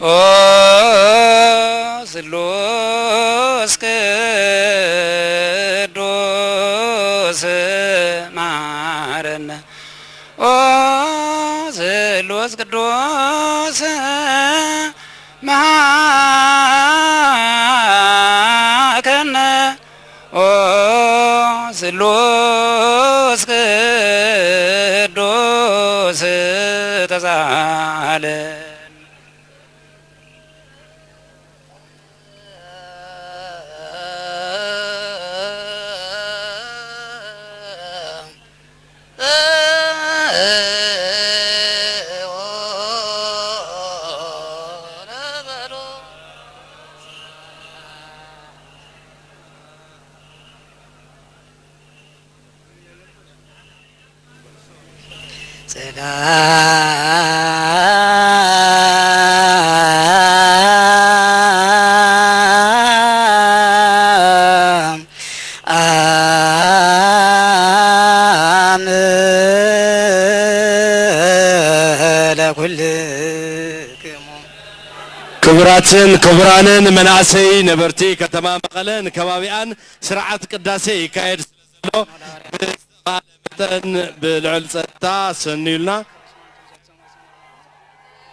ኦ ስሉስ ቅዱስ መሃረነ፣ ኦ ስሉስ ቅዱስ መሃከነ፣ ኦ ስሉስ ቅዱስ ተሳለን። ሰላም አብ ለኩልክሙ። ክቡራትን ክቡራንን መናእሰይ ነበርቲ ከተማ መቐለን ከባቢኣን ስርዓት ቅዳሴ ይካየድ ስለ ዘሎ ብዝተኻእለ መጠን ብልዑል ጸጥታ ሰንዩልና።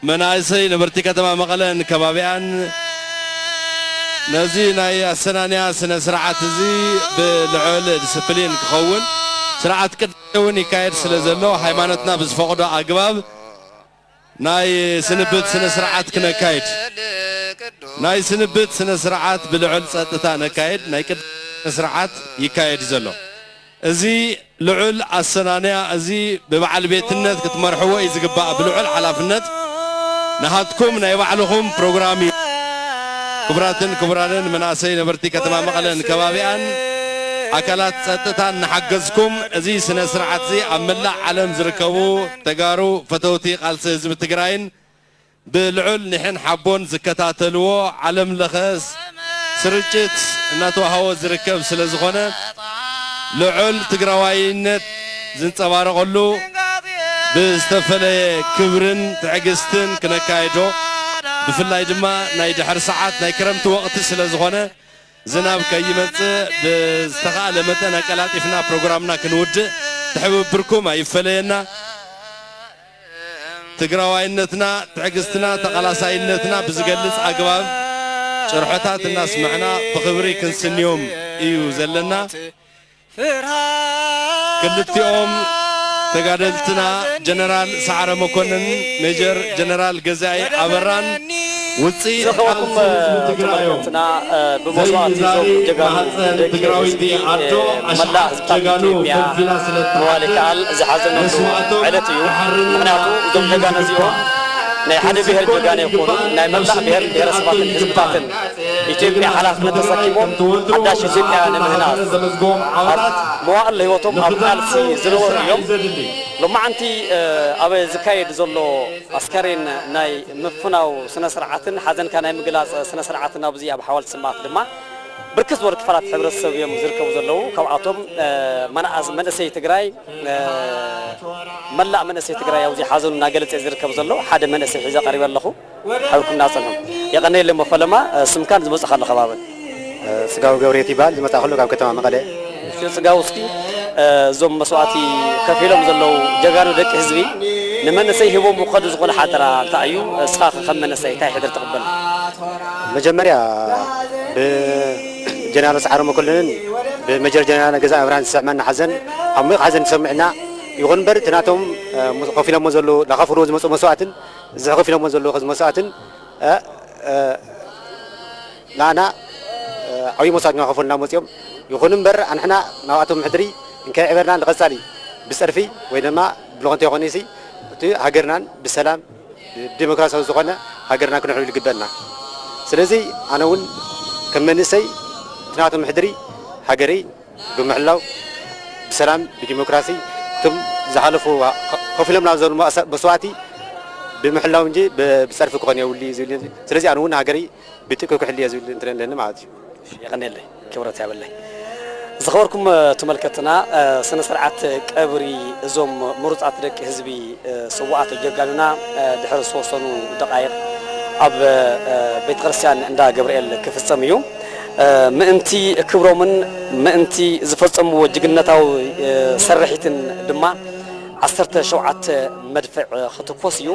መናእሰይ ነበርቲ ከተማ መቐለን ከባቢኣን ነዚ ናይ ኣሰናንያ ስነ ስርዓት እዚ ብልዑል ዲስፕሊን ክኸውን ስርዓት ቅዳሴ እውን ይካየድ ስለ ዘሎ ሃይማኖትና ብዝፈቕዶ ኣግባብ ናይ ስንብት ስነ ስርዓት ክነካይድ፣ ናይ ስንብት ስነ ስርዓት ብልዑል ጸጥታ ነካይድ፣ ናይ ቅድሚ ስነ ስርዓት ይካየድ ዘሎ። እዚ ልዑል ኣሰናንያ እዚ ብበዓል ቤትነት ክትመርሕዎ እዩ ዝግባእ፣ ብልዑል ሓላፍነት ናሃትኩም ናይ ባዕልኹም ፕሮግራም እዩ። ክቡራትን ክቡራንን መናእሰይ ነበርቲ ከተማ መቐለን ከባቢኣን ኣካላት ጸጥታን እናሓገዝኩም እዚ ስነ ስርዓት እዚ ኣብ መላእ ዓለም ዝርከቡ ተጋሩ ፈተውቲ ቃልሲ ህዝቢ ትግራይን ብልዑል ኒሕን ሓቦን ዝከታተልዎ ዓለም ለኸ ስርጭት እናተዋህቦ ዝርከብ ስለ ዝኾነ ልዑል ትግራዋይነት ዝንጸባረቐሉ ብዝተፈለየ ክብርን ትዕግስትን ክነካይዶ፣ ብፍላይ ድማ ናይ ድሕሪ ሰዓት ናይ ክረምቲ ወቕቲ ስለ ዝኾነ ዝናብ ከይመጽእ ብዝተኻእለ መጠን ኣቀላጢፍና ፕሮግራምና ክንውድእ ትሕብብርኩም ኣይፈለየና። ትግራዋይነትና፣ ትዕግስትና፣ ተቓላሳይነትና ብዝገልጽ ኣግባብ ጭርሖታት እናስመዕና ብኽብሪ ክንስንዮም እዩ ዘለና። ክልቲኦም ተጋደልትና ጀነራል ሰዓረ መኮንን ሜጀር ጀነራል ገዛኢ ኣበራን ውፅኢት ዝኸበርኩም ቃልሲ ህዝቢ ትግራይ እዮም። ተመልከትና፣ እ፣ ብመስዋእቲ ዘይዛሪ እዞም ጀጋኑ ማህፀን ደቂ ትግራወይቲ ህዝቢ፣ ኣዶ እ፣ ኣሽሓት መላእ ህዝብታት ጀጋኑ ኢትዮጵያ ፈንፊና ስለ መዋሊ እትሓድር ከኣል ዝሓዘነሉ ንስውኣቶም ዕለት እዩ። ክሓርኑ ምኽንያቱ እዞም ጀጋኑ እዚኦም ናይ ሓደ ብሔር ጀጋኑ ኣይኮኑን፣ ናይ መላእ ብሔር ብሔረሰባትን ህዝብታትን ኢትዮጵያ ሓላፍነት ተሰኪሞም ሓዳሽ ኢትዮጵያ ንምህናጽ ኣብ መዋእል ህይወቶም ኣብ ቃልሲ ዝነበሩ እዮም። ሎማዓንቲ፣ እ፣ ኣብ ዝካየድ ዘሎ ኣስከሬን ናይ ምፍናው ስነ ስርዓትን ሓዘንካ ናይ ምግላጽ ስነ ስርዓትን ኣብዚ ኣብ ሓወልቲ ሰማእት ድማ ብርክት ዝበሉ ክፋላት ሕብረተሰብ እዮም ዝርከቡ ዘለዉ። ካብኣቶም፣ እ፣ መናእስ-፣ መንእሰይ ትግራይ፣ እ፣ መላእ መንእሰይ ትግራይ ኣብዚ ሓዘኑ እናገለጸ ዝርከብ ዘሎ ሓደ መንእሰይ ሒዘ ቀሪበ ኣለኹ። ሓቢርኩምና ጽንሑ። የቐነየለይ እሞ ፈለማ፣ እ፣ ስምካን ዝመጽእ ካሎ ከባብን። እ፣ ጽጋቡ ገብርየት ይበሃል። ዝመጽእ ከሎ ካብ ከተማ መቐለ። እሺ፣ ጽጋቡ፣ እስኪ፣ እ፣ እዞም መስዋእቲ ከፊሎም ዘለዉ ጀጋኑ ደቂ ህዝቢ ንመንእሰይ ሂቦም ክኸዱ ዝኾነ ሓደራ እንታይ እዩ? እስኻ ከም መንእሰይ እንታይ ሕድር ትቕበል? መጀመርያ ብጀነራል ሰዓረ መኮንንን ብመጀር ጀነራል ገዛኢ ኣብርሃን ዝስዕመና ሓዘን ዓሚቕ ሓዘን ተሰሚዕና። ይኹን እምበር እቲ ናቶም፣ እ፣ ከፊሎሞ ዘለዉ፣ ላኸፍልዎ ዝመጹ መስዋእትን እዚ ከፊሎሞ ዘለዉ ከዚ መስዋእትን፣ እ፣ እ፣ ንኣና፣ እ፣ ዓብዪ መስዋእት እናኸፈሉና መፂኦም። ይኹን እምበር ኣንሕና ናብኣቶም ሕድሪ እንከይዕበርና ንቐፃሊ ብፀርፊ ወይ ድማ ብሎኾንቲ ይኾነ ሲ እቲ ሃገርናን ብሰላም ብዲሞክራሲያዊ ዝኾነ ሃገርና ክንሕሉ ይግበአና። ስለዚ ኣነ እውን ከም መንእሰይ እቲ ናቶም ሕድሪ ሃገረይ ብምሕላው ብሰላም ብዲሞክራሲ እቶም ዝሓለፉ ከፊሎም ናብ ዘሎ መስዋእቲ ብምሕላው እንጂ ብ-፣ ብፀርፊ ክኾን የብሉ እዩ ዝብል። ስለዚ ኣነ እውን ሃገረይ ብጥቅኡ ክሕልየ ዝብል እንትን ኣለኒ ማለት እዩ። የቐንየለይ፣ ክብረት ያበለይ። ዝኸበርኩም ተመልከትና፣ ስነ ስርዓት ቀብሪ እዞም ምሩፃት ደቂ ህዝቢ ስውኣት ጀጋኑና ድሕሪ ዝተወሰኑ ደቃይቕ ኣብ ቤተ ክርስቲያን እንዳ ገብርኤል ክፍጸም እዩ። ምእንቲ ክብሮምን ምእንቲ ዝፈጸምዎ ጅግንነታዊ ስርሒትን ድማ ዓሰርተ ሸውዓተ መድፍዕ ክትኮስ እዩ።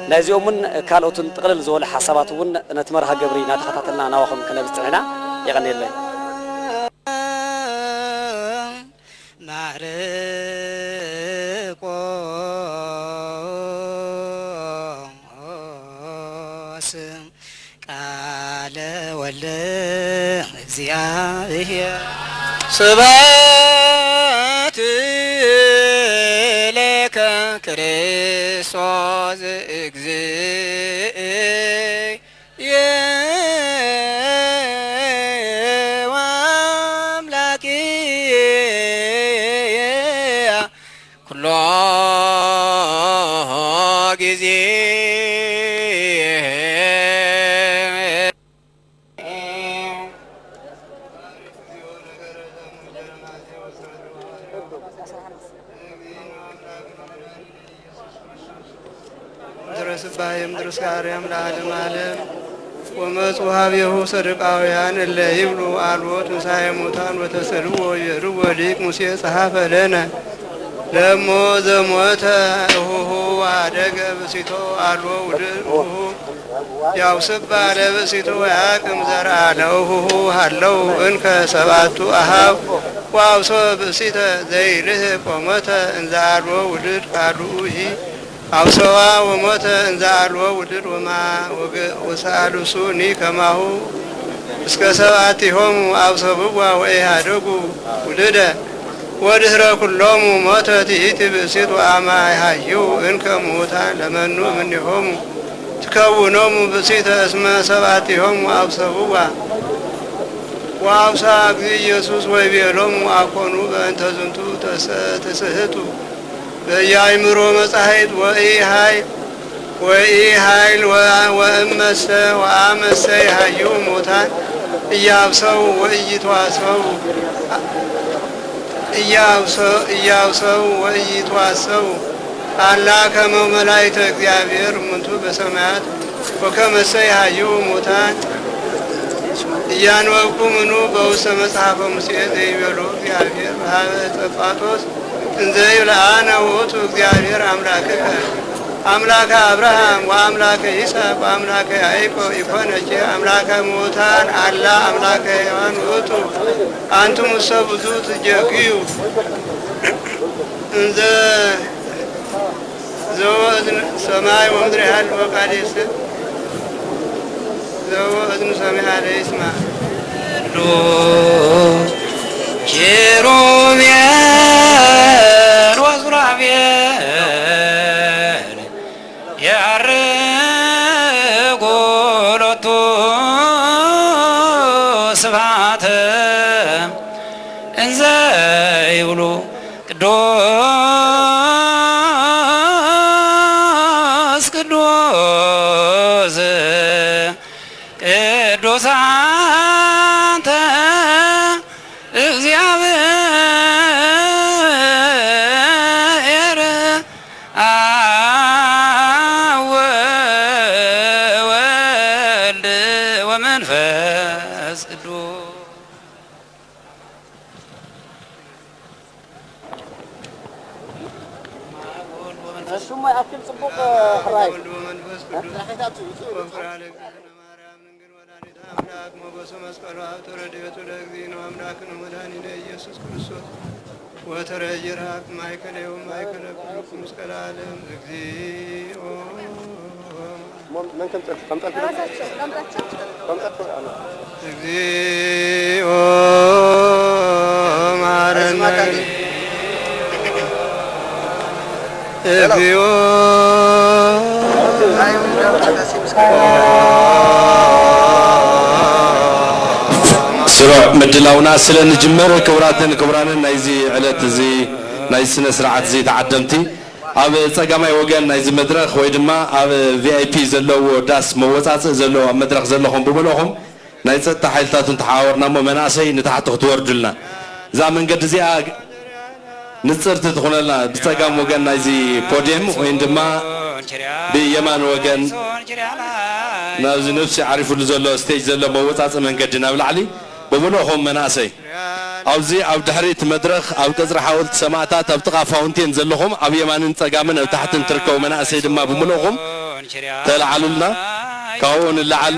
ናይዚኦምን ካልኦትን ጥቕልል ዝበሉ ሓሳባት እውን ነቲ መርሃ ግብሪ እናተኸታተልና ናባኹም ክነብጽሕ ኢና። የቐንየለይ። ማርቆስ ቃለ ወልድ እግዚኣብሔር። ስብሐት ለከ ክርስቶስ እግዚእ ወአምላክየ ኩሎ ጊዜ። ምድረ ስባሄ ምድረ ስጋርያም ለዓለመ ዓለም። ወመጹ ሀቤሁ ሰዱቃውያን እለ ይብሉ አልቦ ትንሳኤ ሙታን ወተሰልዎ ይርዎ ሊቅ ሙሴ ጸሐፈ ለነ። ለሞ ዘሞተ እሁሁ አደገ ብሲቶ አልቦ ውድድ እሁሁ ያውስባ ለብእሲቱ ወያቅም ዘርአ ለእሁሁ ሃለው እንከ ሰብአቱ አሃው ወአውሶ ብእሲተ ዘይልህ ቆሞተ እንዘ አልቦ ውድድ ካልኡ ሂ አውሰዋ ወሞተ እንዘ አልቦ ውድድ ወማ ወገ-፣ ወሰአልሱኒ ከማሁ እስከ ሰብአቲሆሙ አብሰብዋ ወኢሃደጉ ውልደ። ወድህረ ኩሎሙ ሞተ ትኢቲ ብእሲት ወአማይ ሃዩ እንከ ምውታን ለመኑ እምኔሆሙ ትከውኖሙ ብእሲተ እስመ ሰብአቲሆሙ አብሰብዋ። ወአብሳ እግዚእ ኢየሱስ ወይቤሎሙ አኮኑ በእንተ ዝንቱ ተሰ-፣ ትስህቱ በያይምሮ መጻሕፍት ወኢ ኃይል ወኢ ኃይል ወ-፣ ወእመሰ ወአመሰ ይሃዩ ሙታን እያብሰው ወእይተዋሰው እያብሰው እያብሰው ወእይተዋሰው አላ ከመ መላእክተ እግዚአብሔር እሙንቱ በሰማያት ወከመሰ ይሃዩ ሙታን እያንበብኩምኑ በውስተ መጽሐፈ ሙሴ ዘይቤሎ እግዚአብሔር በሀበ ጸጳጦስ እንዘ ይብል አነ ውእቱ እግዚአብሔር አምላክከ አምላከ አብርሃም ወአምላከ ይስሐቅ ወአምላከ ያዕቆብ ኢኮነኬ አምላከ ሙታን አላ አምላከ ሕያዋን ውእቱ። አንትሙሰ ብዙ ትጀግዩ እንዘ ዘወእዝን ሰማይ ወምድር ያህል ወቃዴሰ ዘወእዝን ሰማይ አለ ይስማ። ኪሩቤል ወሱራፌል የዐርጉ ሎቱ ስብሐተ እንዘ ይብሉ ቅዱስ ቅዱስ ቅዱስ አንተ እግዚአብሔር አብ ወወልድ ወመንፈስ ቅዱስ። ስሙ ይኣክል ጽቡቕ ሕራይ። ወወልድ ወመንፈስ ቅዱስ። ወፍቅር ለእግዚእነ ማርያም ድንግል ወላዲተ አምላክ ሞገሱ መስቀሉ ሀብተ ረድኤቱ ለእግዚእነ አምላክነ ወመድኃኒነ ኢየሱስ ክርስቶስ ወተረጅር ሀብ ማእከሌሁ ማእከለ ኩልኩም እስከ ለዓለም እግዚኦ። መን ከም ጠልፍ ከም ጠልፍ ራሳቸው ከምጣቸው ከምጠልፍ አለ። እግዚኦ መሐረነ። እግዚኦ። ስሩዕ ምድላውና ስለ ንጅምር፣ ክቡራትን ክቡራንን ናይዚ ዕለት እዚ፣ ናይ ስነ ስርዓት እዚ ተዓደምቲ፣ ኣብ ጸጋማይ ወገን ናይዚ መድረኽ ወይ ድማ ኣብ ቪ ኣይ ፒ ዘለዎ ዳስ መወጻጽእ ዘለዎ ኣብ መድረኽ ዘለኹም ብምልእኹም ናይ ጸጥታ ሓይልታት እንተሓዋወርና እሞ መናእሰይ ንታሕቲ ክትወርዱልና። እዛ መንገዲ እዚኣ ንጽርቲ ትኹነልና፣ ብጸጋም ወገን ናይዚ ፖድየም ወይም ድማ ብየማን ወገን ናብዚ ነፍሲ ዓሪፉሉ ዘሎ ስቴጅ ዘሎ መወጻጺ መንገዲ ናብ ላዕሊ ብምልእኹም መናእሰይ ኣብዚ ኣብ ድሕሪት መድረኽ ኣብ ቀጽሪ ሓወልቲ ሰማእታት ኣብ ጥቓ ፋውንቴን ዘለኹም ኣብ የማንን ጸጋምን ኣብ ታሕትን ትርከቡ መናእሰይ ድማ ብምልእኹም ተለዓሉልና። ካብኡ ንላዓል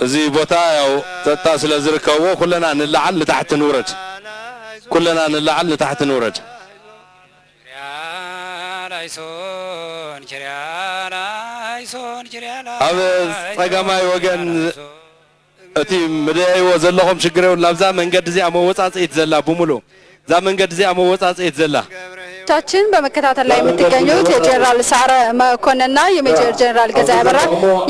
እዚ ቦታ ያው ጸጥታ ስለ ዝርከብዎ ኩለና ንላዓል ንታሕቲ ንውረድ። ኩለና ንላዓል ንታሕቲ ንውረድ። ኣብ ጸጋማይ ወገን እቲ ምድያይዎ ዘለኹም ሽግር የብሉ። ናብዛ መንገዲ እዚኣ መወጻጽኢት ዘላ ብምሉ እዛ መንገዲ እዚኣ መወጻጽኢት ዘላ ቻችን በመከታተል ላይ የምትገኙት የጀኔራል ሰዓረ መኮንንና የሜጀር ጀኔራል ገዛኢ አበራ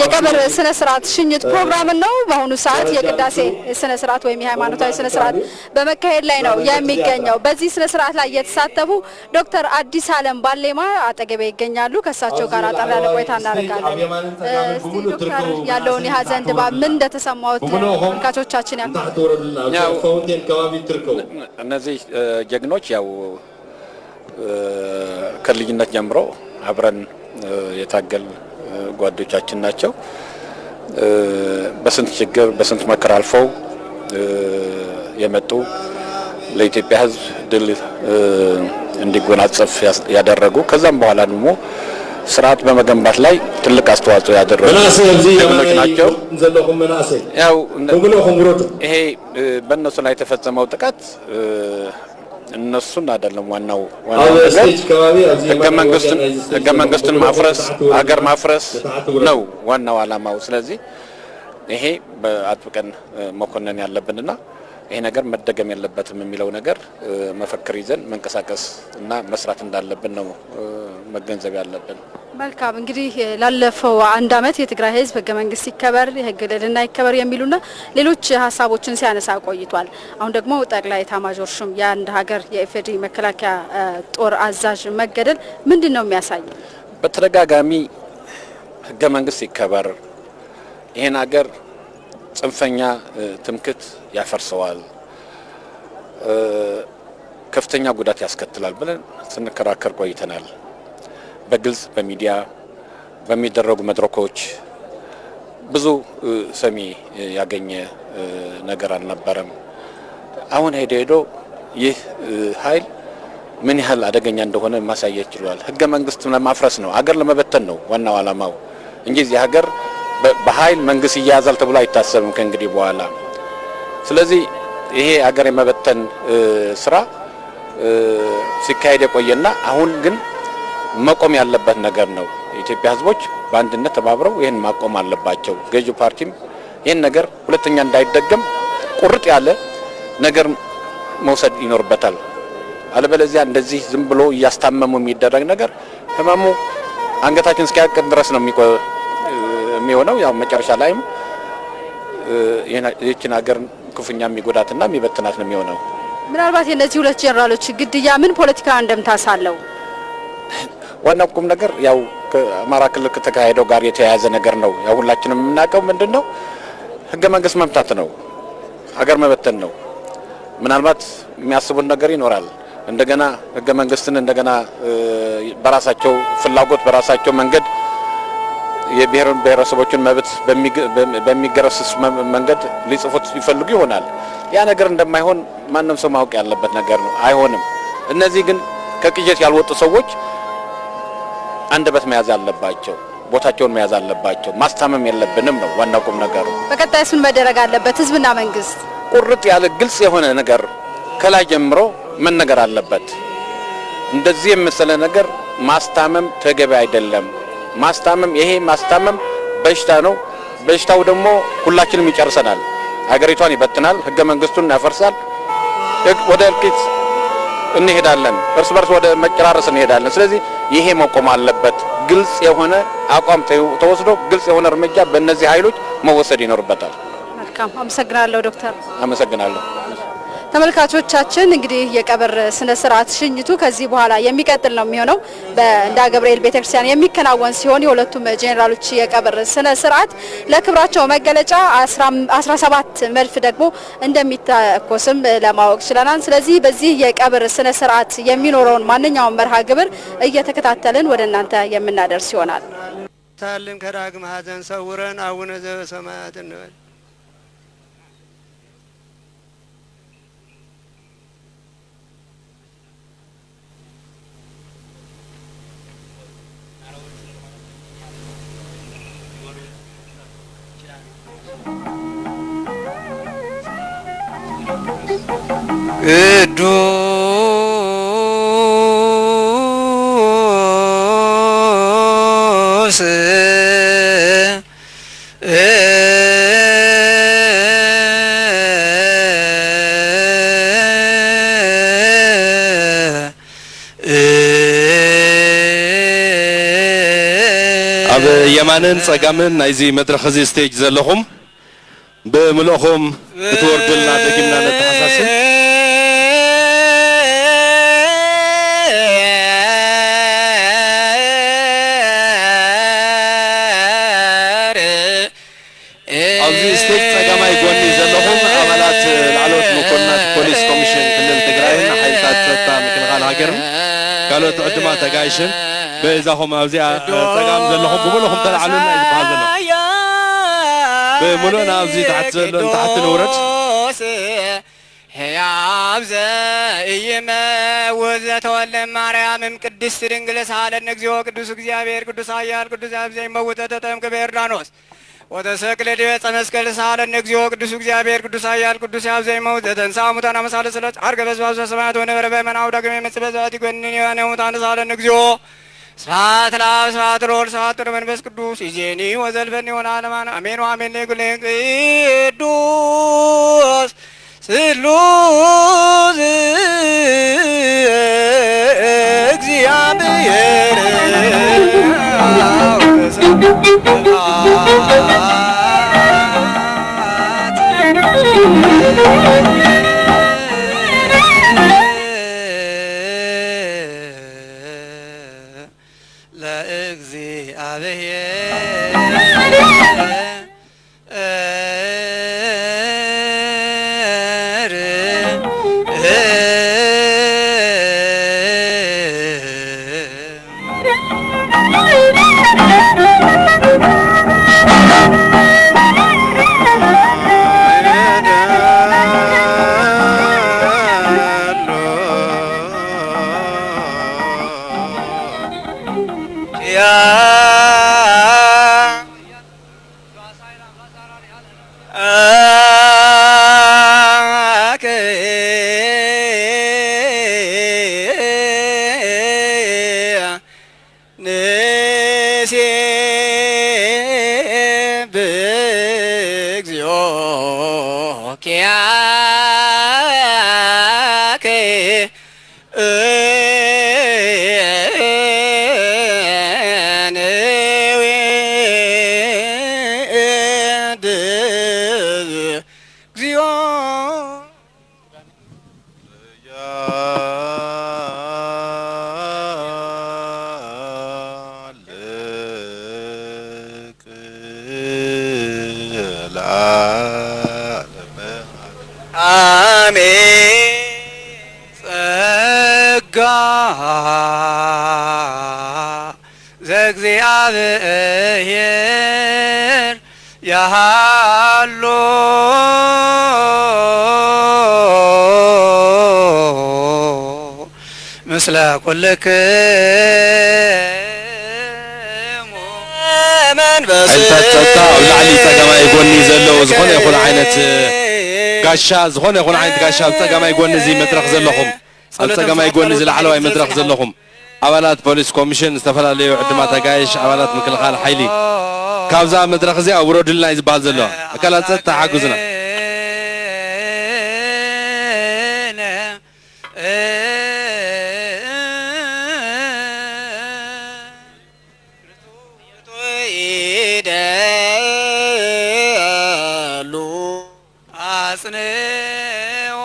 የቀብር ስነ ስርዓት ሽኝት ፕሮግራምን ነው። በአሁኑ ሰዓት የቅዳሴ ስነ ስርዓት ወይም የሃይማኖታዊ ስነ ስርዓት በመካሄድ ላይ ነው የሚገኘው። በዚህ ስነ ስርዓት ላይ የተሳተፉ ዶክተር አዲስ አለም ባሌማ አጠገቤ ይገኛሉ። ከእሳቸው ጋር አጠር ያለ ቆይታ እናደርጋለን። እስቲ ዶክተር ያለውን የሀዘን ድባብ ምን እንደተሰማዎት ተመልካቾቻችን ያው እነዚህ ጀግኖች ያው ከልጅነት ጀምሮ አብረን የታገል ጓዶቻችን ናቸው። በስንት ችግር በስንት መከራ አልፈው የመጡ ለኢትዮጵያ ሕዝብ ድል እንዲጎናጸፍ ያደረጉ ከዛም በኋላ ደግሞ ስርዓት በመገንባት ላይ ትልቅ አስተዋጽኦ ያደረጉ ጀግኖች ናቸው። ያው ይሄ በእነሱ ላይ የተፈጸመው ጥቃት እነሱን አይደለም ዋናው ዋናው ነገር ህገ መንግስትን ማፍረስ ሀገር ማፍረስ ነው ዋናው አላማው። ስለዚህ ይሄ አጥብቀን መኮነን ያለብንና ይሄ ነገር መደገም የለበትም የሚለው ነገር መፈክር ይዘን መንቀሳቀስ እና መስራት እንዳለብን ነው መገንዘብ ያለብን። መልካም እንግዲህ ላለፈው አንድ አመት የትግራይ ህዝብ ህገ መንግስት ይከበር፣ የህግ ልዕልና ይከበር የሚሉና ሌሎች ሀሳቦችን ሲያነሳ ቆይቷል። አሁን ደግሞ ጠቅላይ ኤታማዦር ሹም የአንድ ሀገር የኢፌዴሪ መከላከያ ጦር አዛዥ መገደል ምንድን ነው የሚያሳየው? በተደጋጋሚ ህገ መንግስት ይከበር፣ ይሄን ሀገር ጽንፈኛ ትምክት ያፈርሰዋል፣ ከፍተኛ ጉዳት ያስከትላል ብለን ስንከራከር ቆይተናል። በግልጽ በሚዲያ በሚደረጉ መድረኮች ብዙ ሰሚ ያገኘ ነገር አልነበረም። አሁን ሄዶ ሄዶ ይህ ኃይል ምን ያህል አደገኛ እንደሆነ ማሳየት ችሏል። ህገ መንግስት ለማፍረስ ነው፣ አገር ለመበተን ነው ዋናው አላማው እንጂ እዚህ ሀገር በኃይል መንግስት ይያያዛል ተብሎ አይታሰብም ከእንግዲህ በኋላ። ስለዚህ ይሄ አገር የመበተን ስራ ሲካሄድ የቆየና አሁን ግን መቆም ያለበት ነገር ነው። የኢትዮጵያ ህዝቦች በአንድነት ተባብረው ይህን ማቆም አለባቸው። ገዢው ፓርቲም ይህን ነገር ሁለተኛ እንዳይደገም ቁርጥ ያለ ነገር መውሰድ ይኖርበታል። አለበለዚያ እንደዚህ ዝም ብሎ እያስታመሙ የሚደረግ ነገር ህመሙ አንገታችን እስኪያቅር ድረስ ነው የሚሆነው። ያው መጨረሻ ላይም ይህችን ሀገር ክፉኛ የሚጎዳትና የሚበትናት ነው የሚሆነው። ምናልባት የእነዚህ ሁለት ጀነራሎች ግድያ ምን ፖለቲካዊ አንደምታስ አለው? ዋናው ቁም ነገር ያው ከአማራ ክልል ከተካሄደው ጋር የተያያዘ ነገር ነው። ያው ሁላችንም የምናውቀው ምንድን ነው? ህገ መንግስት መምታት ነው፣ ሀገር መበተን ነው። ምናልባት የሚያስቡት ነገር ይኖራል። እንደገና ህገ መንግስትን እንደገና በራሳቸው ፍላጎት በራሳቸው መንገድ የብሔር ብሔረሰቦችን መብት በሚገረስስ መንገድ ሊጽፉት ይፈልጉ ይሆናል። ያ ነገር እንደማይሆን ማንም ሰው ማወቅ ያለበት ነገር ነው። አይሆንም። እነዚህ ግን ከቅጀት ያልወጡ ሰዎች አንደበት መያዝ አለባቸው፣ ቦታቸውን መያዝ አለባቸው። ማስታመም የለብንም ነው ዋናው ቁም ነገሩ። በቀጣይስ ምን መደረግ አለበት? ህዝብና መንግስት ቁርጥ ያለ ግልጽ የሆነ ነገር ከላይ ጀምሮ መነገር አለበት። እንደዚህ የመሰለ ነገር ማስታመም ተገቢ አይደለም። ማስታመም ይሄ ማስታመም በሽታ ነው። በሽታው ደግሞ ሁላችንም ይጨርሰናል። ሀገሪቷን ይበትናል፣ ህገ መንግስቱን ያፈርሳል፣ ወደ እልቂት እንሄዳለን፣ እርስ በርስ ወደ መጨራረስ እንሄዳለን። ስለዚህ ይሄ መቆም አለበት። ግልጽ የሆነ አቋም ተወስዶ ግልጽ የሆነ እርምጃ በእነዚህ ኃይሎች መወሰድ ይኖርበታል። መልካም አመሰግናለሁ ዶክተር። አመሰግናለሁ። ተመልካቾቻችን፣ እንግዲህ የቀብር ስነ ስርዓት ሽኝቱ ከዚህ በኋላ የሚቀጥል ነው የሚሆነው። በእንዳ ገብርኤል ቤተክርስቲያን የሚከናወን ሲሆን፣ የሁለቱም ጄኔራሎች የቀብር ስነ ስርዓት ለክብራቸው መገለጫ አስራ ሰባት መድፍ ደግሞ እንደሚተኮስም ለማወቅ ችለናል። ስለዚህ በዚህ የቀብር ስነ ስርዓት የሚኖረውን ማንኛውም መርሃ ግብር እየተከታተልን ወደ እናንተ የምናደርስ ይሆናል። ሳልም ከዳግም ሐዘን ሰውረን አቡነ ዘበሰማያት እንበል። ቅዱስ ኣብ የማንን ጸጋምን ናይዚ መድረኽ እዚ ስቴጅ ዘለኹም ብምልእኹም ክትወርዱልና ደጊምና ነተሓሳስብ። ኣብዚ ስቴጅ ጸጋማይ ጎኒ ዘለኹም ኣባላት ላዕለዎት መኮንናት ፖሊስ ኮሚሽን ክልል ትግራይን ሓይልታት ጸጥታ ምክልኻል ሃገርን ካልኦት ዕዱማት ኣጋይሽን በይዛኹም ኣብዚኣ ጸጋም ዘለኹም ብምልእኹም ተላዕሉና እዩ ዝበሃል ዘሎ። ብምሉእና ኣብዚ ታሕቲ ዘሎ ንታሕቲ ንውረድ። ሕያው ዘኢይመውት ዘተወልደ ማርያም እም ቅድስት ድንግል ሳለነ እግዚኦ ቅዱስ እግዚአብሔር ቅዱስ ኃያል ቅዱስ አብ ዘይመውት ዘተጠምቀ በዮርዳኖስ ወተሰቅለ ዲበ ዕፀ መስቀል ሳለነ እግዚኦ ቅዱስ እግዚአብሔር ቅዱስ ኃያል ቅዱስ አብ ዘይመውት ዘተንሥአ እሙታን አመሳለ ስለት ዐርገ በስባስ በሰማያት ወነበረ በየማነ አብ ዳግም ይመጽእ በዛቲ ጎንኒ የማነ ሙታን ሳለነ እግዚኦ ስብሐት ለአብ ስብሐት ለወልድ ስብሐት ለመንፈስ ቅዱስ ይዜኒ ወዘልፈኒ ወለዓለመ ዓለመ አሜን ወአሜን። ለእግዚእ ቅዱስ ስሉስ እግዚአብሔር ለእግዚአብሔር አሜን። ጸጋ ዘእግዚአብሔር ያሃሎ ምስለ ኩልክሙ። ሓይልታት ጸጥታ ኣብ ላዕሊ ጸጋማይ ጎኒ ዘለዉ ዝኾነ ይኹን ዓይነት ጋሻ፣ ዝኾነ ይኹን ዓይነት ጋሻ ኣብ ጸጋማይ ጎኒ እዚ መድረኽ ዘለኹም፣ ኣብ ጸጋማይ ጎኒ እዚ ላዕለዋይ መድረኽ ዘለኹም ኣባላት ፖሊስ ኮሚሽን፣ ዝተፈላለዩ ዕድማት ኣጋይሽ፣ ኣባላት ምክልኻል ሓይሊ፣ ካብዛ መድረኽ እዚኣ ውረዱልና እዩ ዝበሃል ዘሎ። ኣካላት ጸጥታ ሓግዙና። ይደሉ አጽንኦ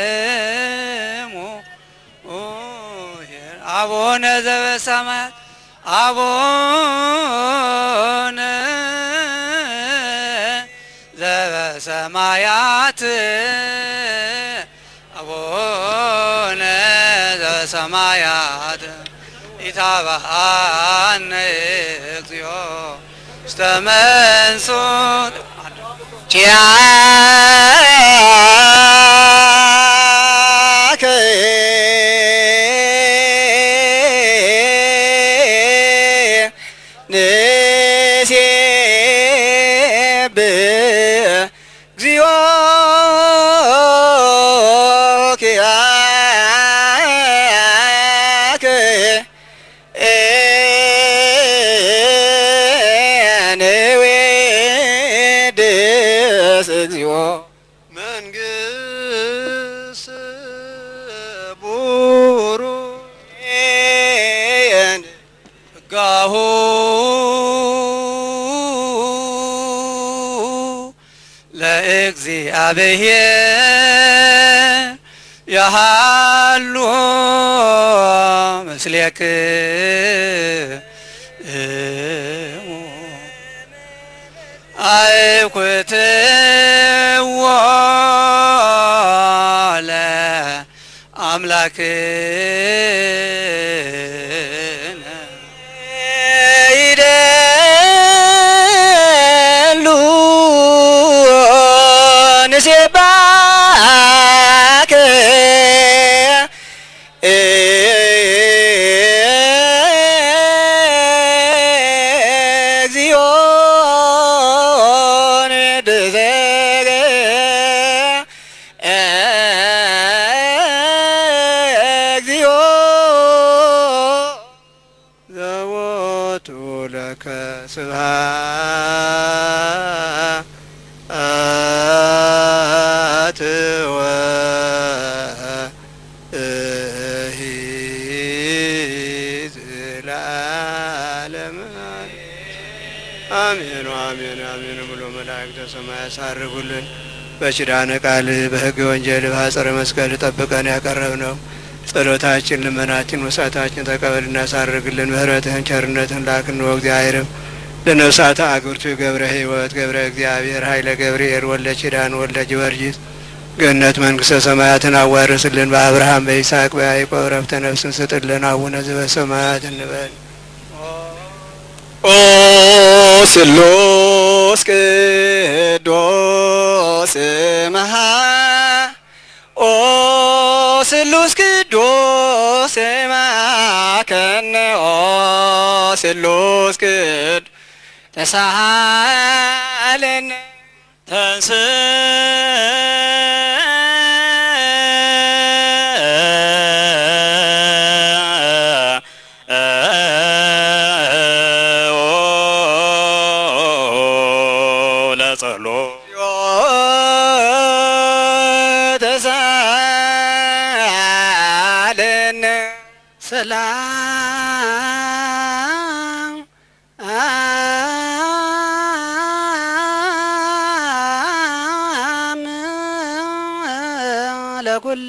ብክሙ አቡነ ዘበሰማያት፣ አቡነ ዘበሰማያት፣ አቡነ ዘበሰማያት፣ ኢታብአነ እግዚኦ ውስተ መንሱት ኪያከ ንሴብሕ እግዚኦ ኪያከ ንዌድስ እግዚኦ። መንግስት ቡሩ ጸጋሁ ለእግዚአብሔር ያሃሉ ምስሌክሙ። አይኩትዎ ለአምላክነ ይደሉ ንሴባከ እግዚኦ ንድዘገ እግዚኦ ዘወቱ ለከ ስብሐት ወእሂ ዘለዓለም። አሜን፣ አሜን፣ አሜን። ሙሉ መላእክተ ሰማይ ያሳርጉልን። በኪዳነ ቃል በሕገ ወንጌል በሐፀረ መስቀል ጠብቀን ያቀረብነው ጸሎታችን፣ ልመናችን፣ ውሳታችን ተቀበልና ያሳርግልን። ምሕረትህን ቸርነትህን ላክን ወእግዚአብሔርም ለነፍሳተ አግብርቱ ገብረ ሕይወት ገብረ እግዚአብሔር ኃይለ ገብርኤል ወልደ ኪዳን ወልደ ጊዮርጊስ ገነት መንግሥተ ሰማያትን አዋርስልን። በአብርሃም በይስሐቅ በያዕቆብ ዕረፍተ ነፍስን ስጥልን። አቡነ ዘበሰማያት እንበል። ኦ ስሉስ ቅዱስ መሃ ኦ ስሉስ ቅዱስ መሃከነ ኦ ስሉስ ቅዱስ ተሳሃለነ ተንስ ለጸሎ ተሳለነ ሰላም ለኩል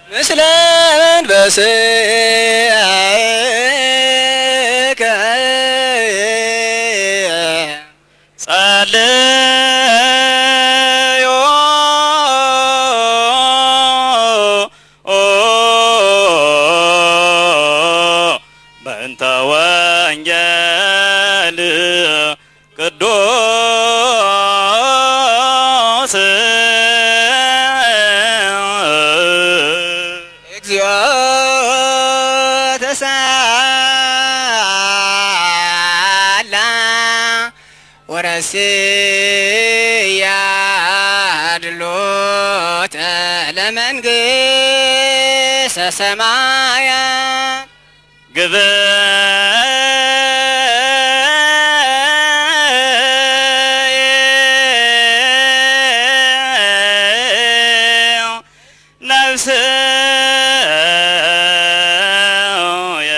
ምስለ መንፈስከ ጸልዮ በእንተ ወንጌል ቅዱስ እግዚኦ ተሳላ ወረስያ ድሎተ ለመንግሥተ ሰማያት ግብር ነፍስየ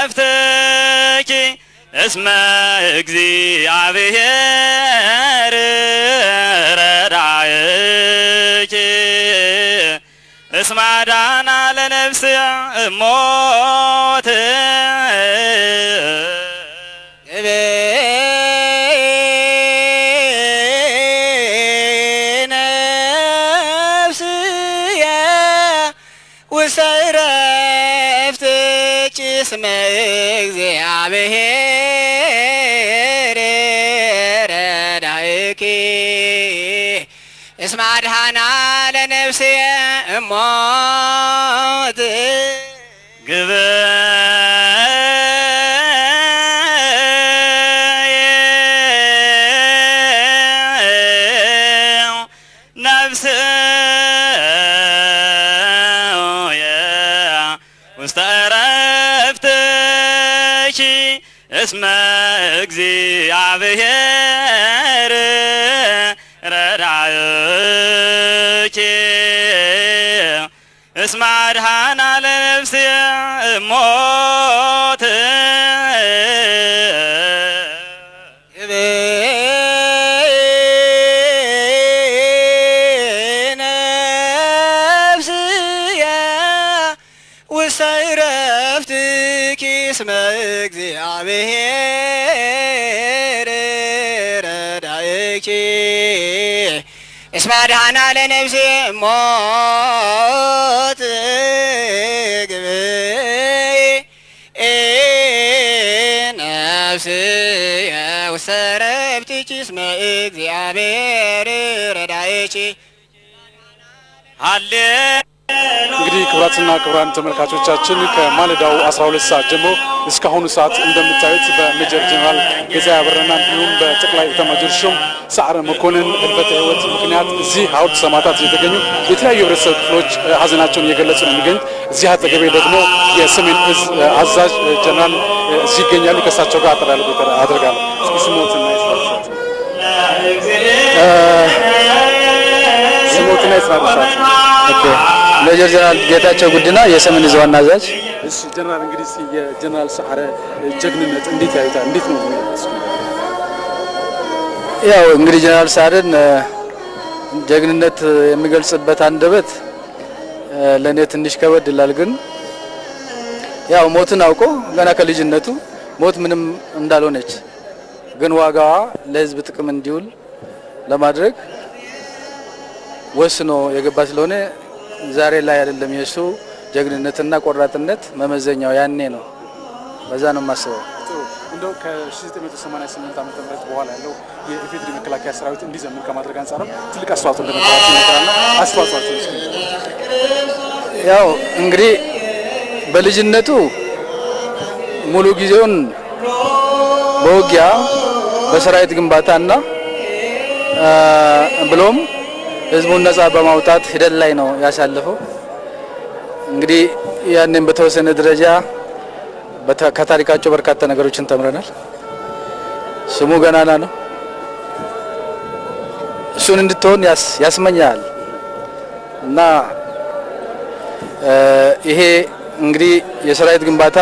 ዘረፍትኪ እስመ እግዚኣብሔር ረዳእኪ እስመ አድኃና ለነፍስየ እሞት። ነፍስየ ውስተ ዕረፍትኪ እስመ እግዚአብሔር ረዳእኪ እስመ አድኃና ለነፍስየ እሞት። ግብየ ነፍስየ ውስተ ዕረፍትኪ እስመ እግዚአብሔር ረዳእኪ እስመ አድኃና ለነፍስየ እሞት። ነፍስየ ውስተ ዕረፍትኪ እስመ እግዚአብሔር ረዳእኪ እስመ አድኃና ለነፍስየ እሞት። ግብየ ነፍስየ ውስተ ዕረፍትኪ እስመ እግዚአብሔር ረዳእኪ። ሃሌ እንግዲህ ክቡራትና ክቡራን ተመልካቾቻችን ከማለዳው አስራ ሁለት ሰዓት ጀምሮ እስካሁኑ ሰዓት እንደምታዩት በሜጀር ጀነራል ገዛኢ አበራና እንዲሁም በጠቅላይ ኤታማዦር ሹም ሰዓረ መኮንን ህልፈተ ህይወት ምክንያት እዚህ ሐውልት ሰማዕታት እየተገኙ የተለያዩ የህብረተሰብ ክፍሎች፣ እ፣ ሀዘናቸውን እየገለጹ ነው የሚገኙት። እዚህ አጠገቤ ደግሞ የሰሜን እዝ፣ እ፣ አዛዥ፣ እ፣ ጀነራል፣ እ፣ እዚህ ይገኛሉ። ከእሳቸው ጋር አጠር ያለ ቆይታ አደርጋለሁ። እስኪ ስሞትና የስራ ድርሻዎትን። እ፣ ስሞትና የስራ ድርሻዎትን። ኦኬ። ሜጀር ጀነራል ጌታቸው ጉዲና የሰሜን እዝ ዋና አዛዥ። እሺ ጀነራል፣ እንግዲህ እስኪ የጀነራል ሰዓረ ጀግንነት እንዴት ያዩታል? እንዴት ነው የሚገልጹት? ያው እንግዲህ ጀነራል ሰዓረን፣ እ፣ ጀግንነት የሚገልጽበት አንደበት፣ እ፣ ለእኔ ትንሽ ከበድ ይላል። ግን ያው ሞትን አውቆ ገና ከልጅነቱ ሞት ምንም እንዳልሆነች ግን ዋጋዋ ለህዝብ ጥቅም እንዲውል ለማድረግ ወስኖ የገባ ስለሆነ ዛሬ ላይ አይደለም የእሱ ጀግንነትና ቆራጥነት መመዘኛው ያኔ ነው። በዛ ነው የማስበው። ጥሩ። እንደው ከ ሺህ ዘጠኝ መቶ ሰማንያ ስምንት ዓመተ ምህረት በኋላ ያለው የኢፌዴሪ መከላከያ ሰራዊት እንዲዘምን ከማድረግ አንጻርም ትልቅ አስተዋጽኦ እንደነበራቸው ይነገራልና አስተዋጽኦአቸውን እስኪ ንገሩን። ያው እንግዲህ በልጅነቱ ሙሉ ጊዜውን በውጊያ በሰራዊት ግንባታና፣ እ፣ ብሎም ህዝቡን ነጻ በማውጣት ሂደት ላይ ነው ያሳለፈው። እንግዲህ ያኔም በተወሰነ ደረጃ በተ-፣ ከታሪካቸው በርካታ ነገሮችን ተምረናል። ስሙ ገናና ነው። እሱን እንድትሆን ያስ-፣ ያስመኛል። እና፣ እ፣ ይሄ እንግዲህ የሰራዊት ግንባታ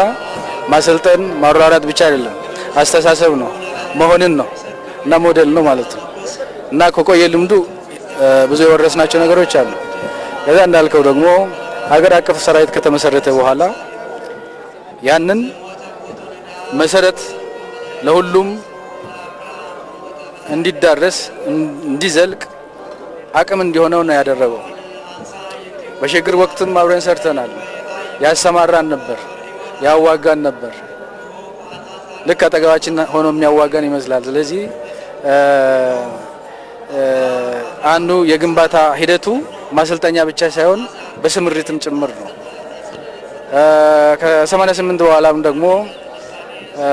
ማሰልጠን ማሯራት ብቻ አይደለም፣ አስተሳሰብ ነው፣ መሆንን ነው እና ሞዴል ነው ማለት ነው። እና ከቆየ ልምዱ፣ እ፣ ብዙ የወረስናቸው ነገሮች አሉ። ከዛ እንዳልከው ደግሞ ሀገር አቀፍ ሰራዊት ከተመሰረተ በኋላ ያንን መሰረት ለሁሉም እንዲዳረስ፣ እንዲዘልቅ አቅም እንዲሆነው ነው ያደረገው። በሽግግር ወቅትም አብረን ሰርተናል። ያሰማራን ነበር፣ ያዋጋን ነበር። ልክ አጠገባችን ሆኖ የሚያዋጋን ይመስላል። ስለዚህ፣ እ፣ እ፣ አንዱ የግንባታ ሂደቱ ማሰልጠኛ ብቻ ሳይሆን በስምሪትም ጭምር ነው። እ፣ ከሰማንያ ስምንት በኋላም ደግሞ፣ እ፣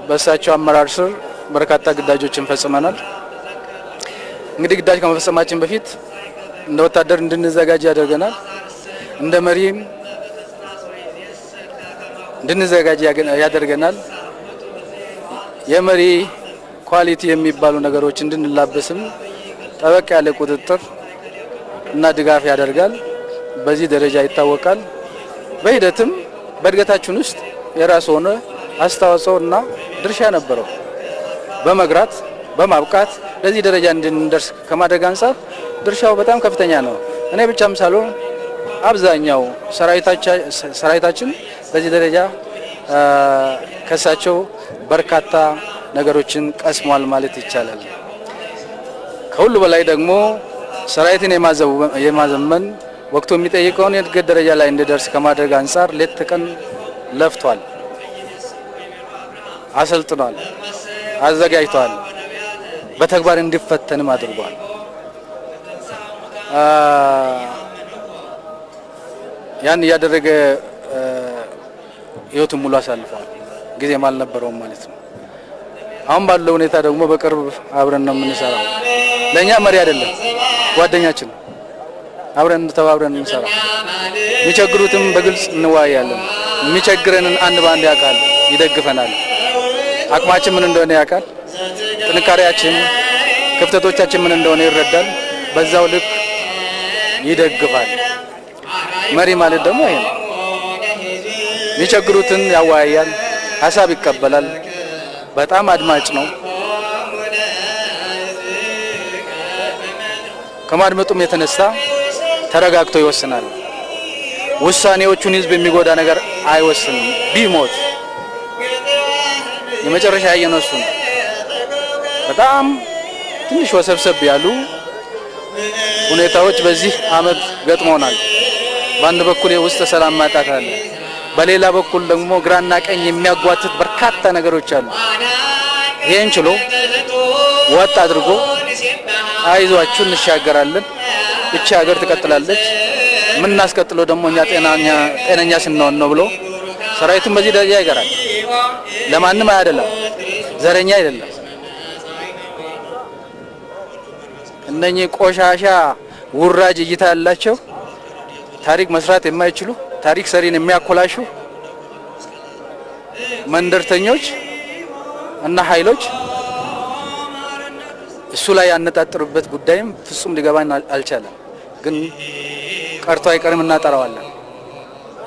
በእሳቸው አመራር ስር በርካታ ግዳጆችን ፈጽመናል። እንግዲህ ግዳጅ ከመፈጸማችን በፊት እንደ ወታደር እንድንዘጋጅ ያደርገናል። እንደ መሪም እንድንዘጋጅ ያገ-፣ ያደርገናል። የመሪ ኳሊቲ የሚባሉ ነገሮች እንድንላበስም ጠበቅ ያለ ቁጥጥር እና ድጋፍ ያደርጋል። በዚህ ደረጃ ይታወቃል። በሂደትም በእድገታችን ውስጥ የራሱ ሆነ አስተዋጽኦና ድርሻ ነበረው። በመግራት በማብቃት ለዚህ ደረጃ እንድንደርስ ከማድረግ አንጻር ድርሻው በጣም ከፍተኛ ነው። እኔ ብቻም ሳልሆን አብዛኛው ሰራዊታቻ- ሰራዊታችን በዚህ ደረጃ አ፣ ከሳቸው በርካታ ነገሮችን ቀስሟል ማለት ይቻላል። ከሁሉ በላይ ደግሞ ሰራዊትን የማዘው- የማዘመን ወቅቱ የሚጠይቀውን የእድገት ደረጃ ላይ እንዲደርስ ከማድረግ አንጻር ሌት ተቀን ለፍቷል፣ አሰልጥኗል፣ አዘጋጅቷል፣ በተግባር እንዲፈተንም አድርጓል። አ፣ ያን እያደረገ አ፣ ህይወቱን ሙሉ አሳልፈዋል። ጊዜም አልነበረውም ማለት ነው። አሁን ባለው ሁኔታ ደግሞ በቅርብ አብረን ነው የምንሰራው። ለእኛ መሪ አይደለም፣ ጓደኛችን ነው። አብረን ተባብረን እንሰራ። የሚቸግሩትም በግልጽ እንወያያለን። የሚቸግረንን አንድ በአንድ ያውቃል፣ ይደግፈናል። አቅማችን ምን እንደሆነ ያውቃል። ጥንካሬያችን፣ ክፍተቶቻችን ምን እንደሆነ ይረዳል። በዛው ልክ ይደግፋል። መሪ ማለት ደግሞ ይሄ ነው። የሚቸግሩትን ያወያያል፣ ሀሳብ ይቀበላል። በጣም አድማጭ ነው። ከማድመጡም የተነሳ ተረጋግቶ ይወስናል። ውሳኔዎቹን ህዝብ የሚጎዳ ነገር አይወስንም። ቢሞት የመጨረሻ ያየነው እሱ ነው። በጣም ትንሽ ወሰብሰብ ያሉ ሁኔታዎች በዚህ አመት ገጥመውናል። በአንድ በኩል የውስጥ ሰላም ማጣት አለ፣ በሌላ በኩል ደግሞ ግራና ቀኝ የሚያጓትት በርካታ ነገሮች አሉ። ይህን ችሎ ወጥ አድርጎ አይዟችሁ እንሻገራለን፣ እቺ ሀገር ትቀጥላለች፣ የምናስቀጥለው ደግሞ እኛ ጤናኛ ጤነኛ ስንሆን ነው ብሎ ሰራዊቱን በዚህ ደረጃ ይገራል። ለማንም አያደላም፣ ዘረኛ አይደለም። እነኚህ ቆሻሻ ውራጅ እይታ ያላቸው ታሪክ መስራት የማይችሉ ታሪክ ሰሪን የሚያኮላሹ መንደርተኞች እና ኃይሎች እሱ ላይ ያነጣጠሩበት ጉዳይም ፍጹም ሊገባን አል- አልቻለም። ግን ቀርቶ አይቀርም፣ እናጠራዋለን።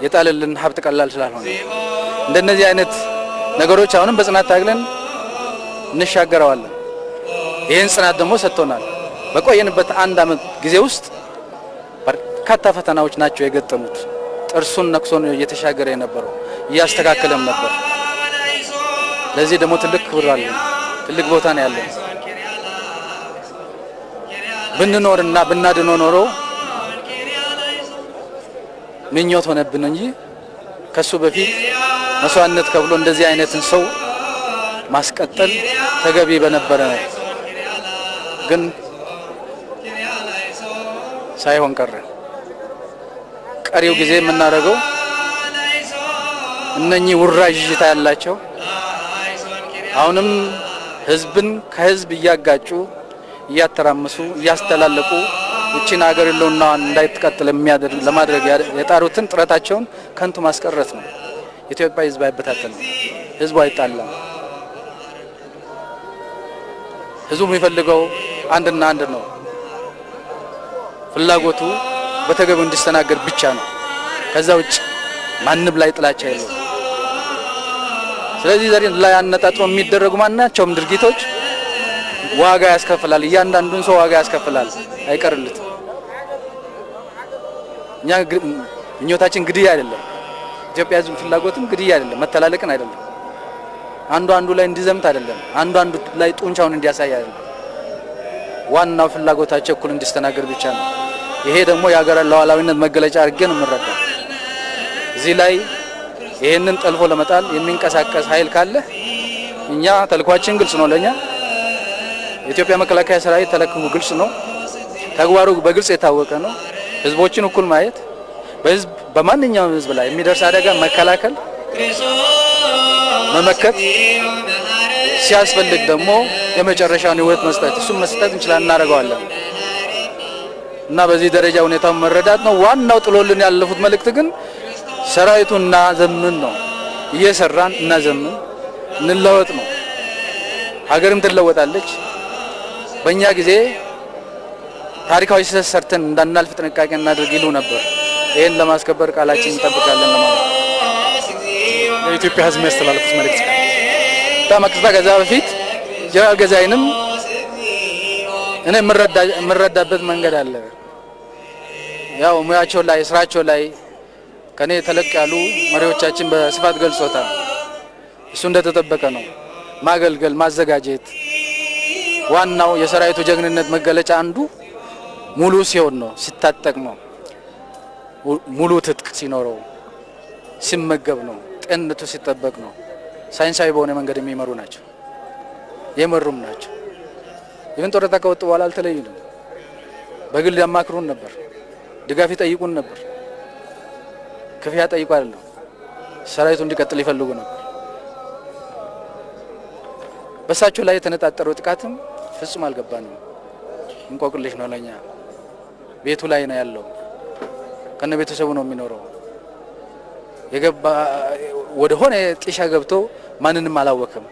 የጣለልን ሀብት ቀላል ስላልሆነ እንደነዚህ አይነት ነገሮች አሁንም በጽናት ታግለን እንሻገረዋለን። ይህን ጽናት ደግሞ ሰጥቶናል። በቆየንበት አንድ አመት ጊዜ ውስጥ በርካታ ፈተናዎች ናቸው የገጠሙት። ጥርሱን ነክሶ ነው እየተሻገረ የነበረው፣ እያስተካከለም ነበር። ለዚህ ደግሞ ትልቅ ክብር አለን፣ ትልቅ ቦታ ነው ያለን። ብንኖርና ብናድኖ ኖሮ ምኞት ሆነብን እንጂ ከሱ በፊት መስዋዕትነት ከፍሎ እንደዚህ አይነትን ሰው ማስቀጠል ተገቢ በነበረ ነው። ግን ሳይሆን ቀረ። ቀሪው ጊዜ የምናደርገው እነኚህ ውራጅ እይታ ያላቸው አሁንም ህዝብን ከህዝብ እያጋጩ እያተራመሱ እያስተላለቁ እቺን ሀገር ህልውናዋን እንዳይትቀጥል የሚያደርግ ለማድረግ ያ- የጣሩትን ጥረታቸውን ከንቱ ማስቀረት ነው። የኢትዮጵያ ህዝብ አይበታተንም። ህዝቡ አይጣላም። ህዝቡ የሚፈልገው አንድና አንድ ነው። ፍላጎቱ በተገቢው እንዲስተናገድ ብቻ ነው። ከዛ ውጭ ማንም ላይ ጥላቻ የለውም። ስለዚህ ዘር ላይ አነጣጥሮ የሚደረጉ ማናቸውም ድርጊቶች ዋጋ ያስከፍላል። እያንዳንዱን ሰው ዋጋ ያስከፍላል፣ አይቀርልትም። እኛ ግድ- ምኞታችን ግድያ አይደለም። ኢትዮጵያ ህዝብ ፍላጎትም ግድያ አይደለም፣ መተላለቅን አይደለም። አንዱ አንዱ ላይ እንዲዘምት አይደለም፣ አንዱ አንዱ ላይ ጡንቻውን እንዲያሳይ አይደለም። ዋናው ፍላጎታቸው እኩል እንዲስተናገድ ብቻ ነው። ይሄ ደግሞ የሀገር ሉዓላዊነት መገለጫ አድርጌ ነው የምረዳው። እዚህ ላይ ይሄንን ጠልፎ ለመጣል የሚንቀሳቀስ ኃይል ካለ እኛ ተልኳችን ግልጽ ነው። ለእኛ የኢትዮጵያ መከላከያ ሰራዊት ተልእኮው ግልጽ ነው። ተግባሩ በግልጽ የታወቀ ነው። ህዝቦችን እኩል ማየት፣ በህዝብ በማንኛውም ህዝብ ላይ የሚደርስ አደጋ መከላከል፣ መመከት፣ ሲያስፈልግ ደግሞ የመጨረሻውን ህይወት መስጠት፣ እሱም መስጠት እንችላለን፣ እናደርገዋለን። እና በዚህ ደረጃ ሁኔታውን መረዳት ነው ዋናው። ጥሎልን ያለፉት መልእክት ግን ሰራዊቱ እናዘምን ነው። እየሰራን እናዘምን፣ እንለወጥ ነው። ሀገርም ትለወጣለች። በእኛ ጊዜ ታሪካዊ ስህተት ሰርተን እንዳናልፍ ጥንቃቄ እናድርግ ይሉ ነበር። ይህን ለማስከበር ቃላችን እንጠብቃለን ለማለት ነው። የኢትዮጵያ ሕዝብ የሚያስተላልፉት መልእክት? በጣም ይቅርታ፣ ከዛ በፊት ጀነራል ገዛይንም እኔ የምረዳ- የምረዳበት መንገድ አለ። ያው ሙያቸው ላይ፣ ስራቸው ላይ ከኔ ተለቅ ያሉ መሪዎቻችን በስፋት ገልጾታል። እሱ እንደተጠበቀ ነው። ማገልገል፣ ማዘጋጀት ዋናው የሰራዊቱ ጀግንነት መገለጫ አንዱ ሙሉ ሲሆን ነው፣ ሲታጠቅ ነው፣ ሙሉ ትጥቅ ሲኖረው፣ ሲመገብ ነው፣ ጤንነቱ ሲጠበቅ ነው። ሳይንሳዊ በሆነ መንገድ የሚመሩ ናቸው፣ የመሩም ናቸው። ኢቭን ጡረታ ከወጡ በኋላ አልተለዩንም። በግል ያማክሩን ነበር፣ ድጋፍ ይጠይቁን ነበር። ክፍያ ጠይቁ አይደለም፣ ሰራዊቱ እንዲቀጥል ይፈልጉ ነበር። በእሳቸው ላይ የተነጣጠረው ጥቃትም ፍጹም አልገባንም። እንቆቅልሽ ነው ለኛ። ቤቱ ላይ ነው ያለው፣ ከነ ቤተሰቡ ነው የሚኖረው። የገባ ወደ ሆነ ጢሻ ገብቶ ማንንም አላወቅም።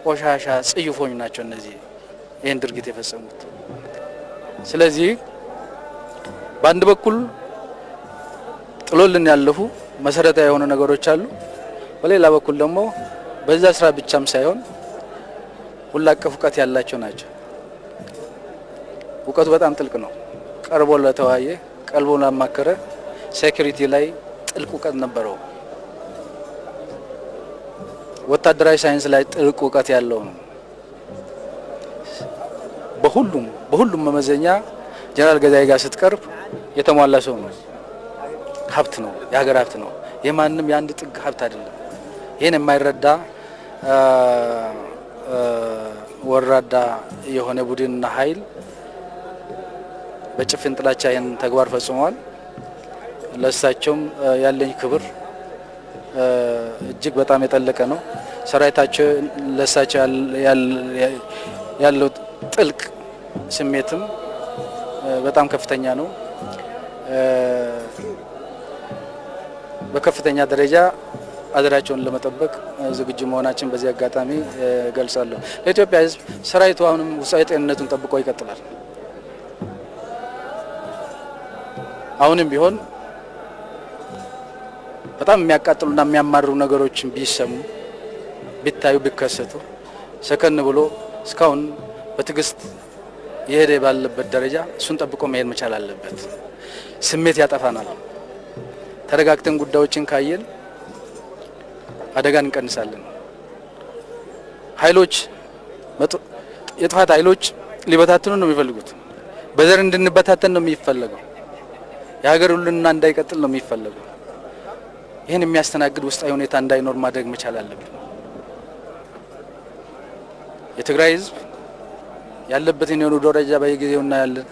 ቆሻሻ ጽዩፎች ናቸው እነዚህ ይህን ድርጊት የፈጸሙት። ስለዚህ በአንድ በኩል ጥሎልን ያለፉ መሰረታዊ የሆኑ ነገሮች አሉ። በሌላ በኩል ደግሞ በዛ ስራ ብቻም ሳይሆን ሁሉ አቀፍ እውቀት ያላቸው ናቸው። እውቀቱ በጣም ጥልቅ ነው። ቀርቦ ለተወያየ፣ ቀርቦ ላማከረ፣ ሴኩሪቲ ላይ ጥልቅ እውቀት ነበረው። ወታደራዊ ሳይንስ ላይ ጥልቅ እውቀት ያለው ነው። በሁሉም በሁሉም መመዘኛ ጀነራል ገዛኢ ጋር ስትቀርብ የተሟላ ሰው ነው። ሀብት ነው፣ የሀገር ሀብት ነው። የማንም የአንድ ጥግ ሀብት አይደለም። ይህን የማይረዳ አ፣ አ፣ ወራዳ የሆነ ቡድንና ኃይል በጭፍን ጥላቻ ይህን ተግባር ፈጽመዋል። ለእሳቸውም አ፣ ያለኝ ክብር አ፣ እጅግ በጣም የጠለቀ ነው። ሰራዊታቸው ለእሳቸው ያል- ያል- ያለው ጥልቅ ስሜትም አ፣ በጣም ከፍተኛ ነው። አ፣ በከፍተኛ ደረጃ አደራቸውን ለመጠበቅ ዝግጁ መሆናችን በዚህ አጋጣሚ እገልጻለሁ። ለኢትዮጵያ ሕዝብ ሰራዊቱ አሁንም ውስጣዊ ጤንነቱን ጠብቆ ይቀጥላል። አሁንም ቢሆን በጣም የሚያቃጥሉና የሚያማርሩ ነገሮችን ቢሰሙ፣ ቢታዩ፣ ቢከሰቱ ሰከን ብሎ እስካሁን በትዕግስት እየሄደ ባለበት ደረጃ እሱን ጠብቆ መሄድ መቻል አለበት። ስሜት ያጠፋናል። ተረጋግተን ጉዳዮችን ካየን አደጋን እንቀንሳለን። ኃይሎች መጥ- የጥፋት ኃይሎች ሊበታትኑ ነው የሚፈልጉት። በዘር እንድንበታተን ነው የሚፈለገው። የሀገር ሁሉና እንዳይቀጥል ነው የሚፈለገው። ይህን የሚያስተናግድ ውስጣዊ ሁኔታ እንዳይኖር ማድረግ መቻል አለብን። የትግራይ ህዝብ ያለበትን የኑሮ ደረጃ በየጊዜው እናያለን፣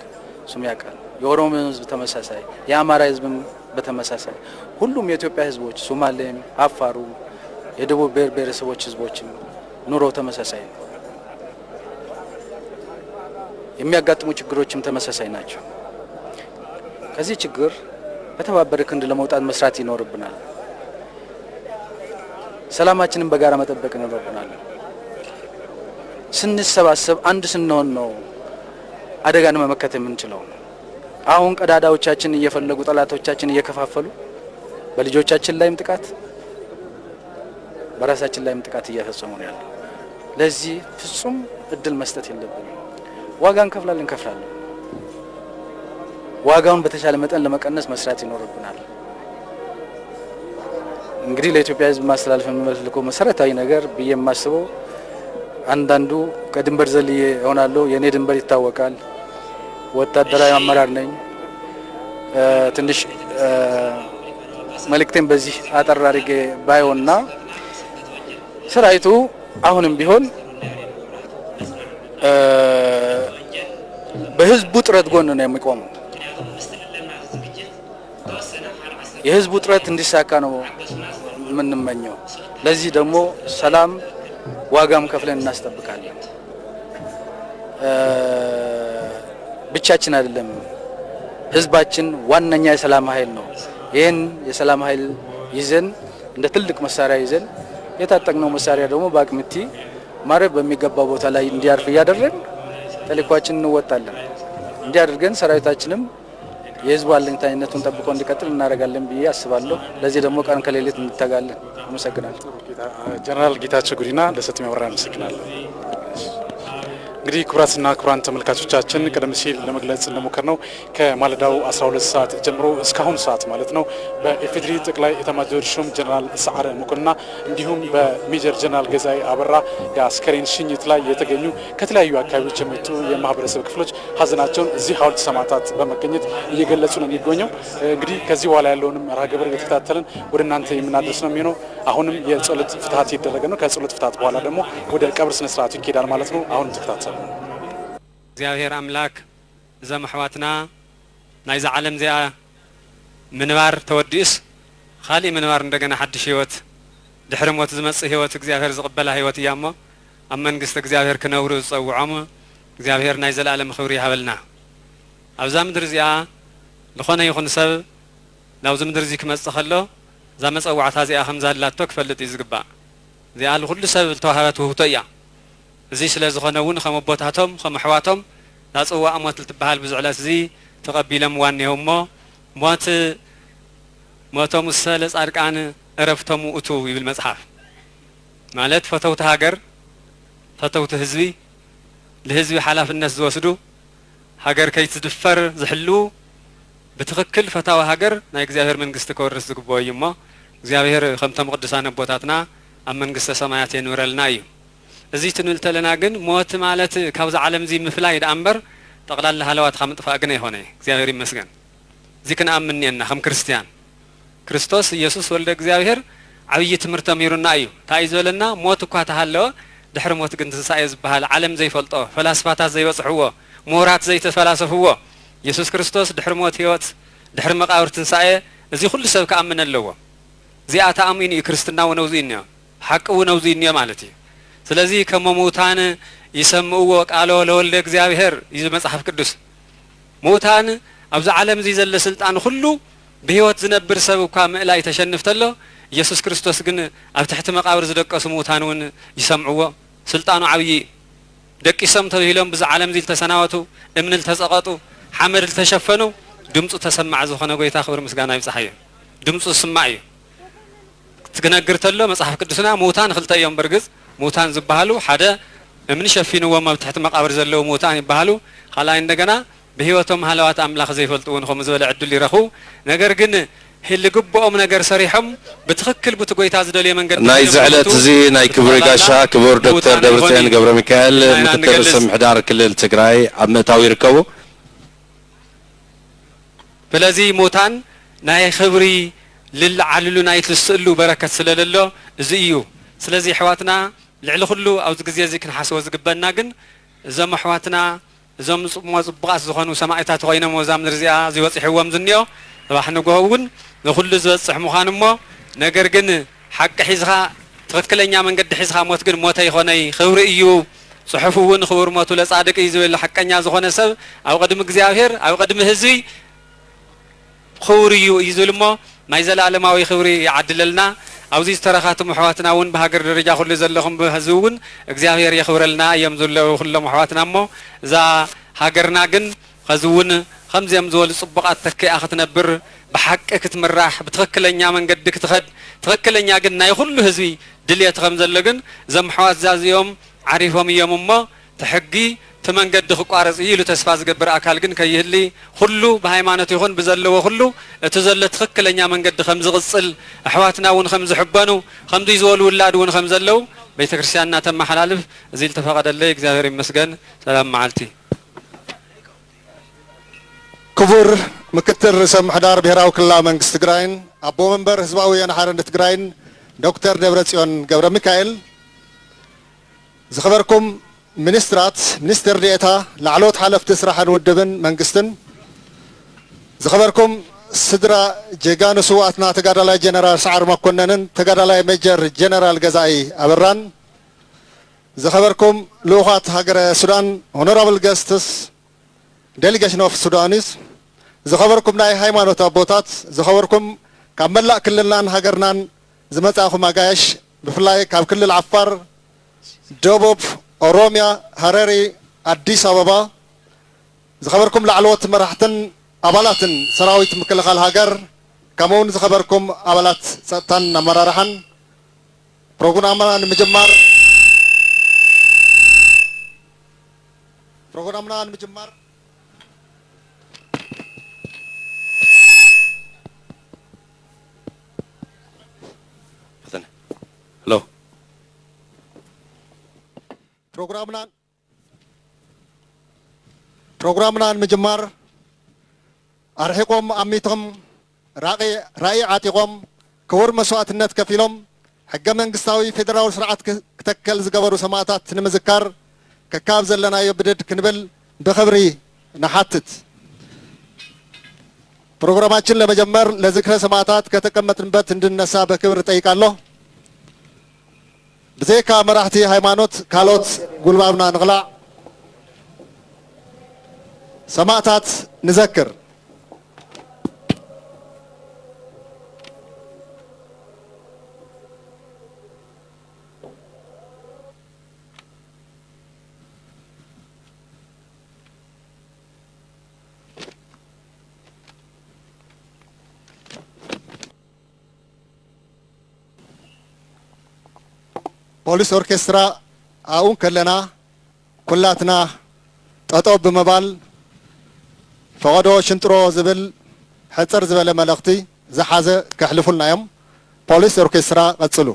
እሱም ያውቃል። የኦሮሞ ህዝብ ተመሳሳይ፣ የአማራ ህዝብም በተመሳሳይ፣ ሁሉም የኢትዮጵያ ህዝቦች፣ ሶማሌም፣ አፋሩ፣ የደቡብ ብሔር ብሔረሰቦች ህዝቦችም ኑሮ ተመሳሳይ ነው። የሚያጋጥሙ ችግሮችም ተመሳሳይ ናቸው። ከዚህ ችግር በተባበረ ክንድ ለመውጣት መስራት ይኖርብናል። ሰላማችንን በጋራ መጠበቅ ይኖርብናል። ስንሰባሰብ፣ አንድ ስንሆን ነው አደጋን መመከት የምንችለው። አሁን ቀዳዳዎቻችን እየፈለጉ፣ ጠላቶቻችን እየከፋፈሉ በልጆቻችን ላይም ጥቃት፣ በራሳችን ላይም ጥቃት እየፈጸሙ ነው ያለው። ለዚህ ፍጹም እድል መስጠት የለብንም። ዋጋ እንከፍላለን፣ እንከፍላለን። ዋጋውን በተቻለ መጠን ለመቀነስ መስራት ይኖርብናል። እንግዲህ ለኢትዮጵያ ህዝብ ማስተላለፍ የምፈልገው መሰረታዊ ነገር ብዬ የማስበው፣ አንዳንዱ ከድንበር ዘልዬ እሆናለሁ፣ የእኔ ድንበር ይታወቃል፣ ወታደራዊ አመራር ነኝ። እ፣ ትንሽ እ፣ መልእክቴን በዚህ አጠር አድርጌ ባየውና፣ ሰራዊቱ አሁንም ቢሆን እ፣ በህዝቡ ጥረት ጎን ነው የሚቆመው። የህዝቡ ጥረት እንዲሳካ ነው የምንመኘው። ለዚህ ደግሞ ሰላም ዋጋም ከፍለን እናስጠብቃለን። እ፣ ብቻችን አይደለም፣ ህዝባችን ዋነኛ የሰላም ኃይል ነው። ይህን የሰላም ኃይል ይዘን፣ እንደ ትልቅ መሳሪያ ይዘን፣ የታጠቅነው መሳሪያ ደግሞ በአቅምቲ ማረፍ በሚገባው ቦታ ላይ እንዲያርፍ እያደረግን ተልዕኳችንን እንወጣለን። እንዲህ አድርገን ሰራዊታችንም የህዝቡ አለኝታይነቱን ጠብቆ እንዲቀጥል እናደርጋለን ብዬ አስባለሁ። ለዚህ ደግሞ ቀን ከሌሊት እንተጋለን። አመሰግናለሁ። ጀነራል ጌታቸው ጉዲና ለሰጡኝ ማብራሪያ አመሰግናለሁ። እንግዲህ ክቡራትና ክቡራን ተመልካቾቻችን ቀደም ሲል ለመግለጽ እንደሞከርነው ከማለዳው አስራ ሁለት ሰዓት ጀምሮ እስካሁን ሰዓት ማለት ነው በኢፌዴሪ ጠቅላይ ኤታማዦር ሹም ጀነራል ሰዓረ መኮንንና እንዲሁም በሜጀር ጀነራል ገዛኢ አበራ የአስከሬን ሽኝት ላይ የተገኙ ከተለያዩ አካባቢዎች የመጡ የማህበረሰብ ክፍሎች ሀዘናቸውን እዚህ ሐውልት ሰማዕታት በመገኘት እየገለጹ ነው የሚገኘው። እንግዲህ ከዚህ በኋላ ያለውንም መርሃ ግብር እየተከታተልን ወደ እናንተ የምናደርስ ነው የሚሆነው። አሁንም የጸሎት ፍትሐት እየተደረገ ነው። ከጸሎት ፍትሐት በኋላ ደግሞ ወደ ቀብር ስነ ስርዓቱ ይካሄዳል ማለት ነው። አሁንም ተከታተሉ። እግዚኣብሔር ኣምላክ እዞም ኣሕዋትና ናይዛ ዓለም እዚኣ ምንባር ተወዲኡስ ካሊእ ምንባር እንደገና ሓድሽ ህይወት ድሕሪ ሞት ዝመጽእ ህይወት እግዚኣብሔር ዝቕበላ ህይወት እያ እሞ ኣብ መንግስቲ እግዚኣብሔር ክነብሩ ዝጸውዖም እግዚኣብሔር ናይ ዘለኣለም ክብሪ ይሃበልና። ኣብዛ ምድሪ እዚኣ ዝኾነ ይኹን ሰብ ናብዚ ምድሪ እዚ ክመጽእ ከሎ እዛ መጸዋዕታ እዚኣ ከም ዘላቶ ክፈልጥ እዩ ዝግባእ። እዚኣ ንኹሉ ሰብ ዝተዋህበት ውህብቶ እያ። እዚ ስለ ዝኾነ እውን ከም ኣቦታቶም ከም ኣሕዋቶም እዛ ጽዋእ ሞት ልትበሃል ብዚ ዕለት እዚ ተቐቢሎምዋ እኒሄው እሞ ሞት ሞቶም ውሰ ለጻድቃን እረፍቶም ውእቱ ይብል መጽሓፍ። ማለት ፈተውቲ ሃገር፣ ፈተውቲ ህዝቢ፣ ልህዝቢ ሓላፍነት ዝወስዱ፣ ሃገር ከይትድፈር ዝሕልዉ፣ ብትኽክል ፈታዊ ሃገር ናይ እግዚኣብሔር መንግስቲ ከወርስ ዝግብኦ እዩ እሞ እግዚኣብሔር ከምቶም ቅዱሳን ኣቦታትና ኣብ መንግስተ ሰማያት የንብረልና እዩ። እዚ ትንብል ተለና ግን ሞት ማለት ካብዛ ዓለም እዚ ምፍላይ ደኣ እምበር ጠቕላላ ሃለዋትካ ምጥፋእ ግን ኣይኮነ። እግዚኣብሔር ይመስገን። እዚ ክንኣምን እኒአና ከም ክርስትያን። ክርስቶስ ኢየሱስ ወልደ እግዚኣብሔር ዓብዪ ትምህርቲ ተምሂሩና እዩ። እንታይ እዩ ዝበለና? ሞት እኳ ተሃለወ ድሕሪ ሞት ግን ትንሳኤ ዝበሃል ዓለም ዘይፈልጦ፣ ፈላስፋታት ዘይበጽሕዎ፣ ምሁራት ዘይተፈላሰፍዎ፣ ኢየሱስ ክርስቶስ ድሕሪ ሞት ህይወት፣ ድሕሪ መቃብር ትንሳኤ፣ እዚ ኩሉ ሰብ ክኣምን ኣለዎ። እዚኣ ተኣሚኑ እዩ ክርስትና እውን ኣብዚ እኒኦ፣ ሓቂ እውን ኣብዚ እኒኦ ማለት እዩ። ስለዚ ከመ ምውታን ይሰምዕዎ ቃሎ ለወልደ እግዚኣብሔር እዩ መጽሓፍ ቅዱስ። ምውታን ኣብዚ ዓለም እዚ ዘሎ ስልጣን ኩሉ ብህይወት ዝነብር ሰብ እኳ ምእላይ ተሸንፍ ተሎ ኢየሱስ ክርስቶስ ግን ኣብ ትሕቲ መቃብር ዝደቀሱ ምውታን እውን ይሰምዕዎ። ስልጣኑ ዓብዪ እዩ። ደቂሶም ተብሂሎም ብዚ ዓለም እዚ ዝተሰናበቱ፣ እምኒ ዝተጸቐጡ፣ ሓመድ ዝተሸፈኑ ድምፁ ተሰማዕ ዝኾነ ጎይታ ክብሪ ምስጋና ይብፅሓዮ። ድምፁ ዝስማዕ እዩ። ክትነግር ተሎ መፅሓፍ ቅዱስና ምውታን ክልተ እዮም። በርግፅ ምውታን ዝበሃሉ ሓደ እምኒ ሸፊንዎም ኣብ ትሕቲ መቃብር ዘለዉ ምውታን ይበሃሉ። ካልኣይ እንደገና ብህይወቶም ሃለዋት ኣምላኽ ዘይፈልጡ እውን ከምኡ ዝበለ ዕድል ይረኽቡ። ነገር ግን ልግብኦም ነገር ሰሪሖም ብትኽክል ቡቲ ጎይታ ዝደልዮ መንገዲ ናይዚ ዕለት እዚ ናይ ክብሪ ጋሻ ክቡር ዶክተር ደብረፅዮን ገብረ ሚካኤል ምክትል ርእሰ ምሕዳር ክልል ትግራይ ኣብ ምእታው ይርከቡ። ስለዚ ሙታን ናይ ክብሪ ልልዓልሉ ናይ ትስእሉ በረከት ስለለሎ እዚ እዩ። ስለዚ ኣሕዋትና ልዕሊ ኩሉ ኣብዚ ግዜ እዚ ክንሓስቦ ዝግበና ግን እዞም ኣሕዋትና እዞም ጽሞ ጽቡቓት ዝኾኑ ሰማእታት ኮይኖም ወዛ ምድሪ እዚኣ እዚ በጺሕዎም ዝንዮ ጽባሕ ንግሆ እውን ንኹሉ ዝበጽሕ ምዃኑ እሞ ነገር ግን ሓቂ ሒዝኻ ትኽክለኛ መንገዲ ሒዝኻ ሞት ግን ሞተ ይኾነይ ክብሪ እዩ። ጽሑፍ እውን ክቡር ሞቱ ለጻድቅ እዩ ዝብል ሓቀኛ ዝኾነ ሰብ ኣብ ቅድሚ እግዚኣብሔር ኣብ ቅድሚ ህዝቢ ክቡር እዩ እዩ ዝብል እሞ ናይ ዘለኣለማዊ ክብሪ ይዓድለልና። ኣብዚ ዝተረኻትሙ ኣሕዋትና እውን ብሃገር ደረጃ ኩሉ ዘለኹም ብህዝቢ እውን እግዚኣብሔር የኽብረልና እዮም ዘለዉ ኩሎም ኣሕዋትና እሞ እዛ ሃገርና ግን ኸዚ እውን ከምዚኦም ዝበሉ ፅቡቓት ተኪኣ ክትነብር ብሓቂ ክትምራሕ ብትኽክለኛ መንገዲ ክትኸድ ትኽክለኛ ግን ናይ ኩሉ ህዝቢ ድልየት ከም ዘሎ ግን እዞም ኣሕዋት እዛ እዚኦም ዓሪፎም እዮም እሞ እቲ ሕጊ እቲ መንገዲ ክቋረፅ እዩ ኢሉ ተስፋ ዝገብር ኣካል ግን ከይህሊ ኩሉ ብሃይማኖት ይኹን ብዘለዎ ኩሉ እቲ ዘሎ ትኽክለኛ መንገዲ ከም ዝቕፅል ኣሕዋትና እውን ከም ዝሕበኑ ከምዚ ዝበሉ ውላድ እውን ከም ዘለዉ ቤተ ክርስቲያን እናተመሓላልፍ እዚ ዝተፈቐደለይ እግዚኣብሔር ይመስገን። ሰላም መዓልቲ። ክቡር ምክትል ርእሰ ምሕዳር ብሔራዊ ክልላዊ መንግስቲ ትግራይን ኣቦ መንበር ህዝባዊ ወያነ ሓርነት ትግራይን ዶክተር ደብረጽዮን ገብረ ሚካኤል፣ ዝኸበርኩም ሚኒስትራት፣ ሚኒስትር ዴኤታ፣ ላዕለዎት ሓለፍቲ ስራሕን ውድብን መንግስትን፣ ዝኸበርኩም ስድራ ጀጋኑ ስውኣትና ተጋዳላይ ጀነራል ሰዓር መኮነንን ተጋዳላይ ሜጀር ጀነራል ገዛኢ ኣበራን፣ ዝኸበርኩም ልኡኻት ሃገረ ሱዳን፣ ሆኖራብል ገስትስ፣ ዴሊጌሽን ኦፍ ሱዳኒስ፣ ዝኸበርኩም ናይ ሃይማኖት ኣቦታት፣ ዝኸበርኩም ካብ መላእ ክልልናን ሃገርናን ዝመጻእኹም ኣጋይሽ፣ ብፍላይ ካብ ክልል ዓፋር፣ ደቡብ፣ ኦሮምያ፣ ሃረሪ፣ ኣዲስ ኣበባ፣ ዝኸበርኩም ላዕለዎት መራሕትን ኣባላትን ሰራዊት ምክልኻል ሃገር፣ ከምኡውን ዝኸበርኩም ኣባላት ጸጥታን ኣመራርሓን፣ ፕሮግራምና ንምጅማር ፕሮግራምና ንምጅማር ሄሎ። ፕሮግራምና ፕሮግራምና ንምጅማር ኣርሒቖም ኣሚቶም ራቒ-፣ ራእይ ዓጢቖም ክቡር መስዋእትነት ከፊሎም ሕገ መንግስታዊ ፌደራዊ ስርዓት ክ-፣ ክተከል ዝገበሩ ሰማእታት ንምዝካር ከካብ ዘለናዮ ብድድ ክንብል ብኽብሪ ንሓትት። ፕሮግራማችን ለመጀመር ለዝክረ ሰማእታት ከተቀመጥንበት እንድነሳ በክብር እጠይቃለሁ። ብዘይካ መራሕቲ ሃይማኖት ካልኦት ጉልባብና ንቕላዕ፣ ሰማእታት ንዘክር። ፖሊስ ኦርኬስትራ ኣብኡ ከለና ኩላትና ጠጠው ብምባል ፈቐዶ ሽንጥሮ ዝብል ሕጽር ዝበለ መልእኽቲ ዝሓዘ ከሕልፉልና እዮም። ፖሊስ ኦርኬስትራ ቀጽሉ።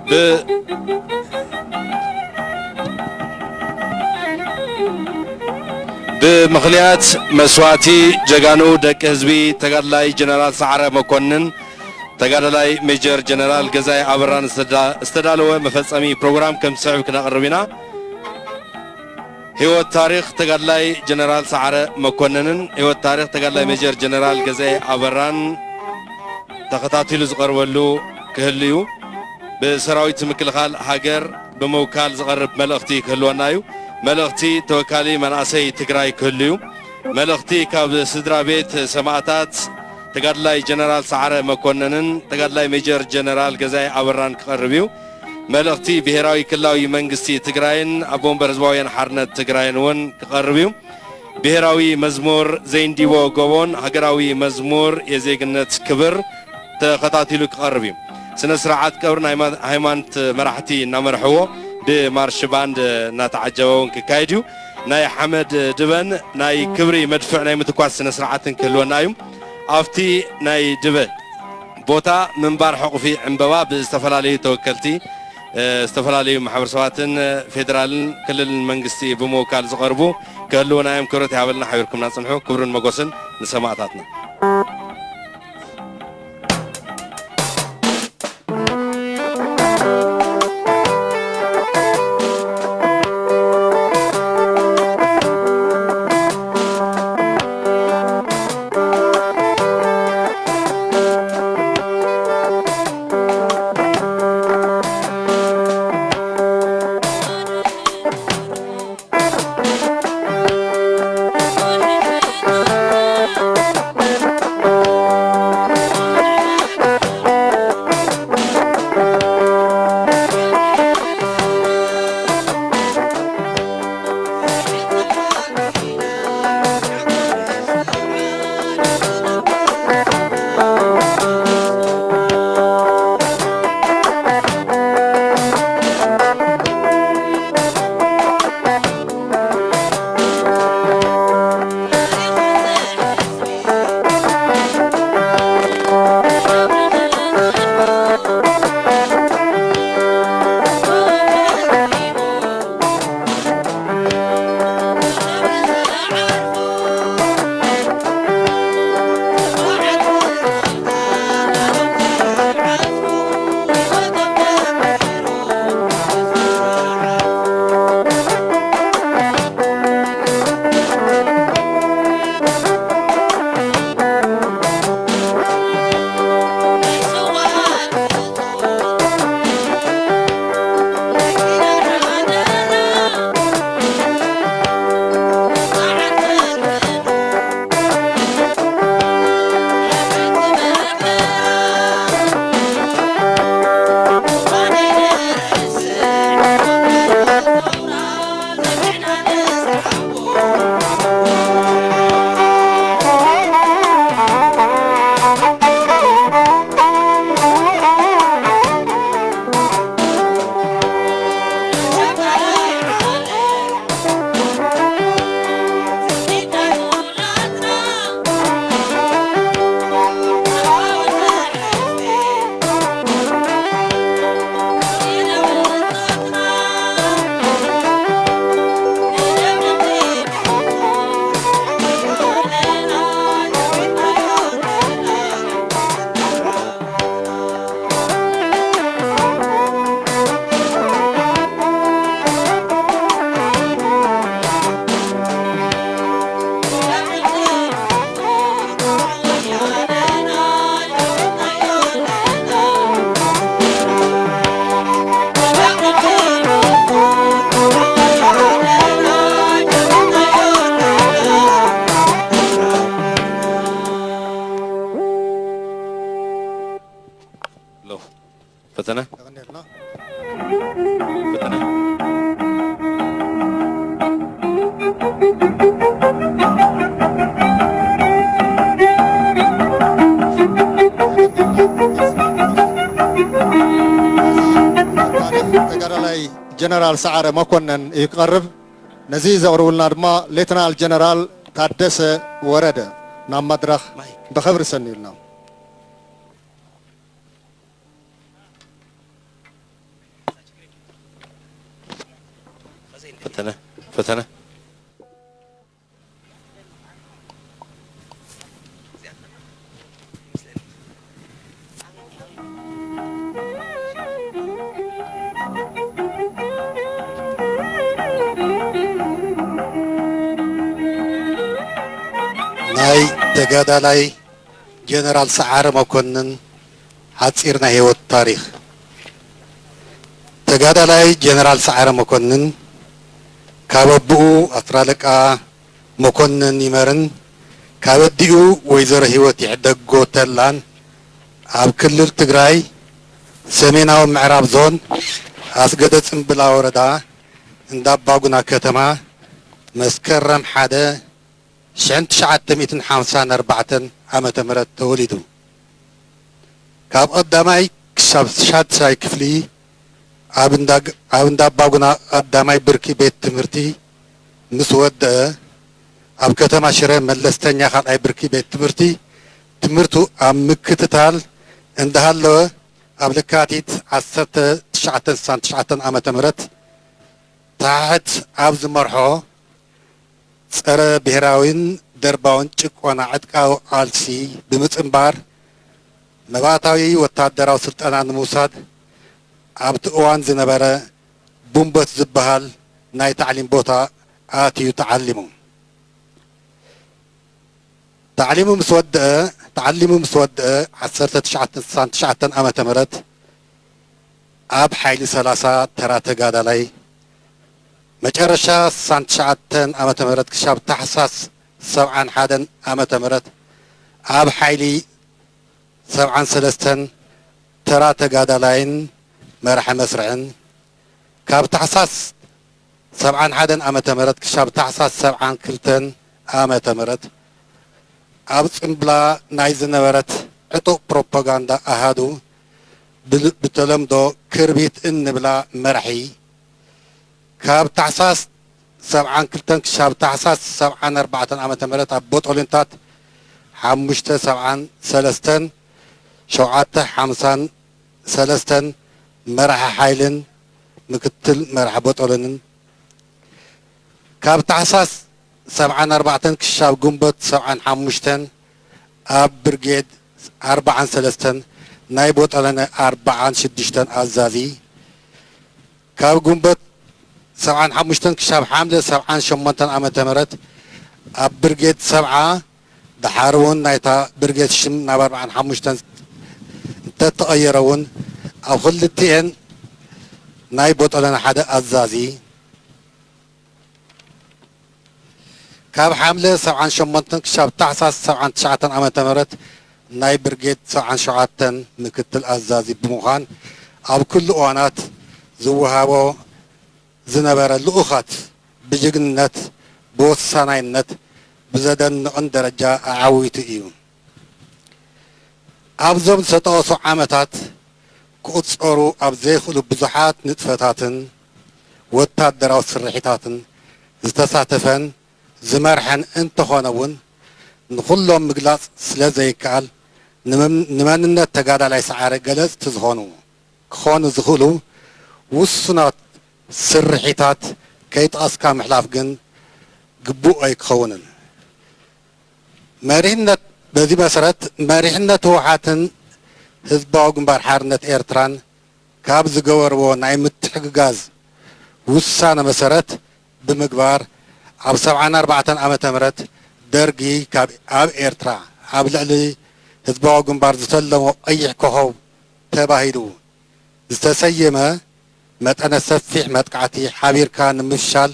ብ-፣ ብምኽንያት መስዋእቲ ጀጋኑ ደቂ ህዝቢ ተጋዳላይ ጀነራል ሰዓረ መኮንን፣ ተጋዳላይ ሜጀር ጀነራል ገዛኢ ኣበራን ዝተዳ-፣ ዝተዳለወ መፈጸሚ ፕሮግራም ከም ዝስዕብ ክነቕርብ ኢና። ህይወት ታሪኽ ተጋዳላይ ጀነራል ሰዓረ መኮንንን ህይወት ታሪኽ ተጋዳላይ ሜጀር ጀነራል ገዛኢ ኣበራን ተኸታቲሉ ዝቐርበሉ ክህሉ እዩ። ብሰራዊት ምክልኻል ሃገር ብምውካል ዝቐርብ መልእኽቲ ክህልወና እዩ። መልእኽቲ ተወካሊ መናእሰይ ትግራይ ክህሉ እዩ። መልእኽቲ ካብ ስድራ ቤት ሰማእታት ተጋዳላይ ጀነራል ሰዓረ መኮንንን ተጋዳላይ ሜጀር ጀነራል ገዛኢ ኣበራን ክቐርብ እዩ። መልእኽቲ ብሄራዊ ክልላዊ መንግስቲ ትግራይን ኣቦ ወንበር ህዝባዊ ወያነ ሓርነት ትግራይን እውን ክቐርብ እዩ። ብሄራዊ መዝሙር ዘይንዲቦ ጎቦን ሃገራዊ መዝሙር የዜግነት ክብር ተኸታቲሉ ክቐርብ እዩ። ስነ ስርዓት ቀብሪ ናይ ማ-፣ ሃይማኖት መራሕቲ እናመርሕዎ ብማርሽ ባንድ እናተዓጀበ እውን ክካየድ እዩ። ናይ ሓመድ ድበን ናይ ክብሪ መድፍዕ ናይ ምትኳስ ስነ ስርዓትን ክህልወና እዩ። ኣብቲ ናይ ድበ ቦታ ምንባር ሕቑፊ ዕምበባ ብዝተፈላለዩ ተወከልቲ፣ እ፣ ዝተፈላለዩ ማሕበረሰባትን ፌደራልን ክልልን መንግስቲ ብምውካል ዝቐርቡ ክህልውና እዮም። ክብረት ይሃበልና። ሓቢርኩምና ጽንሑ። ክብርን መጎስን ንሰማእታትና። ፈተነ። የቐንየልና። ፈተነ። ተጋዳላይ ጀነራል ሰዓረ መኮነን እዩ ክቐርብ። ነዚ ዘቕርቡልና ድማ ሌተናል ጀነራል ታደሰ ወረደ ናብ መድረኽ ብኽብሪ ሰንዩልና። ፈተነ። ፈተነ። ናይ ተጋዳላይ ጀነራል ሰዓረ መኮንን ሓጺር ናይ ህይወት ታሪኽ። ተጋዳላይ ጀነራል ሰዓረ መኮንን ካብ ኣቦኡ ኣስር ኣለቃ መኮንን ይመርን ካብ ኣዲኡ ወይዘሮ ህይወት ይሕደጎ ተላን ኣብ ክልል ትግራይ ሰሜናዊ ምዕራብ ዞን ኣስገደ ጽምብላ ወረዳ እንዳባጉና ከተማ መስከረም ሓደ ሽሕን ትሽዓተ ሚእትን ሓምሳን ኣርባዕተን ዓመተ ምህረት ተወሊዱ። ካብ ቀዳማይ ክሳብ ሻድሻይ ክፍሊ ኣብ እንዳ ኣብ እንዳባጉና ቀዳማይ ብርኪ ቤት ትምህርቲ ምስ ወደአ፣ ኣብ ከተማ ሽረ መለስተኛ ካልኣይ ብርኪ ቤት ትምህርቲ ትምህርቱ ኣብ ምክትታል እንዳሃለወ፣ ኣብ ለካቲት ዓሰርተ ትሽዓተ ስሳን ትሽዓተን ዓመተ ምህረት ታሕት ኣብ ዝመርሖ ጸረ ብሄራዊን ደርባውን ጭቆና ዕጥቃዊ ቃልሲ ብምጽንባር መባእታዊ ወታደራዊ ስልጠና ንምውሳድ ኣብቲ እዋን ዝነበረ ቡምበት ዝበሃል ናይ ታዕሊም ቦታ ኣትዩ ተዓሊሙ። ታዕሊሙ ምስ ወደአ ታዕሊሙ ምስ ወደአ ዓሰርተ ትሽዓተ ስሳን ትሽዓተን ዓመተ ምህረት ኣብ ሓይሊ ሰላሳ ተራ ተጋዳላይ፣ መጨረሻ ስሳን ትሽዓተን ዓመተ ምህረት ክሻብ ታሕሳስ ሰብዓን ሓደን ዓመተ ምህረት ኣብ ሓይሊ ሰብዓን ሰለስተን ተራ ተጋዳላይን መራሒ መስርዕን፣ ካብ ታሕሳስ ሰብዓን ሓደን ዓመተ ምህረት ክሻብ ታሕሳስ ሰብዓን ክልተን ዓመተ ምህረት ኣብ ጽምብላ ናይ ዝነበረት ዕጡቕ ፕሮፓጋንዳ ኣሃዱ፣ ብል- ብተለምዶ ክርቢት እንብላ መራሒ፣ ካብ ታሕሳስ ሰብዓን ክልተን ክሻብ ታሕሳስ ሰብዓን ኣርባዕተን ዓመተ ምህረት ኣብ ቦጦሊንታት ሓሙሽተ ሰብዓን ሰለስተን ሸውዓተ ሓምሳን ሰለስተን መራሒ ሓይልን ምክትል መራሒ ቦጦሎንን፣ ካብ ታሕሳስ ሰብዓን ኣርባዕተን ክሻብ ግንቦት ሰብዓን ሓሙሽተን ኣብ ብርጌድ ኣርባዓን ሰለስተን ናይ ቦጦሎኒ ኣርባዓን ሽዱሽተን ኣዛዚ፣ ካብ ግንቦት ሰብዓን ሓሙሽተን ክሻብ ሓምለ ሰብዓን ሸሞንተን ዓመተ ምህረት ኣብ ብርጌድ ሰብዓ፣ ደሓር እውን ናይታ ብርጌድ ሽም ናብ ኣርባዓን ሓሙሽተን እንተተቐየረ እውን፣ ኣብ ክልቲኤን ናይ ቦጦሎኒ ሓደ ኣዛዚ፣ ካብ ሓምለ ሰብዓን ሸሞንተን ክሻብ ታሕሳስ ሰብዓን ትሽዓተን ዓመተ ምህረት ናይ ብርጌድ ሰብዓን ሸውዓተን ምክትል ኣዛዚ ብምዃን፣ ኣብ ኩሉ እዋናት ዝወሃቦ ዝነበረ ልኡኻት ብጅግንነት፣ ብወሳናይነት ብዘደንቕን ደረጃ ኣዓዊቱ እዩ። ኣብዞም ዝተጠቐሱ ዓመታት ክቑጸሩ ኣብ ዘይኽእሉ ብዙሓት ንጥፈታትን ወታደራዊ ስርሒታትን ዝተሳተፈን ዝመርሐን እንተኾነ እውን፣ ንኹሎም ምግላጽ ስለ ዘይከኣል፣ ንመን- ንመንነት ተጋዳላይ ሰዓረ ገለጽቲ ዝኾኑ ክኾኑ ዝኽእሉ ውሱናት ስርሒታት ከይጠቐስካ ምሕላፍ ግን ግቡእ ኣይክኸውንን። መሪሕነት በዚ መሰረት መሪሕነት ህወሓትን ህዝባዊ ግንባር ሓርነት ኤርትራን ካብ ዝገበርዎ ናይ ምትሕግጋዝ ውሳነ መሰረት ብምግባር፣ ኣብ ሰብዓን ኣርባዕተን ዓመተ ምህረት ደርጊ ካብ ኣብ ኤርትራ ኣብ ልዕሊ ህዝባዊ ግንባር ዝተለሞ ቀይሕ ኮኾብ ተባሂሉ ዝተሰየመ መጠነ ሰፊሕ መጥቃዕቲ ሓቢርካ ንምፍሻል፣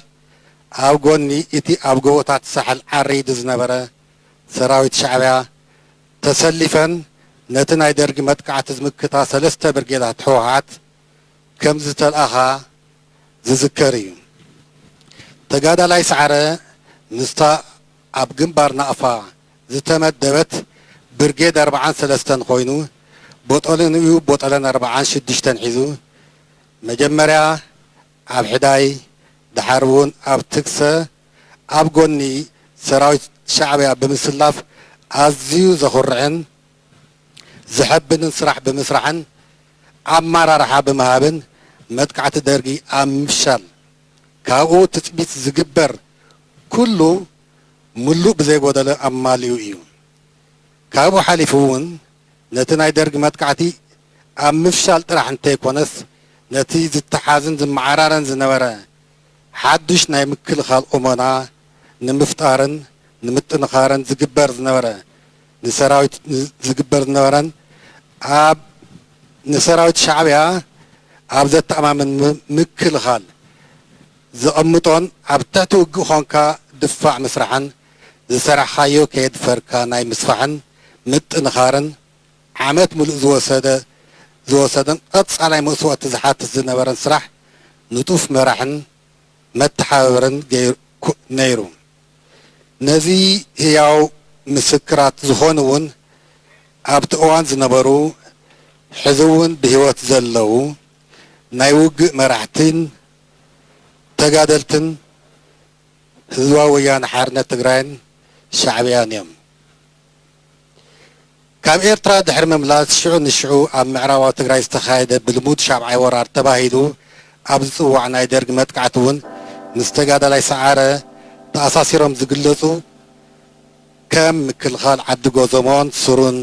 ኣብ ጎኒ እቲ ኣብ ጎቦታት ሳሕል ዓሪዱ ዝነበረ ሰራዊት ሻዕብያ ተሰሊፈን ነቲ ናይ ደርጊ መጥቃዕቲ ዝምክታ ሰለስተ ብርጌዳት ህወሓት ከም ዝተልኣኻ ዝዝከር እዩ። ተጋዳላይ ሰዓረ ምስታ ኣብ ግንባር ናቕፋ ዝተመደበት ብርጌድ ኣርባዓን ሰለስተን ኮይኑ፣ ቦጠለንኡ ቦጠለን ኣርባዓን ሽዱሽተን ሒዙ፣ መጀመርያ ኣብ ሕዳይ፣ ደሓር እውን ኣብ ትግሰ ኣብ ጎኒ ሰራዊት ሻዕብያ ብምስላፍ ኣዝዩ ዘኹርዕን ዘሐብንን ስራሕ ብምስራሕን ኣመራርሓ ብምሃብን መጥቃዕቲ ደርጊ ኣብ ምፍሻል ካብኡ ትፅቢት ዝግበር ኩሉ ሙሉእ ብዘይጎደለ ኣማሊኡ እዩ። ካብኡ ሓሊፉ እውን ነቲ ናይ ደርጊ መጥቃዕቲ ኣብ ምፍሻል ጥራሕ እንተይኮነስ ነቲ ዝተሓዝን ዝመዓራረን ዝነበረ ሓዱሽ ናይ ምክልኻል ቁመና ንምፍጣርን ንምጥንኻርን ዝግበር ዝነበረ ንሰራዊት ዝግበር ዝነበረን ኣብ ንሰራዊት ሻዕብያ ኣብ ዘተኣማምን ም- ምክልኻል ዘቐምጦን ኣብ ትሕቲ ውግእ ኾንካ ድፋዕ ምስራሕን ዝሰራሕኻዮ ከየድፈርካ ናይ ምስፋሕን ምጥንኻርን ዓመት ሙሉእ ዝወሰደ ዝወሰደን ቀጻላይ መስዋእቲ ዝሓትት ዝነበረን ስራሕ ንጡፍ መራሕን መተሓባበርን ገይሩ ነይሩ። ነዚ ህያው ምስክራት ዝኾኑ እውን ኣብቲ እዋን ዝነበሩ ሕዚ እውን ብህይወት ዘለዉ ናይ ውግእ መራሕትን ተጋደልትን ህዝባዊ ወያነ ሓርነት ትግራይን ሻዕብያን እዮም። ካብ ኤርትራ ድሕሪ ምምላስ ሽዑ ንሽዑ ኣብ ምዕራባዊ ትግራይ ዝተኻየደ ብልሙድ ሻብዓይ ወራር ተባሂሉ ኣብ ዝፅዋዕ ናይ ደርግ መጥቃዕቲ እውን ምስ ተጋዳላይ ሰዓረ ተኣሳሲሮም ዝግለፁ ከም ምክልኻል ዓዲ ጎዘሞን ሱሩን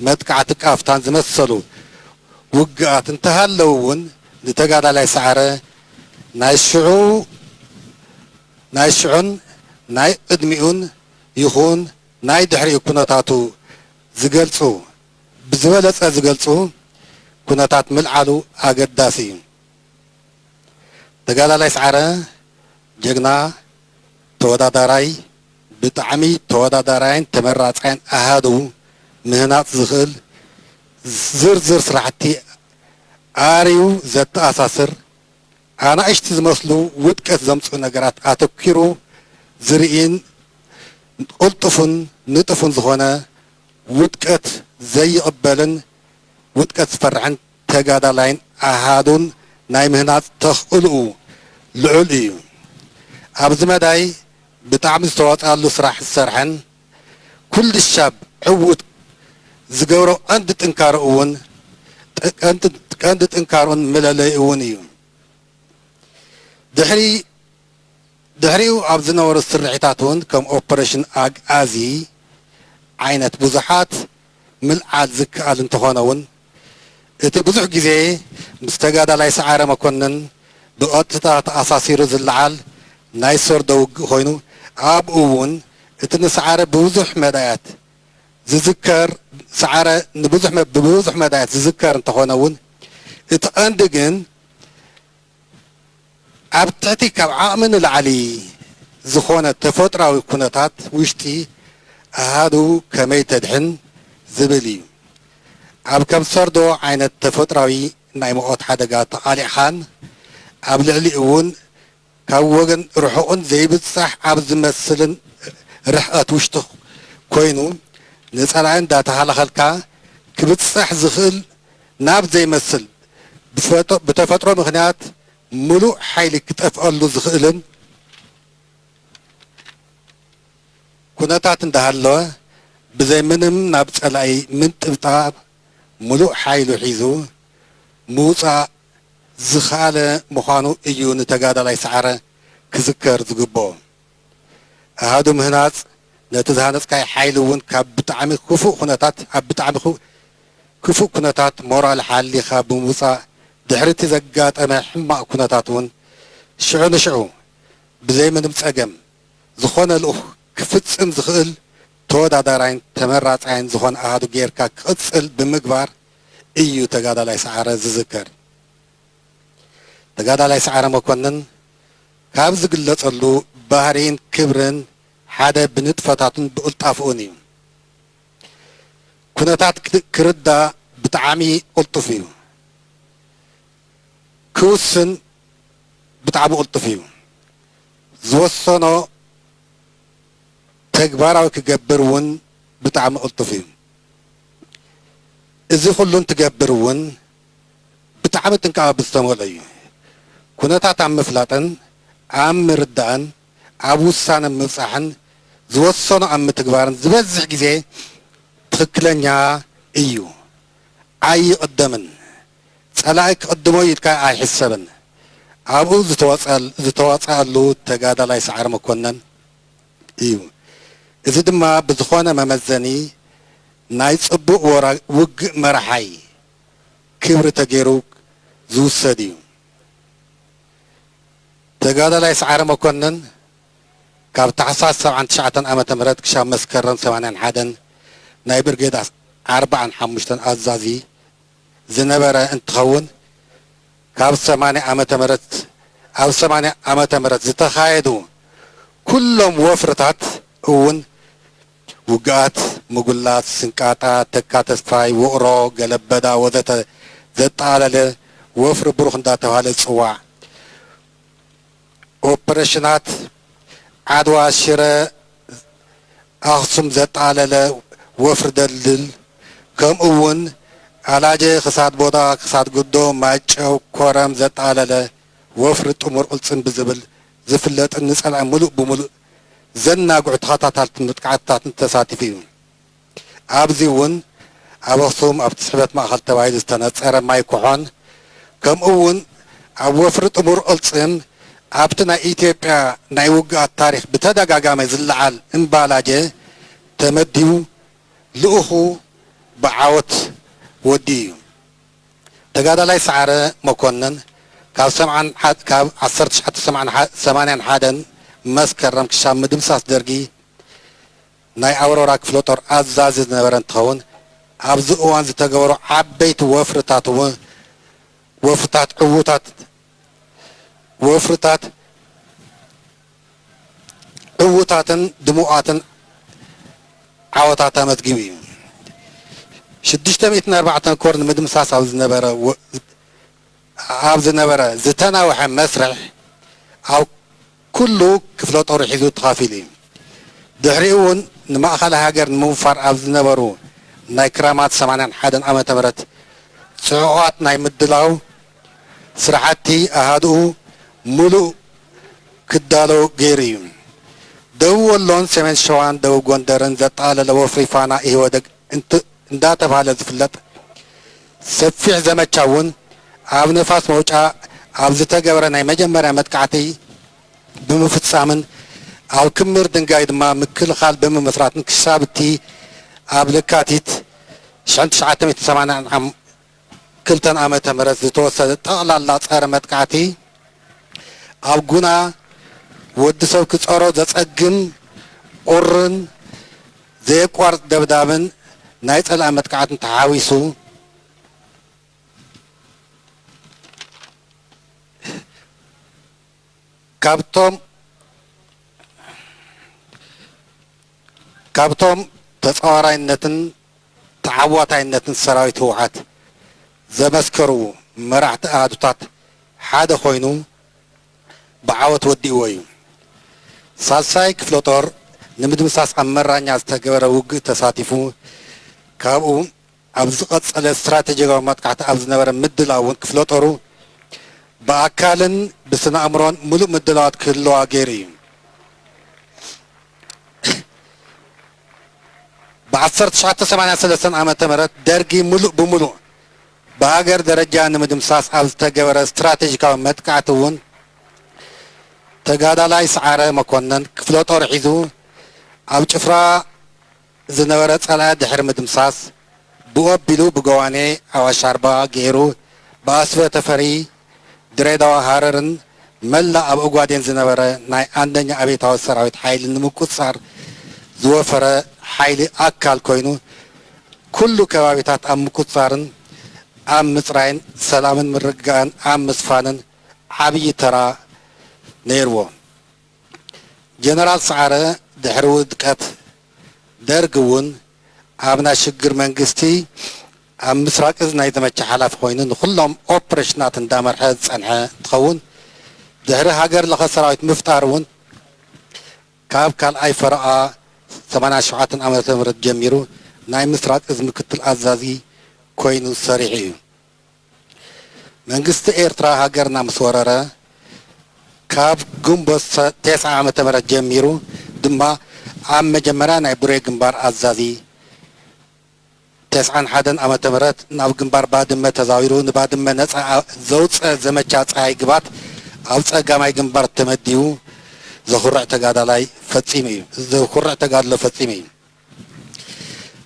መጥቃዕቲ ቃፍታን ዝመሰሉ ውግኣት እንተሃለዉ እውን ንተጋዳላይ ሰዓረ ናይ ሽዑ ናይ ሽዑን ናይ ቅድሚኡን ይኹን ናይ ድሕሪኡ ኩነታቱ ዝገልፁ ብዝበለፀ ዝገልፁ ኩነታት ምልዓሉ ኣገዳሲ እዩ። ተጋዳላይ ሰዓረ ጀግና ተወዳዳራይ ብጣዕሚ ተወዳዳራይን ተመራፃይን ኣሃዱ ምህናፅ ዝኽእል ዝርዝር ስራሕቲ ኣርዩ ዘተኣሳስር ኣናእሽቲ ዝመስሉ ውድቀት ዘምፅኡ ነገራት ኣተኪሩ ዝርእን ቅልጡፍን ንጡፍን ዝኾነ ውድቀት ዘይቕበልን ውድቀት ዝፈርሕን ተጋዳላይን ኣሃዱን ናይ ምህናፅ ተኽእልኡ ልዑል እዩ። ኣብዚ መዳይ ብጣዕሚ ዝተዋፅኣሉ ስራሕ ዝሰርሐን ኩሉ ሻብ ዕዉት ዝገብሮ ቀንዲ ጥንካረ እውን ቀንዲ ጥንካርኡን መለለይ እውን እዩ። ድሕሪ ድሕሪኡ ኣብ ዝነበሩ ስርሒታት እውን ከም ኦፐሬሽን ኣግኣዚ ዓይነት ብዙሓት ምልዓል ዝከኣል እንተኾነ እውን እቲ ብዙሕ ግዜ ምስ ተጋዳላይ ሰዓረ መኮንን ብቐጥታ ተኣሳሲሩ ዝለዓል ናይ ሰርዶ ውግእ ኮይኑ ኣብኡ እውን እቲ ንሰዓረ ብብዙሕ መዳያት ዝዝከር ሰዓረ ንብዙሕ መ- ብብዙሕ መዳያት ዝዝከር እንተኾነ እውን እቲ ቀንዲ ግን ኣብ ትሕቲ ካብ ዓቕሚ ንላዕሊ ዝኾነ ተፈጥራዊ ኩነታት ውሽጢ ኣሃዱ ከመይ ተድሕን ዝብል እዩ። ኣብ ከም ሰርዶ ዓይነት ተፈጥራዊ ናይ ሞት ሓደጋ ተቓሊዕኻን ኣብ ልዕሊ እውን ካብ ወገን ርሑቕን ዘይብጻሕ ኣብ ዝመስልን ርሕቐት ውሽጢ ኮይኑ ንጸላኢ እንዳተኸላኸልካ ክብጻሕ ዝኽእል ናብ ዘይመስል ብፈጦ- ብተፈጥሮ ምኽንያት ምሉእ ሓይሊ ክጠፍኣሉ ዝኽእልን ኩነታት እንዳሃለወ ብዘይ ምንም ናብ ጸላኢ ምንጥብጣብ ምሉእ ሓይሉ ሒዙ ምውጻእ ዝኸኣለ ምዃኑ እዩ ንተጋዳላይ ሰዓረ ክዝከር ዝግብኦ። ኣሃዱ ምህናጽ ነቲ ዝሃነጽካዮ ሓይሊ እውን ካብ ብጣዕሚ ክፉእ ኩነታት ኣብ ብጣዕሚ ክፉ- ክፉእ ኩነታት ሞራል ሓሊኻ ብምውጻእ ድሕሪ እቲ ዘጋጠመ ሕማቕ ኩነታት እውን ሽዑ ንሽዑ ብዘይ ምንም ጸገም ዝኾነ ልኡኽ ክፍጽም ዝኽእል ተወዳዳራይን ተመራጻይን ዝኾነ ኣሃዱ ጌርካ ክቕጽል ብምግባር እዩ ተጋዳላይ ሰዓረ ዝዝከር። ተጋዳላይ ሰዓረ መኮንን ካብ ዝግለጸሉ ባህሪን ክብርን ሓደ ብንጥፈታቱን ብቕልጣፍኡን እዩ። ኩነታት ክርዳእ ብጣዕሚ ቅልጡፍ እዩ። ክውስን ብጣዕሚ ቅልጡፍ እዩ። ዝወሰኖ ተግባራዊ ክገብር እውን ብጣዕሚ ቅልጡፍ እዩ። እዚ ኩሉ እንትገብር እውን ብጣዕሚ ጥንቃቐ ብዝተመልኦ እዩ። ኩነታት ኣብ ምፍላጥን ኣብ ምርዳእን ኣብ ውሳነ ምብጻሕን ዝወሰኖ ኣብ ምትግባርን ዝበዝሕ ግዜ ትኽክለኛ እዩ። ኣይቕደምን። ጸላኢ ክቕድሞ ኢልካ ኣይሕሰብን። ኣብኡ ዝተዋጸኣሉ ተጋዳላይ ሰዓረ መኮነን እዩ። እዚ ድማ ብዝኾነ መመዘኒ ናይ ጽቡቕ ውግእ መራሓይ ክብሪ ተገይሩ ዝውሰድ እዩ። ተጋዳላይ ሰዓረ መኮነን ካብ ታሕሳስ ሰብዓን ትሽዓተን ዓመተ ምህረት ክሻብ መስከረም ሰማንያን ሓደን ናይ ብርጌድ ኣርብዓን ሓሙሽተን ኣዛዚ ዝነበረ እንትኸውን፣ ካብ ሰማንያ ዓመተ ምህረት ኣብ ሰማንያ ዓመተ ምህረት ዝተኻየዱ ኩሎም ወፍርታት እውን ውግኣት፣ ምጉላት፣ ስንቃጣ፣ ተካ ተስፋይ፣ ውቕሮ፣ ገለበዳ ወዘተ ዘጠቓለለ ወፍሪ ብሩኽ እንዳተባህለ ዝፅዋዕ፣ ኦፕሬሽናት ዓድዋ፣ ሽረ፣ ኣኽሱም ዘጠቓለለ ወፍሪ ደልድል፣ ከምኡ እውን ኣላጀ ክሳድ ቦዳ ክሳድ ጉዶ፣ ማይጨው፣ ኮረም ዘጠቓለለ ወፍሪ ጥሙር ቅልፅም ብዝብል ዝፍለጥን ንፀላኢ ሙሉእ ብሙሉእ ዘናግዑ ተኸታተልቲ መጥቃዕትታትን ተሳቲፉ እዩ። ኣብዚ እውን ኣብ ኣኽሱም ኣብ ትስሕበት ማእኸል ተባሂሉ ዝተነፀረ ማይ ኩሖን፣ ከምኡ እውን ኣብ ወፍሪ ጥሙር ቅልፅም ኣብቲ ናይ ኢትዮጵያ ናይ ውግኣት ታሪኽ ብተደጋጋሚ ዝለዓል እምባላጀ ተመዲቡ ልኡኹ ብዓወት ወዲኡ እዩ። ተጋዳላይ ሰዓረ መኮነን ካብ ሰምዓን ሓ-፣ ካብ ዓሰርተ ትሽዓተ ሰማንያን ሓደን መስከረም ክሻብ ምድምሳስ ደርጊ ናይ ኣውሮራ ክፍለ ጦር ኣዛዚ ዝነበረ እንትኸውን፣ ኣብዚ እዋን ዝተገበሩ ዓበይቲ ወፍርታት እውን ወፍርታት ዕዉታት ወፍርታት ዕዉታትን ድሙቓትን ዓወታት ኣመዝጊቡ እዩ። ሽዱሽተ ሚእትን ኣርባዕተን ኮር ንምድምሳስ ኣብ ዝነበረ ወ-፣ ኣብ ዝነበረ ዝተናውሐ መስርሕ ኣብ ኩሉ ክፍለ ጦሩ ሒዙ ተኻፊሉ እዩ። ድሕሪኡ እውን ንማእኸላይ ሃገር ንምውፋር ኣብ ዝነበሩ ናይ ክራማት ሰማንያን ሓደን ዓመተ ምህረት ጽዑቓት ናይ ምድላው ስራሕቲ ኣሃድኡ ምሉእ ክዳሎ ገይሩ እዩ። ደቡብ ወሎን ሰሜን ሸዋን ደቡብ ጎንደርን ዘጠቓለለ ወፍሪ ፋና ኢህወደግ እንት-፣ እንዳተባህለ ዝፍለጥ ሰፊሕ ዘመቻ እውን ኣብ ነፋስ መውጫ ኣብ ዝተገበረ ናይ መጀመርያ መጥቃዕቲ ብምፍጻምን ኣብ ክምር ድንጋይ ድማ ምክልኻል ብምምስራትን ክሳብ እቲ ኣብ ለካቲት ሽሕን ትሽዓተ ሚእትን ሰማንያን ክልተን ዓመተ ምህረት ዝተወሰደ ጠቕላላ ጸረ መጥቃዕቲ ኣብ ጉና ወዲ ሰብ ክጸሮ ዘጸግም ቁርን ዘየቋርጽ ደብዳብን ናይ ጸላኢ መጥቃዕትን ተሓዊሱ ካብቶም ካብቶም ተጻዋራይነትን ተዓዋታይነትን ሰራዊት ህወሓት ዘመስከሩ መራሕቲ ኣሃዱታት ሓደ ኮይኑ ብዓወት ወዲእዎ እዩ። ሳልሳይ ክፍለ ጦር ንምድምሳስ ኣብ መራኛ ዝተገበረ ውግእ ተሳቲፉ ካብኡ ኣብ ዝቐጸለ ስትራቴጂካዊ መጥቃዕቲ ኣብ ዝነበረ ምድላው እውን ክፍለ ጦሩ ብኣካልን ብስነ ኣእምሮን ምሉእ ምድላዋት ክህልዋ ገይሩ እዩ። ብ ዓሰርተ ትሽዓተ ሰማንያን ሰለስተን ዓመተ ምህረት ደርጊ ምሉእ ብምሉእ ብሃገር ደረጃ ንምድምሳስ ኣብ ዝተገበረ ስትራቴጂካዊ መጥቃዕቲ እውን ተጋዳላይ ሰዓረ መኮነን ክፍለ ጦር ሒዙ ኣብ ጭፍራ ዝነበረ ጸላኢ ድሕሪ ምድምሳስ ብኡ ኣቢሉ ብገዋኔ ኣዋሽ ኣርባ ገይሩ ብኣስፈ ተፈሪ ድሬዳዋ ሃረርን መላእ ኣብ ኦጋዴን ዝነበረ ናይ ኣንደኛ ኣብዮታዊ ሰራዊት ሓይሊ ንምቁጽጻር ዝወፈረ ሓይሊ ኣካል ኮይኑ ኩሉ ከባቢታት ኣብ ምቁጽጻርን ኣብ ምጽራይን ሰላምን ምርግጋእን ኣብ ምስፋንን ዓብዪ ተራ ነይርዎ። ጀነራል ሰዓረ ድሕሪ ውድቀት ደርግ እውን ኣብ ናይ ሽግር መንግስቲ ኣብ ምስራቅ እዝ ናይ ዘመቻ ሓላፊ ኮይኑ ንኩሎም ኦፕሬሽናት እንዳመርሐ ዝጸንሐ እንትኸውን፣ ድሕሪ ሃገር ለኸ ሰራዊት ምፍጣር እውን ካብ ካልኣይ ፈረቓ ሰማንያ ሸውዓተ ዓመተ ምህረት ጀሚሩ ናይ ምስራቅ እዝ ምክትል ኣዛዚ ኮይኑ ሰሪሑ እዩ። መንግስቲ ኤርትራ ሃገርና ምስ ወረረ፣ ካብ ግንቦት ሰ-፣ ተስዓ ዓመተ ምህረት ጀሚሩ ድማ ኣብ መጀመርያ ናይ ቡሬ ግንባር ኣዛዚ፣ ተስዓን ሓደን ዓመተ ምህረት ናብ ግንባር ባድመ ተዛዊሩ፣ ንባድመ ነጻ ኣ-፣ ዘውጸ ዘመቻ ጸሃይ ግባት ኣብ ጸጋማይ ግንባር ተመዲቡ ዘኹርዕ ተጋዳላይ ፈጺሙ እዩ። ዘኹርዕ ተጋድሎ ፈጺሙ እዩ።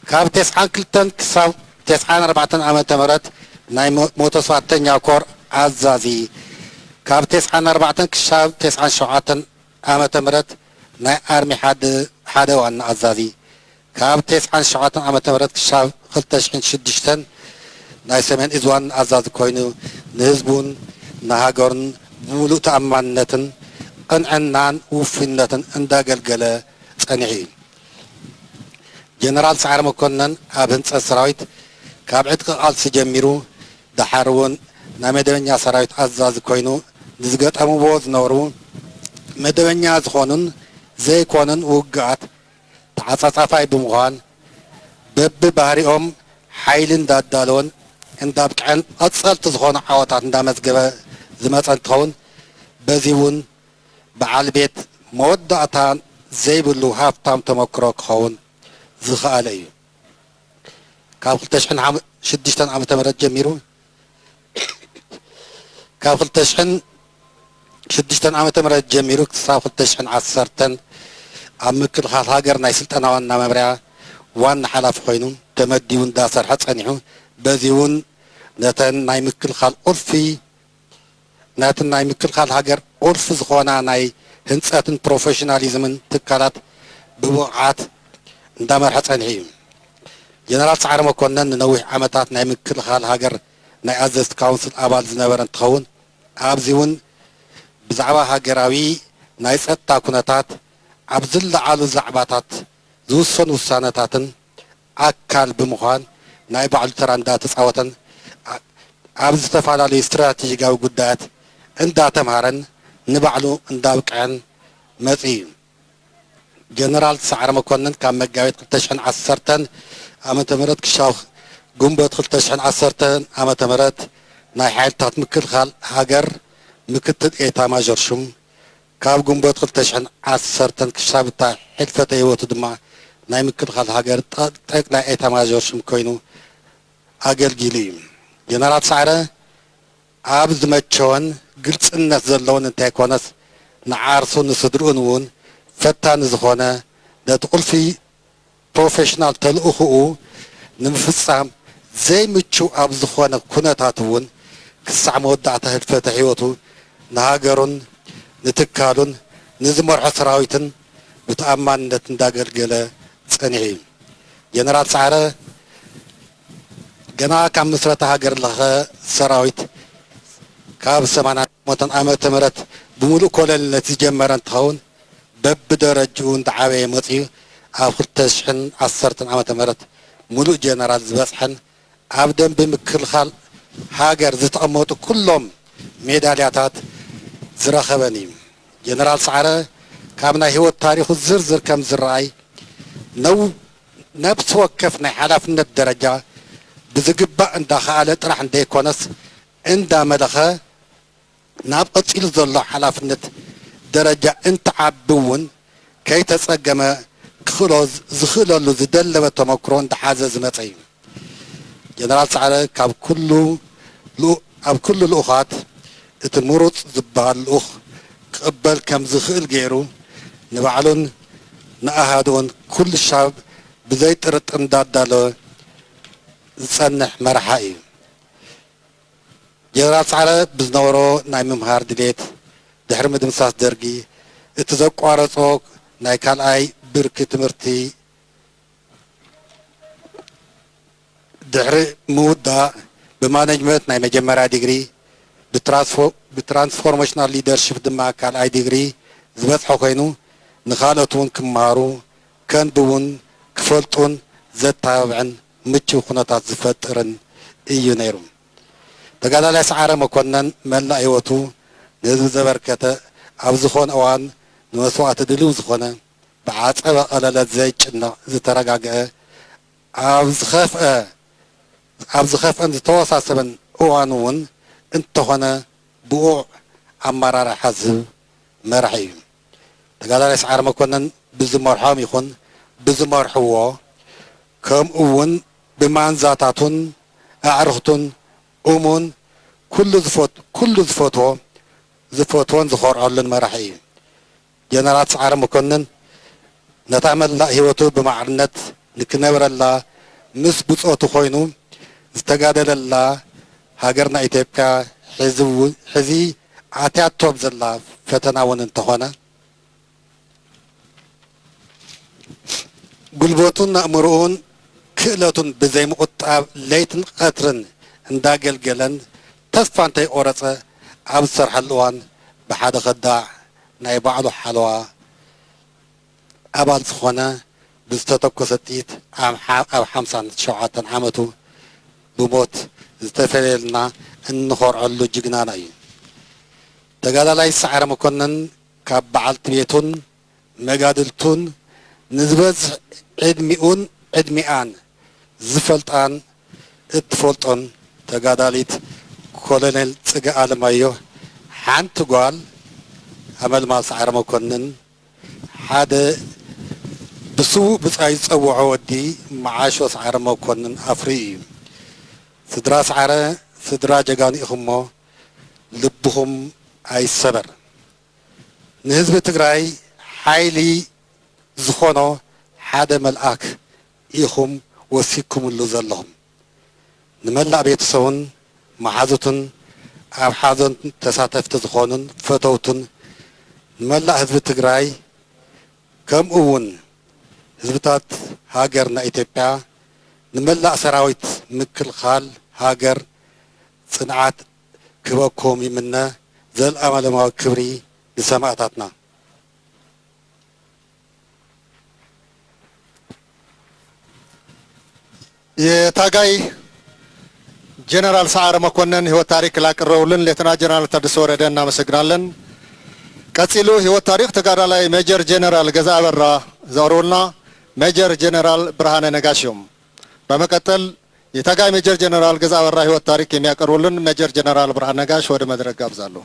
ካብ ተስዓን ክልተን ክሳብ ተስዓን ኣርባዕተን ዓመተ ምህረት ናይ ሞ-፣ ሞቶ ሰባተኛ ኮር ኣዛዚ፣ ካብ ተስዓን ኣርባዕተን ክሳብ ተስዓን ሸውዓተን ዓመተ ምህረት ናይ ኣርሚ ሓደ፣ ሓደ ዋና ኣዛዚ፣ ካብ ተስዓን ሸውዓተን ዓመተ ምህረት ክሳብ ክልተ ሽሕን ሽዱሽተን ናይ ሰሜን እዝ ዋና ኣዛዚ ኮይኑ ንህዝቡን ንሃገሩን ብምሉእ ተኣማንነትን ቅንዕናን ውፉይነትን እንዳገልገለ ጸኒሑ እዩ። ጀነራል ሰዓረ መኮነን ኣብ ህንጸት ሰራዊት ካብ ዕጥቂ ቃልሲ ጀሚሩ፣ ደሓር እውን ናይ መደበኛ ሰራዊት ኣዛዚ ኮይኑ ንዝገጠምዎ ዝነበሩ መደበኛ ዝኾኑን ዘይኮኑን ውግኣት ተዓጻጻፋይ ብምዃን፣ በብባህሪኦም ሓይሊ እንዳዳለወን እንዳብቅዐን ቀጸልቲ ዝኾኑ ዓወታት እንዳመዝገበ ዝመጸ እንትኸውን፣ በዚ እውን በዓል ቤት መወዳእታ ዘይብሉ ሃብታም ተመክሮ ክኸውን ዝኸኣለ እዩ። ካብ ክልተ ሽሕን ሽዱሽተን ዓመተ ምህረት ጀሚሩ፣ ካብ ክልተ ሽሕን ሽዱሽተን ዓመተ ምህረት ጀሚሩ ክሳብ ክልተ ሽሕን ዓሰርተን ኣብ ምክልኻል ሃገር ናይ ስልጠና ዋና መምርያ ዋና ሓላፊ ኮይኑ ተመዲቡ እንዳሰርሐ ጸኒሑ፣ በዚ እውን ነተን ናይ ምክልኻል ቁልፊ ነቲ ናይ ምክልኻል ሃገር ቁልፊ ዝኾና ናይ ህንጸትን ፕሮፌሽናሊዝምን ትካላት ብብቕዓት እንዳመርሐ ጸኒሑ እዩ። ጀነራል ሰዓረ መኮነን ንነዊሕ ዓመታት ናይ ምክልኻል ሃገር ናይ ኣዘዝቲ ካውንስል ኣባል ዝነበረ እንትኸውን፣ ኣብዚ እውን ብዛዕባ ሃገራዊ ናይ ጸጥታ ኩነታት ኣብ ዝለዓሉ ዛዕባታት ዝውሰኑ ውሳነታትን ኣካል ብምዃን ናይ ባዕሉ ተራ እንዳተጻወተን ኣ-፣ ኣብ ዝተፈላለዩ ስትራቴጂካዊ ጉዳያት እንዳተምሃረን ንባዕሉ እንዳብቅዐን መጺኡ እዩ። ጀነራል ሰዓረ መኮነን ካብ መጋቢት ክልተ ሽሕን ዓሰርተን ዓመተ ምህረት ክሻው ግንቦት ክልተ ሽሕን ዓሰርተን ዓመተ ምህረት ናይ ሓይልታት ምክልኻል ሃገር ምክትል ኤታ ማዦር ሹም፣ ካብ ግንቦት ክልተ ሽሕን ዓሰርተን ክሻብ እታ ሕልፈተ ህይወቱ ድማ ናይ ምክልኻል ሃገር ጠ-፣ ጠቅላይ ኤታ ማዦር ሹም ኮይኑ ኣገልጊሉ እዩ። ጀነራል ሰዓረ ኣብ ዝመቸወን ግልጽነት ዘለዎን እንተይኮነስ ንዓርሱ ንስድርኡን እውን ፈታኒ ዝኾነ ነቲ ቁልፊ ፕሮፌሽናል ተልእኾኡ ንምፍጻም ዘይምቹ ኣብ ዝኾነ ኩነታት እውን ክሳዕ መወዳእታ ህልፈተ ህይወቱ ንሃገሩን ንትካሉን ንዝመርሖ ሰራዊትን ብተኣማንነት እንዳገልገለ ጸኒሑ እዩ። ጀነራል ሰዓረ ገና ካብ ምስረታ ሃገር ለኸ ሰራዊት ካብ ሰማንያ ዓመተ ምህረት ብምሉእ ኮለልነት ዝጀመረ እንትኸውን፣ በብደረጅኡ እንዳዓበየ መፂኡ ኣብ ክልተ ሽሕን ዓሰርተን ዓመተ ምህረት ሙሉእ ጀነራል ዝበፅሐን ኣብ ደንቢ ምክልኻል ሃገር ዝተቐመጡ ኩሎም ሜዳልያታት ዝረኸበን እዩ። ጀነራል ሰዓረ ካብ ናይ ህይወት ታሪኹ ዝርዝር ከም ዝረኣይ፣ ነው-፣ ነብሲ ወከፍ ናይ ሓላፍነት ደረጃ ብዝግባእ እንዳኸኣለ ጥራሕ እንደይኮነስ እንዳመለኸ ናብ ቀፂሉ ዘሎ ሓላፍነት ደረጃ እንትዓቢ እውን ከይተፀገመ ክኽእሎ ዝኽእለሉ ዝደለበ ተመክሮ እንዳሓዘ ዝመፀ እዩ። ጀነራል ሰዓረ ካብ ኩሉ ልኡ-፣ ኣብ ኩሉ ልኡኻት እቲ ምሩፅ ዝበሃል ልኡኽ ክቕበል ከም ዝኽእል ገይሩ ንባዕሉን ንኣሃዱኡን ኩሉ ሻብ ብዘይ ጥርጥር እንዳዳለወ ዝጸንሕ መራሒ እዩ። ጀነራል ሰዓረ ብዝነበሮ ናይ ምምሃር ድሌት ድሕሪ ምድምሳስ ደርጊ እቲ ዘቋረጾ ናይ ካልኣይ ብርኪ ትምህርቲ ድሕሪ ምውዳእ ብማኔጅመንት ናይ መጀመርያ ዲግሪ ብትራንስፎ-፣ ብትራንስፎርሜሽናል ሊደርሺፕ ድማ ካልኣይ ዲግሪ ዝበጽሐ ኮይኑ ንኻልኦት እውን ክመሃሩ ከንብቡን ክፈልጡን ዘተባብዕን ምቹው ኩነታት ዝፈጥርን እዩ ነይሩ። ተጋዳላይ ሰዓረ መኮነን መላእ ህይወቱ ንህዝቢ ዘበርከተ፣ ኣብ ዝኾነ እዋን ንመስዋእቲ ድልው ዝኾነ፣ ብዓጸበ ቀለለት ዘይጭነቕ፣ ዝተረጋግአ፣ ኣብ ዝኸፍአ ኣብ ዝኸፍአን ዝተወሳሰበን እዋን እውን እንተኾነ ብቑዕ ኣመራርሓ ዝህብ መራሒ እዩ። ተጋዳላይ ሰዓረ መኮነን ብዝመርሖም ይኹን ብዝመርሕዎ፣ ከምኡ እውን ብማንዛታቱን ኣዕርኽቱን እሙን፣ ኩሉ ዝፈት-፣ ኩሉ ዝፈትዎ፣ ዝፈትዎን ዝኾርዐሉን መራሒ እዩ። ጀነራል ሰዓረ መኮንን ነታ መላእ ህይወቱ ብማዕርነት ንክነብረላ ምስ ብጾቱ ኮይኑ ዝተጋደለላ ሃገርና ኢትዮጵያ ሕዚ ው-፣ ሕዚ ኣትያቶ ዘላ ፈተና እውን እንተኾነ፣ ጉልበቱን ኣእምሮኡን ክእለቱን ብዘይምቑጣብ ለይትን ቀትርን እንዳገልገለን ተስፋ እንተይቆረጸ ኣብ ዝሰርሐሉ እዋን ብሓደ ከዳዕ ናይ ባዕሉ ሓለዋ ኣባል ዝኾነ ብዝተተኮሰ ጥይት ኣብ ሓ-፣ ኣብ ሓምሳን ሸውዓተን ዓመቱ ብሞት ዝተፈለየልና እንኾርዐሉ ጅግናና እዩ። ተጋዳላይ ሰዓረ መኮንን ካብ በዓልቲ ቤቱን መጋድልቱን ንዝበዝሕ ዕድሚኡን ዕድሚኣን ዝፈልጣን እትፈልጦን ተጋዳሊት ኮሎኔል ጽገ ኣለማዮ ሓንቲ ጓል ኣመልማል ሰዓረ መኮንን ሓደ ብስዉእ ብጻይ ዝጸውዖ ወዲ መዓሾ ሰዓረ መኮንን ኣፍርዩ እዩ። ስድራ ሰዓረ ስድራ ጀጋኑ ኢኹምሞ ልብኹም ኣይሰበር። ንህዝቢ ትግራይ ሓይሊ ዝኾኖ ሓደ መልኣክ ኢኹም ወሲድኩምሉ ዘለኹም። ንመላእ ቤተሰቡን መሓዙቱን ኣብ ሓዘን ተሳተፍቲ ዝኾኑን ፈተውቱን ንመላእ ህዝቢ ትግራይ ከምኡ እውን ህዝብታት ሃገርና ኢትዮጵያ ንመላእ ሰራዊት ምክልኻል ሃገር ጽንዓት ክህበኩም ይምነ። ዘለኣለማዊ ክብሪ ንሰማእታትና። የታጋይ ጀነራል ሰዓረ መኮንን ህይወት ታሪክ ላቀረቡልን ሌተና ጀነራል ታደሰ ወረደ እናመሰግናለን። ቀጺሉ ህይወት ታሪክ ተጋዳላይ ሜጀር ጀነራል ገዛ ኣበራ ዘቕርቡልና ሜጀር ጀነራል ብርሃነ ነጋሽ እዮም። በመቀጠል የታጋይ ሜጀር ጀነራል ገዛ አበራ ህይወት ታሪክ የሚያቀርቡልን ሜጀር ጀነራል ብርሃን ነጋሽ ወደ መድረክ ጋብዛለሁ።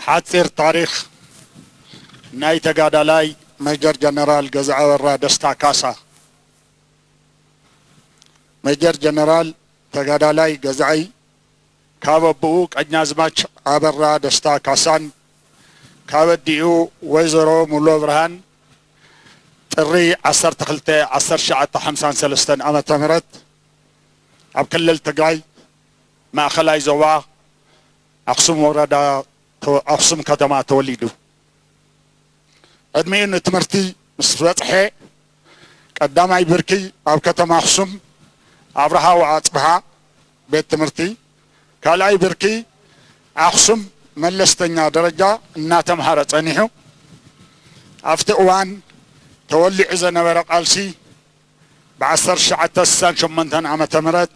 ሓጺር ታሪኽ ናይ ተጋዳላይ ሜጀር ጀነራል ገዛ አበራ ደስታ ካሳ። ሜጀር ጀነራል ተጋዳላይ ገዛኢ ካብ ኣቦኡ ቀኛዝማች ኣበራ ደስታ ካሳን ካብ ኣዲኡ ወይዘሮ ሙሉ ብርሃን ጥሪ ዓሰርተ ክልተ ዓሰርተ ትሽዓተ ሓምሳን ሰለስተን ዓመተ ምህረት ኣብ ክልል ትግራይ ማእኸላይ ዞባ ኣኽሱም ወረዳ ተወ-፣ ኣኽሱም ከተማ ተወሊዱ። ዕድሚኡ ንትምህርቲ ምስ በጽሐ ቀዳማይ ብርኪ ኣብ ከተማ ኣኽሱም ኣብርሃ ወኣጽብሃ ቤት ትምህርቲ፣ ካልኣይ ብርኪ ኣኽሱም መለስተኛ ደረጃ እናተምሃረ ጸኒሑ። ኣብቲ እዋን ተወሊዑ ዘነበረ ቃልሲ ብዓሰርተ ትሽዓተ ስሳን ሸሞንተን ዓመተ ምህረት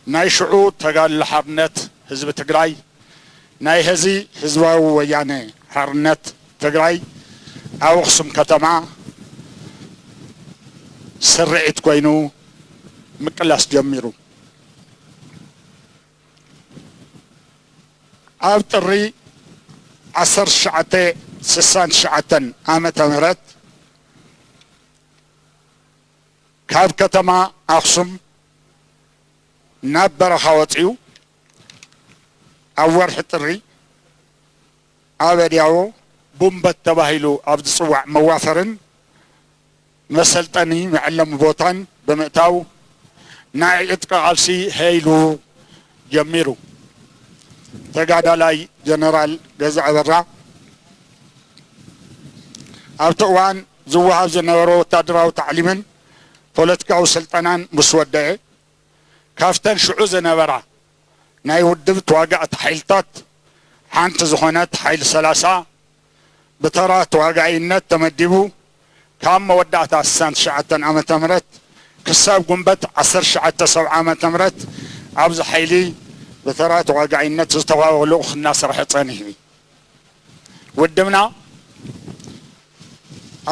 ናይ ሽዑ ተጋድሎ ሓርነት ህዝቢ ትግራይ ናይ ሐዚ ህዝባዊ ወያነ ሓርነት ትግራይ ኣብ ኣኽሱም ከተማ ስርዒት ኮይኑ ምቅላስ ጀሚሩ። ኣብ ጥሪ ዓሰርተ ትሽዓተ ስሳን ትሽዓተን ዓመተ ምህረት ካብ ከተማ ኣኽሱም ናብ በረኻ ወጺኡ ኣብ ወርሒ ጥሪ ኣብ ኣድያቦ ቡምበት ተባሂሉ ኣብ ዝጽዋዕ መዋፈርን መሰልጠኒ መዐለሚ ቦታን ብምእታው ናይ ዕጥቂ ቃልሲ ሀይሉ ጀሚሩ። ተጋዳላይ ጀነራል ገዛ ኣበራ ኣብቲ እዋን ዝወሃብ ዝነበሮ ወታደራዊ ታዕሊምን ፖለቲካዊ ስልጠናን ምስ ወደአ፣ ካብተን ሽዑ ዝነበራ ናይ ውድብ ተዋጋእቲ ሓይልታት ሓንቲ ዝኾነት ሓይሊ ሰላሳ ብተራ ተዋጋኢነት ተመዲቡ ካብ መወዳእታ ስሳን ትሽዓተን ዓመተ ምህረት ክሳብ ጉንበት ዓሰርተ ትሽዓተ ሰብዓ ዓመተ ምህረት ኣብዚ ሓይሊ ብተራ ተዋጋኢነት ዝተዋወ ልኡኽ እናሰርሐ ጸኒሑ እዩ። ውድብና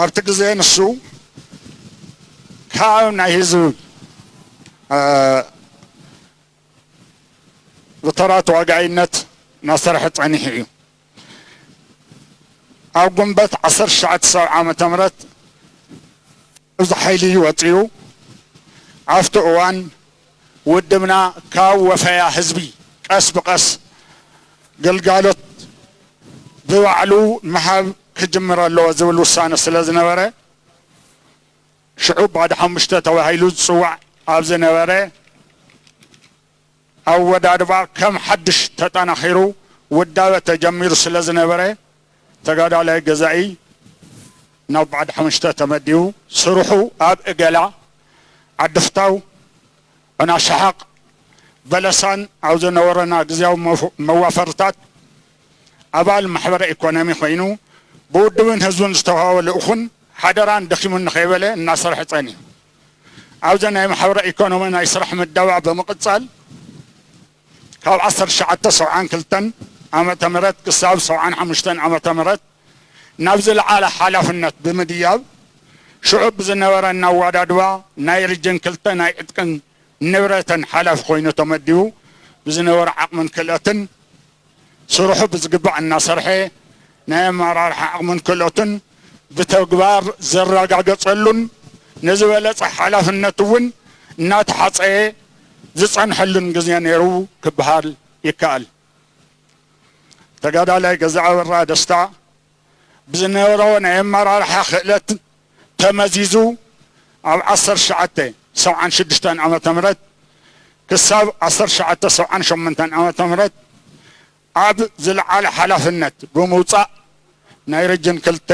ኣብቲ ግዜ ንሱ ካብ ናይ ህዝቢ ብተራ ተዋጋኢነት እናሰርሐ ጸኒሑ እዩ። ኣብ ጉንበት ዓሰርተ ትሽዓተ ሰብዓ ዓመተ ምህረት እዚ ሓይሊ ወጺኡ ኣብቲ እዋን ውድብና ካብ ወፈያ ህዝቢ ቀስ ብቐስ ግልጋሎት ብባዕሉ ምሃብ ክጅምር ኣለዎ ዝብል ውሳነ ስለ ዝነበረ ሽዑ ባዕዲ ሓሙሽተ ተባሂሉ ዝጽዋዕ ኣብ ዝነበረ ኣወዳድባ ከም ሓድሽ ተጠናኺሩ ውዳበ ተጀሚሩ ስለ ዝነበረ ተጋዳላይ ገዛኢ ናብ ባዕዲ ሓሙሽተ ተመዲቡ ስርሑ ኣብ እገላ ዓዲ ፍታው ዑና ሸሓቕ በለሳን ኣብ ዝነበረና ግዜያዊ መዋፈርታት ኣባል ማሕበረ ኢኮኖሚ ኮይኑ ብውድብን ህዝብን ዝተዋሃበ ልኡኹን ሓደራን ደኺሙኒ ከይበለ እናሰርሐ ጸኒሑ። ኣብዚ ናይ ማሕበረ ኢኮኖሚ ናይ ስራሕ ምደባ ብምቕጻል ካብ ዓሰርተ ትሽዓተ ሰብዓን ክልተን ዓመተ ምህረት ክሳብ ሰብዓን ሓሙሽተን ዓመተ ምህረት ናብ ዝለዓለ ሓላፍነት ብምድያብ ሽዑ ብዝነበረ እናዋዳድባ ናይ ሪጅን ክልተ ናይ ዕጥቅን ንብረተን ሓላፊ ኮይኑ ተመዲቡ ብዝነበረ ዓቕምን ክእለትን ስርሑ ብዝግባእ እናሰርሐ ናይ ኣመራርሓ ዓቕምን ክእለቱን ብተግባር ዘረጋገጸሉን ንዝበለጸ ሓላፍነት እውን እናተሓጸየ ዝጸንሐሉን ግዜ ነይሩ ክበሃል ይከኣል። ተጋዳላይ ገዛኢ ኣበራ ደስታ ብዝነበሮ ናይ ኣመራርሓ ክእለት ተመዚዙ ኣብ ዓሰርተ ትሽዓተ ሰብዓን ሽዱሽተን ዓመተ ምህረት ክሳብ ዓሰርተ ትሽዓተ ሰብዓን ሸሞንተን ዓመተ ምህረት ኣብ ዝለዓለ ሓላፍነት ብምውጻእ ናይ ሪጅን ክልተ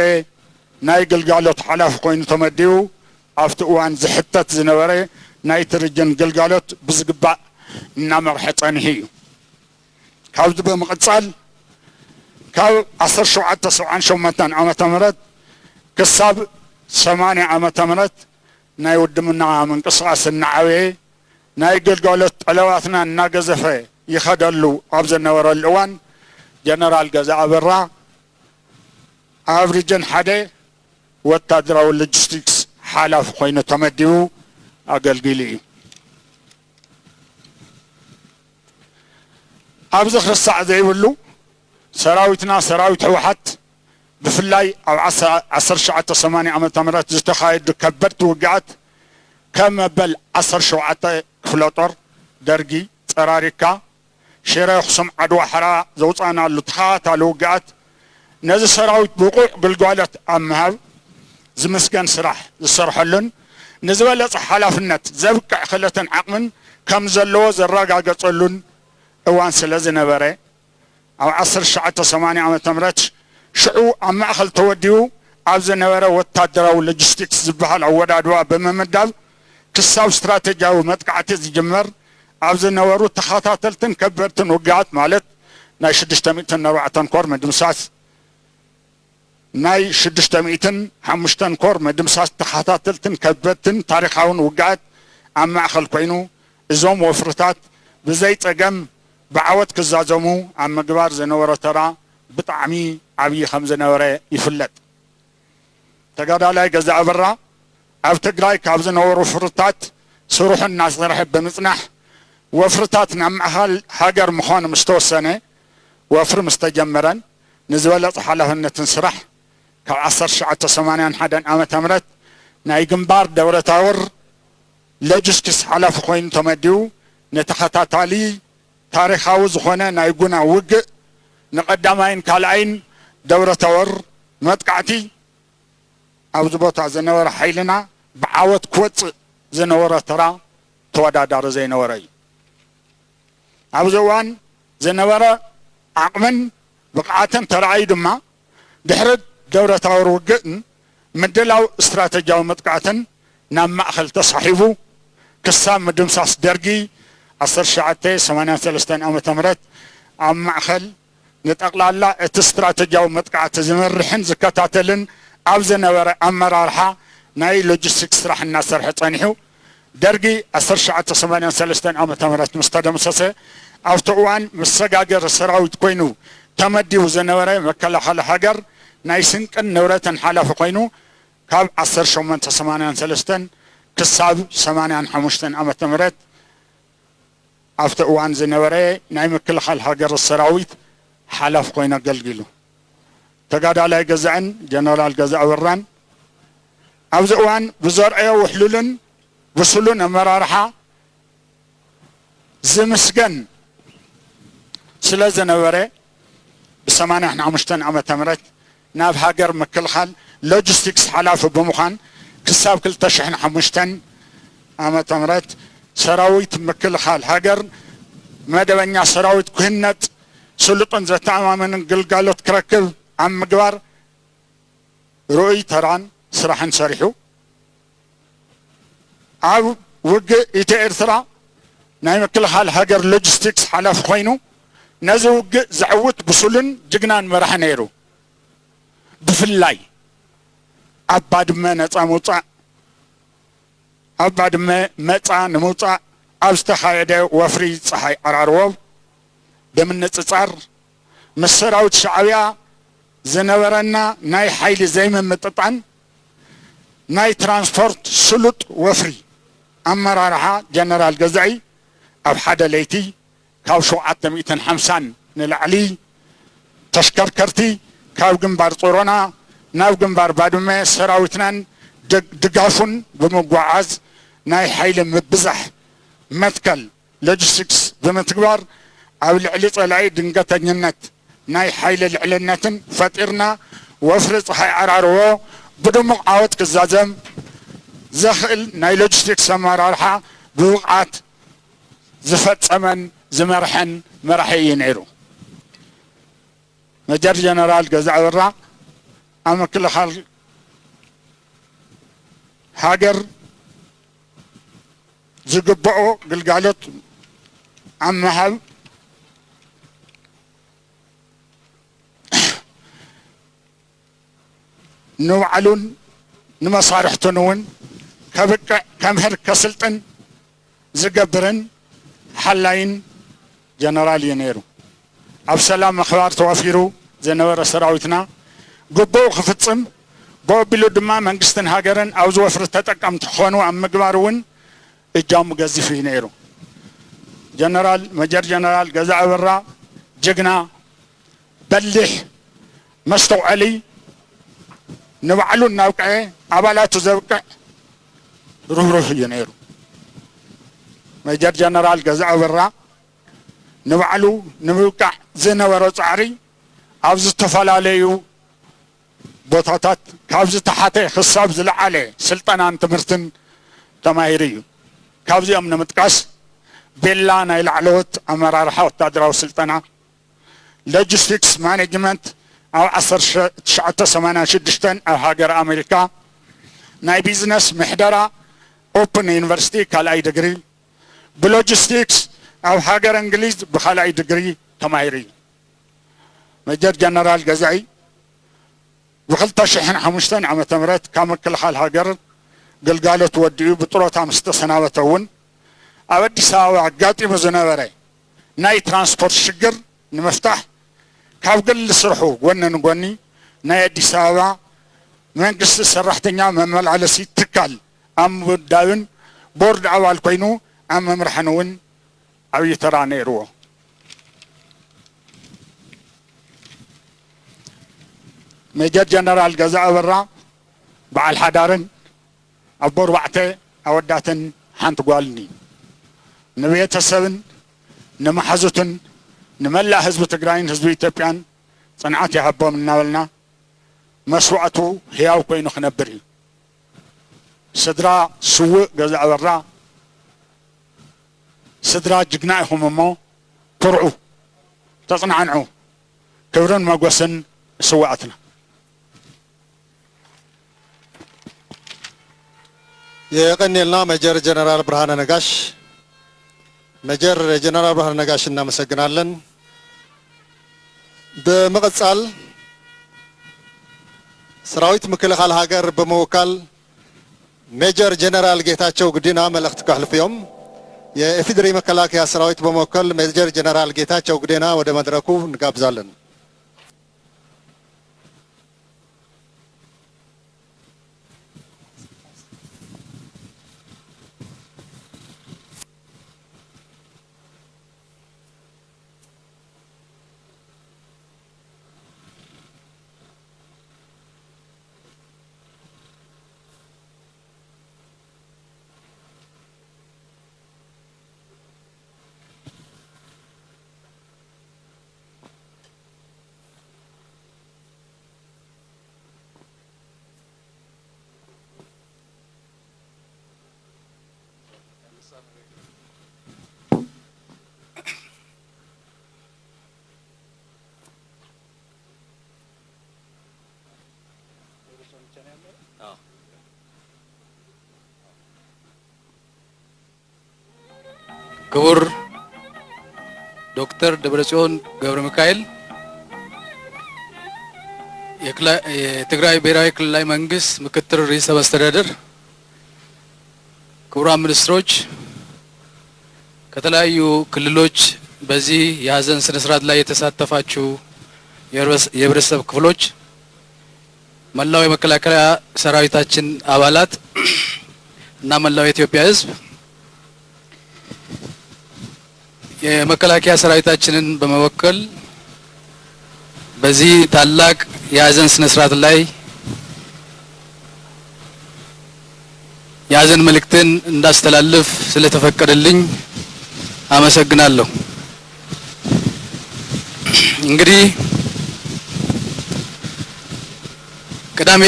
ናይ ግልጋሎት ሓላፊ ኮይኑ ተመዲቡ ኣብቲ እዋን ዝሕተት ዝነበረ ናይቲ ሪጅን ግልጋሎት ብዝግባእ እናመርሐ ጸኒሑ እዩ። ካብዚ ብምቕጻል ካብ ዓሰርተ ሸውዓተ ሰብዓን ሸሞንተን ዓመተ ምህረት ክሳብ ሰማንያ ዓመተ ምህረት ናይ ውድብና ምንቅስቓስ እናዓበየ ናይ ግልጋሎት ጠለባትና እናገዘፈ ይኸደሉ ኣብ ዝነበረሉ እዋን ጀነራል ገዛ ኣበራ ኣብ ሪጅን ሓደ ወታደራዊ ሎጂስቲክስ ሓላፊ ኮይኑ ተመዲቡ ኣገልጊሉ እዩ። ኣብዚ ክርሳዕ ዘይብሉ ሰራዊትና ሰራዊት ህወሓት ብፍላይ ኣብ ዓሰርተ ትሽዓተ ሰማንያ ዓመተ ምህረት ዝተኻየዱ ከበድቲ ውግኣት ከም መበል ዓሰርተ ሸውዓተ ክፍለ ጦር ደርጊ ጸራሪካ ሽረ ኣኽሱም ዓድዋ ሓራ ዘውፃእናሉ ተኸታታሊ ውግኣት ነዚ ሰራዊት ብቑዕ ግልጋሎት ኣብ ምሃብ ዝምስገን ስራሕ ዝሰርሐሉን ንዝበለፀ ሓላፍነት ዘብቅዕ ክእለትን ዓቕምን ከም ዘለዎ ዘረጋገፀሉን እዋን ስለ ዝነበረ ኣብ ዓሰርተ ትሽዓተ ሰማንያ ዓመተ ምህረት ሽዑ ኣብ ማእኸል ተወዲቡ ኣብ ዝነበረ ወታደራዊ ሎጂስቲክስ ዝበሃል ኣወዳድባ ብምምዳብ ክሳብ ስትራተጂያዊ መጥቃዕቲ ዝጅመር ኣብ ዝነበሩ ተኸታተልትን ከበድትን ውግኣት ማለት ናይ ሽዱሽተ ሚእትን ኣርባዕተን ኮር ምድምሳስ ናይ ሽዱሽተ ሚእትን ሓሙሽተን ኮር ምድምሳስ ተኸታተልትን ከበድትን ታሪኻውን ውግኣት ኣብ ማእኸል ኮይኑ እዞም ወፍርታት ብዘይ ፀገም ብዓወት ክዛዘሙ ኣብ ምግባር ዝነበሮ ተራ ብጣዕሚ ዓብዪ ከም ዝነበረ ይፍለጥ። ተጋዳላይ ገዛ ኣበራ ኣብ ትግራይ ካብ ዝነበሩ ፍርታት ስርሑ እናሰርሐ ብምፅናሕ ወፍርታት ናብ ማእኸል ሃገር ምዃኑ ምስ ተወሰነ ወፍሪ ምስ ተጀመረን ንዝበለፀ ሓላፍነትን ስራሕ ካብ ዓሰርተ ትሽዓተ ሰማንያን ሓደን ዓመተ ምህረት ናይ ግንባር ደብረታቦር ሎጂስቲክስ ሓላፊ ኮይኑ ተመዲቡ ንተኸታታሊ ታሪኻዊ ዝኾነ ናይ ጉና ውግእ ንቐዳማይን ካልኣይን ደብረታቦር መጥቃዕቲ ኣብዚ ቦታ ዝነበረ ሓይልና ብዓወት ክወፅእ ዝነበሮ ተራ ተወዳዳሪ ዘይነበረ እዩ። ኣብዚ እዋን ዝነበረ ዓቕምን ብቕዓትን ተራእዩ ድማ ድሕሪ ደብረታቦር ውግእን ምድላው ስትራተጂያዊ መጥቃዕትን ናብ ማእኸል ተሳሒቡ ክሳብ ምድምሳስ ደርጊ ዓሰርተ ትሽዓተ ሰማንያን ሰለስተን ዓመተ ምህረት ኣብ ማእኸል ንጠቕላላ እቲ ስትራተጂያዊ መጥቃዕቲ ዝመርሕን ዝከታተልን ኣብ ዝነበረ ኣመራርሓ ናይ ሎጂስቲክስ ስራሕ እናሰርሐ ጸኒሑ፣ ደርጊ ዓሰርተ ትሽዓተ ሰማንያን ሰለስተን ዓመተ ምህረት ምስ ተደምሰሰ፣ ኣብቲ እዋን መሰጋገሪ ሰራዊት ኮይኑ ተመዲቡ ዝነበረ መከላኸሊ ሃገር ናይ ስንቅን ንብረትን ሓላፊ ኮይኑ ካብ ዓሰርተ ሸሞንተ ሰማንያን ሰለስተን ክሳብ ሰማንያን ሓሙሽተን ዓመተ ምህረት ኣብቲ እዋን ዝነበረ ናይ ምክልኻል ሃገር ሰራዊት ሓላፊ ኮይኑ ኣገልጊሉ። ተጋዳላይ ገዛእን ጀነራል ገዛእ ኣበራን ኣብዚ እዋን ብዘርኣዮ ውሕሉልን ብሱሉን ኣመራርሓ ዝምስገን ስለ ዝነበረ፣ ብሰማንያን ሓሙሽተን ዓመተ ምህረት ናብ ሃገር ምክልኻል ሎጂስቲክስ ሓላፊ ብምዃን ክሳብ ክልተ ሽሕን ሓሙሽተን ዓመተ ምህረት ሰራዊት ምክልኻል ሃገር መደበኛ ሰራዊት ክህነጽ፣ ስሉጥን ዘተኣማምንን ግልጋሎት ክረክብ ኣብ ምግባር ርኡይ ተራን ስራሕን ሰሪሑ። ኣብ ውግእ ኢትዮ ኤርትራ ናይ ምክልኻል ሃገር ሎጂስቲክስ ሓላፊ ኮይኑ ነዚ ውግእ ዘዕውት ብሱልን ጅግናን መራሒ ነይሩ። ብፍላይ ኣብ ባድመ ነጻ ምውጻእ፣ ኣብ ባድመ መጻ ንምውጻእ ኣብ ዝተኻየደ ወፍሪ ጸሓይ ዓራርቦ ብምንጽጻር ምስ ሰራዊት ሻዕብያ ዝነበረና ናይ ሓይሊ ዘይምምጥጣን ናይ ትራንስፖርት ስሉጥ ወፍሪ ኣመራርሓ ጀነራል ገዛኢ ኣብ ሓደ ለይቲ ካብ ሸውዓተ ሚእትን ሓምሳን ንላዕሊ ተሽከርከርቲ ካብ ግንባር ጾሮና ናብ ግንባር ባድመ ሰራዊትናን ደግ-፣ ድጋፉን ብምጉዓዝ ናይ ሓይሊ ምብዛሕ መትከል ሎጂስቲክስ ብምትግባር ኣብ ልዕሊ ጸላኢ ድንገተኝነት ናይ ሓይሊ ልዕልነትን ፈጢርና ወፍሪ ጸሓይ ዓራርቦ ብድሙቕ ዓወት ክዛዘም ዘኽእል ናይ ሎጂስቲክስ ኣመራርሓ ብብቕዓት ዝፈጸመን ዝመርሐን መራሒ እዩ ነይሩ። መጀር ጀነራል ገዛኢ ኣበራ ኣብ ምክልኻል ሃገር ዝግብኦ ግልጋሎት ኣብ ምሃብ ንባዕሉን ንመሳርሕቱን እውን ከብቅዕ፣ ከምህር፣ ከስልጥን ዝገብርን ሓላይን ጀነራል እዩ ነይሩ። ኣብ ሰላም ምኽባር ተዋፊሩ ዝነበረ ሰራዊትና ግቡኡ ክፍጽም፣ ብኡ ኣቢሉ ድማ መንግስትን ሃገርን ኣብዚ ወፍሪ ተጠቀምቲ ክኾኑ ኣብ ምግባር እውን እጃሙ ገዚፍ እዩ ነይሩ። ጀነራል፣ መጀር ጀነራል ገዛኢ ኣበራ ጅግና፣ በሊሕ፣ መስተውዐሊ፣ ንባዕሉ እናብቅዐ ኣባላቱ ዘብቅዕ ርህሩህ እዩ ነይሩ። መጀር ጀነራል ገዛኢ ኣበራ ንባዕሉ ንምብቃዕ ዝነበሮ ጻዕሪ ኣብ ዝተፈላለዩ ቦታታት ካብ ዝተሓተ ክሳብ ዝለዓለ ስልጠናን ትምህርትን ተማሂሩ እዩ። ካብዚኦም ንምጥቃስ ቤላ ናይ ላዕለዎት ኣመራርሓ ወታደራዊ ስልጠና፣ ሎጂስቲክስ ማኔጅመንት ኣብ ዓሰርተ ትሽዓተ ሰማንያን ሽዱሽተን ኣብ ሃገር ኣሜሪካ፣ ናይ ቢዝነስ ምሕደራ ኦፕን ዩኒቨርሲቲ ካልኣይ ድግሪ፣ ብሎጂስቲክስ ኣብ ሃገር እንግሊዝ ብኻልኣይ ድግሪ ተማሂሩ እዩ። መጀር ጀነራል ገዛኢ ብክልተ ሽሕን ሓሙሽተን ዓመተ ምህረት ካብ ምክልኻል ሃገር ግልጋሎት ወዲኡ ብጥሮታ ምስ ተሰናበተ እውን ኣብ ኣዲስ ኣበባ ኣጋጢሙ ዝነበረ ናይ ትራንስፖርት ሽግር ንምፍታሕ ካብ ግሊ ስርሑ ጎኒ ንጎኒ ናይ ኣዲስ ኣበባ መንግስቲ ሰራሕተኛ መመላለሲ ትካል ኣብ ምውዳብን ቦርድ ኣባል ኮይኑ ኣብ ምምራሕን እውን ዓብዪ ተራ ነይርዎ። ሜጀር ጀነራል ገዛኢ ኣበራ በዓል ሓዳርን ኣቦ ኣርባዕተ ኣወዳትን ሓንቲ ጓልን እዩ። ንቤተሰብን ንመሓዙትን ንመላእ ህዝቢ ትግራይን ህዝቢ ኢትዮጵያን ጽንዓት ይሃቦም እናበልና መስዋእቱ ህያው ኮይኑ ክነብር እዩ። ስድራ ስውእ ገዛኢ ኣበራ ስድራ ጅግና ኢኹም እሞ ኩርዑ፣ ተጽናዕንዑ። ክብርን መጎስን ንስውኣትና። የቀኔልና ሜጀር ጀነራል ብርሃነ ነጋሽ። ሜጀር ጀነራል ብርሃነ ነጋሽ እናመሰግናለን። ብምቕጻል ሰራዊት ምክልኻል ሃገር ብምውካል ሜጀር ጀነራል ጌታቸው ግዲና መልእኽቲ ከሕልፉ እዮም። የኢፌዴሪ መከላከያ ሰራዊት በመወከል ሜጀር ጀነራል ጌታቸው ግዲና ወደ መድረኩ እንጋብዛለን። ክቡር ዶክተር ደብረጽዮን ገብረ ሚካኤል፣ የክላ- የትግራይ ብሔራዊ ክልላዊ መንግስት ምክትል ርዕሰ መስተዳድር፣ ክቡራን ሚኒስትሮች፣ ከተለያዩ ክልሎች በዚህ የሀዘን ስነ ስርዓት ላይ የተሳተፋችሁ የህብረተሰብ ክፍሎች፣ መላው የመከላከያ ሰራዊታችን አባላት እና መላው የኢትዮጵያ ህዝብ፣ የመከላከያ ሰራዊታችንን በመወከል በዚህ ታላቅ የሀዘን ስነ ስርዓት ላይ የሀዘን መልእክትን እንዳስተላልፍ ስለተፈቀደልኝ አመሰግናለሁ። እንግዲህ ቅዳሜ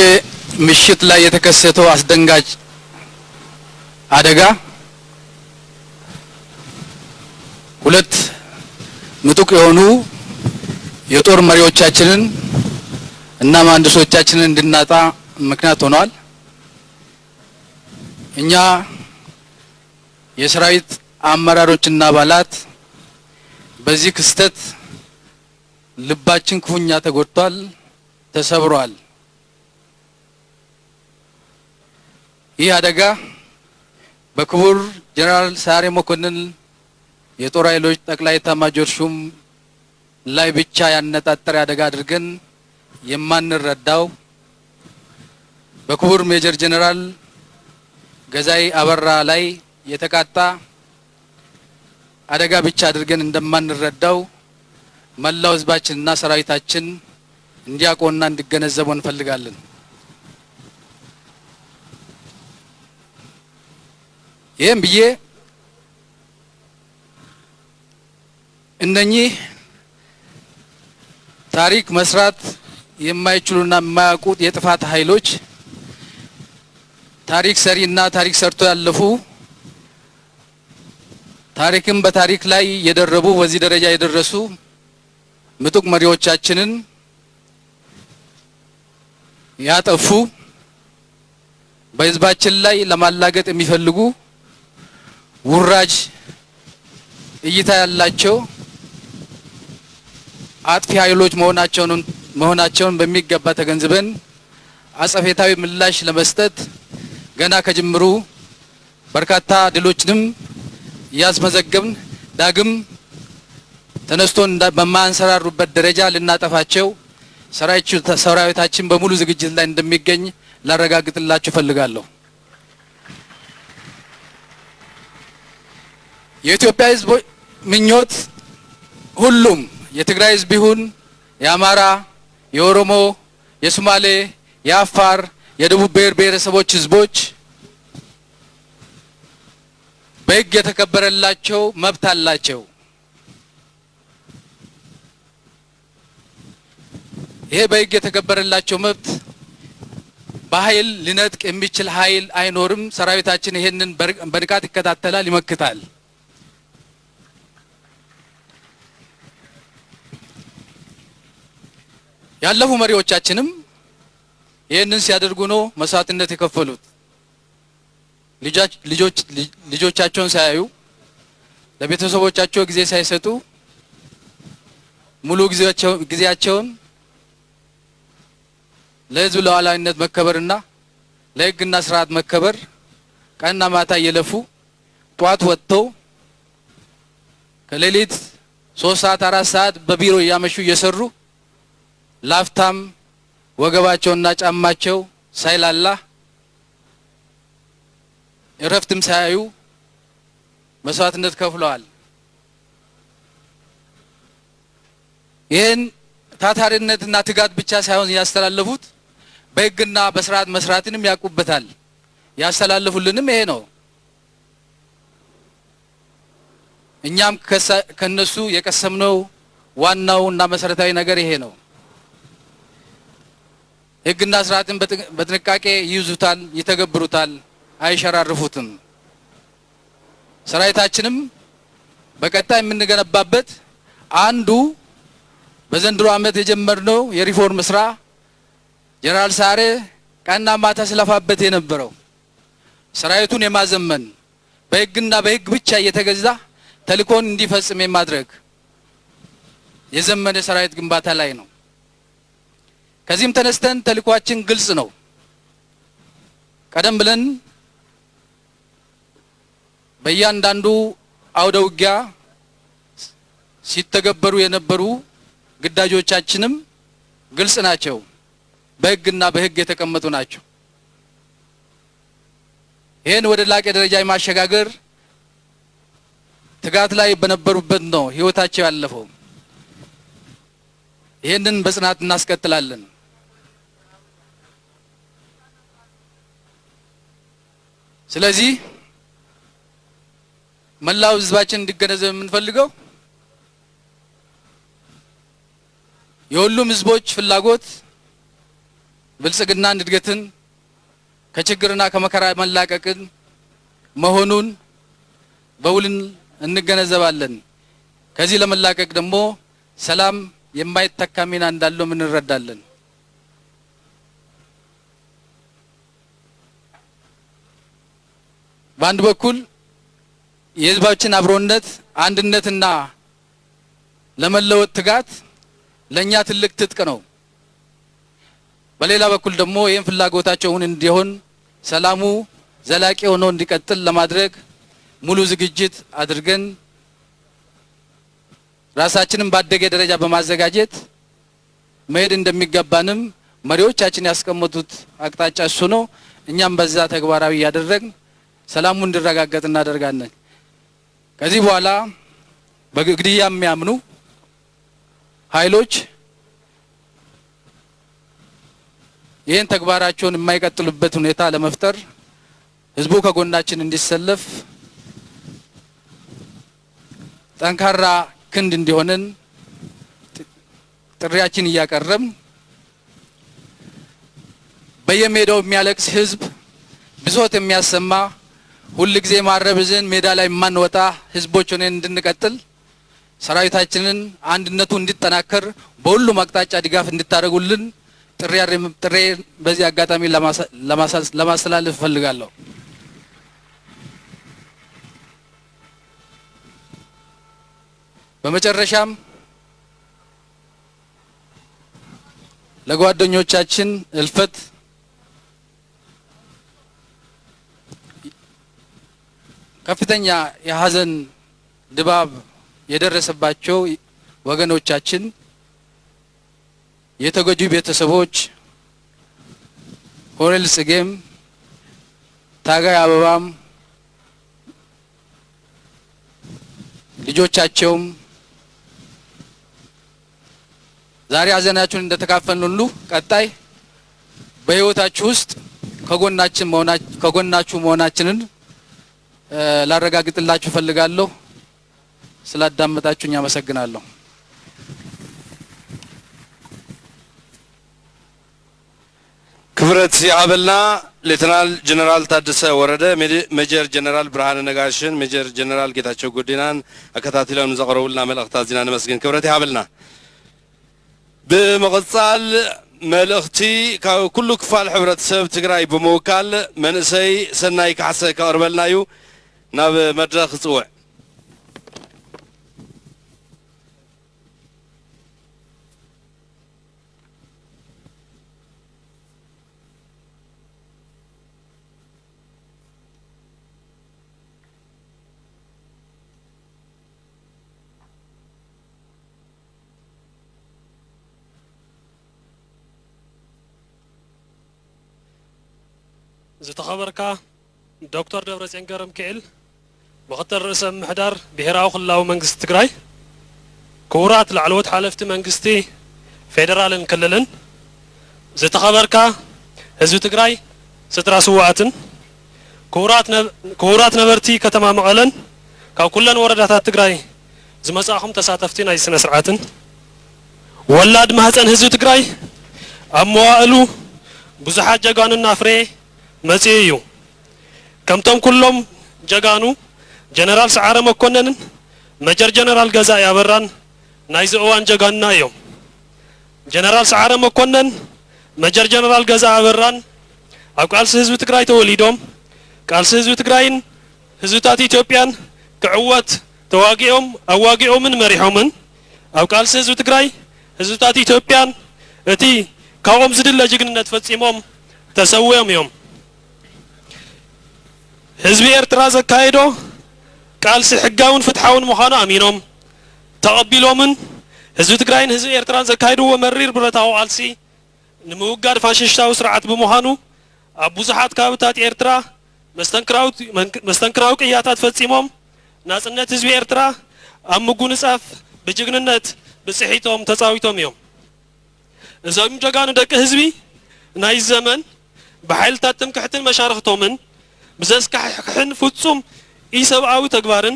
ምሽት ላይ የተከሰተው አስደንጋጭ አደጋ ሁለት ምጡቅ የሆኑ የጦር መሪዎቻችንን እና መሐንዲሶቻችንን እንድናጣ ምክንያት ሆኗል። እኛ የሰራዊት አመራሮችና አባላት በዚህ ክስተት ልባችን ክፉኛ ተጎድቷል፣ ተሰብሯል። ይህ አደጋ በክቡር ጀነራል ሰዓረ መኮንን የጦር ኃይሎች ጠቅላይ ኤታማዦር ሹም ላይ ብቻ ያነጣጠረ አደጋ አድርገን የማንረዳው፣ በክቡር ሜጀር ጀነራል ገዛኢ አበራ ላይ የተቃጣ አደጋ ብቻ አድርገን እንደማንረዳው መላው ህዝባችንና ሰራዊታችን እንዲያውቀውና እንዲገነዘበው እንፈልጋለን። ይህም ብዬ እነኚህ ታሪክ መስራት የማይችሉና የማያውቁት የጥፋት ኃይሎች፣ ታሪክ ሰሪና ታሪክ ሰርቶ ያለፉ፣ ታሪክን በታሪክ ላይ የደረቡ፣ በዚህ ደረጃ የደረሱ ምጡቅ መሪዎቻችንን ያጠፉ፣ በህዝባችን ላይ ለማላገጥ የሚፈልጉ፣ ውራጅ እይታ ያላቸው አጥፊ ኃይሎች መሆናቸውን፣ መሆናቸውን በሚገባ ተገንዝበን አጸፌታዊ ምላሽ ለመስጠት ገና ከጅምሩ በርካታ ድሎችንም እያስመዘገብን፣ ዳግም ተነስቶ እንዳ- በማያንሰራሩበት ደረጃ ልናጠፋቸው ሰራዊቱ- ሰራዊታችን በሙሉ ዝግጅት ላይ እንደሚገኝ ላረጋግጥላችሁ እፈልጋለሁ። የኢትዮጵያ ህዝብ ምኞት፣ ሁሉም የትግራይ ህዝብ ይሁን፣ የአማራ፣ የኦሮሞ፣ የሶማሌ፣ የአፋር፣ የደቡብ ብሔር ብሔረሰቦች ህዝቦች በህግ የተከበረላቸው መብት አላቸው። ይሄ በህግ የተከበረላቸው መብት በኃይል ሊነጥቅ የሚችል ኃይል አይኖርም። ሰራዊታችን ይሄንን በር- በንቃት ይከታተላል፣ ይመክታል። ያለፉ መሪዎቻችንም ይህንን ሲያደርጉ ነው መስዋዕትነት የከፈሉት። ልጃች- ልጆች- ልጅ- ልጆቻቸውን ሳያዩ፣ ለቤተሰቦቻቸው ጊዜ ሳይሰጡ፣ ሙሉ ጊዜያቸው-፣ ጊዜያቸውን ለህዝብ ሉዓላዊነት መከበርና ለህግና ስርዓት መከበር ቀንና ማታ እየለፉ ጧት ወጥተው ከሌሊት ሶስት ሰዓት፣ አራት ሰዓት በቢሮ እያመሹ እየሰሩ ላፍታም ወገባቸውና ጫማቸው ሳይላላ እረፍትም ሳያዩ መስዋዕትነት ከፍለዋል። ይህን ታታሪነትና ትጋት ብቻ ሳይሆን ያስተላለፉት በህግና በስርዓት መስራትንም ያውቁበታል። ያስተላለፉልንም ይሄ ነው። እኛም ከሳ-፣ ከነሱ የቀሰምነው ዋናው እና መሰረታዊ ነገር ይሄ ነው። ህግና ስርዓትን በጥ-፣ በጥንቃቄ ይይዙታል፣ ይተገብሩታል፣ አይሸራርፉትም። ሰራዊታችንም በቀጣይ የምንገነባበት አንዱ በዘንድሮ ዓመት የጀመርነው የሪፎርም ስራ ጀነራል ሳሬ ቀንና ማታ ሲለፋበት የነበረው ሰራዊቱን የማዘመን በህግና በህግ ብቻ እየተገዛ ተልእኮን እንዲፈጽም የማድረግ የዘመነ ሰራዊት ግንባታ ላይ ነው። ከዚህም ተነስተን ተልእኳችን ግልጽ ነው። ቀደም ብለን በእያንዳንዱ አውደ ውጊያ ሲተገበሩ የነበሩ ግዳጆቻችንም ግልጽ ናቸው፣ በህግና በህግ የተቀመጡ ናቸው። ይህን ወደ ላቀ ደረጃ የማሸጋገር ትጋት ላይ በነበሩበት ነው ህይወታቸው ያለፈው። ይህንን በጽናት እናስቀጥላለን። ስለዚህ መላው ህዝባችን እንዲገነዘብ የምንፈልገው የሁሉም ህዝቦች ፍላጎት ብልጽግናን እድገትን ከችግርና ከመከራ መላቀቅን መሆኑን በውል እንገነዘባለን። ከዚህ ለመላቀቅ ደግሞ ሰላም የማይተካ ሚና እንዳለውም እንረዳለን። በአንድ በኩል የህዝባችን አብሮነት፣ አንድነትና ለመለወጥ ትጋት ለእኛ ትልቅ ትጥቅ ነው። በሌላ በኩል ደግሞ ይህን ፍላጎታቸው እውን እንዲሆን፣ ሰላሙ ዘላቂ ሆኖ እንዲቀጥል ለማድረግ ሙሉ ዝግጅት አድርገን ራሳችንን ባደገ ደረጃ በማዘጋጀት መሄድ እንደሚገባንም መሪዎቻችን ያስቀመጡት አቅጣጫ እሱ ነው። እኛም በዛ ተግባራዊ እያደረግን ሰላሙ እንዲረጋገጥ እናደርጋለን። ከዚህ በኋላ በግድያ የሚያምኑ ኃይሎች ይህን ተግባራቸውን የማይቀጥሉበት ሁኔታ ለመፍጠር ህዝቡ ከጎናችን እንዲሰለፍ፣ ጠንካራ ክንድ እንዲሆነን ጥሪያችን እያቀረብን፣ በየሜዳው የሚያለቅስ ህዝብ፣ ብሶት የሚያሰማ፣ ሁል ጊዜ ማረብ ይዘን ሜዳ ላይ የማንወጣ ህዝቦች ሆነን እንድንቀጥል፣ ሰራዊታችንን አንድነቱ እንዲጠናከር በሁሉም አቅጣጫ ድጋፍ እንድታደርጉልን ጥሪ አድርጌ፣ ጥሬ በዚህ አጋጣሚ ለማሳ-፣ ለማሳ-፣ ለማስተላለፍ እፈልጋለሁ። በመጨረሻም ለጓደኞቻችን ህልፈት ከፍተኛ የሀዘን ድባብ የደረሰባቸው ወገኖቻችን፣ የተጎጂ ቤተሰቦች፣ ኮሎኔል ጽጌም፣ ታጋይ አበባም፣ ልጆቻቸውም ዛሬ ሀዘናችሁን እንደተካፈልን ሁሉ ቀጣይ በህይወታችሁ ውስጥ ከጎናችን መሆና-፣ ከጎናችሁ መሆናችንን፣ እ፣ ላረጋግጥላችሁ እፈልጋለሁ። ስላዳመጣችሁኝ አመሰግናለሁ። ክብረት ይሃበልና። ሌተናል ጀነራል ታደሰ ወረደ፣ ሜጀ-፣ ሜጀር ጀነራል ብርሃነ ነጋሽን ሜጀር ጀነራል ጌታቸው ጎዲናን ኣከታቲሎም ንዘቕረቡልና መልእኽታት ዚና ነመስግን። ክብረት ይሃበልና። ብምቕጻል መልእኽቲ ካብ ኩሉ ክፋል ሕብረተሰብ ትግራይ ብምውካል መንእሰይ ሰናይ ካሕሰ ከቕርበልና እዩ። ናብ መድረኽ እጽውዕ። ዝተኸበርካ ዶክተር ደብረጽዮን ገብረሚካኤል፣ ምኽትል ርእሰ ምምሕዳር ብሄራዊ ክልላዊ መንግስቲ ትግራይ፣ ክቡራት ላዕለዎት ሓለፍቲ መንግስቲ ፌደራልን ክልልን፣ ዝተኸበርካ ህዝቢ ትግራይ፣ ስድራ ስውኣትን፣ ክቡራት ነ-፣ ክቡራት ነበርቲ ከተማ መቐለን ካብ ኩለን ወረዳታት ትግራይ ዝመጻእኹም ተሳተፍቲ ናይ ስነ ስርዓትን፣ ወላድ ማህፀን ህዝቢ ትግራይ ኣብ መዋእሉ ብዙሓት ጀጋኑ እናፍረየ መጺኡ እዩ። ከምቶም ኩሎም ጀጋኑ ጀነራል ሰዓረ መኮነንን መጀር ጀነራል ገዛኢ ኣበራን ናይዚ እዋን ጀጋኑና እዮም። ጀነራል ሰዓረ መኮነን፣ መጀር ጀነራል ገዛኢ ኣበራን ኣብ ቃልሲ ህዝቢ ትግራይ ተወሊዶም፣ ቃልሲ ህዝቢ ትግራይን ህዝብታት ኢትዮጵያን ክዕወት ተዋጊኦም፣ ኣዋጊኦምን መሪሖምን፣ ኣብ ቃልሲ ህዝቢ ትግራይ ህዝብታት ኢትዮጵያን እቲ ካብኦም ዝድለ ጅግንነት ፈጺሞም ተሰዊኦም እዮም። ህዝቢ ኤርትራ ዘካየዶ ቃልሲ ሕጋውን ፍትሓውን ምዃኑ ኣሚኖም ተቐቢሎምን ህዝቢ ትግራይን ህዝቢ ኤርትራን ዘካየድዎ መሪር ብረታዊ ቃልሲ ንምውጋድ ፋሽስታዊ ስርዓት ብምዃኑ ኣብ ብዙሓት ከባብታት ኤርትራ መስተንክራዊ፣ መስተንክራዊ ቅያታት ፈጺሞም ናጽነት ህዝቢ ኤርትራ ኣብ ምጉንጻፍ ብጅግንነት ብጽሒቶም ተጻዊቶም እዮም። እዞም ጀጋኑ ደቂ ህዝቢ ናይ ዘመን ብሓይልታት ትምክሕትን መሻርኽቶምን ብዘስካሕክሕን ፍጹም ኢሰብኣዊ ተግባርን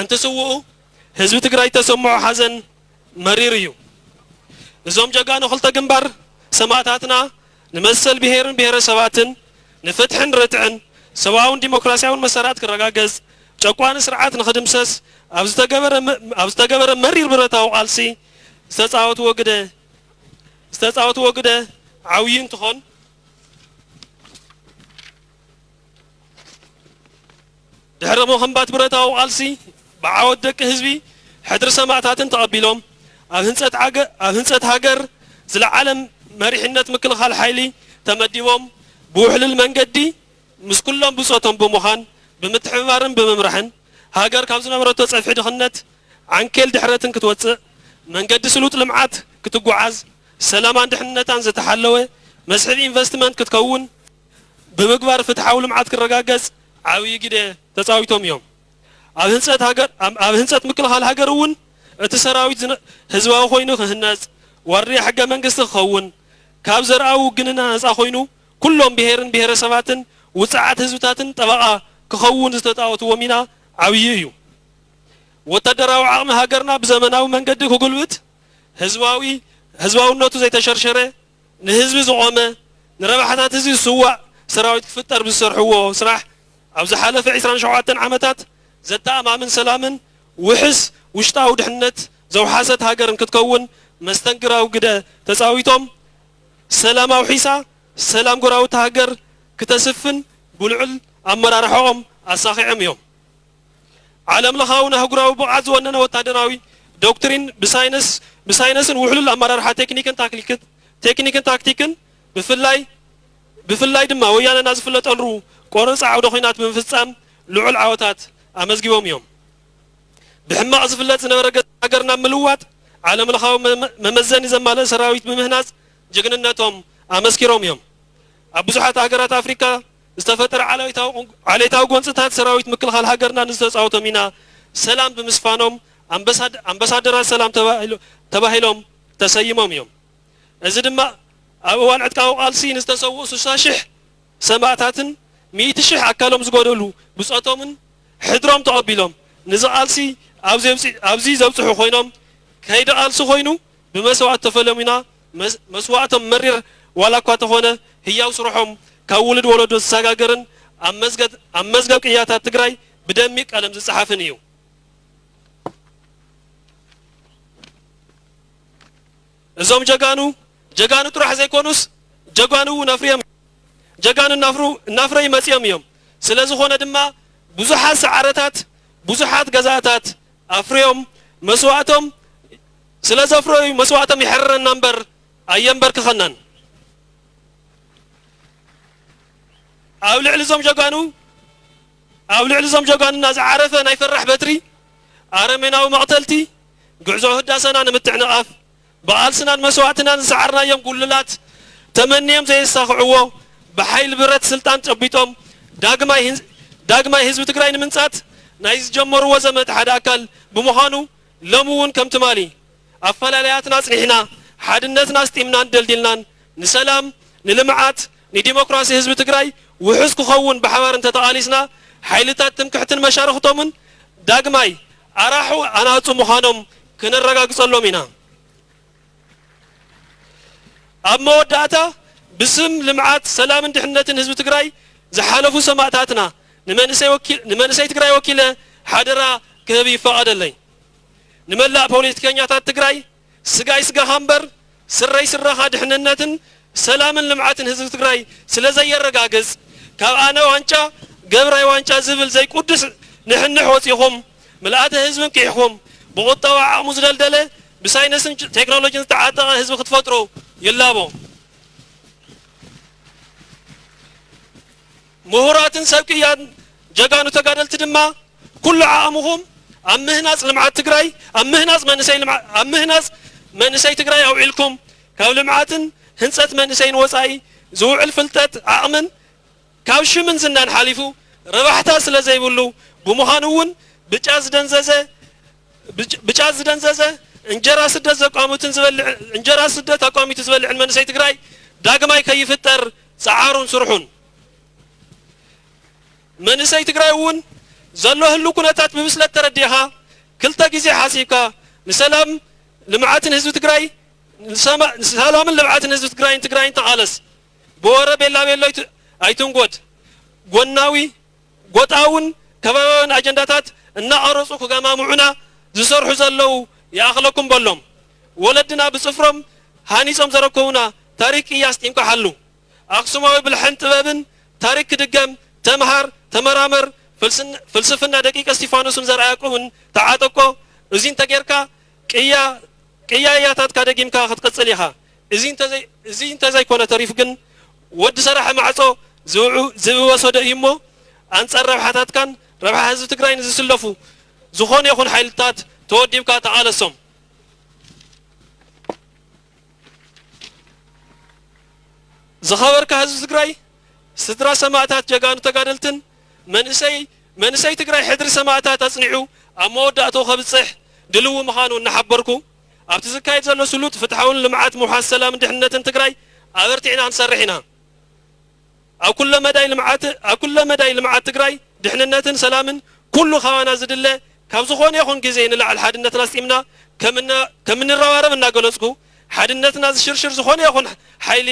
እንትስውኡ ህዝቢ ትግራይ ተሰምዖ ሓዘን መሪር እዩ። እዞም ጀጋኑ ክልተ ግንባር ሰማእታትና ንመሰል ብሄርን ብሄረሰባትን ንፍትሕን ርትዕን ሰብኣውን ዲሞክራሲያውን መሰላት ክረጋገጽ ጨቋኒ ስርዓት ንኽድምሰስ ኣብ ዝተገበረ መ-፣ ኣብ ዝተገበረ መሪር ብረታዊ ቃልሲ ዝተጻወትዎ ግደ ዝተጻወትዎ ግደ ዓብዪ እንትኾን ድሕሪ ምኽንባት ብረታዊ ቃልሲ ብዓወት ደቂ ህዝቢ ሕድሪ ሰማእታትን ተቐቢሎም ኣብ ህንጸት ዓገ-፣ ኣብ ህንጸት ሃገር ዝለዓለ መሪሕነት ምክልኻል ሓይሊ ተመዲቦም ብውሕሉል መንገዲ ምስ ኩሎም ብጾቶም ብምዃን ብምትሕብባርን ብምምራሕን ሃገር ካብ ዝነበረቶ ጸፍሒ ድኽነት ዓንኬል ድሕረትን ክትወጽእ መንገዲ ስሉጥ ልምዓት ክትጓዓዝ ሰላማን ድሕንነታን ዝተሓለወ መስሕብ ኢንቨስትመንት ክትከውን ብምግባር ፍትሓዊ ልምዓት ክረጋገጽ ዓብዪ ግደ ተጻዊቶም እዮም። ኣብ ህንጸት ሃገር፣ ኣብ፣ ኣብ ህንጸት ምክልኻል ሃገር እውን እቲ ሰራዊት ዝነ-፣ ህዝባዊ ኮይኑ ክህነጽ፣ ዋርድያ ሕገ መንግስቲ ክኸውን፣ ካብ ዘርኣዊ ውግንና ነጻ ኮይኑ ኩሎም ብሄርን ብሄረሰባትን ውጽዓት ህዝብታትን ጠበቓ ክኸውን ዝተጻወትዎ ሚና ዓብዪ እዩ። ወታደራዊ ዓቕሚ ሃገርና ብዘመናዊ መንገዲ ክጉልብት፣ ህዝባዊ፣ ህዝባውነቱ ዘይተሸርሸረ፣ ንህዝቢ ዝቖመ፣ ንረብሓታት ህዝቢ ዝስዋእ ሰራዊት ክፍጠር ብዝሰርሕዎ ስራሕ፣ ኣብ ዝሓለፈ ዕስራን ሸውዓተን ዓመታት ዘተኣማምን ሰላምን ውሕስ ውሽጣዊ ድሕነት ዘውሓሰት ሃገርን ክትከውን መስተንክራዊ ግደ ተጻዊቶም፣ ሰላም ኣውሒሳ፣ ሰላም ጎረባብቲ ሃገር ክተስፍን ብልዑል ኣመራርሓኦም ኣሳኺዖም እዮም። ዓለም ለኻውን ኣህጉራዊ ብቕዓት ዝወነነ ወታደራዊ ዶክትሪን ብሳይነስ፣ ብሳይነስን ውሕሉል ኣመራርሓ ቴክኒክን ታክቲክን፣ ቴክኒክን ታክቲክን ብፍላይ፣ ብፍላይ ድማ ወያነና ዝፍለጠሉ ቆረፃ ዓውደ ኹናት ብምፍፃም ልዑል ዓወታት ኣመዝጊቦም እዮም። ብሕማቕ ዝፍለጥ ዝነበረ ገጽ ሃገር ናብ ምልዋጥ ዓለም ለኻዊ መመ-፣ መመዘኒ ዘማልእ ሰራዊት ብምህናጽ ጅግንነቶም ኣመስኪሮም እዮም። ኣብ ብዙሓት ሃገራት ኣፍሪካ ዝተፈጠረ ዓሌታዊ፣ ዓሌታዊ ጎንፅታት ሰራዊት ምክልኻል ሃገርና ንዝተፃወቶ ሚና ሰላም ብምስፋኖም ኣምበሳድ-፣ ኣምባሳደራት ሰላም ተባሂሎ-፣ ተባሂሎም ተሰይሞም እዮም። እዚ ድማ ኣብ እዋን ዕጥቃዊ ቃልሲ ንዝተሰውኡ ስሳ ሽሕ ሰማእታትን ሚእቲ ሽሕ ኣካሎም ዝጎደሉ ብጾቶምን ሕድሮም ተቐቢሎም ንዚ ቃልሲ ኣብዚ የብጽ-፣ ኣብዚ ዘብጽሑ ኮይኖም ከይዲ ቃልሲ ኮይኑ ብመስዋእቲ ተፈለሙና መስ-፣ መስዋእቶም መሪር ዋላ እኳ ተኾነ ህያው ስርሖም ካብ ውሉድ ወለዶ ዝሰጋገርን ኣብ መዝገብ፣ ኣብ መዝገብ ቅያታት ትግራይ ብደሚቅ ቀለም ዝጸሓፍን እዩ። እዞም ጀጋኑ፣ ጀጋኑ ጥራሕ ዘይኮኑስ ጀጋኑ እውን ኣፍርዮም፣ ጀጋኑ እናፍሩ፣ እናፍረዩ መጺኦም እዮም። ስለ ዝኾነ ድማ ብዙሓት ሰዓረታት፣ ብዙሓት ገዛእታት ኣፍርዮም መስዋእቶም ስለ ዘፍረዩ መስዋእቶም ይሕርረና እምበር ኣየንበርክኸናን። ኣብ ልዕሊ እዞም ጀጋኑ፣ ኣብ ልዕሊ እዞም ጀጋኑና ዝዓረፈ ናይ ፈራሕ በትሪ፣ ኣረሜናዊ መቕተልቲ፣ ጉዕዞ ህዳሰና ንምትዕንቓፍ፣ ብቓልስናን መስዋእትናን ዝሰዓርናዮም ጉልላት ተመንዮም ዘየሳኽዕዎ፣ ብሓይሊ ብረት ስልጣን ጨቢጦም ዳግማይ ህን-፣ ዳግማይ ህዝቢ ትግራይ ንምንጻት ናይ ዝጀመርዎ ዘመተ ሓደ ኣካል ብምዃኑ፣ ሎሚ እውን ከም ትማሊ ኣፈላላያትና ኣጽኒሕና፣ ሓድነትና ኣስጢምናን ደልዲልናን፣ ንሰላም፣ ንልምዓት፣ ንዲሞክራሲ ህዝቢ ትግራይ ውሑስ ክኸውን ብሓባር እንተተቓሊስና፣ ሓይልታት ትምክሕትን መሻርኽቶምን ዳግማይ ኣራሑ ኣናጹ ምዃኖም ክነረጋግጸሎም ኢና። ኣብ መወዳእታ፣ ብስም ልምዓት፣ ሰላምን ድሕነትን ህዝቢ ትግራይ ዝሓለፉ ሰማእታትና ንመንእሰይ ወኪ-፣ ንመንእሰይ ትግራይ ወኪለ ሓደራ ክህብ ይፈቐደለይ። ንመላእ ፖለቲከኛታት ትግራይ፣ ስጋይ ስጋኻ እምበር ስረይ ስረኻ ድሕንነትን ሰላምን ልምዓትን ህዝቢ ትግራይ ስለ ዘየረጋግጽ፣ ካብ ኣነ ዋንጫ ገብራይ ዋንጫ ዝብል ዘይቁድስ ንሕንሕ ወጺኹም፣ ምልኣተ ህዝቢ እንቂሕኩም፣ ብቁጠባ ዓቕሙ ዝደልደለ፣ ብሳይንስን ቴክኖሎጂን ዝተዓጠቐ ህዝቢ ክትፈጥሩ ይላቦ። ምሁራትን ሰብ ቅያን ጀጋኑ ተጋደልቲ ድማ፣ ኩሉ ዓቕምኹም ኣብ ምህናጽ ልምዓት ትግራይ፣ ኣብ ምህናጽ መንእሰይ ልምዓ-፣ ኣብ ምህናጽ መንእሰይ ትግራይ ኣውዒልኩም፣ ካብ ልምዓትን ህንጸት መንእሰይን ወጻኢ ዝውዕል ፍልጠት፣ ዓቕምን ካብ ሽምን ዝናን ሓሊፉ ረባሕታ ስለ ዘይብሉ፣ ብምዃኑ እውን ብጫ ዝደንዘዘ፣ ብጭ-፣ ብጫ ዝደንዘዘ፣ እንጀራ ስደት ዘቋሙትን ዝበልዕ፣ እንጀራ ስደት ኣቋሚቱ ዝበልዕን መንእሰይ ትግራይ ዳግማይ ከይፍጠር ጸዓሩን ስርሑን። መንእሰይ ትግራይ እውን ዘሎ ህሉ ኩነታት ብብስለት ተረዲእኻ፣ ክልተ ግዜ ሓሲብካ፣ ንሰላም ልምዓትን ህዝቢ ትግራይ፣ ንሰማ-፣ ንሰላምን ልምዓትን ህዝቢ ትግራይን ትግራይን ተቓለስ። ብወረ ቤላ ቤሎ ኣይት-፣ ኣይትንጎድ። ጎናዊ፣ ጎጣውን ከባብያውን ኣጀንዳታት እናቐረጹ ክገማምዑና ዝሰርሑ ዘለዉ ይኣኽለኩም በሎም። ወለድና ብጽፍሮም ሃኒጾም ዘረከቡና ታሪክ ቅያ ኣስጢምካ ሓሉ። ኣኽሱማዊ ብልሕን ጥበብን ታሪክ ክድገም ተምሃር፣ ተመራመር፣ ፍልስን-፣ ፍልስፍና ደቂቀ እስቲፋኖስን ዘርኣ ያዕቆብን ተዓጠቆ። እዚ እንተጌርካ ቅያ፣ ቅያያታትካ ደጊምካ ክትቅጽል ኢኻ። እዚ እንተዘይ-፣ እዚ እንተዘይኮነ ተሪፉ ግን ወዲ ሰራሒ ማዕጾ ዝብዑ-፣ ዝብወሰዶ እዩ እሞ፣ ኣንጻር ረብሓታትካን ረብሓ ህዝቢ ትግራይን ዝስለፉ ዝኾነ ይኹን ሓይልታት ተወዲብካ ተቓለሶም። ዝኸበርካ ህዝቢ ትግራይ፣ ስድራ ሰማእታት ጀጋኑ ተጋደልትን መንእሰይ፣ መንእሰይ ትግራይ ሕድሪ ሰማእታት ኣጽኒዑ ኣብ መወዳእትኡ ከብጽሕ ድልዊ ምዃኑ እናሓበርኩ፣ ኣብቲ ዝካየድ ዘሎ ስሉጥ ፍትሓውን ልምዓት ምውሓስ ሰላምን ድሕንነትን ትግራይ ኣበርቲዕና ክንሰርሕ ኢና። ኣብ ኩለ መዳይ ልምዓት፣ ኣብ ኩለ መዳይ ልምዓት ትግራይ ድሕንነትን ሰላምን ኩሉ ካባና ዝድለ ካብ ዝኾነ ይኹን ግዜ ንላዕሊ ሓድነትና ኣስጢምና ከምና-፣ ከምንረባረብ እናገለጽኩ፣ ሓድነትና ዝሽርሽር ዝኾነ ይኹን ሓይሊ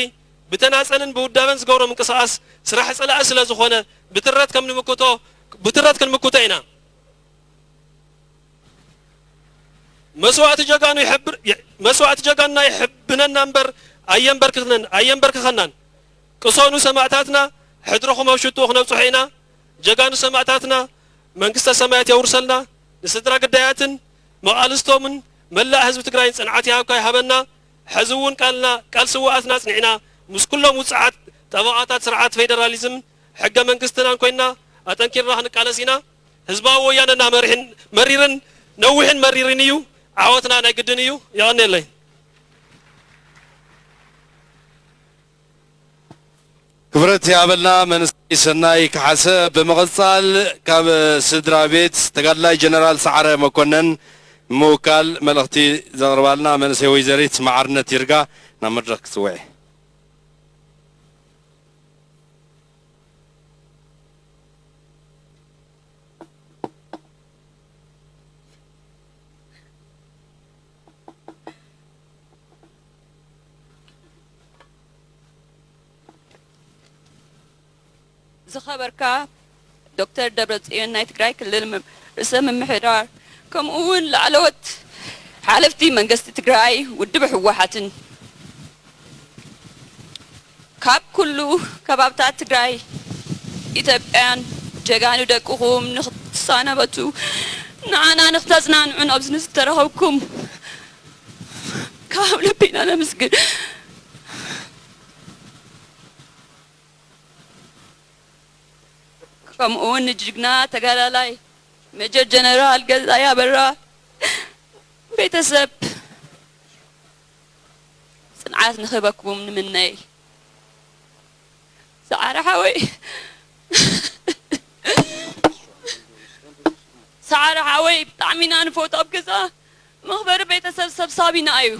ብተናጸልን ብውዳበን ዝገብሮ ምንቅስቓስ ስራሕ ጸላኢ ስለ ዝኾነ ብትረት ከም ንምክቶ፣ ብትረት ክንምክቶ ኢና። መስዋእቲ ጀጋኑ ይሕብር-፣ ይ-፣ መስዋእቲ ጀጋኑና ይሕብነና እምበር ኣየንበርክኽነን-፣ ኣየንበርክኸናን። ቅሰኑ ሰማእታትና፣ ሕድርኹም ኣብ ሽትኡ ክነብጽሖ ኢና። ጀጋኑ ሰማእታትና መንግስተ ሰማያት የውርሰልና። ንስድራ ግዳያትን መቓልስቶምን መላእ ህዝቢ ትግራይን ጽንዓት ይሃብካ ይሃበና። ሕዚ እውን ቃልና፣ ቃል ስውኣትና ኣጽኒዕና ምስ ኩሎም ውጽዓት ጠበቓታት ስርዓት ፌደራሊዝምን ሕገ መንግስትናን ኮይንና ኣጠንኪርና ክንቃለስ ኢና። ህዝባዊ ወያነና መሪሕን፣ መሪርን ነዊሕን መሪርን እዩ። ዓወትና ናይ ግድን እዩ። የቐንየለይ። ክብረት ይሃበልና መንእሰይ ሰናይ ከሓሰ። ብምቕጻል ካብ ስድራ ቤት ተጋድላይ ጀነራል ሰዓረ መኮነን ምውካል መልእኽቲ ዘቕርባልና መንእሰይ ወይዘሪት መዓርነት ይርጋ ናብ መድረኽ ክጽውዕ። ዝኸበርካ ዶክተር ደብረጽዮን፣ ናይ ትግራይ ክልል መ-፣ ርእሰ ምምሕዳር፣ ከምኡ እውን ላዕለዎት ሓለፍቲ መንግስቲ ትግራይ፣ ውድብ ህወሓትን ካብ ኩሉ ከባብታት ትግራይ ኢትዮጵያን ጀጋኑ ደቅኹም ንኽትሰናበቱ ንዓና ንኽተጽናንዑን ኣብዚ ዝተረኸብኩም ካብ ልቢ ኢና ነመስግን። ከምኡ እውን ንጅግና ተጋዳላይ ሜጀር ጀነራል ገዛኢ ኣበራ ቤተሰብ ጽንዓት ንኽህበኩም ንምነይ። እዛ ሰዓረ ሓወይ፣ ሰዓረ ሓወይ ብጣዕሚ ኢና ንፈትዎ። ኣብ ገዛ መኽበሪ ቤተሰብ ሰብሳቢና እዩ።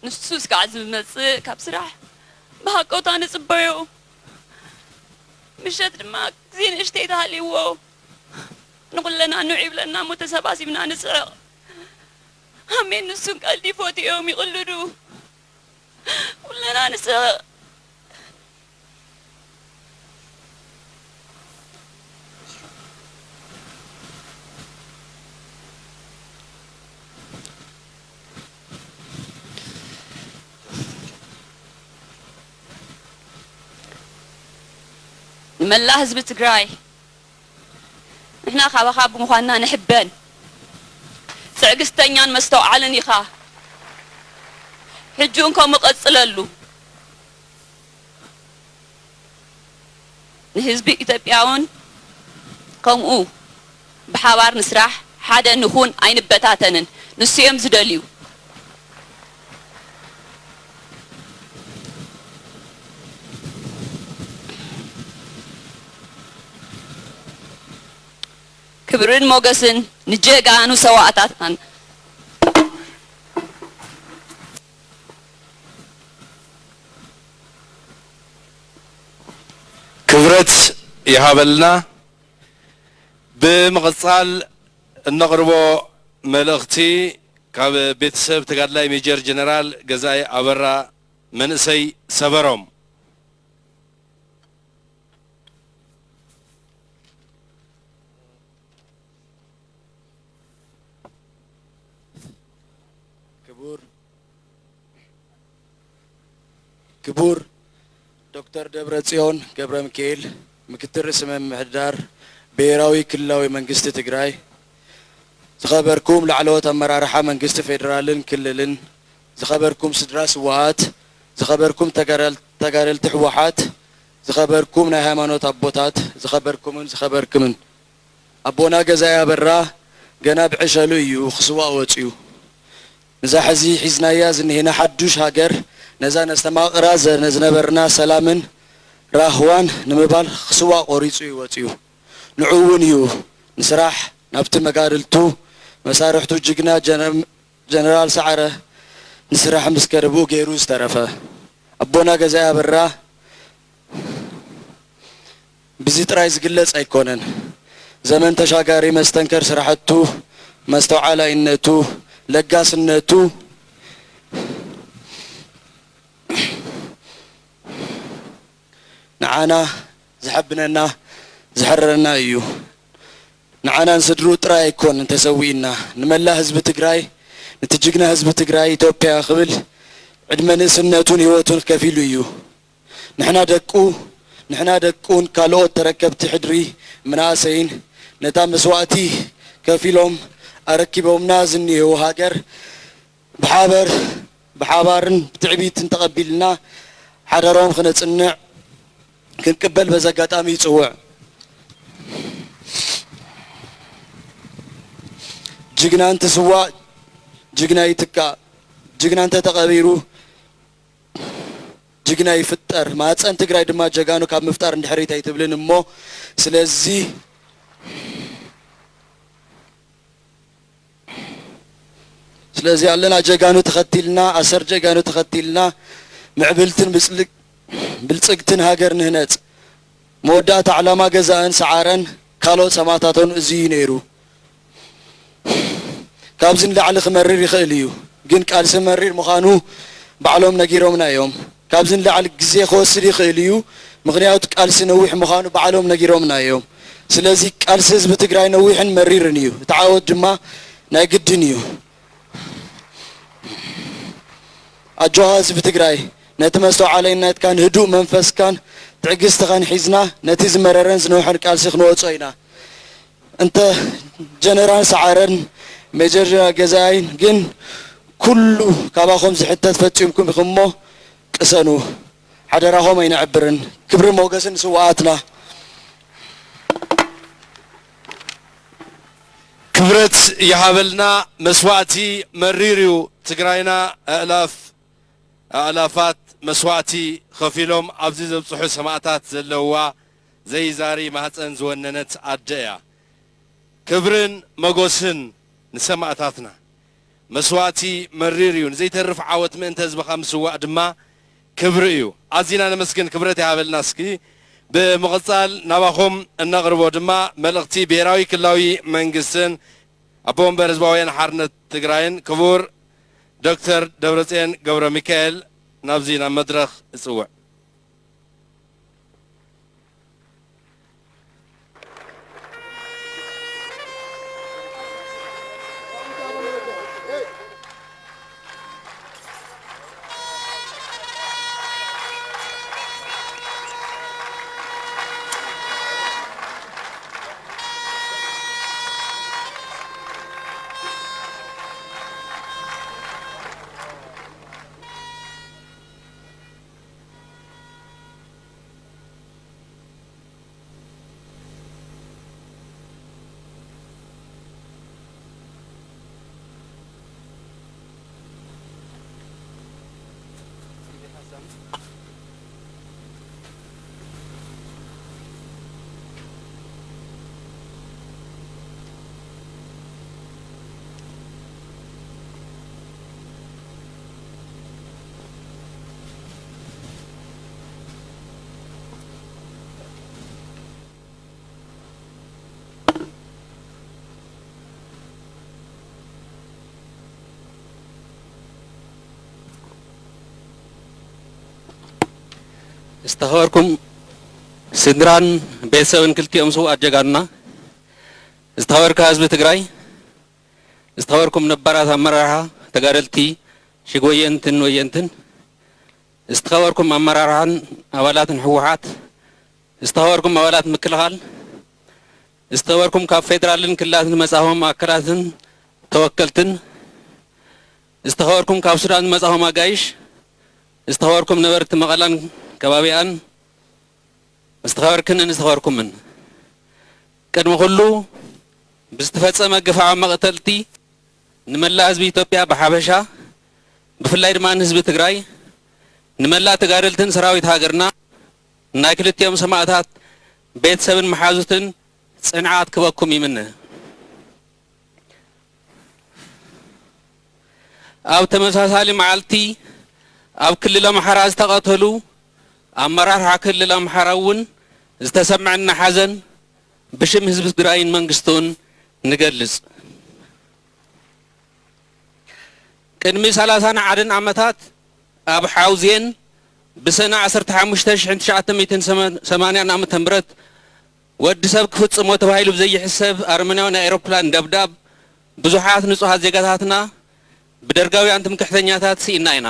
ንሱ እስካዕ ዝመጽእ ካብ ስራሕ ብሃቀውታ ንጽበዮ። ምሸት ድማ ግዜ ንእሽተይ ተሃልይዎ ንኹለና ንዑ ይብለና እሞ ተሰባሲብና ንስሕቕ። ኣሜን። ንሱን ቀልዲ ይፈትዮም ይቕልዱ። ኩለና ንስሕቕ። ንመላእ ህዝቢ ትግራይ፣ ንሕና ካባኻ ብምዃንና ንሕበን። ትዕግስተኛን መስተውዓልን ኢኻ። ሕጂ እውን ከምኡ ቀጽለሉ። ንህዝቢ ኢትዮጵያ እውን ከምኡ ብሓባር ንስራሕ፣ ሓደ ንኹን፣ ኣይንበታተንን። ንሱ እዮም ዝደልዩ። ክብርን ሞገስን ንጀጋኑ ሰዋእታትናን። ክብረት ይሃበልና። ብምቕጻል እነቕርቦ መልእኽቲ ካብ ቤተሰብ ተጋድላይ ሜጀር ጀነራል ገዛኢ ኣበራ መንእሰይ ሰበሮም። ክቡር ክቡር ዶክተር ደብረጽዮን ገብረሚካኤል፣ ምክትል ርእሰ ምምሕዳር ብሄራዊ ክልላዊ መንግስቲ ትግራይ፣ ዝኸበርኩም ላዕለዎት ኣመራርሓ መንግስቲ ፌደራልን ክልልን፣ ዝኸበርኩም ስድራ ስውኣት፣ ዝኸበርኩም ተጋደል- ተጋደልቲ ህወሓት፣ ዝኸበርኩም ናይ ሃይማኖት ኣቦታት፣ ዝኸበርኩምን ዝኸበርክምን፣ ኣቦና ገዛኢ ኣበራ ገና ብዕሸሉ እዩ ክስዋእ ወፂኡ። ንዛ ሕዚ ሒዝናያ ዝንሄና ሓዱሽ ሃገር፣ ነዛ ነስተማቕራ ዘ- ዝነበርና ሰላምን ራህዋን ንምባል ክስዋእ ቆሪፁ እዩ ወፂኡ። ንዑ እውን እዩ ንስራሕ ናብቲ መጋድልቱ መሳርሕቱ ጅግና ጀነ- ጀነራል ሰዓረ ንስራሕ ምስ ከደብኡ ገይሩ ዝተረፈ። ኣቦና ገዛኢ ኣበራ ብዚ ጥራይ ዝግለጽ ኣይኮነን። ዘመን ተሻጋሪ መስተንከር ስራሕቱ፣ መስተውዓላይነቱ፣ ለጋስነቱ ንዓና ዝሐብነና ዝሕርረና እዩ። ንዓና ንስድርኡ ጥራይ ኣይኮን እንተሰዊእና ንመላእ ህዝቢ ትግራይ፣ ነቲ ጅግና ህዝቢ ትግራይ ኢትዮጵያ ክብል ዕድመ ንእስነቱን ህይወቱን ከፊሉ እዩ። ንሕና ደቁ ንሕና ደቁን ካልኦት ተረከብቲ ሕድሪ መናእሰይን ነታ መስዋእቲ ከፊሎም ኣረኪቦምና ዝኒሄዉ ሃገር ብሓበር ብሓባርን ብትዕቢትን ተቐቢልና ሓዳሮም ክነፅንዕ ክንቅበል በዚ ኣጋጣሚ ይፅውዕ። ጅግና እንትስዋእ ጅግና ይትካእ። ጅግና እንተተቐቢሩ ጅግና ይፍጠር። ማህፀን ትግራይ ድማ ጀጋኑ ካብ ምፍጣር እንድሕሪት ኣይትብልን እሞ ስለዚ ስለዚ ኣለና ጀጋኑ ተኸቲልና ኣሰር ጀጋኑ ተኸቲልና ምዕብልትን ብፅልግ- ብልፅግትን ሃገር ንህነፅ። መወዳእታ ዕላማ ገዛእን ሰዓረን ካልኦት ሰማእታቶን እዚ እዩ ነይሩ። ካብዚ ንላዕሊ ክመርር ይኽእል እዩ፣ ግን ቃልሲ መሪር ምዃኑ ባዕሎም ነጊሮምና እዮም። ካብዚ ንላዕሊ ግዜ ክወስድ ይኽእል እዩ፣ ምኽንያቱ ቃልሲ ነዊሕ ምዃኑ ባዕሎም ነጊሮምና እዮም። ስለዚ ቃልሲ ህዝቢ ትግራይ ነዊሕን መሪርን እዩ፣ እቲ ዓወት ድማ ናይ ግድን እዩ። ኣጆኻ ህዝቢ ትግራይ፣ ነቲ መስተውዓላይነትካን ህዱእ መንፈስካን ትዕግስትኻን ሒዝና ነቲ ዝመረረን ዝነውሐን ቃልሲ ክንወጾ ኢና። እንተ ጀነራል ሰዓረን ሜጀር ጀነራል ገዛኢን ግን ኩሉ ካባኹም ዝሕተት ፈጺምኩም ኢኹም እሞ ቅሰኑ፣ ሓደራኹም ኣይነዕብርን። ክብርን ሞገስን ንስውኣትና። ክብረት ይሃበልና። መስዋእቲ መሪር እዩ። ትግራይና ኣእላፍ ኣእላፋት መስዋእቲ ከፊሎም ኣብዚ ዘብጽሑ ሰማእታት ዘለውዋ ዘይዛሪ ማህጸን ዝወነነት ኣደ እያ። ክብርን መጎስን ንሰማእታትና። መስዋእቲ መሪር እዩ። ንዘይተርፍ ዓወት ምእንተ ህዝብኻ ምስዋእ ድማ ክብሪ እዩ። ኣዚና ነመስግን፣ ክብረት ይሃበልና። እስኪ ብምቕጻል ናባኹም እነቕርቦ ድማ መልእኽቲ ብሄራዊ ክልላዊ መንግስትን ኣቦ ወንበር ህዝባዊ ወያነ ሓርነት ትግራይን ክቡር ዶክተር ደብረጽዮን ገብረ ሚካኤል ናብዚ ናብ መድረኽ እጽውዕ። ዝተኸበርኩም ስድራን ቤተሰብን ክልቲኦም ስውኣት ጀጋኑና፣ ዝተኸበርካ ህዝቢ ትግራይ፣ ዝተኸበርኩም ነባራት ኣመራርሓ ተጋደልቲ ሽግ ወየንትን ወየንትን፣ ዝተኸበርኩም ኣመራርሓን ኣባላትን ህወሓት፣ ዝተኸበርኩም ኣባላት ምክልኻል፣ ዝተኸበርኩም ካብ ፌደራልን ክልላትን ዝመጻኹም ኣካላትን ተወከልትን፣ ዝተኸበርኩም ካብ ሱዳን ዝመጻኹም ኣጋይሽ፣ ዝተኸበርኩም ነበርቲ መቐላን ከባቢኣን፣ ዝተኸበርክንን ዝተኸበርኩምን፣ ቅድሚ ኩሉ ብዝተፈጸመ ግፍዓዊ መቕተልቲ ንመላእ ህዝቢ ኢትዮጵያ ብሓፈሻ፣ ብፍላይ ድማ ንህዝቢ ትግራይ፣ ንመላእ ተጋደልትን ሰራዊት ሃገርና፣ ናይ ክልቲኦም ሰማእታት ቤተሰብን መሓዙትን ጽንዓት ክበኩም ይምነ። ኣብ ተመሳሳሊ መዓልቲ ኣብ ክልል ኣምሓራ ዝተቐተሉ ኣመራርሓ ክልል ኣምሓራ እውን ዝተሰምዐና ሓዘን ብሽም ህዝቢ ትግራይን መንግስቱን ንገልጽ። ቅድሚ ሰላሳን ሓደን ዓመታት ኣብ ሓውዜን ብሰነ ዓሰርተ ሓሙሽተ ሽሕን ትሽዓተ ሚእትን ሰማንያን ዓመተ ምህረት ወዲ ሰብ ክፍጽሞ ተባሂሉ ብዘይሕሰብ ኣረመኔያዊ ናይ ኤሮፕላን ደብዳብ ብዙሓት ንጹሃት ዜጋታትና ብደርጋውያን ትምክሕተኛታት ስኢና ኢና።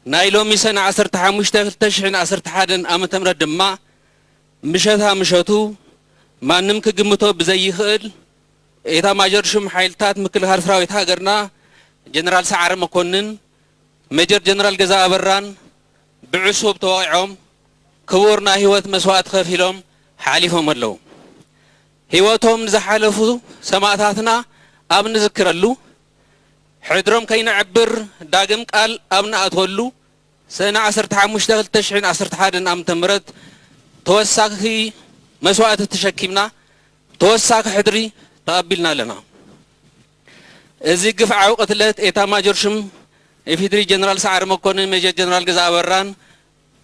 ናይ ሎሚ ሰነ ዓሰርተ ሓሙሽተ ክልተ ሽሕን ዓሰርተ ሓደን ዓመተ ምህረት ድማ ምሸታ ምሸቱ ማንም ክግምቶ ብዘይኽእል ኤታ ማጆር ሹም ሓይልታት ምክልኻል ሰራዊት ሃገርና ጀነራል ሰዓረ መኮንን፣ ሜጀር ጀነራል ገዛ ኣበራን ብዕሱብ ተወቒዖም ክቡር ናይ ህይወት መስዋእቲ ከፊሎም ሓሊፎም ኣለዉ። ህይወቶም ንዝሓለፉ ሰማእታትና ኣብ ንዝክረሉ፣ ሕድሮም ከይነዕብር ዳግም ቃል ኣብ ንኣትወሉ፣ ሰነ ዓሰርተ ሓሙሽተ ክልተ ሽሕን ዓሰርተ ሓደን ዓመተ ምህረት ተወሳኺ መስዋእቲ ተሸኪምና ተወሳኺ ሕድሪ ተቐቢልና ኣለና። እዚ ግፍዓዊ ቅትለት ኤታ ማጆር ሹም ኢፌድሪ ጀነራል ሰዓረ መኮንን፣ ሜጀር ጀነራል ገዛ ኣበራን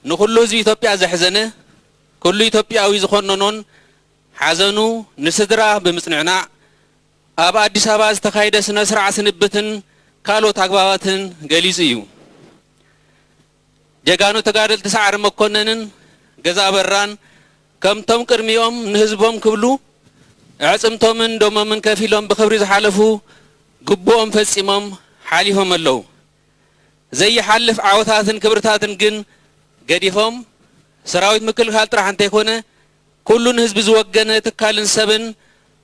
ንኹሉ ህዝቢ ኢትዮጵያ ዘሕዘነ፣ ኩሉ ኢትዮጵያዊ ዝኾነኖን ሓዘኑ ንስድራ ብምጽንዕናዕ፣ ኣብ ኣዲስ ኣበባ ዝተኻየደ ስነ ስርዓት ስንብትን ካልኦት ኣግባባትን ገሊጹ እዩ። ጀጋኑ ተጋደልቲ ሰዓረ መኮነንን ገዛ ኣበራን ከምቶም ቅድሚኦም ንህዝቦም ክብሉ ኣዕጽምቶምን ደሞምን ከፊሎም ብኽብሪ ዝሓለፉ ግቡኦም ፈጺሞም ሓሊፎም ኣለዉ። ዘይሓልፍ ዓወታትን ክብርታትን ግን ገዲፎም ሰራዊት ምክልኻል ጥራሕ እንተይኮነ ኩሉ ንህዝቢ ዝወገነ ትካልን ሰብን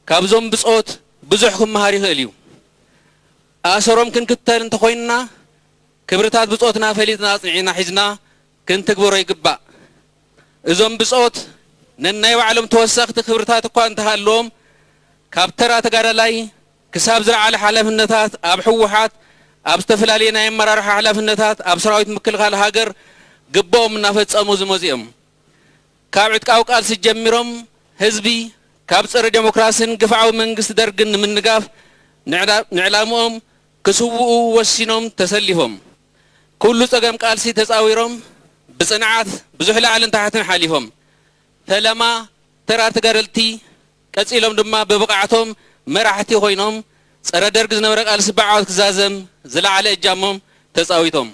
ካብዞም ብጾት ብዙሕ ክመሃር ይኽእል እዩ። ኣሰሮም ክንክተል እንተኾይንና ክብርታት ብጾትና ፈሊጥና ኣጽኒዕና ሒዝና ክንትግብሮ ይግባእ። እዞም ብጾት ነናይ ባዕሎም ተወሰኽቲ ክብርታት እኳ እንተሃለዎም ካብ ተራ ተጋዳላይ ክሳብ ዝለዓለ ሓላፍነታት ኣብ ህወሓት ኣብ ዝተፈላለየ ናይ ኣመራርሓ ሓላፍነታት ኣብ ሰራዊት ምክልኻል ሃገር ግብኦም እናፈጸሙ ዝመጹ እዮም። ካብ ዕጥቃዊ ቃልሲ ጀሚሮም ህዝቢ ካብ ጸረ ዴሞክራስን ግፍዓዊ መንግስቲ ደርግን ንምንጋፍ ንዕላ-፣ ንዕላምኦም ክስውኡ ወሲኖም ተሰሊፎም። ኩሉ ጸገም ቃልሲ ተጻዊሮም ብጽንዓት ብዙሕ ላዕልን ታሕትን ሓሊፎም። ፈለማ ተራ ተጋደልቲ ቀጺሎም ድማ ብብቕዓቶም መራሕቲ ኮይኖም ጸረ ደርግ ዝነበረ ቃልሲ ብዓወት ክዛዘም ዝለዓለ እጃሞም ተጻዊቶም።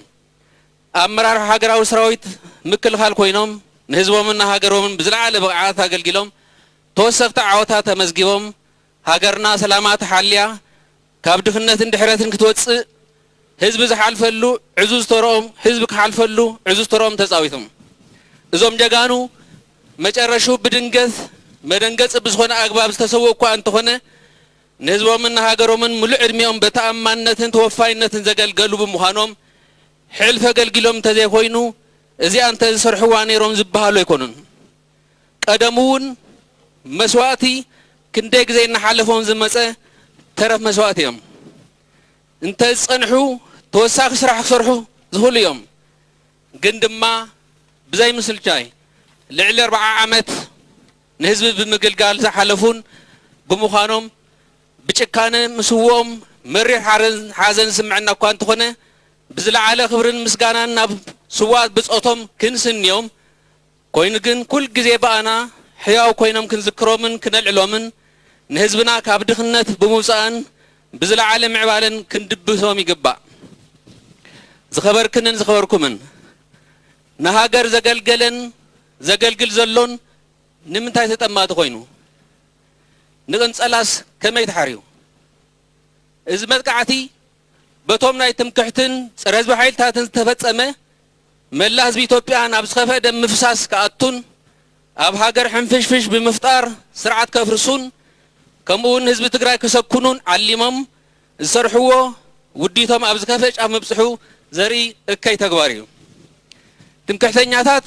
ኣመራርሓ ሃገራዊ ሰራዊት ምክልኻል ኮይኖም ንህዝቦምን ንሃገሮምን ብዝለዓለ ብቕዓት ኣገልጊሎም ተወሰኽቲ ዓወታት ተመዝጊቦም ሃገርና ሰላማ ተሓልያ ካብ ድኽነትን ድሕረትን ክትወጽእ ህዝቢ ዝሓልፈሉ ዕዙዝ ተርኦም፣ ህዝቢ ክሓልፈሉ ዕዙዝ ተርኦም ተጻዊቶም። እዞም ጀጋኑ መጨረሹ ብድንገት መደንገጺ ብዝኾነ ኣግባብ ዝተሰውኡ እኳ እንተኾነ ንህዝቦምን ንሃገሮምን ምሉእ ዕድሚኦም ብተኣማንነትን ተወፋይነትን ዘገልገሉ ብምዃኖም ሕልፊ ኣገልጊሎም እንተዘይኮይኑ እዚኣ እንተዝሰርሕዋ ነይሮም ዝበሃሉ ኣይኮኑን። ቀደሙ እውን መስዋእቲ ክንደይ ግዜ እናሓለፎም ዝመጸ ተረፍ መስዋእቲ እዮም። እንተዝጸንሑ ተወሳኺ ስራሕ ክሰርሑ ዝኽእሉ እዮም። ግን ድማ ብዘይ ምስልቻይ ልዕሊ ኣርብዓ ዓመት ንህዝቢ ብምግልጋል ዝሓለፉን ብምዃኖም ብጭካነ ምስውኦም መሪር ሓረን-፣ ሓዘን ዝስምዐና እኳ እንተኾነ ብዝለዓለ ክብርን ምስጋናን ናብ ስውኣት ብጾቶም ክንስንዮም ኮይኑ ግን ኩል ግዜ ብኣና ሕያው ኮይኖም ክንዝክሮምን ክነልዕሎምን ንህዝብና ካብ ድኽነት ብምውፃእን ብዝለዓለ ምዕባለን ክንድብሶም ይግባእ። ዝኸበርክንን ዝኸበርኩምን ንሃገር ዘገልገለን ዘገልግል ዘሎን ንምንታይ ተጠማቲ ኮይኑ? ንቕንጸላስ ከመይ ተሓርዩ? እዚ መጥቃዕቲ በቶም ናይ ትምክሕትን ጸረ ህዝቢ ሓይልታትን ዝተፈጸመ መላ ህዝቢ ኢትዮጵያ ናብ ዝኸፍአ ደም ምፍሳስ ክኣቱን ኣብ ሃገር ሕንፍሽፍሽ ብምፍጣር ስርዓት ከፍርሱን ከምኡ እውን ህዝቢ ትግራይ ከሰኩኑን ዓሊሞም ዝሰርሕዎ ውዲቶም ኣብ ዝኸፍአ ጫፍ ምብጽሑ ዘርኢ እከይ ተግባር እዩ። ትምክሕተኛታት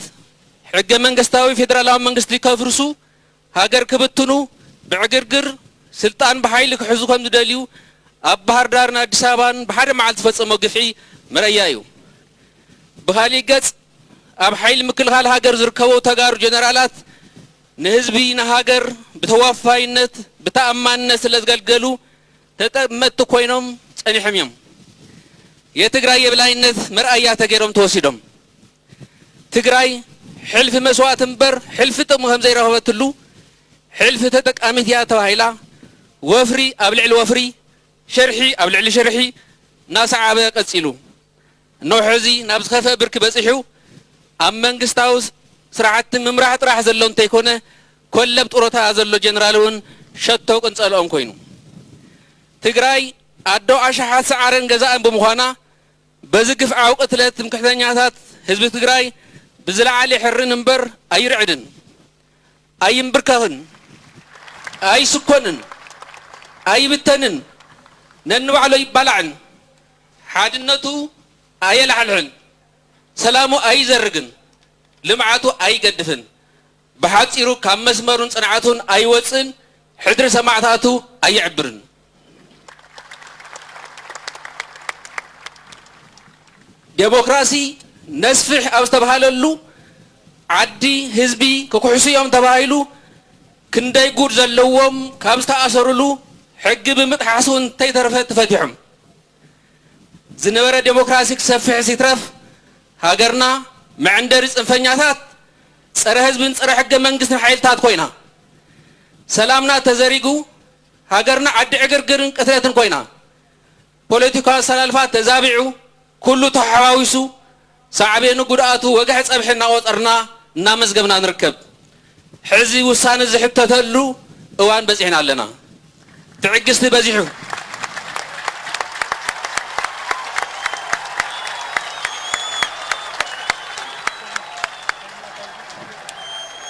ሕገ መንግስታዊ ፌደራላዊ መንግስቲ ከፍርሱ ሃገር ክብትኑ ብዕግርግር ስልጣን ብሓይሊ ክሕዙ ከም ዝደልዩ ኣብ ባህር ዳርን ኣዲስ ኣበባን ብሓደ መዓልቲ ዝፈጸሞ ግፍዒ መረያ እዩ። ብኻሊእ ገጽ ኣብ ሓይሊ ምክልኻል ሃገር ዝርከቡ ተጋሩ ጀነራላት ንህዝቢ ንሃገር ብተዋፋይነት ብተኣማንነት ስለ ዝገልገሉ ተጠመትቲ ኮይኖም ጸኒሖም እዮም። የትግራይ የብላይነት መርኣያ ተገይሮም ተወሲዶም። ትግራይ ሕልፊ መስዋእቲ እምበር ሕልፊ ጥቕሚ ከም ዘይረኸበትሉ ሕልፊ ተጠቃሚት እያ ተባሂላ ወፍሪ ኣብ ልዕሊ ወፍሪ ሽርሒ ኣብ ልዕሊ ሽርሒ እናሰዓበ ቀጺሉ። እነሆ ሕዚ ናብ ዝኸፍአ ብርኪ በጺሑ ኣብ መንግስታዊ ስራሕቲ ምምራሕ ጥራሕ ዘሎ እንተይኮነ ኮለብ ጡረታ ዘሎ ጀነራል እውን ሸቶ ቅንጸልኦም ኮይኑ። ትግራይ ኣዶ ኣሽሓት ሰዓረን ገዛእን ብምዃና በዚ ግፍዓዊ ቅትለት ትምክሕተኛታት ህዝቢ ትግራይ ብዝለዓለ ይሕርን እምበር ኣይርዕድን፣ ኣይንብርከኽን፣ ኣይስኮንን፣ ኣይብተንን፣ ነንባዕሉ ኣይባላዕን፣ ሓድነቱ ኣየላሕልሕን፣ ሰላሙ ኣይዘርግን፣ ልምዓቱ ኣይገድፍን፣ ብሓጺሩ ካብ መስመሩን ጽንዓቱን ኣይወጽእን፣ ሕድሪ ሰማዕታቱ ኣየዕብርን። ዴሞክራሲ ነስፍሕ ኣብ ዝተባሃለሉ ዓዲ ህዝቢ ክኩሕሱ እዮም ተባሂሉ ክንደይ ጉድ ዘለዎም ካብ ዝተኣሰሩሉ ሕጊ ብምጥሓሱ እንተይተረፈ ተፈቲሖም። ዝነበረ ዴሞክራሲ ክሰፍሕስ ይትረፍ ሃገርና መዕንደሪ ጽንፈኛታት ጸረ ህዝብን ጸረ ሕገ መንግስትን ሓይልታት ኮይና ሰላምና ተዘሪጉ ሃገርና ዓዲ ዕግርግርን ቅትለትን ኮይና ፖለቲካዊ ኣሰላልፋ ተዛቢዑ ኩሉ ተሓዋዊሱ ሳዕቤኑ ጉድኣቱ ወግሐ ጸብሒ እናቖጸርና እናመዝገብና ንርከብ። ሕዚ ውሳነ ዝሕተተሉ እዋን በጺሕና ኣለና። ትዕግስቲ በዚሑ።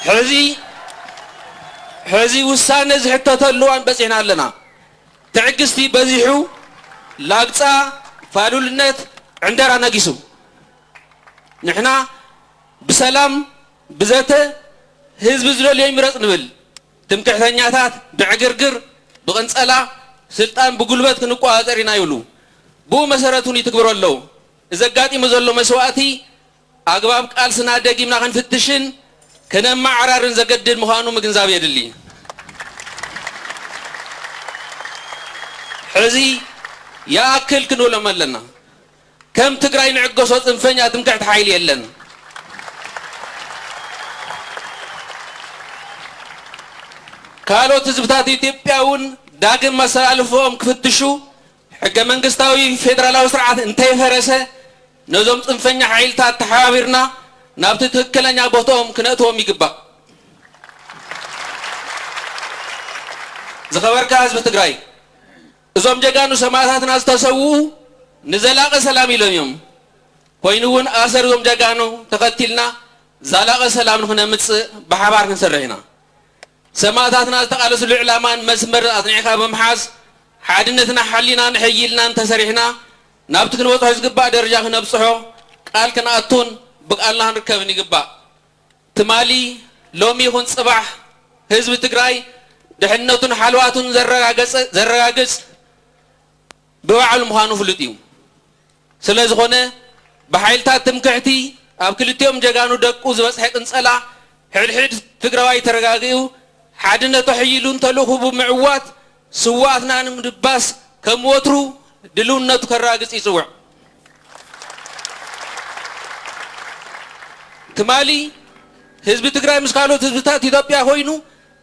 ሕዚ ሕዚ ውሳነ ዝሕተተሉ እዋን በጺሕና ኣለና። ትዕግስቲ በዚሑ ላግጻ ፋሉልነት ዕንደራ ነጊሱ ንሕና ብሰላም ብዘተ ህዝቢ ዝደልዮ ይምረጽ ንብል። ትምክሕተኛታት ብዕግርግር ብቕንጸላ ስልጣን ብጉልበት ክንቆጻጸር ኢና ይብሉ። ብኡ መሰረት እውን ይትግብሩ ኣለዉ። እዚ ኣጋጢሙ ዘሎ መስዋእቲ ኣግባብ ቃልስና ደጊምና ክንፍትሽን ከነመዓራርን ዘገድድ ምዃኑ ምግንዛብ የድሊ። ሕዚ ይኣክል ክንብሎም ኣለና። ከም ትግራይ ንዕገሶ ጽንፈኛ ትምክሕቲ ሓይሊ የለን። ካልኦት ህዝብታት ኢትዮጵያ እውን ዳግም መሰላልፎኦም ክፍትሹ፣ ሕገ መንግስታዊ ፌደራላዊ ስርዓት እንተይፈረሰ፣ ነዞም ጽንፈኛ ሓይልታት ተሓባቢርና ናብቲ ትክክለኛ ቦትኦም ክነእትዎም ይግባእ። ዝኸበርካ ህዝቢ ትግራይ፣ እዞም ጀጋኑ ሰማእታትና ዝተሰውኡ ንዘላቒ ሰላም ኢሎም እዮም። ኮይኑ እውን ኣሰር እዞም ጀጋኑ ተኸቲልና ዘላቒ ሰላም ንኽነምጽእ ብሓባር ክንሰርሕ ኢና። ሰማእታትና ዝተቓለስሉ ዕላማን መስመር ኣጽኒዕካ ብምሓዝ፣ ሓድነትና ሓሊና ንሕይልናን ተሰሪሕና ናብቲ ክንበጽሖ ዝግባእ ደረጃ ክነብጽሖ ቃል ክንኣቱን ብቃልና ክንርከብን ይግባእ። ትማሊ፣ ሎሚ ይኹን ጽባሕ ህዝቢ ትግራይ ድሕነቱን ሓልዋቱን ዘረጋገጸ-፣ ዘረጋግጽ ብባዕሉ ምዃኑ ፍሉጥ እዩ። ስለ ዝኾነ፣ ብሓይልታት ትምክሕቲ ኣብ ክልቲኦም ጀጋኑ ደቁ ዝበጽሐ ቅንጸላ፣ ሕድሕድ ትግራዋይ ተረጋጊኡ፣ ሓድነቱ ኣሕይሉን ተልእኹ ብምዕዋት፣ ስውኣትና ንምድባስ ከም ወትሩ ድልውነቱ ከረጋግጽ ይጽውዕ። ትማሊ ህዝቢ ትግራይ ምስ ካልኦት ህዝብታት ኢትዮጵያ ኮይኑ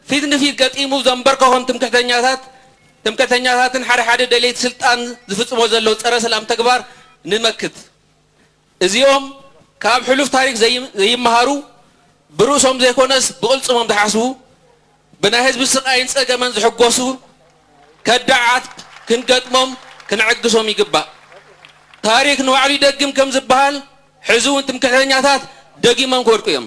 ፊት ንፊት ገጢሙ ዘንበርከኾም ትምክሕተኛታት፣ ትምክሕተኛታትን ሓደ ሓደ ደለይቲ ስልጣን ዝፍጽሞ ዘለዉ ጸረ ሰላም ተግባር ንመክት። እዚኦም ካብ ሕሉፍ ታሪክ ዘይ-፣ ዘይመሃሩ፣ ብርእሶም ዘይኮነስ ብቕልጽሞም ዝሓስቡ፣ ብናይ ህዝቢ ስቓይን ጸገመን ዝሕጎሱ ከዳዓት ክንገጥሞም ክንዕግሶም ይግባእ። ታሪክ ንባዕሉ ይደግም ከም ዝበሃል፣ ሕዚ እውን ትምክሕተኛታት ደጊሞም ክወድቁ እዮም።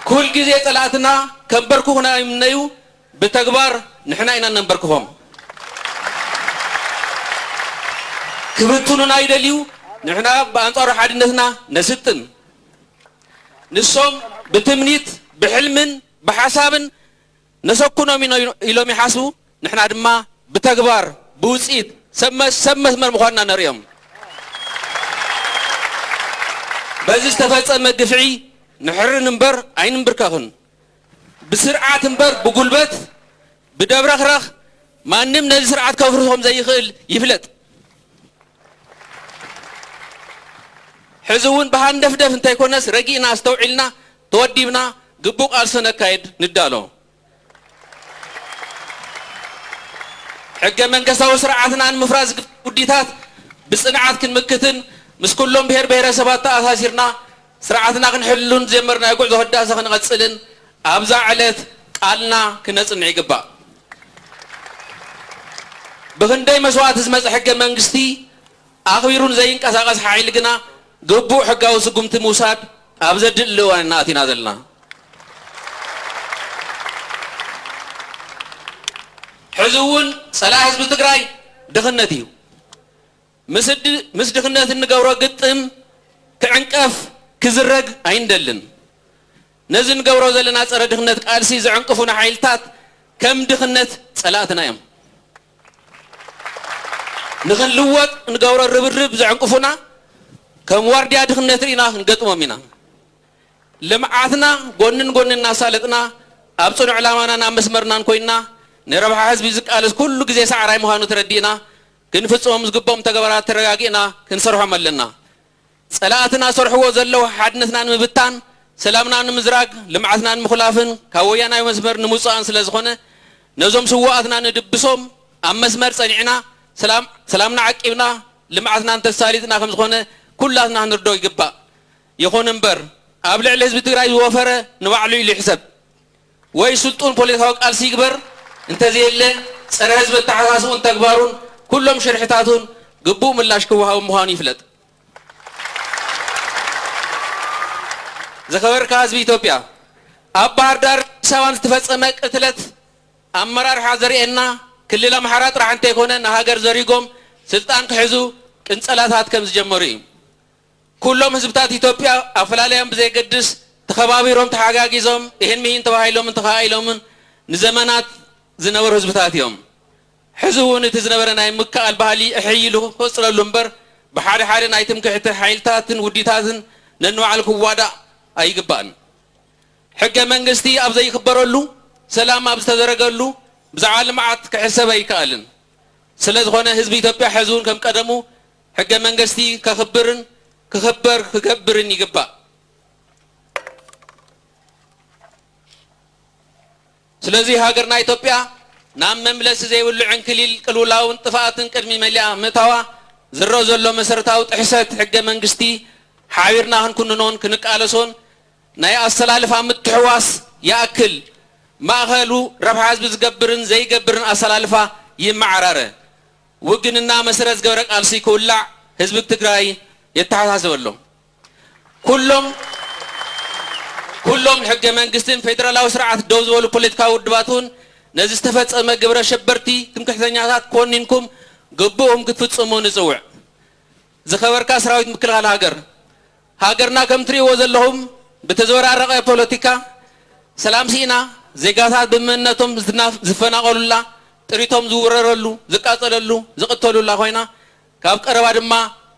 ኩል ግዜ ጸላእትና ከንበርክኹና ይምነዩ፣ ብተግባር ንሕና ኢና ነንበርክኾም። ክብትኑና ይደልዩ፣ ንሕና ብኣንጻሩ ሓድነትና ነስጥም። ንሶም ብትምኒት፣ ብሕልምን ብሓሳብን ነሰኩኖም ኢና ኢሎም ይሓስቡ፣ ንሕና ድማ ብተግባር፣ ብውጽኢት ሰብ መ-፣ ሰብ መስመር ምዃንና ነርእዮም። በዚ ዝተፈጸመ ግፍዒ ንሕርን እምበር ኣይንንብርከኽን። ብስርዓት እምበር ብጉልበት፣ ብደብረኽረኽ ማንም ነዚ ስርዓት ከፍርሶም ዘይኽእል ይፍለጥ። ሕዚ እውን ብሃንደፍደፍ እንተይኮነስ ረጊእና ኣስተውዒልና ተወዲብና ግቡእ ቃልሲ ነካይድ ንዳሎ። ሕገ መንግስታዊ ስርዓትና ንምፍራስ ዝግበር ውዲታት ብጽንዓት ክንምክትን ምስ ኩሎም ብሄር ብሄረሰባት ተኣሳሲርና ስርዓትና ክንሕሉን ዝጀመርናዮ ጉዕዞ ህዳሰ ክንቐጽልን ኣብዛ ዕለት ቃልና ክነጽንዕ ይግባእ። ብኽንደይ መስዋእቲ ዝመጸ ሕገ መንግስቲ ኣኽቢሩን ዘይንቀሳቐስ ሓይሊ ግና ግቡእ ሕጋዊ ስጉምቲ ምውሳድ ኣብ ዘድሊ እዋን ኢና ኣቲና ዘለና። ሕዚ እውን ጸላኢ ህዝቢ ትግራይ ድኽነት እዩ። ምስ ድ-፣ ምስ ድኽነት እንገብሮ ግጥም ክዕንቀፍ፣ ክዝረግ ኣይንደልን። ነዚ እንገብሮ ዘለና ጸረ ድኽነት ቃልሲ ዘዕንቅፉና ሓይልታት ከም ድኽነት ጸላእትና እዮም። ንኽንልወጥ እንገብሮ ርብርብ ዘዕንቅፉና ከም ዋርድያ ድኽነት ርኢና ክንገጥሞም ኢና። ልምዓትና ጎንን ጎንን እናሳለጥና ኣብ ጽኑዕ ዕላማናን ኣብ መስመርናን ኮይንና ንረብሓ ህዝቢ ዝቃለስ ኩሉ ግዜ ሳዕራይ ምዃኑ ተረዲእና ክንፍጽሞም ዝግብኦም ተግባራት ተረጋጊእና ክንሰርሖም ኣለና። ጸላእትና ሰርሕዎ ዘለዉ ሓድነትና ንምብታን፣ ሰላምና ንምዝራግ፣ ልምዓትና ንምኹላፍን ካብ ወያናዊ መስመር ንምውጻእን ስለ ዝኾነ፣ ነዞም ስዉኣትና ንድብሶም ኣብ መስመር ጸኒዕና፣ ሰላም-፣ ሰላምና ዓቂብና፣ ልምዓትና እንተሳሊጥና ከም ዝኾነ ኩላትና ክንርዶ ይግባእ። ይኹን እምበር፣ ኣብ ልዕሊ ህዝቢ ትግራይ ዝወፈረ ንባዕሉ ኢሉ ይሕሰብ። ወይ ስልጡን ፖለቲካዊ ቃልሲ ይግበር፣ እንተዘየለ ጸረ ህዝቢ ኣተሓሳስቡን ተግባሩን ኩሎም ሽርሕታቱን ግቡእ ምላሽ ክወሃቦም ምዃኑ ይፍለጥ። ዝኸበርካ ህዝቢ ኢትዮጵያ፣ ኣብ ባህር ዳር ኣዲስ ኣበባን ዝተፈጸመ ቅትለት ኣመራርሓ ዘርእየና ክልል ኣምሓራ ጥራሕ እንተይኮነ ንሃገር ዘሪጎም ስልጣን ክሕዙ ቅንጸላታት ከም ዝጀመሩ እዩ። ኩሎም ህዝብታት ኢትዮጵያ ኣፈላላዮም ብዘየገድስ ተኸባቢሮም ተሓጋጊዞም ኢሂን ምሂን ተባሂሎምን ተኻኢሎምን ንዘመናት ዝነበሩ ህዝብታት እዮም። ሕዚ እውን እቲ ዝነበረ ናይ ምክኣል ባህሊ እሕይ ኢሉ ክቕጽለሉ እምበር፣ ብሓደ ሓደ ናይ ትምክሕቲ ሓይልታትን ውዲታትን ነንባዕሉ ክዋዳእ ኣይግባእን። ሕገ መንግስቲ ኣብ ዘይክበረሉ፣ ሰላም ኣብ ዝተዘረገሉ፣ ብዛዕባ ልምዓት ክሕሰብ ኣይከኣልን። ስለ ዝኾነ ህዝቢ ኢትዮጵያ ሕዚ እውን ከም ቀደሙ ሕገ መንግስቲ ከኽብርን ክኽበር ክገብርን ይግባእ። ስለዚ ሃገርና ኢትዮጵያ ናብ መምለሲ ዘይብሉ ዕንክሊል ቅልውላውን ጥፍኣትን ቅድሚ መሊኣ ምእታዋ ዝረአ ዘሎ መሰረታዊ ጥሕሰት ሕገ መንግስቲ ሓቢርና ክንኩንኖን ክንቃለሶን ናይ ኣሰላልፋ ምትሕዋስ ይኣክል፣ ማእኸሉ ረብሓ ህዝቢ ዝገብርን ዘይገብርን ኣሰላልፋ ይመዓራረ። ውግንና መሰረት ዝገበረ ቃልሲ ክውላዕ ህዝቢ ትግራይ የተሓሳስብ ኣሎ። ኩሎም ኩሎም ሕገ መንግስትን ፌደራላዊ ስርዓት ደው ዝበሉ ፖለቲካዊ ውድባት እውን ነዚ ዝተፈጸመ ግብረ ሸበርቲ ትምክሕተኛታት ኮኒንኩም ግቡእኩም ክትፍጽሙ ንጽውዕ። ዝኸበርካ ሰራዊት ምክልኻል ሃገር፣ ሃገርና ከም ትርእይዎ ዘለኹም ብተዘበራረቐ ፖለቲካ ሰላም ስኢና፣ ዜጋታት ብምንነቶም ዝናፍ-፣ ዝፈናቐሉላ፣ ጥሪቶም ዝውረረሉ፣ ዝቃጸለሉ፣ ዝቕተሉላ ኮይና፣ ካብ ቀረባ ድማ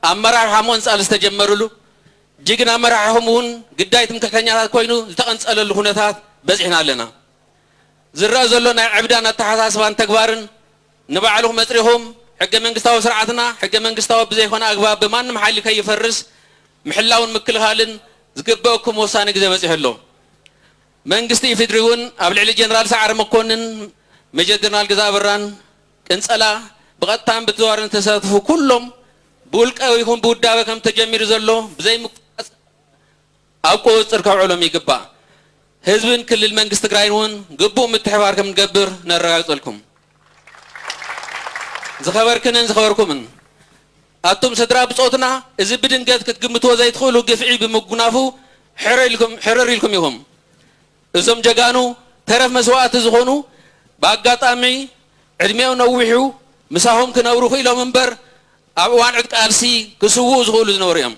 ኣመራርሓ ምቕንጻል ዝተጀመሩሉ፣ ጅግና መራሕኹም እውን ግዳይ ትምክሕተኛታት ኮይኑ ዝተቐንጸለሉ ኩነታት በጺሕና ኣለና። ዝረአ ዘሎ ናይ ዕብዳን ኣተሓሳስባን ተግባርን ንባዕልኹም መጽሪኹም፣ ሕገ መንግስታዊ ስርዓትና ሕገ መንግስታዊ ብዘይኮነ ኣግባብ ብማንም ሓይሊ ከይፈርስ ምሕላውን ምክልኻልን ዝግበአኩም ወሳኒ ግዜ በጺሑ ኣሎ። መንግስቲ ኢፌድሪ እውን ኣብ ልዕሊ ጀነራል ሰዓረ መኮንን፣ ሜጀር ጀነራል ገዛ ኣበራን ቅንጸላ ብቐጥታን ብተዘዋዋርን ዝተሳተፉ ኩሎም ብውልቀ ይኹን ብውዳበ ከም ተጀሚሩ ዘሎ ብዘይ ምቁራጽ ኣብ ቁጽጽር ከውዕሎም ይግባእ። ህዝብን ክልል መንግስቲ ትግራይን እውን ግቡእ ምትሕባር ከም ንገብር ነረጋግጸልኩም። ዝኸበርክንን ዝኸበርኩምን ኣቱም ስድራ ብጾትና፣ እዚ ብድንገት ክትግምትዎ ዘይትኽእሉ ግፍዒ ብምጉናፉ ሕርር ኢልኩም፣ ሕርር ኢልኩም ኢኹም። እዞም ጀጋኑ ተረፍ መስዋእቲ ዝኾኑ ብኣጋጣሚ ዕድሜኦም ነዊሑ ምሳኹም ክነብሩ ክኢሎም እምበር ኣብ እዋን ዕድ ቃልሲ ክስውኡ ዝኽእሉ ዝነበሩ እዮም።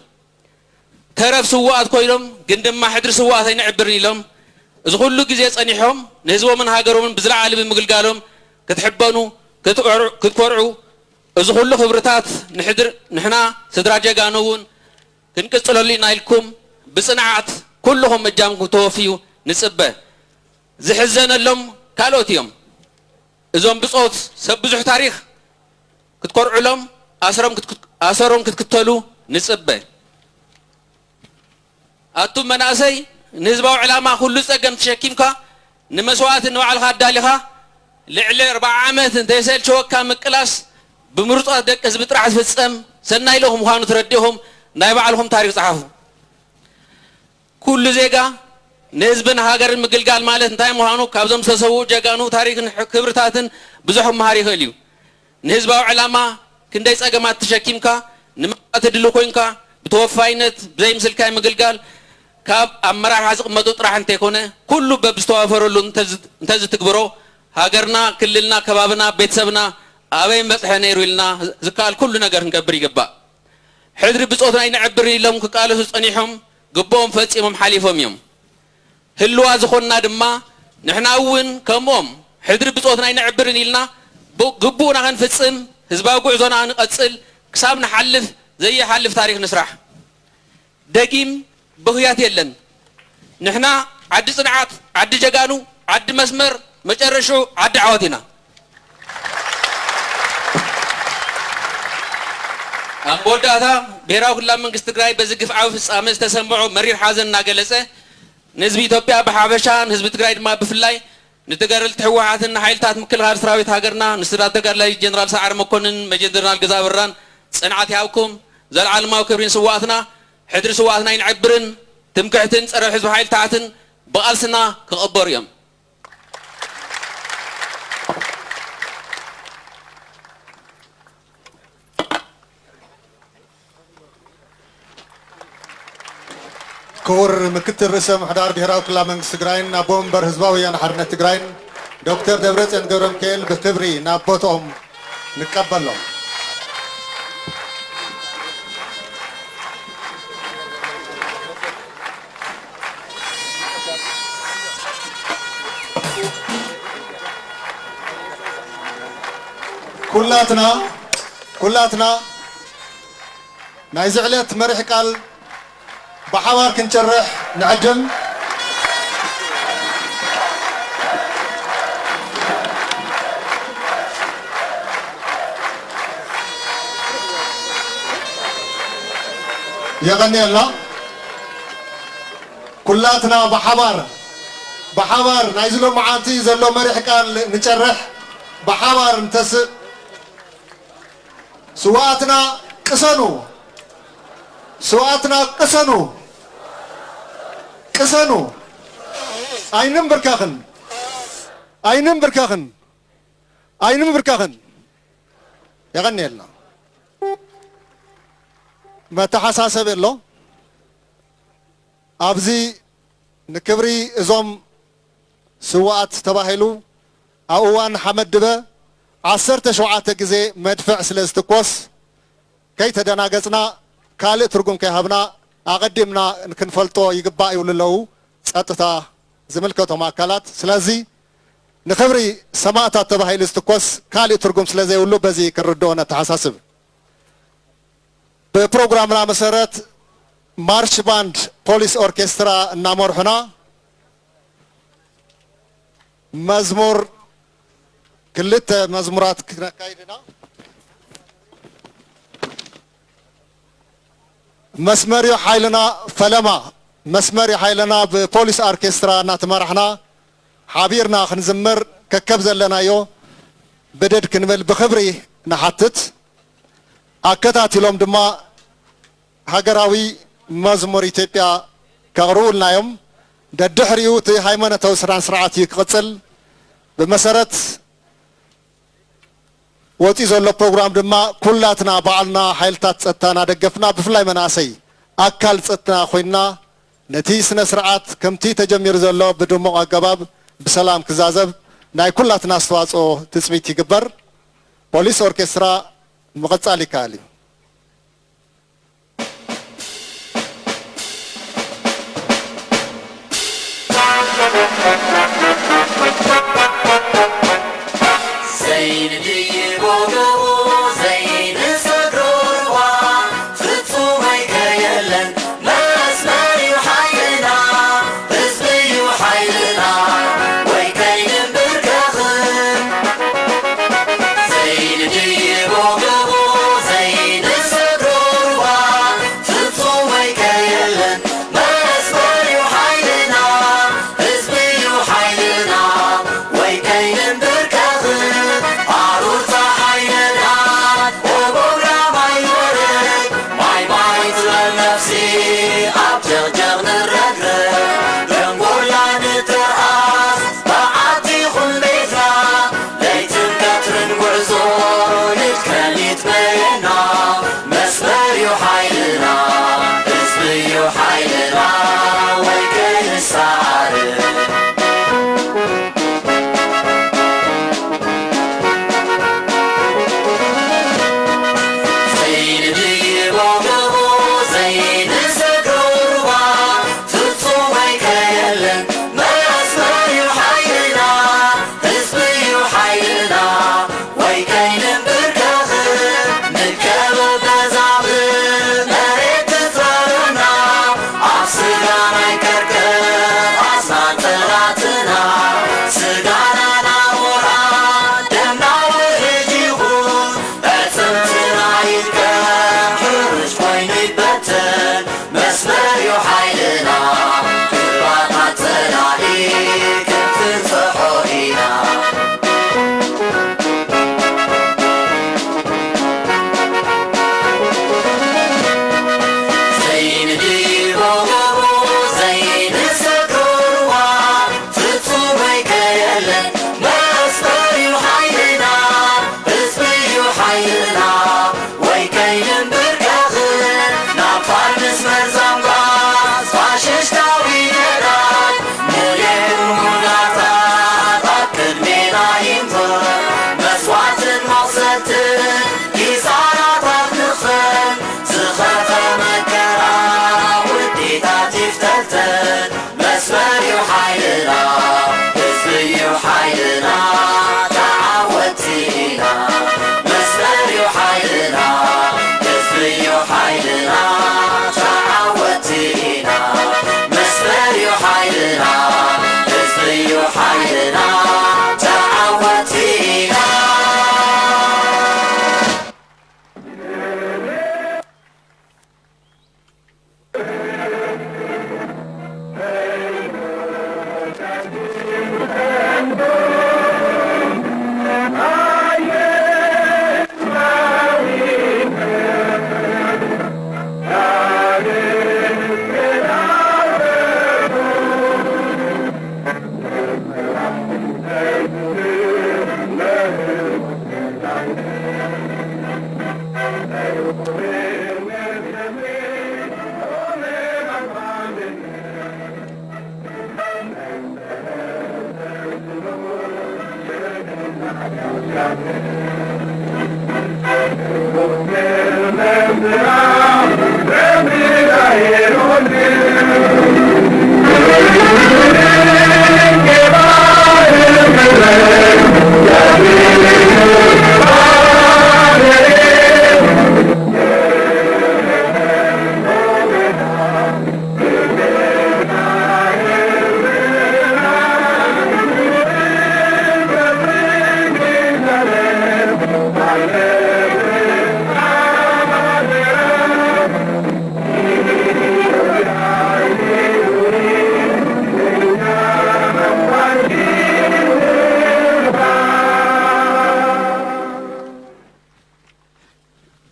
ተረፍ ስውኣት ኮይኖም ግን ድማ ሕድሪ ስውኣት ኣይንዕብርን ኢሎም እዚ ኩሉ ግዜ ጸኒሖም ንህዝቦምን ሃገሮምን ብዝለዓለ ብምግልጋሎም ክትሕበኑ፣ ክትኮርዑ፣ ክትኮርዑ፣ እዚ ኩሉ ክብርታት ንሕድር-፣ ንሕና ስድራ ጀጋኑ እውን ክንቅጽለሉ ኢና ኢልኩም ብጽንዓት ኩልኹም እጃምኩም ተወፍዩ ንጽበ። ዝሕዘነሎም ካልኦት እዮም። እዞም ብጾት ሰብ ብዙሕ ታሪኽ ክትኮርዑሎም፣ ኣሰሮም ክትክ-፣ ኣሰሮም ክትክተሉ ንጽበ። ኣቱም መናእሰይ፣ ንህዝባዊ ዕላማ ኩሉ ጸገም ተሸኪምካ፣ ንመስዋእቲ ንባዕልኻ ኣዳሊኻ፣ ልዕሊ ኣርብዓ ዓመት እንተይሰልቸወካ ምቅላስ፣ ብምሩጻት ደቂ ህዝቢ ጥራሕ ዝፍጸም ሰናይ ልኡኽ ምዃኑ ተረዲእኹም፣ ናይ ባዕልኹም ታሪኽ ጸሓፉ። ኩሉ ዜጋ ንህዝብን ሃገርን ምግልጋል ማለት እንታይ ምዃኑ ካብዞም ዝተሰውኡ ጀጋኑ ታሪኽን ሕ-፣ ክብርታትን ብዙሕ ክመሃር ይኽእል እዩ። ንህዝባዊ ዕላማ ክንደይ ጸገማት ተሸኪምካ፣ ንመስዋእቲ ድሉው ኮይንካ፣ ብተወፋይነት ብዘይምስልካይ ምግልጋል፣ ካብ ኣመራርሓ ዝቕመጡ ጥራሕ እንተይኮነ፣ ኩሉ በብዝተዋፈረሉ እንተዝ-፣ እንተዝትግብሮ፣ ሃገርና፣ ክልልና፣ ከባብና፣ ቤተሰብና ኣበይ ምበጽሐ ነይሩ ኢልና ዝከኣል ኩሉ ነገር ክንገብር ይግባእ። ሕድሪ ብጾትና ኣይንዕብርን ኢሎም ክቃለሱ ጸኒሖም፣ ግብኦም ፈጺሞም ሓሊፎም እዮም። ህልዋ ዝኾንና ድማ ንሕና እውን ከምኦም ሕድሪ ብጾትና ኣይንዕብርን ኢልና ብ-፣ ግቡእና ከንፍጽም፣ ህዝባዊ ጉዕዞና ንቐጽል፣ ክሳብ ንሓልፍ ዘይሓልፍ ታሪኽ ንስራሕ። ደጊም ብኽያት የለን። ንሕና ዓዲ ጽንዓት፣ ዓዲ ጀጋኑ፣ ዓዲ መስመር፣ መጨረሽኡ ዓዲ ዓወት ኢና። ኣብ መወዳእታ፣ ብሄራዊ ክልላዊ መንግስቲ ትግራይ በዚ ግፍዓዊ ፍጻመ ዝተሰምዖ መሪር ሓዘን እናገለጸ፣ ንህዝቢ ኢትዮጵያ ብሓፈሻ፣ ንህዝቢ ትግራይ ድማ ብፍላይ፣ ንተጋደልቲ ህወሓትን ንሓይልታት ምክልኻል ሰራዊት ሃገርና፣ ንስድራ ተጋዳላይ ጀነራል ሰዓረ መኮንን፣ ሜጀር ጀነራል ገዛ ኣበራን ጽንዓት ይሃብኩም። ዘለዓለማዊ ክብሪ ንስዋኣትና። ሕድሪ ስዋኣትና ኣይንዕብርን። ትምክሕትን ጸረ ህዝቢ ሓይልታትን ብቓልስና ክቕበሩ እዮም። ክቡር ምክትል ርእሰ ምሕዳር ብሄራዊ ክልላዊ መንግስቲ ትግራይን ኣቦ መንበር ህዝባዊ ወያነ ሓርነት ትግራይን ዶክተር ደብረጽዮን ገብረሚካኤል ብክብሪ ናብ ቦትኦም ንቀበሎም። ኩላትና ኩላትና ናይዚ ዕለት መሪሕ ቃል ብሓባር ክንጭርሕ ንዕድም። የቐንየልና። ኩላትና ብሓባር ብሓባር ናይዚ ሎማዓንቲ ዘሎ መሪሕ ቃል ንጨርሕ። ብሓባር እንተስእ። ስውኣትና ቅሰኑ፣ ስውኣትና ቅሰኑ፣ ቅሰኑ። ኣይንንብርከኽን፣ ኣይንንብርከኽን፣ ኣይንንብርከኽን። የቐንየልና። መተሓሳሰቢ ኣሎ። ኣብዚ ንክብሪ እዞም ስውኣት ተባሂሉ ኣብ እዋን ሓመድ ድበ ዓሰርተ ሸውዓተ ግዜ መድፍዕ ስለ ዝትኮስ፣ ከይተደናገጽና፣ ካልእ ትርጉም ከይሃብና ኣቐዲምና ክንፈልጦ ይግባእ ይብሉ ኣለዉ ጸጥታ ዝምልከቶም ኣካላት። ስለዚ ንኽብሪ ሰማእታት ተባሂሉ ዝትኮስ ካልእ ትርጉም ስለ ዘይብሉ በዚ ክንርድኦ ነተሓሳስብ። ብፕሮግራምና መሰረት ማርሽ ባንድ ፖሊስ ኦርኬስትራ እናመርሑና መዝሙር ክልተ መዝሙራት ክነካይድ ኢና። መስመር እዩ ሓይልና ፈለማ፣ መስመር እዩ ሓይልና ብፖሊስ ኦርኬስትራ እናተመራሕና ሓቢርና ክንዝምር ከከብ ዘለናዮ ብድድ ክንብል ብኽብሪ ንሓትት። ኣከታቲሎም ድማ ሃገራዊ መዝሙር ኢትዮጵያ ከቕርቡልና እዮም። ደድሕሪኡ እቲ ሃይማኖታዊ ስነ ስርዓት እዩ ክቕጽል። ብመሰረት ወጺኡ ዘሎ ፕሮግራም ድማ ኩላትና ባዕልና ሓይልታት ጸጥታ እናደገፍና ብፍላይ መናእሰይ ኣካል ጸጥታ ኮይንና ነቲ ስነ ስርዓት ከምቲ ተጀሚሩ ዘሎ ብድሙቕ ኣገባብ ብሰላም ክዛዘብ ናይ ኩላትና ኣስተዋጽኦ ትጽቢት ይግበር። ፖሊስ ኦርኬስትራ ምቕጻል ይከኣል እዩ። ዘይንድይቦ ገቦ ዘይንሰግሮ ሩባ ፍጹም ኣይከየለን መስመር እዩ ሓይልና ህዝቢ እዩ ሓይልና ወይ ከይንንብርከኽን ዘይንድይቦ ገቦ ዘይንሰግሮ ሩባ ፍጹም ወይ ከየለን መስመር እዩ ሓይልና ህዝቢ እዩ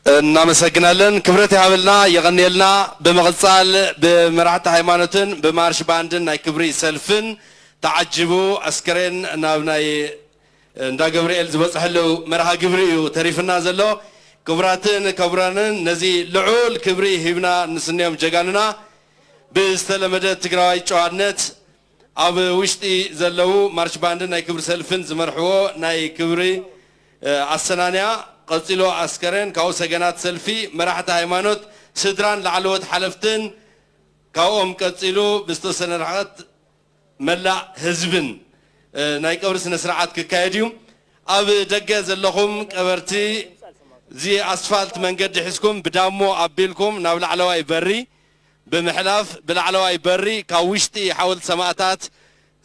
እናመሰግናለን። ክብረት ይሃበልና፣ የቐንየልና። ብምቕጻል ብመራሕቲ ሃይማኖትን ብማርሽ ባንድን ናይ ክብሪ ሰልፍን ተዓጅቡ ኣስከሬን ናብ ናይ እንዳ ገብርኤል ዝበጽሐሉ መርሃ ግብሪ እዩ ተሪፍና ዘሎ። ክቡራትን ክቡራንን፣ ነዚ ልዑል ክብሪ ሂብና ንስንዮም ጀጋኑና ብዝተለመደ ትግራዋይ ጨዋነት ኣብ ውሽጢ ዘለዉ ማርች ባንድን ናይ ክብሪ ሰልፍን ዝመርሕዎ ናይ ክብሪ፣ እ፣ ኣሰናንያ፣ ቀጺሎ ኣስከሬን፣ ካብኡ ሰገናት ሰልፊ፣ መራሕቲ ሃይማኖት፣ ስድራን ላዕለዎት ሓለፍትን፣ ካብኦም ቀጺሉ ብዝተወሰነ ርሕቀት መላእ ህዝብን፣ እ፣ ናይ ቀብሪ ስነ ስርዓት ክካየድ እዩ። ኣብ ደገ ዘለኹም ቀበርቲ፣ እዚ ኣስፋልት መንገዲ ሒዝኩም ብዳሞ ኣቢልኩም ናብ ላዕለዋይ በሪ ብምሕላፍ፣ ብላዕለዋይ በሪ ካብ ውሽጢ ሓወልቲ ሰማእታት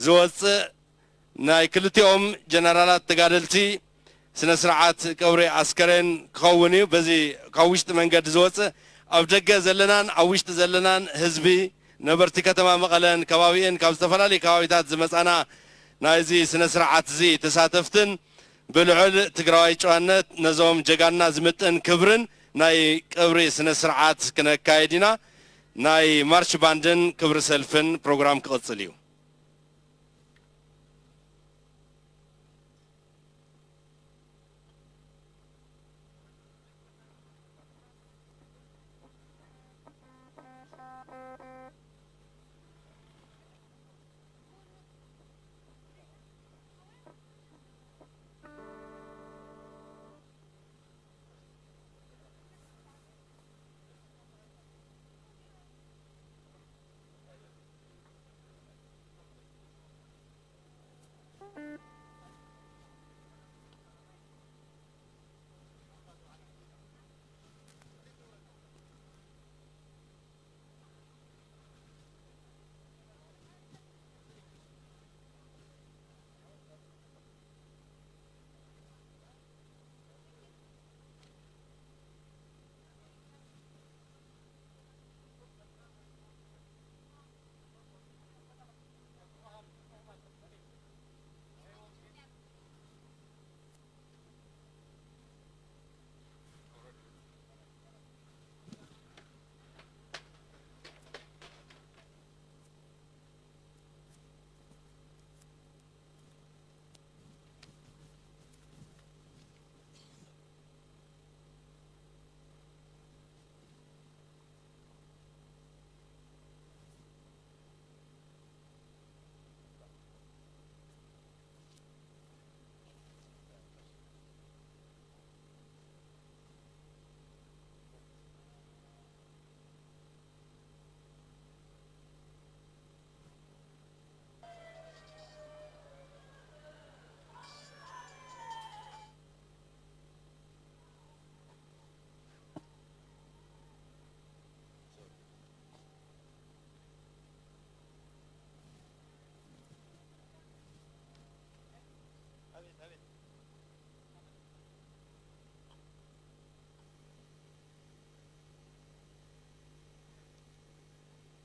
ዝወፅእ ናይ ክልቲኦም ጀነራላት ተጋደልቲ ስነ ስርዓት ቀብሪ ኣስከሬን ክኸውን እዩ። በዚ ካብ ውሽጢ መንገዲ ዝወፅእ፣ ኣብ ደገ ዘለናን ኣብ ውሽጢ ዘለናን ህዝቢ፣ ነበርቲ ከተማ መቐለን ከባቢእን ካብ ዝተፈላለዩ ከባቢታት ዝመፃና ናይዚ ስነ ስርዓት እዚ ተሳተፍትን ብልዑል ትግራዋይ ጨዋነት ነዞም ጀጋንና ዝምጥን ክብርን ናይ ቀብሪ ስነ ስርዓት ክነካይድ ኢና። ናይ ማርች ባንድን ክብሪ ሰልፍን ፕሮግራም ክቕጽል እዩ።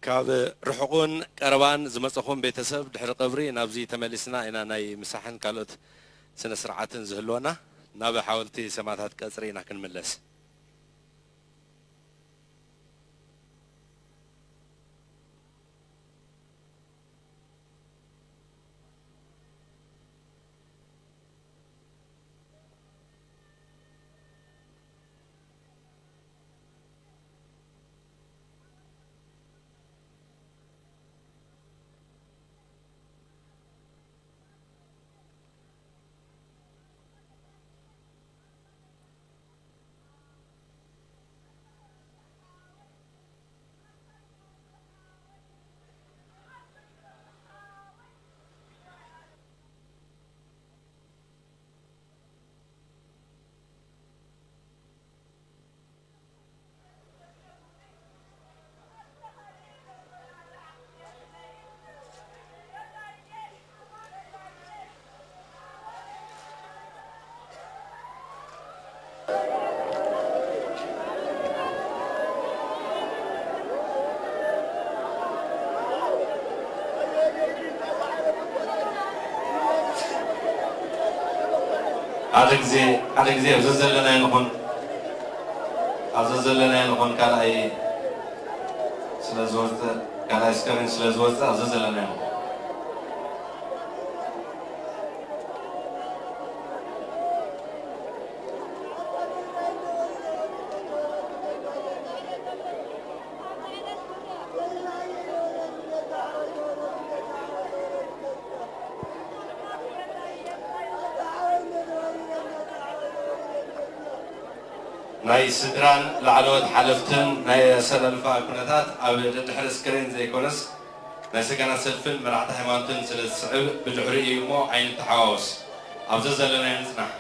ካብ ርሑቕን ቀረባን ዝመጸኹም ቤተሰብ፣ ድሕሪ ቀብሪ ናብዚ ተመሊስና ኢና ናይ ምሳሕን ካልኦት ስነ ስርዓትን ዝህልወና። ናብ ሓወልቲ ሰማእታት ቀጽሪ ኢና ክንምለስ። ሓደ ግዜ ሓደ ግዜ ኣብ ዘዘለናዮ ንኹን፣ ኣብ ዘዘለናዮ ንኹን። ካልኣይ ስለ ዝወፅእ፣ ካልኣይ ስክሪን ስለ ዝወፅእ ኣብ ዘዘለናዮ ንኹን። ናይ ስድራን ላዕለዎት ሓለፍትን ናይ ኣሰላልፋ ኩነታት ኣብ ደድሕሪ ስክሪን ዘይኮነስ፣ ናይ ሰገናት ሰልፍን መራሕቲ ሃይማኖትን ስለ ዝስዕብ፣ ብድሕሪኡ እዩ እሞ ኣይንተሓዋወስ። ኣብ ዘዘለናዮ ንጽናሕ።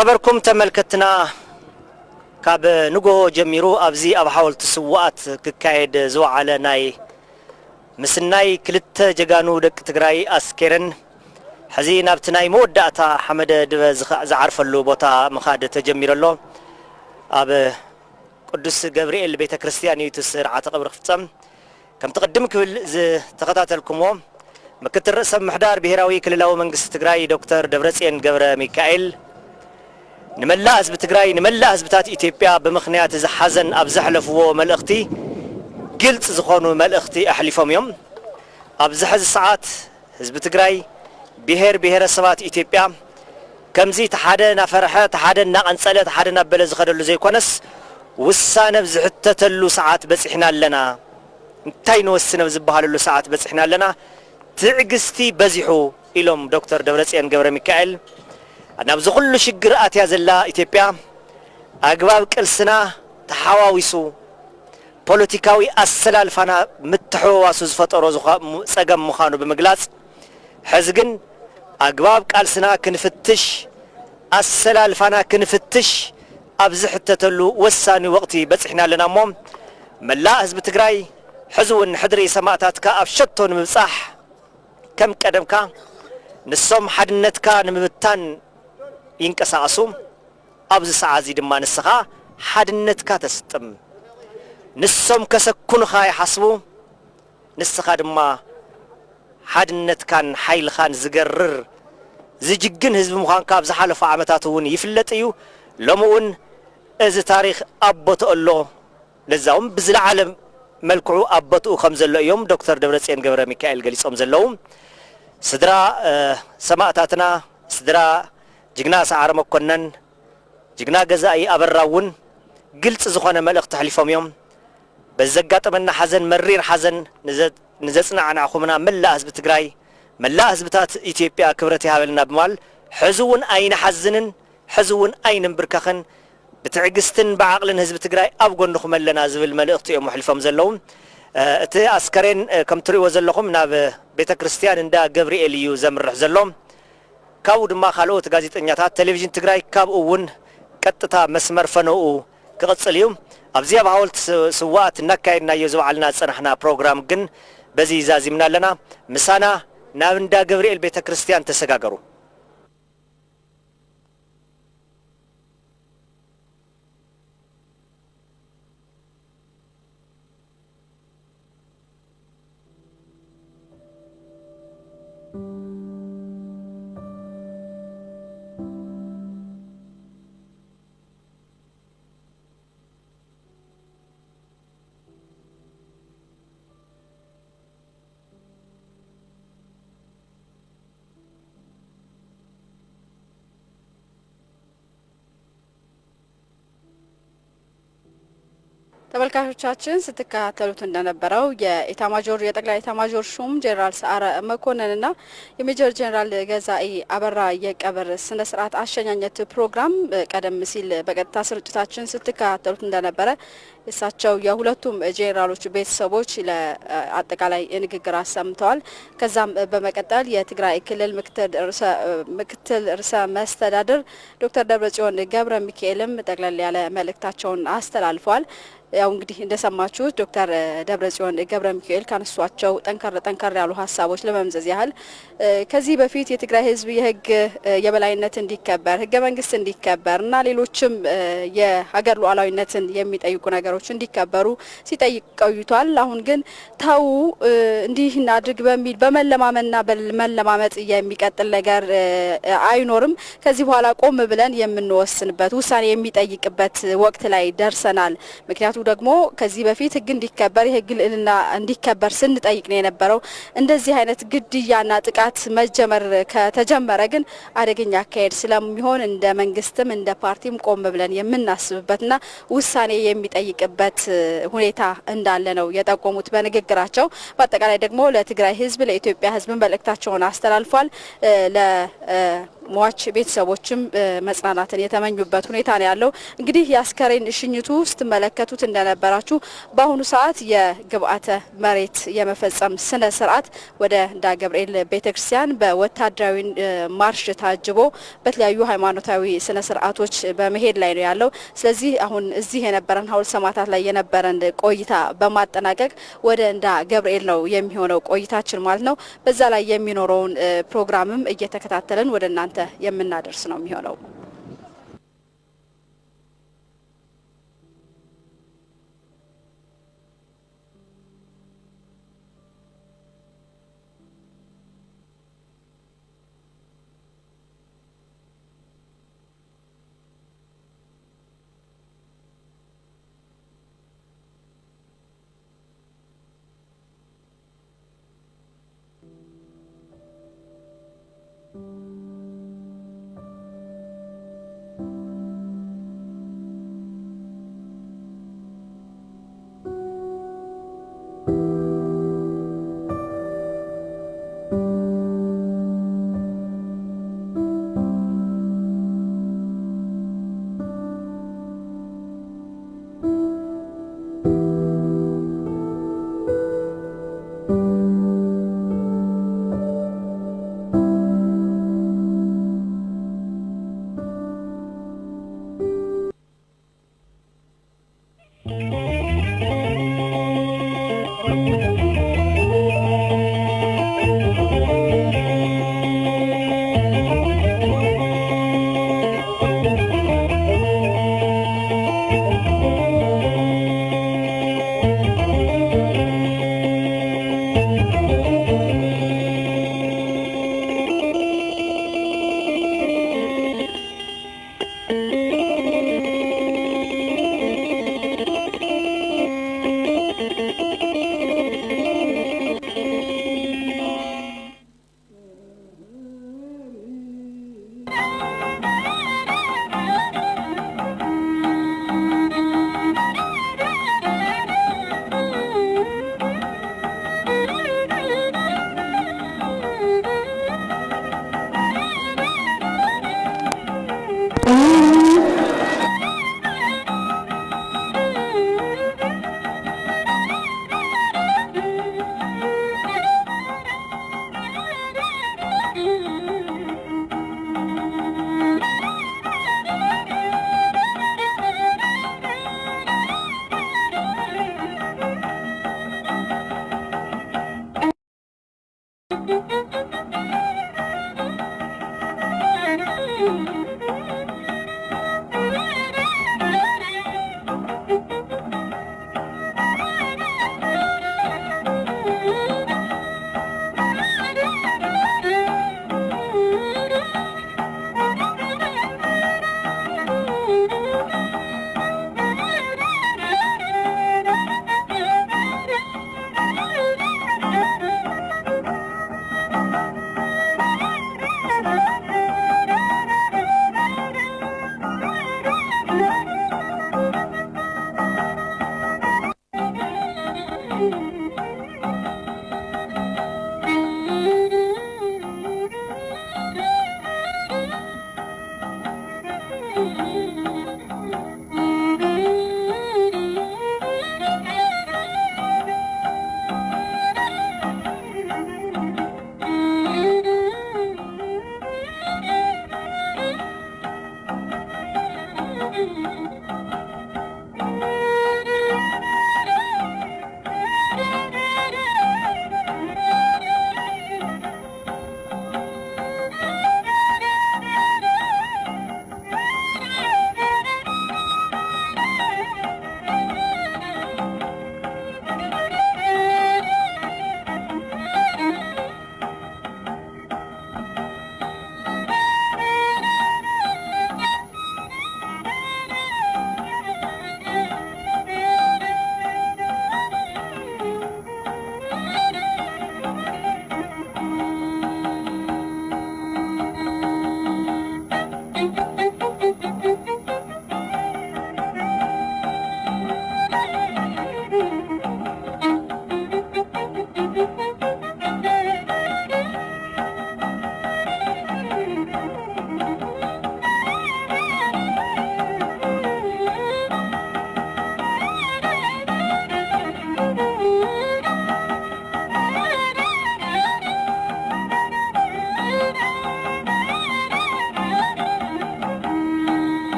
ነበርኩም ተመልከትና። ካብ ንጎሆ ጀሚሩ ኣብዚ ኣብ ሓወልቲ ስውኣት ክካየድ ዝወዓለ ናይ ምስናይ ክልተ ጀጋኑ ደቂ ትግራይ ኣስኬረን ሕዚ ናብቲ ናይ መወዳእታ ሓመደ ድበ ዝኸ- ዝዓርፈሉ ቦታ ምኻድ ተጀሚሩ ኣሎ። ኣብ ቅዱስ ገብርኤል ቤተ ክርስቲያን እዩ እቲ ስርዓተ ቀብሪ ክፍጸም። ከምቲ ቅድም ክብል ዝተኸታተልኩምዎ፣ ምክትል ርእሰ ምምሕዳር ብሔራዊ ክልላዊ መንግስቲ ትግራይ ዶክተር ደብረጽዮን ገብረ ሚካኤል ንመላእ ህዝቢ ትግራይ፣ ንመላእ ህዝብታት ኢትዮጵያ ብምኽንያት እዚ ሓዘን ኣብ ዘሕለፍዎ መልእኽቲ ግልጽ ዝኾኑ መልእኽቲ ኣሕሊፎም እዮም። ኣብዚ ሕዚ ሰዓት ህዝቢ ትግራይ፣ ብሔር ብሔረሰባት ኢትዮጵያ ከምዚ እቲ ሓደ እናፈርሐ፣ እቲ ሓደ እናቐንጸለ፣ እቲ ሓደ እናበለ ዝኸደሉ ዘይኮነስ፣ ውሳነ ኣብ ዝሕተተሉ ሰዓት በጺሕና ኣለና። እንታይ ንወስን ኣብ ዝበሃለሉ ሰዓት በጺሕና ኣለና። ትዕግስቲ በዚሑ ኢሎም ዶክተር ደብረጽዮን ገብረ ሚካኤል። ናብዚ ኩሉ ሽግር ኣትያ ዘላ ኢትዮጵያ ኣግባብ ቅልስና ተሓዋዊሱ ፖለቲካዊ ኣሰላልፋና ምትሕውዋሱ ዝፈጠሮ ዝዃ- ጸገም ምዃኑ ብምግላጽ፣ ሕዚ ግን ኣግባብ ቃልስና ክንፍትሽ፣ ኣሰላልፋና ክንፍትሽ ኣብ ዝሕተተሉ ወሳኒ ወቕቲ በጺሕና ኣለና እሞ፣ መላእ ህዝቢ ትግራይ ሕዚ እውን ሕድሪ ሰማእታትካ ኣብ ሸቶ ንምብጻሕ ከም ቀደምካ ንሶም ሓድነትካ ንምብታን ይንቀሳቐሱ። ኣብዚ ሰዓት እዚ ድማ ንስኻ ሓድነትካ ተስጥም። ንሶም ከሰኩኑኻ ይሓስቡ፣ ንስኻ ድማ ሓድነትካን ሓይልኻን ዝገርር ዝጅግን ህዝቢ ምዃንካ ኣብ ዝሓለፉ ዓመታት እውን ይፍለጥ እዩ። ሎሚ እውን እዚ ታሪኽ ኣብ ቦትኡ ኣሎ። ለዛውም ብዝለዓለ መልክዑ ኣብ ቦትኡ ከም ዘሎ እዮም ዶክተር ደብረጽዮን ገብረ ሚካኤል ገሊጾም ዘለዉ። ስድራ፣ እ፣ ሰማእታትና፣ ስድራ ጅግና ሰዓረ መኮነን፣ ጅግና ገዛኢ ኣበራ እውን ግልጺ ዝኾነ መልእኽቲ ኣሕሊፎም እዮም። በዚ ዘጋጠመና ሓዘን፣ መሪር ሓዘን ንዘ-፣ ንዘጽናዕናዕኹምና መላእ ህዝቢ ትግራይ፣ መላእ ህዝብታት ኢትዮጵያ ክብረት ይሃበልና ብምባል፣ ሕዚ እውን ኣይንሓዝንን፣ ሕዚ እውን ኣይንንብርከኽን፣ ብትዕግስትን ብዓቕልን ህዝቢ ትግራይ ኣብ ጎንኹም ኣለና ዝብል መልእኽቲ እዮም ኣሕሊፎም ዘለዉ። እ፣ እቲ ኣስከሬን፣ እ፣ ከም ትርእይዎ ዘለኹም ናብ ቤተ ክርስቲያን እንዳ ገብርኤል እዩ ዘምርሕ ዘሎ። ካብኡ ድማ ካልኦት ጋዜጠኛታት ቴሌቪዥን ትግራይ ካብኡ እውን ቀጥታ መስመር ፈነኡ ክቕጽል እዩ። ኣብዚ ኣብ ሓወልቲ ስ-፣ ስዋኣት እናካየድናዮ ዝወዓልና ዝጸናሕና ፕሮግራም ግን በዚ ዛዚምና ኣለና። ምሳና ናብ እንዳ ገብርኤል ቤተ ክርስቲያን ተሰጋገሩ። ተመልካቾቻችን ስትከታተሉት እንደነበረው የኢታማጆር፣ የጠቅላይ ኢታማጆር ሹም ጄኔራል ሰዓረ መኮንንና የሜጀር ጄኔራል ገዛኢ አበራ የቀብር ስነ ስርዓት አሸኛኘት ፕሮግራም ቀደም ሲል በቀጥታ ስርጭታችን ስትከታተሉት እንደነበረ እሳቸው የሁለቱም ጄኔራሎች ቤተሰቦች ለአጠቃላይ ንግግር አሰምተዋል። ከዛም በመቀጠል የትግራይ ክልል ምክትል ርዕሰ፣ ምክትል ርዕሰ መስተዳድር ዶክተር ደብረጽዮን ገብረ ሚካኤልም ጠቅለል ያለ መልእክታቸውን አስተላልፈዋል። ያው እንግዲህ እንደሰማችሁት ዶክተር ደብረጽዮን ገብረ ሚካኤል ካነሷቸው ጠንከር ጠንከር ያሉ ሀሳቦች ለመምዘዝ ያህል፣ እ፣ ከዚህ በፊት የትግራይ ህዝብ የህግ፣ እ፣ የበላይነት እንዲከበር፣ ህገ መንግስት እንዲከበር እና ሌሎችም፣ እ፣ የሀገር ሉዓላዊነትን የሚጠይቁ ነገሮች እንዲከበሩ ሲጠይቅ ቆይቷል። አሁን ግን ተው፣ እ፣ እንዲህ እናድርግ በሚል በመለማመንና በመለማመጥ የሚቀጥል ነገር፣ እ፣ አይኖርም። ከዚህ በኋላ ቆም ብለን የምንወስንበት፣ ውሳኔ የሚጠይቅበት ወቅት ላይ ደርሰናል። ምክንያቱ ደግሞ ከዚህ በፊት ህግ እንዲከበር፣ የህግ ልዕልና እንዲከበር ስንጠይቅ ነው የነበረው። እንደዚህ አይነት ግድያና ጥቃት መጀመር ከተጀመረ ግን አደገኛ አካሄድ ስለሚሆን እንደ መንግስትም እንደ ፓርቲም ቆም ብለን የምናስብበትና ውሳኔ የሚጠይቅበት ሁኔታ እንዳለ ነው የጠቆሙት በንግግራቸው። በአጠቃላይ ደግሞ ለትግራይ ህዝብ፣ ለኢትዮጵያ ህዝብ መልእክታቸውን አስተላልፏል። እ፣ ለ፣ እ፣ ሟች ቤተሰቦችም መጽናናትን የተመኙበት ሁኔታ ነው ያለው። እንግዲህ የአስከሬን ሽኝቱ ስትመለከቱት እንደነበራችሁ በአሁኑ ሰዓት የግብአተ መሬት የመፈጸም ስነ ስርዓት ወደ እንዳ ገብርኤል ቤተክርስቲያን በወታደራዊ ማርሽ ታጅቦ በተለያዩ ሃይማኖታዊ ስነ ስርዓቶች በመሄድ ላይ ነው ያለው። ስለዚህ አሁን እዚህ የነበረን ሐውልት ሰማዕታት ላይ የነበረን ቆይታ በማጠናቀቅ ወደ እንዳ ገብርኤል ነው የሚሆነው ቆይታችን ማለት ነው። በዛ ላይ የሚኖረውን ፕሮግራምም እየተከታተልን ወደ እናንተ የምናደርስ ነው የሚሆነው።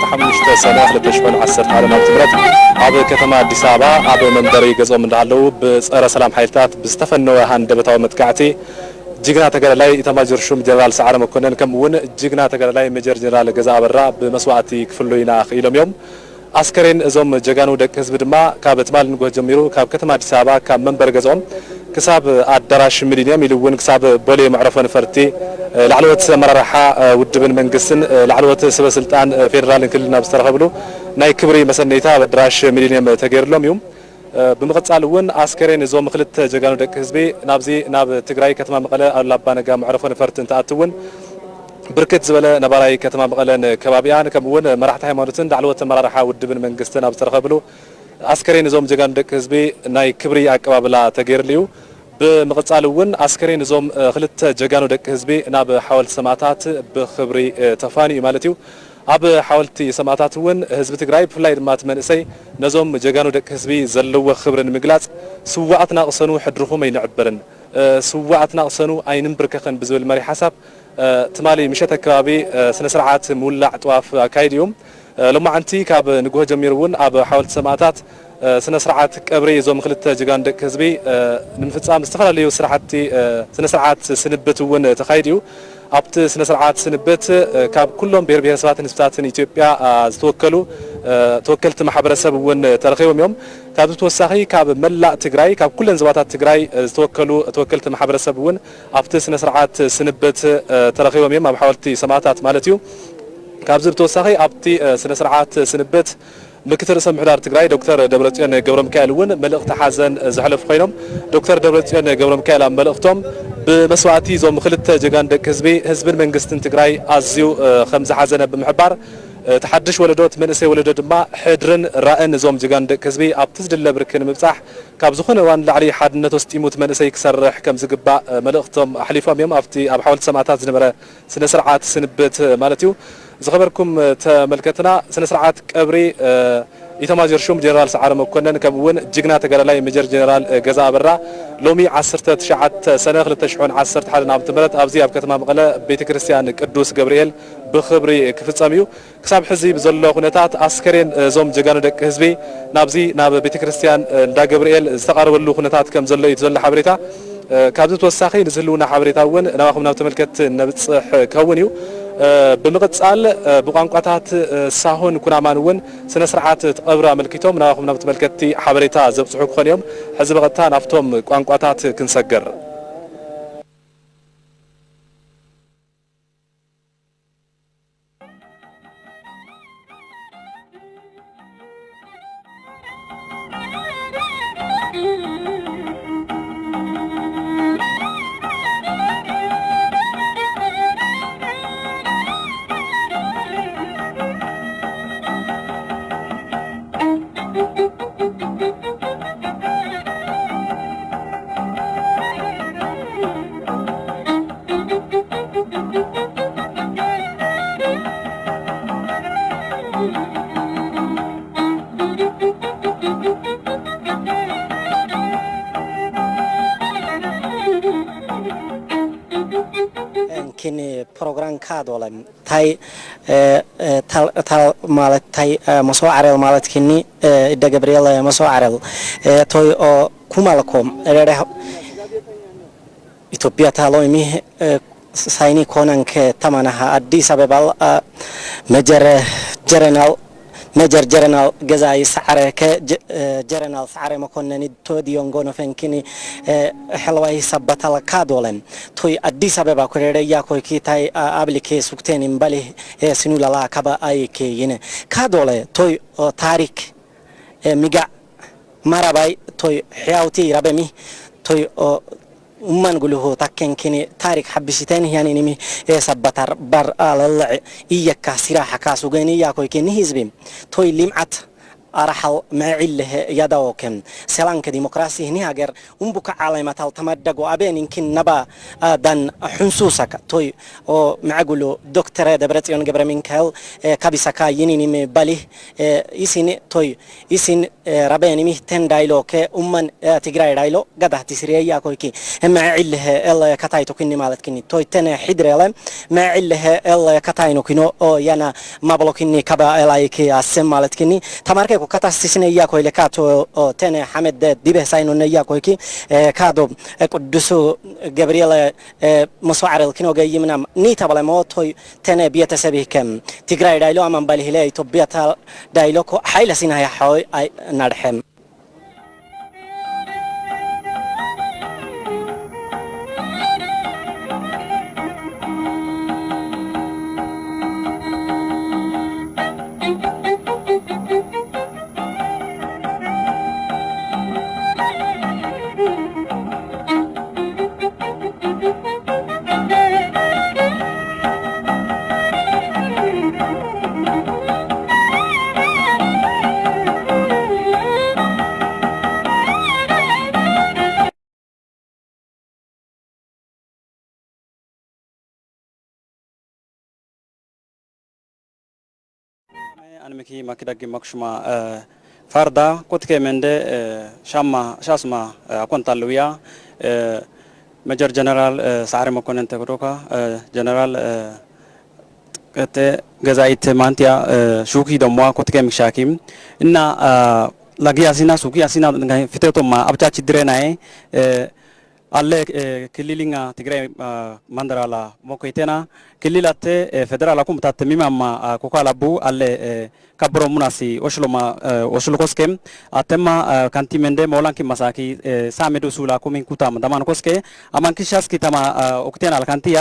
ሓሙሽተ ሰነ ክልተ ሽሕን ዓሰርተ ሓደን ዓመተ ምህረት ኣብ ከተማ ኣዲስ ኣበባ ኣብ መንበሪ ገዝኦም እንዳሃለዉ ብጸረ ሰላም ሓይልታት ብዝተፈነወ ሃንደበታዊ መጥቃዕቲ ጅግና ተጋዳላይ ኢታማጆር ሹም ጀነራል ሰዓረ መኮነን ከምኡ እውን ጅግና ተጋዳላይ ሜጀር ጀነራል ገዛ ኣበራ ብመስዋእቲ ክፍሉ ኢና ክኢሎም እዮም። ኣስከሬን እዞም ጀጋኑ ደቂ ህዝቢ ድማ ካብ ትማሊ ንግሆ ጀሚሩ ካብ ከተማ ኣዲስ ኣበባ ካብ መንበሪ ገዝኦም ክሳብ ኣዳራሽ ሚሊንየም ኢሉ እውን ክሳብ ቦሌ መዕረፎ ነፈርቲ ላዕለዎት ኣመራርሓ ውድብን መንግስትን ላዕለዎት ሰበ ስልጣን ፌደራልን ክልልን ኣብ ዝተረኸብሉ ናይ ክብሪ መሰነይታ ኣብ ኣዳራሽ ሚሊንየም ተገይርሎም እዩ። ብምቕጻል እውን ኣስከሬን እዞም ክልተ ጀጋኑ ደቂ ህዝቢ ናብዚ ናብ ትግራይ ከተማ መቐለ ኣሉላ ኣባነጋ መዕረፎ ነፈርቲ እንትኣቱ እውን ብርክት ዝበለ ነባራይ ከተማ መቐለን ከባቢኣን ከምኡ እውን መራሕቲ ሃይማኖትን ላዕለዎት ኣመራርሓ ውድብን መንግስትን ኣብ ዝተረኸብሉ ኣስከሬን እዞም ጀጋኑ ደቂ ህዝቢ ናይ ክብሪ ኣቀባብላ ተገይርሉ እዩ። ብምቕጻል እውን ኣስከሬን እዞም እ፣ ክልተ ጀጋኑ ደቂ ህዝቢ ናብ ሓወልቲ ሰማእታት ብኽብሪ እ፣ ተፋንዩ እዩ ማለት እዩ። ኣብ ሓወልቲ ሰማእታት እውን ህዝቢ ትግራይ ብፍላይ ድማ እቲ መንእሰይ ነዞም ጀጋኑ ደቂ ህዝቢ ዘለዎ ክብሪ ንምግላጽ ስዋኣትና ቅሰኑ ሕድርኹም ኣይንዕበርን፣ እ፣ ስዋኣትና ቅሰኑ ኣይንንብርከኽን ብዝብል መሪሕ ሓሳብ ትማሊ ምሸት ኣከባቢ ስነ ስርዓት ምውላዕ ጥዋፍ ኣካይዱ እዩ። ሎማዓንቲ ካብ ንግሆ ጀሚሩ እውን ኣብ ሓወልቲ ሰማእታት ስነ ስርዓት ቀብሪ እዞም ክልተ ጀጋኑ ደቂ ህዝቢ ንምፍፃም ዝተፈላለዩ ስራሕቲ ስነ ስርዓት ስንብት እውን ተኻይዱ እዩ። ኣብቲ ስነ ስርዓት ስንብት ካብ ኩሎም ብሄር ብሄረሰባትን ህዝብታትን ኢትዮጵያ ዝተወከሉ ተወከልቲ ማሕበረሰብ እውን ተረኺቦም እዮም። ካብዚ ተወሳኺ ካብ መላእ ትግራይ ካብ ኩለን ዞባታት ትግራይ ዝተወከሉ ተወከልቲ ማሕበረሰብ እውን ኣብቲ ስነ ስርዓት ስንብት ተረኺቦም እዮም፣ ኣብ ሓወልቲ ሰማእታት ማለት እዩ። ካብዚ ብተወሳኺ ኣብቲ ስነ ስርዓት ስንብት ምክትል ርእሰ ምምሕዳር ትግራይ ዶክተር ደብረፅዮን ገብረሚካኤል እውን መልእኽቲ ሓዘን ዘሕለፉ ኮይኖም፣ ዶክተር ደብረፅዮን ገብረሚካኤል ኣብ መልእኽቶም ብመስዋእቲ እዞም ክልተ ጀጋኑ ደቂ ህዝቢ፣ ህዝብን መንግስትን ትግራይ ኣዝዩ ከም ዝሓዘነ ብምሕባር፣ እቲ ሓድሽ ወለዶ፣ እቲ መንእሰይ ወለዶ ድማ ሕድርን ራእን እዞም ጀጋኑ ደቂ ህዝቢ ኣብቲ ዝድለ ብርኪ ንምብፃሕ ካብ ዝኾነ እዋን ንላዕሊ ሓድነት ወስጢሙ እቲ መንእሰይ ክሰርሕ ከም ዝግባእ መልእኽቶም ኣሕሊፎም እዮም። ኣብቲ ኣብ ሓወልቲ ሰማእታት ዝነበረ ስነ ስርዓት ስንብት ማለት እዩ። ዝኸበርኩም ተመልከትና፣ ስነ ስርዓት ቀብሪ ኢታማጆር ሹም ጀነራል ሰዓረ መኮነን ከምኡ እውን ጅግና ተጋዳላይ ሜጀር ጀነራል ገዛ ኣበራ ሎሚ ዓሰርተ ትሽዓተ ሰነ ክልተ ሽሕን ዓሰርተ ሓደን ዓመተ ምህረት ኣብዚ ኣብ ከተማ መቐለ ቤተ ክርስቲያን ቅዱስ ገብርኤል ብኽብሪ ክፍጸም እዩ። ክሳብ ሕዚ ብዘሎ ኩነታት ኣስከሬን እዞም ጀጋኑ ደቂ ህዝቢ ናብዚ ናብ ቤተ ክርስቲያን እንዳ ገብርኤል ዝተቓረበሉ ኩነታት ከም ዘሎ እዩ ዘሎ ሓበሬታ። ካብዚ ተወሳኺ ንዝህልውና ሓበሬታ እውን ናባኹም ናብ ተመልከትቲ ነብፅሕ ክኸውን እዩ። ብምቕፃል ብቋንቋታት ሳሆን ኩናማን እውን ስነ ስርዓት እቲ ቀብሪ ኣመልኪቶም ናባኹም ናብ ተመልከትቲ ሓበሬታ ዘብፅሑ ክኾኑ እዮም። ሕዚ ብቐጥታ ናብቶም ቋንቋታት ክንሰግር። እንኪን ፕሮግራም ካዶለም ታይ እ፣ እ፣ ታል- ታል ማለት ታይ እ፣ መሶ ዓረል ማለት ኪኒ እ፣ እደ ገብርኤል እ፣ መሶ ዓረል እ፣ ቶይ ኦ ኩማልኮም ረረ ኢትዮጵያ ታሎሚ ሳይኒ ኮነንከ ተማናሃ ኣዲስ ኣበባል መጀር ጀረናል መጀር ጀረናል ገዛኢ ሰዓረ ከ ጀረናል ሰዓረ መኮነኒ ቶዲዮንጎ ነፈንኪኒ ሕልዋይ ሰበታል ካዶለን ቶይ ኣዲስ ኣበባ ኮረረያ ኮይኪ ታይ ኣብሊኬ ሱክቴን እምበሊ ስኑላላ ካባ ኣይኬ ይነ ካዶለ ቶይ ታሪክ ሚጋዕ ማራባይ ቶይ ሕያውቲ ረበሚ ቶይ ኡማን ጉልሁ ታኬን ኬኒ ታሪክ ሐብሽቴን ህያኔኒሚ ኤ ሰባታር ባር አለለዕ እየካ ሲራ ሐካሱ ገኒ ያኮይ ኬኒ ህዝቢ ቶይ ሊምዓት ኣራሓል ምዕዒል ለሀ ያዳወከ ሰላንከ ዲሞክራሲ ህኒ ሀገር ኡምቡከ ዓለመታል ተመደጎ ኣቤን እንኪን ነባ ዳን ሕንሱሰከ ቶይ ምዕጉሉ ዶክተረ ደብረጽዮን ገብረ ሚካኤል ካቢሰካ ይኒኒም ባሊህ ኢሲን ቶይ ኢሲን ረበኒሚ ተን ዳይሎ ከ ኡመን ትግራይ ዳይሎ ገዳህቲ ስርየ ያኮይኪ ምዕዒል ለሀ ኤል ከታይቶ ኩኒ ማለት ክኒ ቶይ ተነ ሒድረ ኤለ ምዕዒል ለሀ ኤል ከታይኖ ኩኖ ያና ማብሎኪኒ ከባ ኤላይኪ ኣስም ማለት ክኒ ተማርከ ኮ ካታስቲስነ እያ ኮይለ ካቶ ተነ ሓመድ ዲበ ሳይኖነ እያ ኮይኪ ካዶ ቅዱሱ ገብርኤል መስዋዕረል ክኖ ገይምናም ኒ ተበለ ሞቶይ ተነ ቤተሰብ ከም ትግራይ ዳይሎ ኣማን ባሊ ሂለ ኢትዮጵያ ታ ዳይሎ ኮ ሓይለ ሲና ያሓወይ ኣይ ናድሐም ኣንምኪ ማኪዳጊ ማክሹማ ፋርዳ ኮትከ መንደ ሻማ ሻስማ ኣኮንታ ኣለውያ መጀር ጀነራል ሰዓሪ መኮነን ተክዶካ ጀነራል ቀተ ገዛይት ማንቲያ ሹኪ ደሞ ኮትከ ምክሻኪ እና ላጊ ያሲና ሱኪ ያሲና ፍተቶም ኣብቻች ድሬናዬ ኣለ ክልሊንጋ ትግራይ ማንደራላ ሞኮይቴና ክልል ኣተ ፌደራል ኣኩም ታተ ሚማማ ኮኳላ ቡ ኣለ ካብሮ ሙናሲ ኦሽሎማ ኦሽሎ ኮስኬ ኣተማ ካንቲ መንደ ሞላንኪ ማሳኪ ሳሜዶ ሱላ ኩሚን ኩታም ደማን ኮስኬ ኣማንኪ ሻስኪ ተማ ኦክቴና ኣልካንቲያ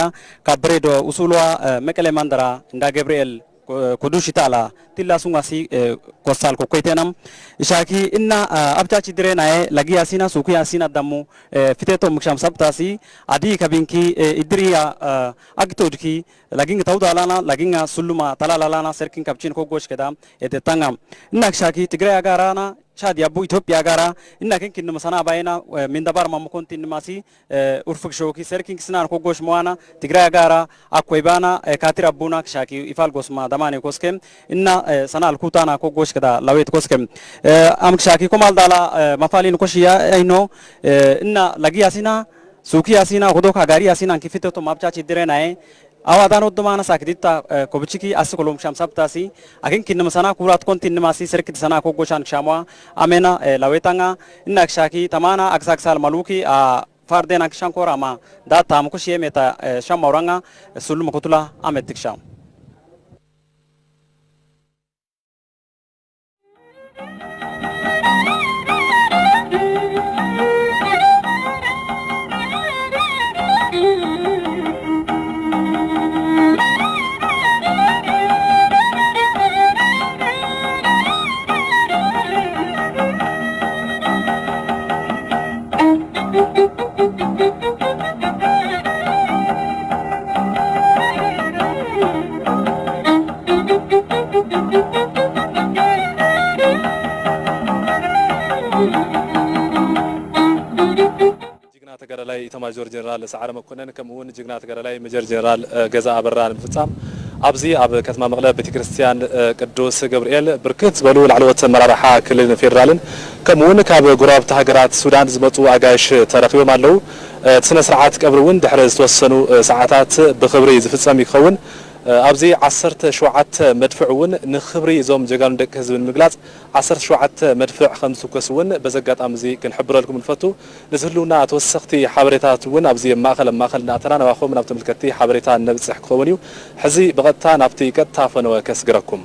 ካብሬዶ ኡሱልዋ መቀለ ማንደራ እንዳ ገብርኤል ኩዱሽ ይታላ ቲላ ሱንጋሲ ኮሳል ኮኮይቴናም እሻኪ እና ኣብቻቺ ድሬናዬ ላጊ ያሲና ሱኩ ያሲና ደሙ ፍቴቶ ምክሻም ሰብታሲ ኣዲ ከቢንኪ እድሪያ ኣግቶድኪ ላጊንግ ተውዳ ላና ላጊንጋ ሱሉማ ተላላ ላና ሰርኪን ካብቺን ኮጎሽ ከዳ ኤቴታንጋ እና ክሻኪ ትግራይ ኣጋራና ቻድ ያቡ ኢትዮጵያ ጋራ እና ክንኪ ንመሳና ባይና ሚንዳባር ማሙኮንቲ ንማሲ ኡርፍክ ሾኪ ሰርኪን ክስናን ኮጎሽ መዋና ትግራይ ጋራ ኣኮይ ባና ካቲር ኣቡና ክሻኪ ይፋል ጎስማ ደማኔ ኮስከም እና ሰናል ኩታና ኮጎሽ ከዳ ላዌት ኮስከም ኣም ክሻኪ ኮማል ዳላ መፋሊን ኮሽያ ኣይኖ እና ላጊያ ሲና ሱኪያ ሲና ሁዶካ ጋሪያ ሲና እንኪ ፍተቶ ማብቻች ድሬናዬ ኣዋዳኖ ዶማና ሳክዲታ ኮብችኪ ኣስኮሎም ሻም ሳብታሲ ኣኪን ኪንመ ሰና ኩራት ኮን ቲንማሲ ሰርክ ሰና ኮጎሻን ሻሟ ኣሜና ላዌታንጋ እናክሻኪ ተማና ኣክሳክሳል ማሉኪ ፋርዴን ኣክሻን ኮራማ ዳታ ምኩሽ የሜታ ሻማውራንጋ ሱሉ መኩቱላ ኣመትክሻ ጅግና ተጋዳላይ ኢታማጆር ጀነራል ሰዓረ መኮነን ከምኡ እውን ጅግና ተጋዳላይ መጀር ጀነራል ገዛ ኣበራ ንምፍፃም ኣብዚ ኣብ ከተማ መቐለ ቤተክርስትያን ቅዱስ ገብርኤል ብርክት ዝበሉ ላዕለዎት ኣመራርሓ ክልልን ፌዴራልን ከምኡ እውን ካብ ጎረባብቲ ሃገራት ሱዳን ዝመፁ ኣጋይሽ ተረኺቦም ኣለዉ። እቲ ስነ ስርዓት ቀብሪ እውን ድሕሪ ዝተወሰኑ ሰዓታት ብኽብሪ ዝፍፀም ይኸውን። ኣብዚ ዓሰርተ ሸውዓተ መድፍዕ እውን ንኽብሪ እዞም ጀጋኑ ደቂ ህዝቢ ንምግላፅ ዓሰርተ ሸውዓተ መድፍዕ ከም ዝትኮስ እውን በዚ ኣጋጣሚ እዚ ክንሕብረልኩም ንፈቱ። ንዝህልውና ተወሰኽቲ ሓበሬታት እውን ኣብዚ ኣብ ማእኸል ኣብ ማእኸል እናእተና ናባኹም ናብ ተመልከትቲ ሓበሬታ ነብፅሕ ክኸውን እዩ። ሕዚ ብቐጥታ ናብቲ ቀጥታ ፈነወ ከስግረኩም።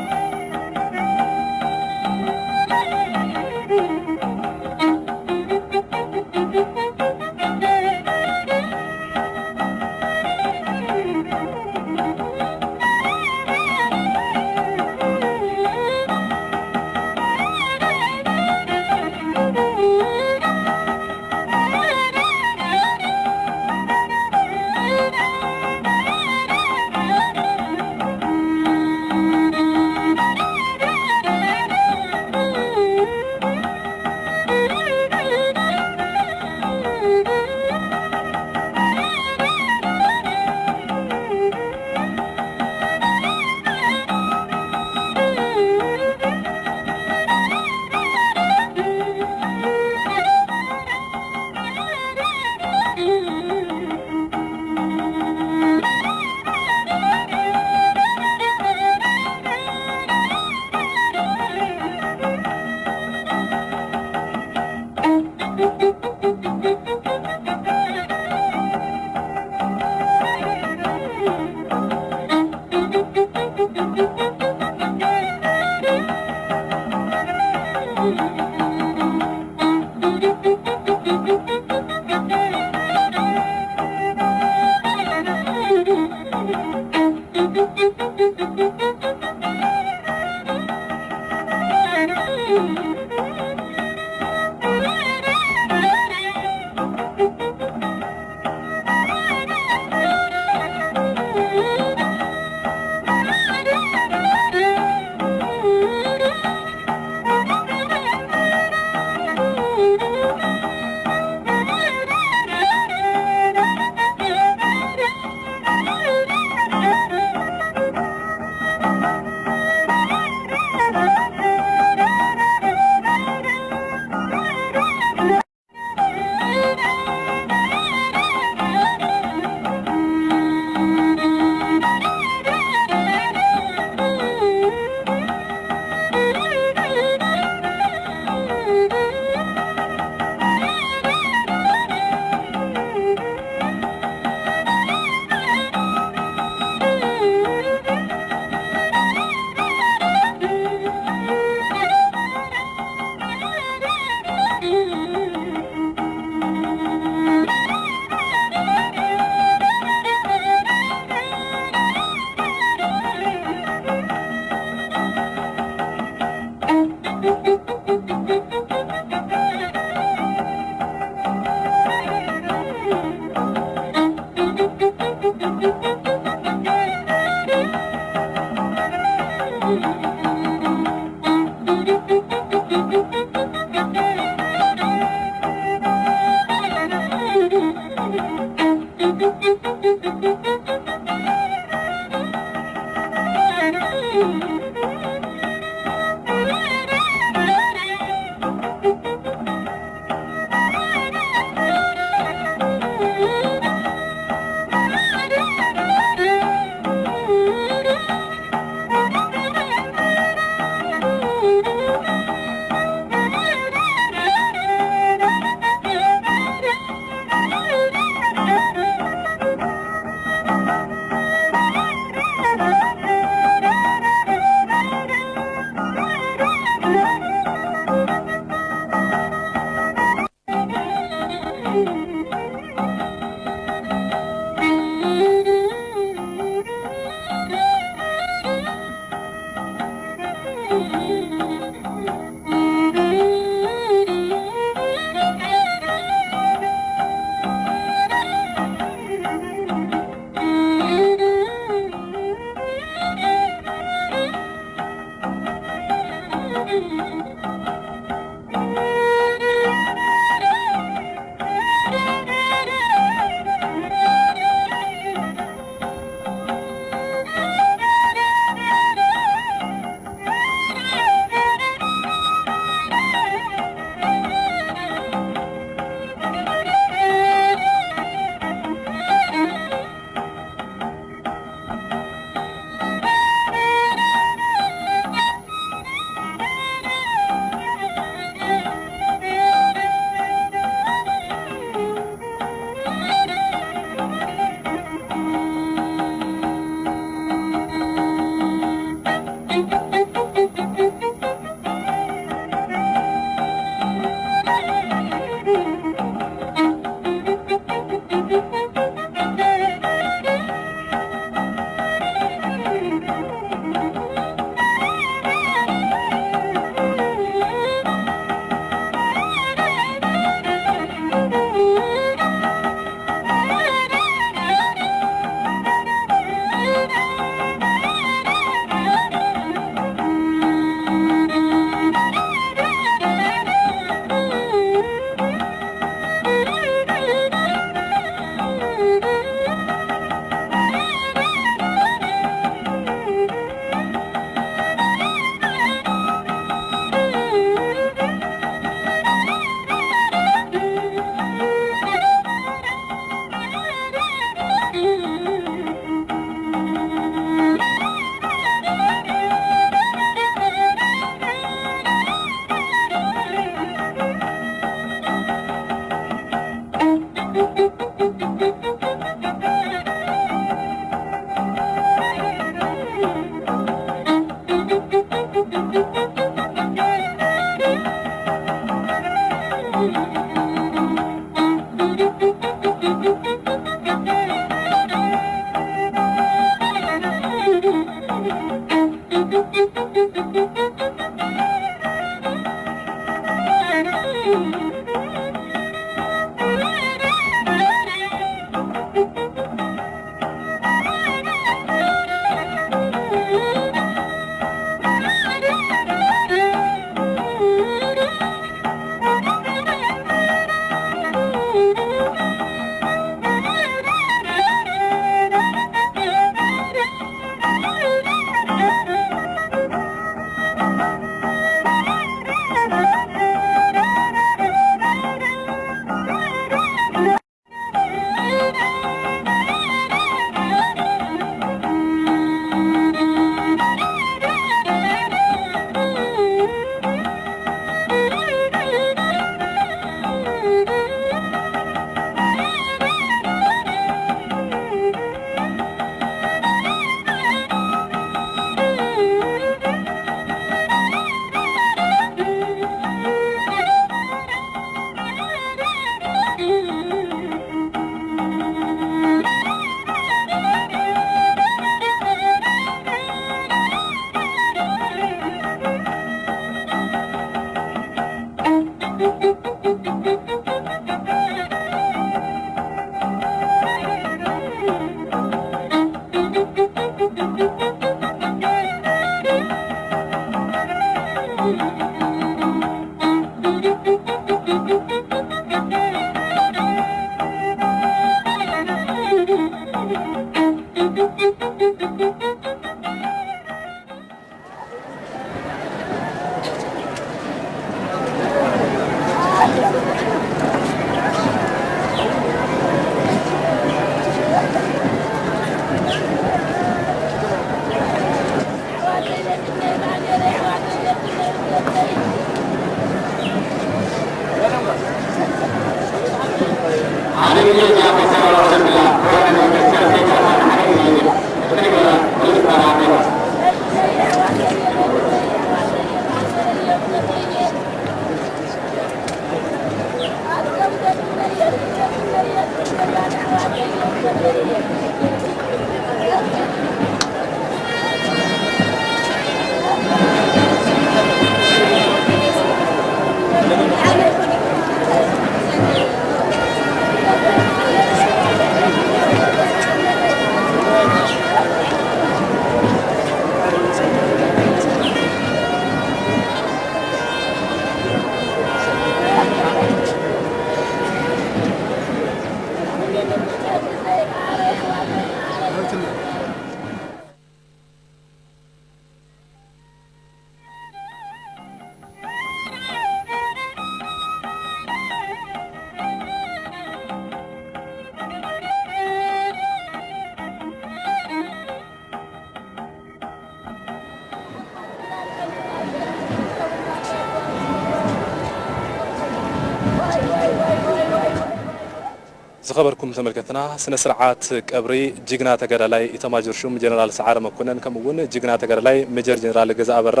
ዝኸበርኩም ተመልከትና፣ ስነ ስርዓት ቀብሪ ጅግና ተጋዳላይ ኢታማጆር ሹም ጀነራል ሰዓረ መኮነን፣ ከምኡ እውን ጅግና ተጋዳላይ ሜጀር ጀነራል ገዛ ኣበራ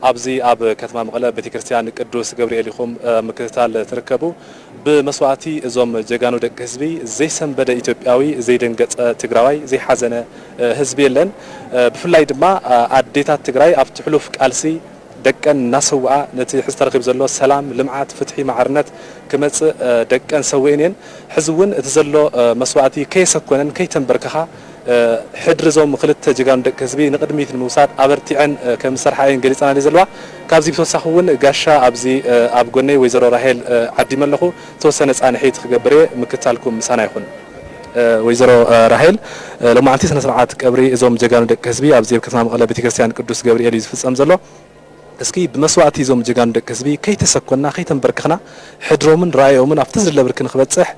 ኣብዚ ኣብ ከተማ መቐለ ቤተክርስትያን ቅዱስ ገብርኤል ኢኹም፣ እ፣ ምክትታል ትርከቡ። ብመስዋእቲ እዞም ጀጋኑ ደቂ ህዝቢ ዘይሰንበደ ኢትዮጵያዊ፣ ዘይደንገጸ ትግራዋይ፣ ዘይሓዘነ፣ እ፣ ህዝቢ የለን። እ፣ ብፍላይ ድማ፣ እ፣ ኣዴታት ትግራይ ኣብቲ ሕሉፍ ቃልሲ ደቀን እናሰውኣ ነቲ ሕዚ ተረኺቡ ዘሎ ሰላም፣ ልምዓት፣ ፍትሒ፣ ማዕርነት ክመጽእ፣ እ፣ ደቀን ሰዊኤን እየን። ሕዚ እውን እቲ ዘሎ፣ እ፣ መስዋእቲ ከየሰኮነን ከይተንበርከኻ፣ እ፣ ሕድሪ እዞም ክልተ ጀጋኑ ደቂ ህዝቢ ንቕድሚት ንምውሳድ ኣበርቲዐን፣ እ፣ ከም ዝሰርሓ እየን ገሊጸናለይ ዘለዋ። ካብዚ ብተወሳኺ እውን ጋሻ ኣብዚ፣ እ፣ ኣብ ጎነይ ወይዘሮ ራሄል፣ እ፣ ዓዲመ ኣለኹ። ዝተወሰነ ጻንሒት ክገብር እየ፣ ምክትታልኩም ምሳና ይኹን። እ፣ ወይዘሮ፣ እ፣ ራሄል፣ እ፣ ሎማዓንቲ ስነ ስርዓት ቀብሪ እዞም ጀጋኑ ደቂ ህዝቢ ኣብዚ ኣብ ከተማ መቐለ ቤተክርስትያን ቅዱስ ገብርኤል እዩ ዝፍጸም ዘሎ። እስኪ ብመስዋእቲ እዞም ጀጋኑ ደቂ ህዝቢ ከይተሰኮና፣ ከይተንበርክኽና፣ ሕድሮምን ራእዮምን ኣብቲ ዝድለ ብርኪ ንክበጽሕ፣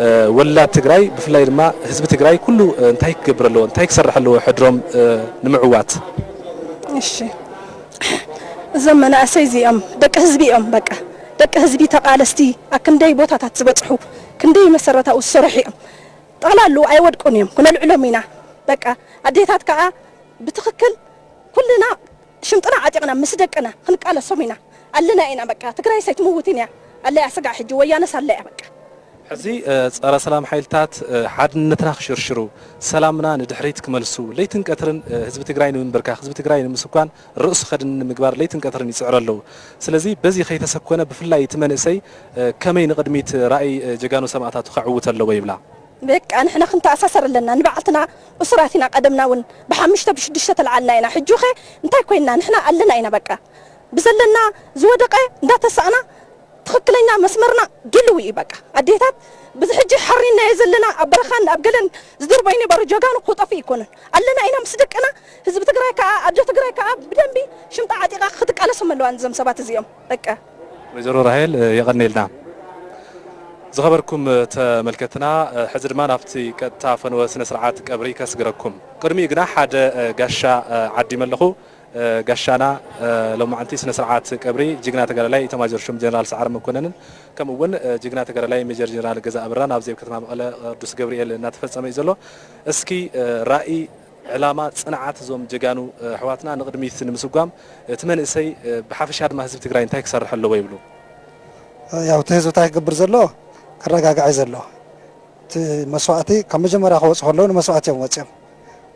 እ፣ ወላድ ትግራይ፣ ብፍላይ ድማ ህዝቢ ትግራይ ኩሉ፣ እ፣ እንታይ ክገብር ኣለዎ፣ እንታይ ክሰርሕ ኣለዎ ሕድሮም፣ እ፣ ንምዕዋት? እሺ፣ እዞም መናእሰይ እዚኦም ደቂ ህዝቢ እዮም። በቃ ደቂ ህዝቢ ተቓለስቲ፣ ኣብ ክንደይ ቦታታት ዝበጽሑ፣ ክንደይ መሰረታዊ ዝሰርሑ እዮም። ጠቕላሉ ኣይወድቁን እዮም፣ ክነልዕሎም ኢና። በቃ ኣዴታት ከኣ ብትኽክል ኩልና ሽምጥና ዓጢቕና ምስ ደቅና ክንቃለሶም ኢና። ኣለና ኢና በቃ። ትግራይስ ኣይትምውትን እያ። ኣለያ ስጋዕ ሕጂ ወያነስ ኣለያ በቃ። ሕዚ ጸረ ሰላም ሓይልታት ሓድነትና ክሽርሽሩ፣ ሰላምና ንድሕሪት ክመልሱ፣ ለይትን ቀትርን ህዝቢ ትግራይ ንምንብርካኽ፣ ህዝቢ ትግራይ ንምስኳን፣ ርእሱ ከድኒ ንምግባር ለይትን ቀትርን ይጽዕሩ ኣለዉ። ስለዚ በዚ ከይተሰኮነ ብፍላይ እቲ መንእሰይ ከመይ ንቕድሚት ራእይ ጀጋኑ ሰማእታቱ ከዕውት ኣለዎ ይብላ? በቃ ንሕና ክንተኣሳሰር ኣለና። ንባዕልትና እሱራት ኢና። ቀደምና እውን ብሓሙሽተ ብሽዱሽተ ተለዓልና ኢና። ሕጂ ኸ እንታይ ኮይንና? ንሕና ኣለና ኢና። በቃ ብዘለና ዝወደቐ እንዳተሳእና ትኽክለኛ መስመርና ድልው እዩ። በቃ ኣዴታት ብዚ ሕጂ ሓሪናዮ ዘለና ኣብ በረኻን ኣብ ገለን ዝድርበዩ ነበሩ ጀጋኑ ክጠፉ ኣይኮኑን። ኣለና ኢና ምስ ደቅና። ህዝቢ ትግራይ ከዓ ኣደ ትግራይ ከዓ ብደንቢ ሽምጣ ዓጢቓ ክትቃለሶም ኣለዋ ንዞም ሰባት እዚኦም። በቃ። ወይዘሮ ራሄል የቐኔልና። ዝኸበርኩም ተመልከትና፣ ሕዚ ድማ ናብቲ ቀጥታ ፈነወ ስነ ስርዓት ቀብሪ ከስግረኩም። ቅድሚኡ ግና ሓደ ጋሻ ዓዲመ ኣለኹ። ጋሻና ሎማዓንቲ ስነ ስርዓት ቀብሪ ጅግና ተጋዳላይ ኢታማጆር ሹም ጀነራል ሰዓረ መኮነንን ከምኡ እውን ጅግና ተጋዳላይ ሜጀር ጀነራል ገዛ ኣበራን ኣብዚ ኣብ ከተማ መቐለ ቅዱስ ገብርኤል እናተፈጸመ እዩ ዘሎ። እስኪ ራእይ፣ ዕላማ፣ ጽንዓት እዞም ጀጋኑ ኣሕዋትና ንቕድሚት ንምስጓም እቲ መንእሰይ ብሓፈሻ ድማ ህዝቢ ትግራይ እንታይ ክሰርሕ ኣለዎ ይብሉ? ያው እቲ ህዝቢ እንታይ ክገብር ዘሎ? ክረጋጋዕ እዩ ዘሎ። እቲ መስዋእቲ ካብ መጀመርያ ክወፁ ከለዉ ንመስዋእቲ እዮም ወፂኦም።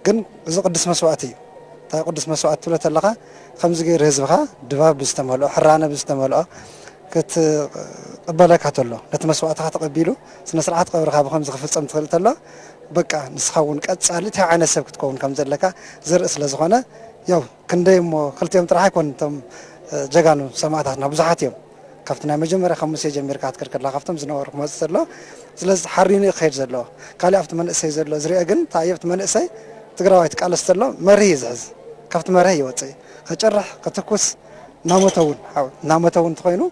ግን እዚ ቅዱስ መስዋእቲ እዩ። እንታይ ቅዱስ መስዋእቲ ትብሎ ተለኻ፣ ከምዚ ገይሩ ህዝብኻ ድባብ ብዝተመልኦ፣ ሕራነ ብዝተመልኦ ክትቅበለካ ተሎ፣ ነቲ መስዋእትኻ ተቐቢሉ ስነ ስርዓት ቀብርኻ ብኸምዚ ክፍጸም ትኽእል ተሎ፣ በቃ ንስኻ እውን ቀጻሊ እንታይ ዓይነት ሰብ ክትከውን ከም ዘለካ ዘርኢ ስለ ዝኾነ፣ ያው ክንደይ እሞ ክልቲኦም ጥራሕ ኣይኮኑን እቶም ጀጋኑ ሰማእታትና፣ ብዙሓት እዮም። ካብቲ ናይ መጀመርያ ካብ ሙሴ ጀሚርካ ክትክር ከለኻ ካብቶም ዝነበሩ ክመጽእ ዘሎ። ስለዚ ሓሪኑ እዩ ክኸይድ ዘለዎ። ካሊእ ኣብቲ መንእሰይ ዘሎ ዝሪኦ ግን እንታይ እዩ፣ ኣብቲ መንእሰይ ትግራዋይ ትቃለስ ዘሎ መርህ እዩ ዝሕዝ። ካብቲ መርህ ይወፅእ እዩ። ከጭርሕ፣ ክትኩስ፣ እናሞተ እውን፣ ሓው-፣ እናሞተ እውን እንተኾይኑ፣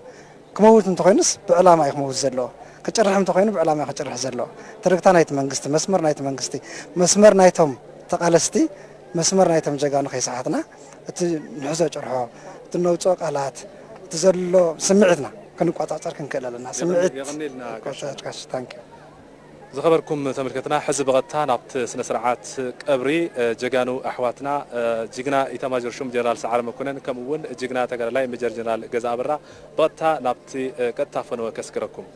ክመውት እንተኾይኑስ ብዕላማ እዩ ክመውት ዘለዎ። ክጭርሕ እንተኾይኑ ብዕላማ እዩ ክጭርሕ ዘለዎ። ትርግታ ናይቲ መንግስቲ፣ መስመር ናይቲ መንግስቲ፣ መስመር ናይቶም ተቓለስቲ፣ መስመር ናይቶም ጀጋኑ ከይሰሓትና፣ እቲ ንሕዞ ጭርሖ፣ እቲ ነውፅኦ ቃላት፣ እቲ ዘሎ ስምዒትና ክንቆፃፀር ክንክእል ኣለና። ስምዒት የቐንየልና ጋሻ። ቆፃፅርካስ፣ ታንኪዩ። ዝኸበርኩም ተመልከትና፣ ሕዚ ብቐጥታ ናብቲ ስነ ስርዓት ቀብሪ ጀጋኑ ኣሕዋትና፣ ጅግና ኢታማጆር ሹም ጀነራል ሰዓረ መኮነን ከምኡ እውን ጅግና ተጋዳላይ ሜጀር ጀነራል ገዛ ኣበራ ብቐጥታ ናብቲ ቀጥታ ፈነወ ከስግረኩም።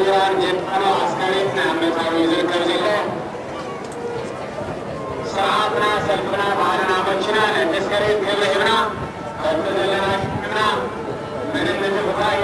ጀብሃና ኣስከሬን ኣብ መጻኢ ዝርከብ ዘሎ ስርዓትና፣ ሰልፍና፣ ባህልና፣ መኪና ነቲ ኣስከሬን ክብሪ ሂብና ኣብቲ ዘለና ሽግርና ምንም ምትፍፋይ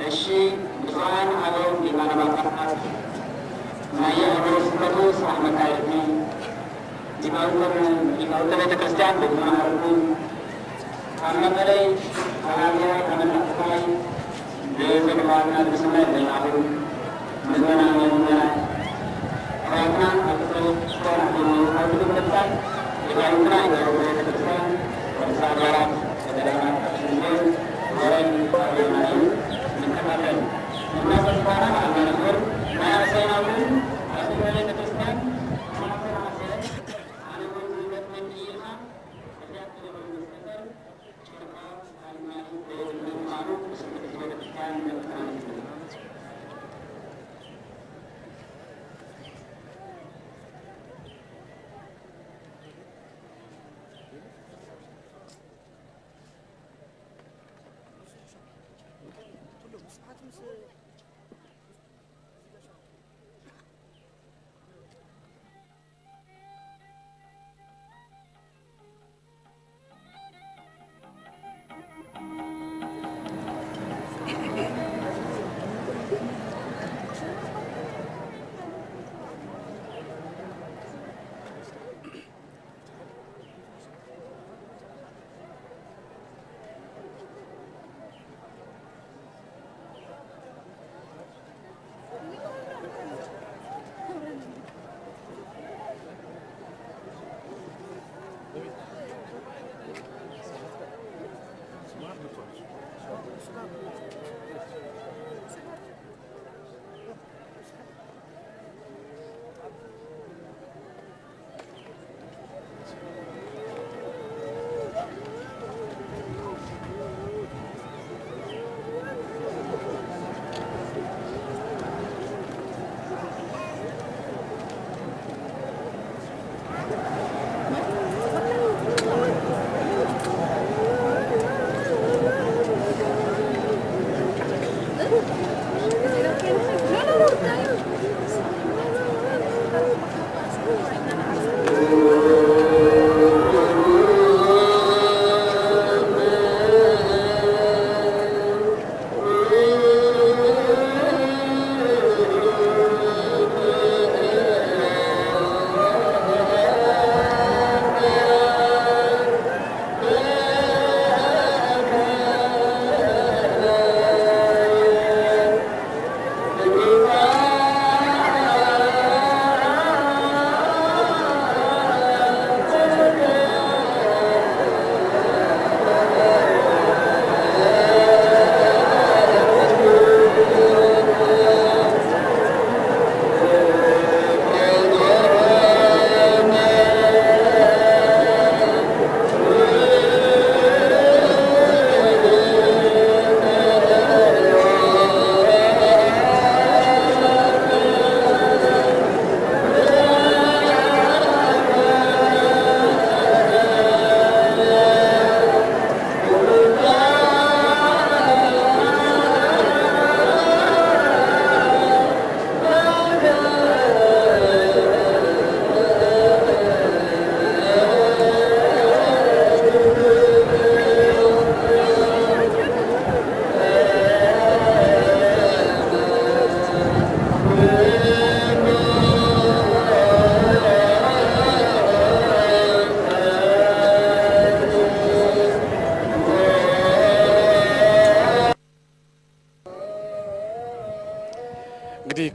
እሺ፣ ብፁዓን ኣበው ሊቃነ ጳጳሳት፣ ናይ የሃይማኖት ስብከቱ ስራሕ መካየድቲ፣ ሊቃውንትን ሊቃውንተ ቤተ ክርስቲያን ብዝመሃርኩም፣ ኣብ መቐለይ፣ ኣብ ኣብያ፣ ኣብ መላእ ትግራይ፣ ብዘተባባዕና ብስምና ይበላኹም። ምእመናን ምእመናት፣ ኣሕዋትና ኣብ ቤተክርስትያን ኣለዉ፣ ኣብ ቤተክርስትያን ሊቃውንትና ይበሉ። ቤተክርስትያን ቅዱሳን ኣድባራት ወገዳማት ኣክሱም ጽዮን ወረን ኣብ የማነ እዩ። ንከታተል። እናጸፋና በዓልና ነኽብር። ናይ ኣሰና እውን ኣብ ቤተክርስትያን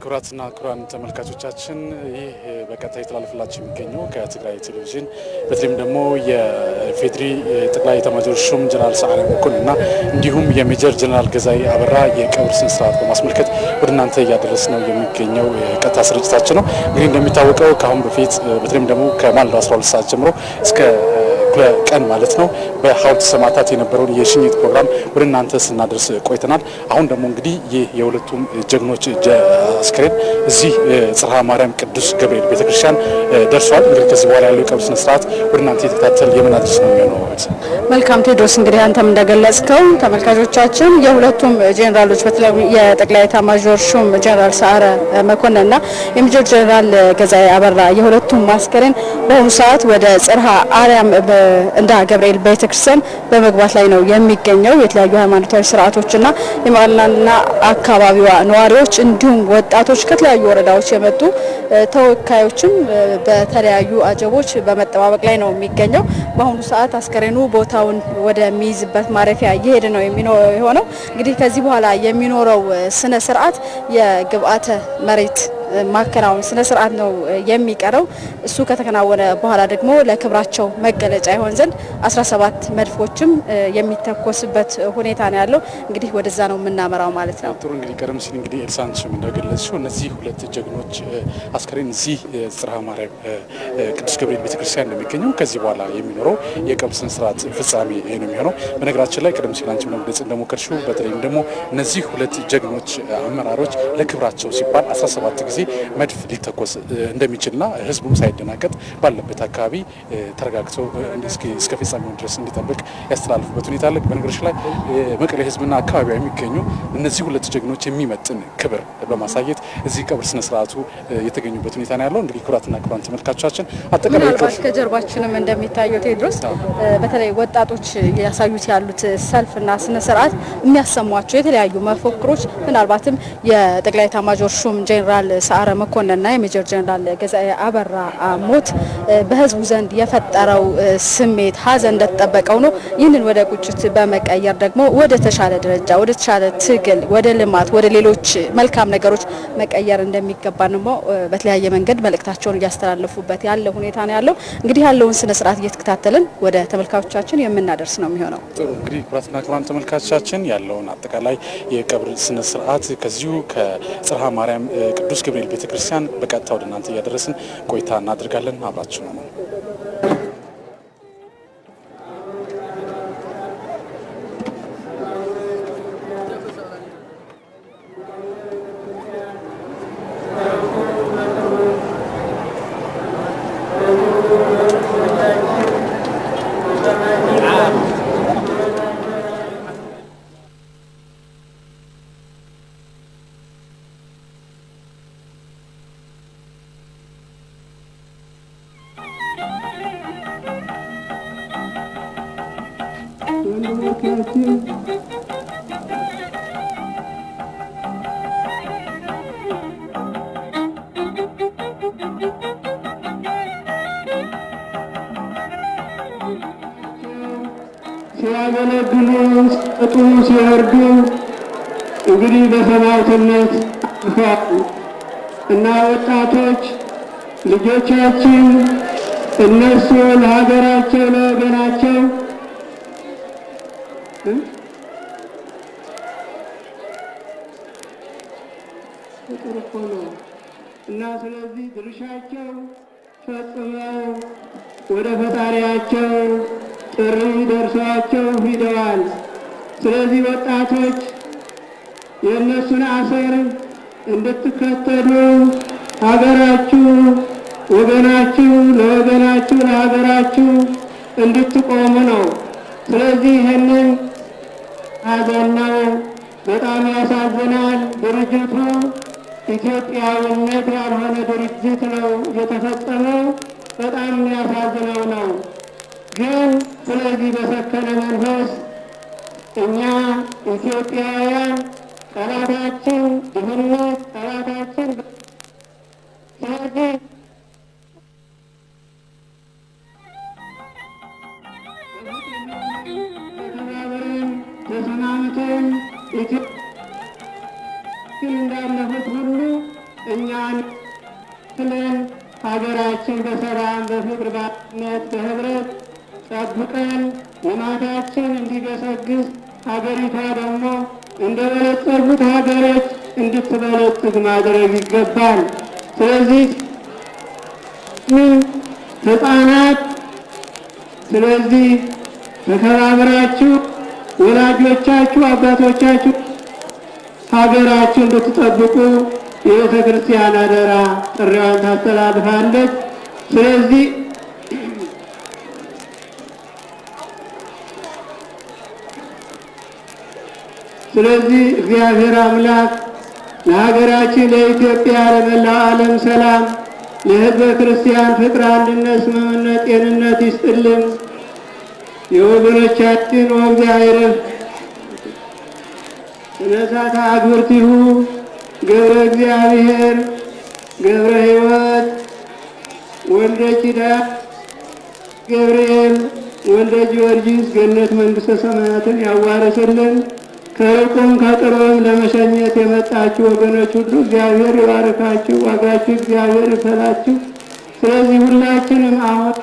ክቡራትና ክቡራን ተመልካቾቻችን፣ ይህ በቀጥታ የተላለፈላችሁ የሚገኘው ከትግራይ ቴሌቪዥን፣ በተለይም ደግሞ የፌድሪ ጠቅላይ ኤታማዦር ሹም ጀነራል ሰዓረ መኮንንና እንዲሁም የሜጀር ጀነራል ገዛኢ አበራ የቀብር ስነ ስርዓት በማስመልከት ወደ እናንተ እያደረስ ነው የሚገኘው የቀጥታ ስርጭታችን ነው። እንግዲህ እንደሚታወቀው ከአሁን በፊት በተለይም ደግሞ ከማለዳው አስራ ሁለት ሰዓት ጀምሮ እስከ እኩለ ቀን ማለት ነው በሐውልት ሰማዕታት የነበረውን የሽኝት ፕሮግራም ወደ እናንተ ስናደርስ ቆይተናል። አሁን ደግሞ እንግዲህ ይህ የሁለቱም ጀግኖች ጀ- አስክሬን እዚህ ጽርሐ ማርያም ቅዱስ ገብርኤል ቤተክርስቲያን ደርሷል። እንግዲህ ከዚህ በኋላ ያለው የቀብር ስነ ስርዓት ወደ እናንተ የተከታተል የምናደርስ ነው የሚሆነው። መልካም ቴድሮስ፣ እንግዲህ አንተም እንደገለጽከው ተመልካቾቻችን የሁለቱም ጀኔራሎች በተለይ የጠቅላይ ኤታማዦር ሹም ጀኔራል ሰዓረ መኮንንና የሜጀር ጀኔራል ገዛኢ አበራ የሁለቱም አስከሬን በአሁኑ ሰዓት ወደ ጽርሐ አርያም እንዳ ገብርኤል ቤተክርስቲያን በመግባት ላይ ነው የሚገኘው። የተለያዩ ሃይማኖታዊ ስርዓቶችና የመቀለና አካባቢዋ ነዋሪዎች እንዲሁም ወጣቶች፣ ከተለያዩ ወረዳዎች የመጡ ተወካዮችም በተለያዩ አጀቦች በመጠባበቅ ላይ ነው የሚገኘው። በአሁኑ ሰዓት አስከሬኑ ቦታውን ወደሚይዝበት ማረፊያ እየሄደ ነው የሚኖ- የሆነው። እንግዲህ ከዚህ በኋላ የሚኖረው ስነ ስርዓት የግብአተ መሬት ማከናወን ስነ ስርዓት ነው የሚቀረው። እሱ ከተከናወነ በኋላ ደግሞ ለክብራቸው መገለጫ ይሆን ዘንድ አስራ ሰባት መድፎችም የሚተኮስበት ሁኔታ ነው ያለው። እንግዲህ ወደዛ ነው የምናመራው ማለት ነው። ጥሩ። እንግዲህ ቀደም ሲል እንግዲህ ኤልሳ፣ አንቺም እንደገለጽሽው እነዚህ ሁለት ጀግኖች አስከሬን እዚህ ጽርሐ ማርያም ቅዱስ ገብርኤል ቤተክርስቲያን ነው የሚገኘው። ከዚህ በኋላ የሚኖረው የቀብር ስነ ስርዓት ፍጻሜ ነው የሚሆነው። በነገራችን ላይ ቀደም ሲል አንቺም ለመግለጽ እንደሞከርሽው በተለይም ደግሞ እነዚህ ሁለት ጀግኖች አመራሮች ለክብራቸው ሲባል አስራ ሰባት ጊዜ መድፍ ሊተኮስ እንደሚችልና ህዝቡም ሳይደናገጥ ባለበት አካባቢ ተረጋግተው እስኪ እስከ ፍጻሜው ድረስ እንዲጠብቅ ያስተላልፉበት ሁኔታ አለ። በነገሮች ላይ መቀሌ ህዝብና አካባቢዋ የሚገኙ እነዚህ ሁለት ጀግኖች የሚመጥን ክብር በማሳየት እዚህ ቀብር ስነ ስርዓቱ የተገኙበት ሁኔታ ነው ያለው። እንግዲህ ክቡራትና ክቡራን ተመልካቾቻችን አጠቃላይ ምናልባት ከጀርባችንም እንደሚታየው ቴድሮስ፣ በተለይ ወጣቶች ያሳዩት ያሉት ሰልፍና ስነ ስርዓት የሚያሰሟቸው የተለያዩ መፈክሮች ምናልባትም የጠቅላይ ኤታማዦር ሹም ጀኔራል ሰዓረ መኮንንና የሜጀር ጀኔራል ገዛኢ አበራ ሞት በህዝቡ ዘንድ የፈጠረው ስሜት ሀዘን እንደተጠበቀው ነው። ይህንን ወደ ቁጭት በመቀየር ደግሞ ወደ ተሻለ ደረጃ፣ ወደ ተሻለ ትግል፣ ወደ ልማት፣ ወደ ሌሎች መልካም ነገሮች መቀየር እንደሚገባ ደግሞ በተለያየ መንገድ መልእክታቸውን እያስተላለፉበት ያለ ሁኔታ ነው ያለው። እንግዲህ ያለውን ስነ ስርዓት እየተከታተልን ወደ ተመልካቾቻችን የምናደርስ ነው የሚሆነው። ጥሩ። እንግዲህ ክቡራትና ክቡራን ተመልካቾቻችን ያለውን አጠቃላይ የቀብር ስነ ስርዓት ከዚሁ ከጽርሐ ማርያም ቅዱስ ገብርኤል ቤተክርስቲያን በቀጥታ ወደ እናንተ እያደረስን ቆይታ እናደርጋለን። አብራችሁ ነው። ሲያገለግሉ፣ ሲወጡ፣ ሲወርዱ እንግዲህ በሰማዕትነት አልፈዋል። እና ወጣቶች ልጆቻችን እነሱ ለሀገራቸው ለወገናቸው እ? ፍቅር እኮ ነው። እና ስለዚህ ድርሻቸው ፈጽመው ወደ ፈጣሪያቸው ጥሪ ደርሰዋቸው ሂደዋል። ስለዚህ ወጣቶች የእነሱን አሰር እንድትከተሉ ሀገራችሁ ወገናችሁ ለወገናችሁ ለሀገራችሁ እንድትቆሙ ነው። ስለዚህ ይህንን ሀዘን ነው። በጣም ያሳዝናል። ድርጅቱ ኢትዮጵያዊነት ያልሆነ ድርጅት ነው የተፈጸመው። በጣም የሚያሳዝነው ነው። ግን ስለዚህ በሰከነ መንፈስ እኛ ኢትዮጵያውያን ጠላታችን ድህነት፣ ጠላታችን ስለዚህ ተከባብረን ተሰማምተን ኢትዮጵያ እንዳለፉት ሁሉ በሰላም በፍቅር በአንድነት በህብረት ጠብቀን ልማታችን እንዲገሰግስ ሀገሪቷ ደግሞ እንደ በለጸጉት ሀገሮች እንድትበለጽግ ማድረግ ይገባል። ስለዚህ ህፃናት፣ ስለዚህ ተከባብራችሁ ወላጆቻችሁ፣ አባቶቻችሁ ሀገራችሁ እንድትጠብቁ የቤተ ክርስቲያን አደራ ጥሪዋን ታስተላልፋለች። ስለዚህ ስለዚህ እግዚአብሔር አምላክ ለሀገራችን ለኢትዮጵያ፣ ለመላው ዓለም ሰላም፣ ለህዝበ ክርስቲያን ፍቅር፣ አንድነት፣ ስምምነት፣ ጤንነት ይስጥልን። የወገኖቻችን ወእግዚአብሔር ተነሳታ አግብርቲሁ ገብረ እግዚአብሔር ገብረ ሕይወት ወልደ ኪዳን ገብርኤል ወልደ ጊዮርጊስ ገነት መንግስተ ሰማያትን ያዋርስልን። ከሩቁም ከቅርብም ለመሸኘት የመጣችሁ ወገኖች ሁሉ እግዚአብሔር ይባርካችሁ፣ ዋጋችሁ እግዚአብሔር ይክፈላችሁ። ስለዚህ ሁላችንም አሁን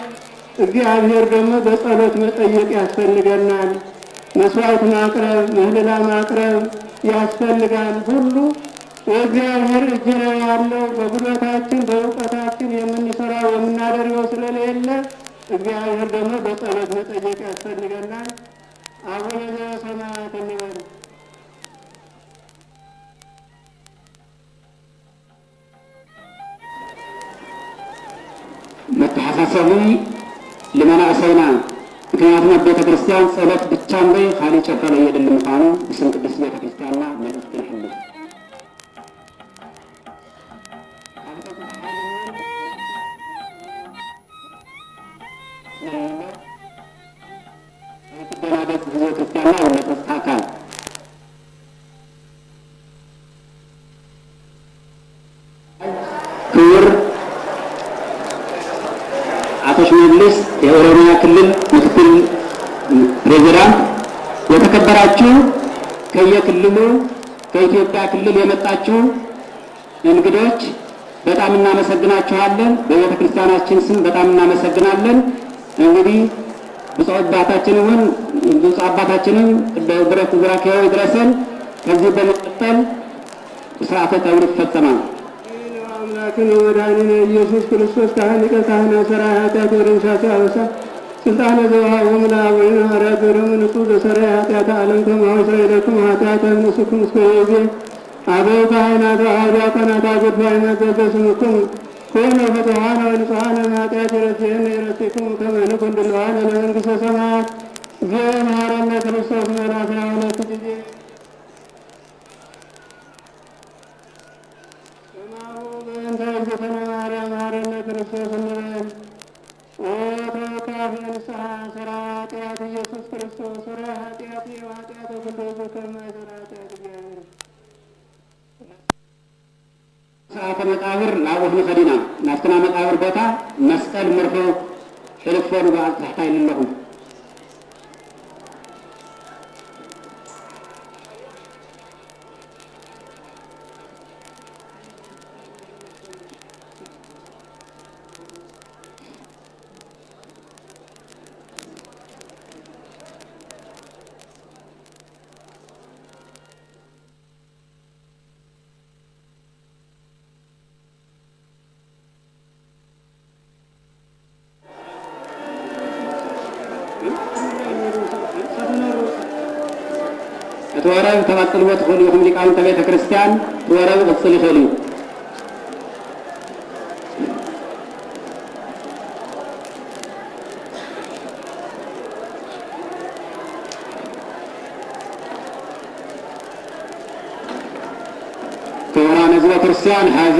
እግዚአብሔር ደግሞ በጸሎት መጠየቅ ያስፈልገናል። መስዋዕት ማቅረብ፣ ምህልላ ማቅረብ ያስፈልጋል። ሁሉ የእግዚአብሔር እጅ ነው ያለው። በጉልበታችን በእውቀታችን የምንሰራው የምናደርገው ስለሌለ እግዚአብሔር ደግሞ በጸሎት መጠየቅ ያስፈልገናል። አቡነ ዘበሰማያት እንበል። መተሓሳሰቢ ንመናእሰይና፣ ምክንያቱም ኣብ ቤተ ክርስቲያን ጸሎት ብቻ እምበይ ካሊእ ጨፈለ የድሊ ምዃኑ ብስም ቅድስት ቤተ ክርስቲያንና መልእኽቲ ነሕልፍ። ዘይትደናገጽ ህዝበ ክርስቲያንና ዝመጸጽካ ኣካል። ክቡር አቶ ሽመልስ የኦሮሚያ ክልል ምክትል ፕሬዚዳንት፣ የተከበራችሁ ከየክልሉ ከኢትዮጵያ ክልል የመጣችሁ እንግዶች በጣም እናመሰግናችኋለን። በቤተ ክርስቲያናችን ስም በጣም እናመሰግናለን። እንግዲህ ብፁዕ አባታችን እውን ብፁዕ አባታችንም ቡራኬው ይድረሰን። ከዚህ በመቀጠል ስርዓተ ቀብር ይፈጸማል። አምላክነ ወመድኃኒነ ኢየሱስ ክርስቶስ ካህን ሊቀ ካህናት ሠራየ ኃጢአት ወደምሳሴ አበሳ ስልጣነ ዘወሃቦሙ ለአበዊነ ሐዋርያት በደሙ ንጹሕ ዘሰረየ ኃጢአተ ዓለም ከማሁ ይስረይ ለክሙ ኃጢአተ እምንእስክሙ እስከ ይእዜ። አበው ካህናት ወአበው ዲያቆናት አጉድፋይ መዘዘ ስምክሙ ኮነ ፍጹሐነ ወንጹሐነ እምኃጢአት ይረስየነ ይረስክሙ ከመ ንኩን ድልዋነ ለመንግሥተ ሰማያት። እግዚኦ መሐረነ ክርስቶስ መላስያ ሁለት ጊዜ ከማሁ በእንተ እግዝእትነ ማርያም መሐረነ ክርስቶስ እንበል። ኦ ተወካፌ ንስሐ ሠራየ ኃጢአት ኢየሱስ ክርስቶስ ሠራየ ኃጢአት ወኃጢአተ ኩሉ ሕዝብ ከመ ማእሰረ ኃጢአት እግዚአብሔር። ሰዓተ መቃብር ናብኡ ክንኸድ ኢና። ናብትና መቃብር ቦታ መስቀል ምርሑ ሕልፎ ንበዓል ታሕታይ ኣለኹም። እቲ ወረብ ተቐጽልዎ ትኽእሉ ኢኹም ሊቃውንተ ቤተ ክርስቲያን፣ እቲ ወረብ ክቕጽል ይኽእል እዩ። ክቡራን ህዝበ ክርስቲያን፣ ሐዚ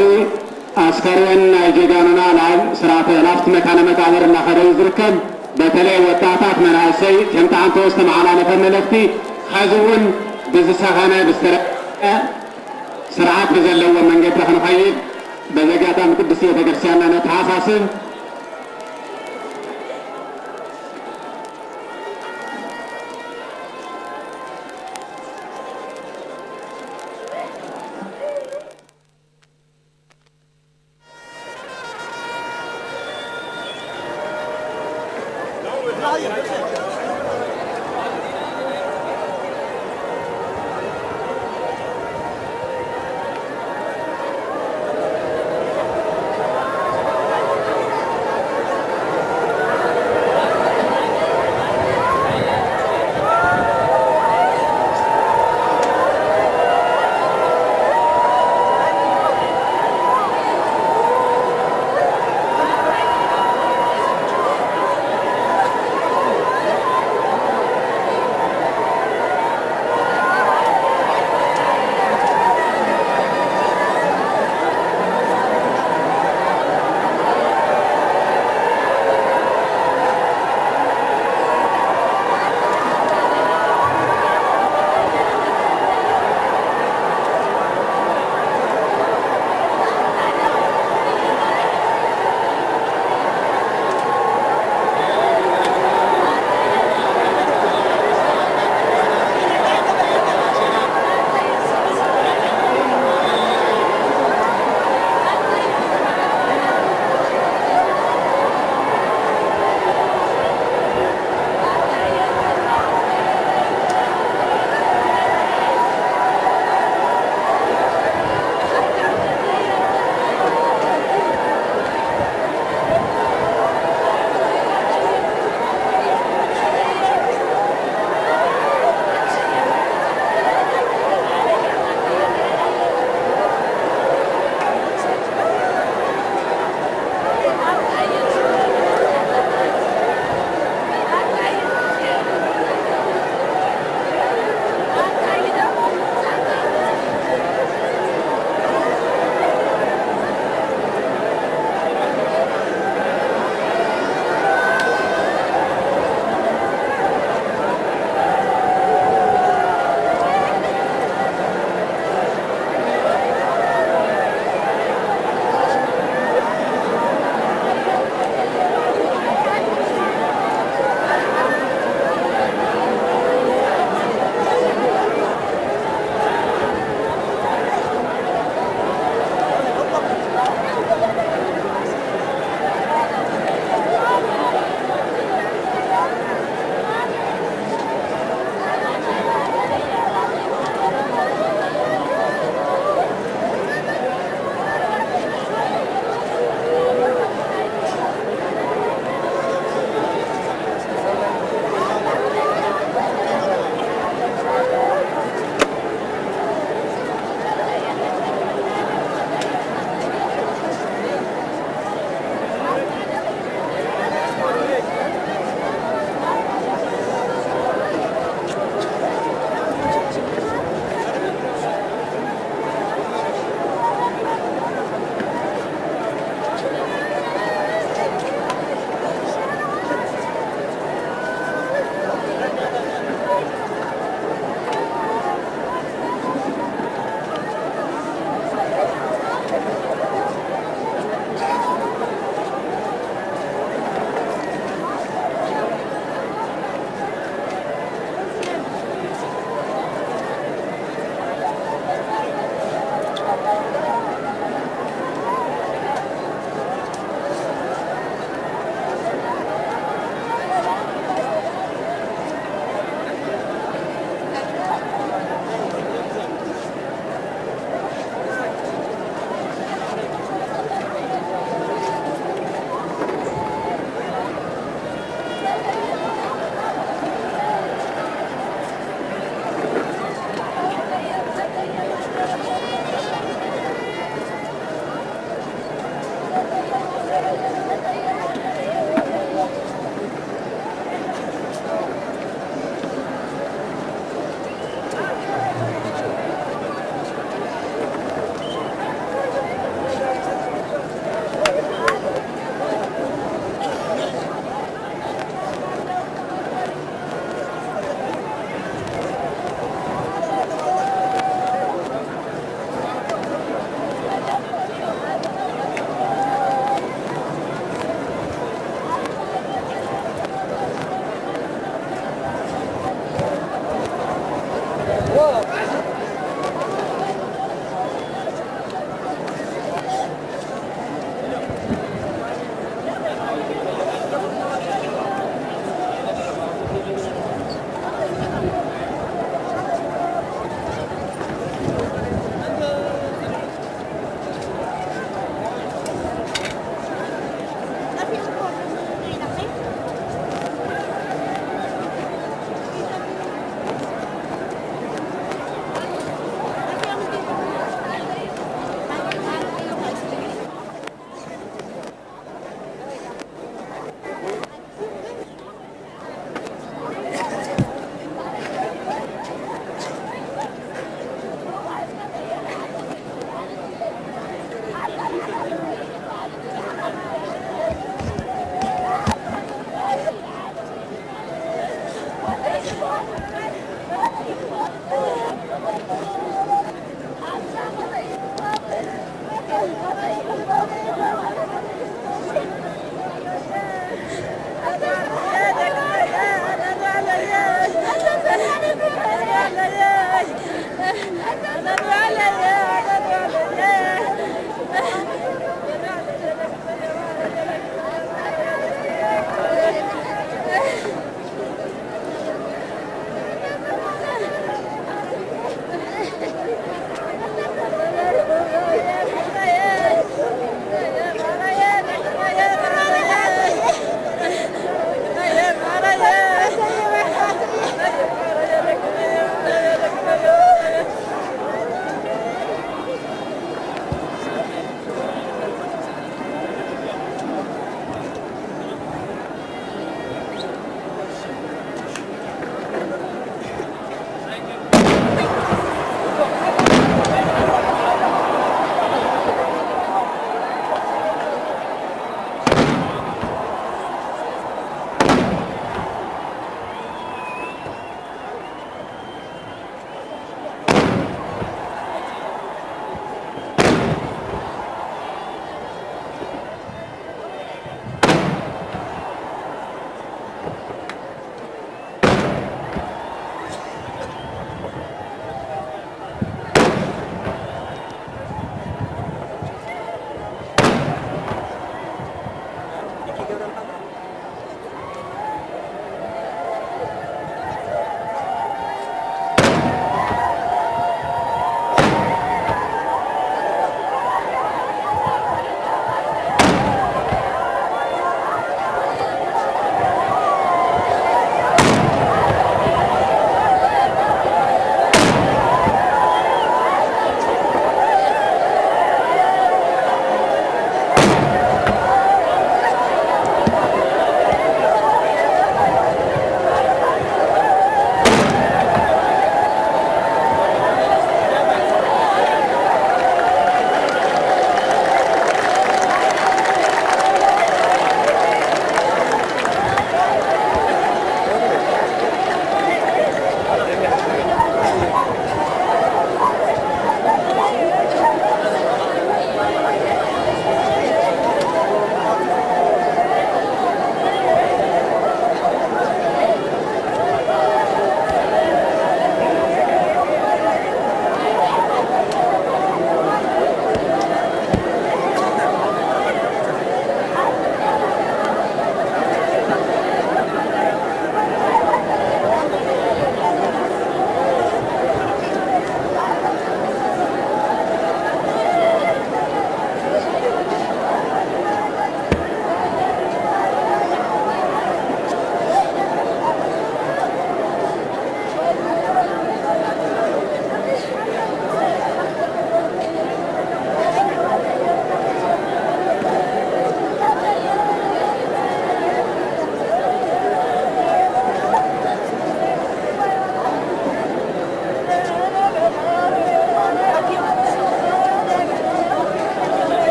ኣስከሬን ናይ ጀጋኑና ናብ ስርዓተ ናብቲ መካነ መቃብር እናኸደ እዩ ዝርከብ። በተለይ ወጣታት፣ መናእሰይ ከምቲ ኣንተወ ዝተመሓላለፈ መልእኽቲ ሐዚ እውን ብዝሰኸነ ብዝተረቀ ስርዓት ብዘለዎ መንገዲ ክንኸይድ በዚ ኣጋጣሚ ቅድስቲ ቤተክርስትያንና ነተሓሳስብ።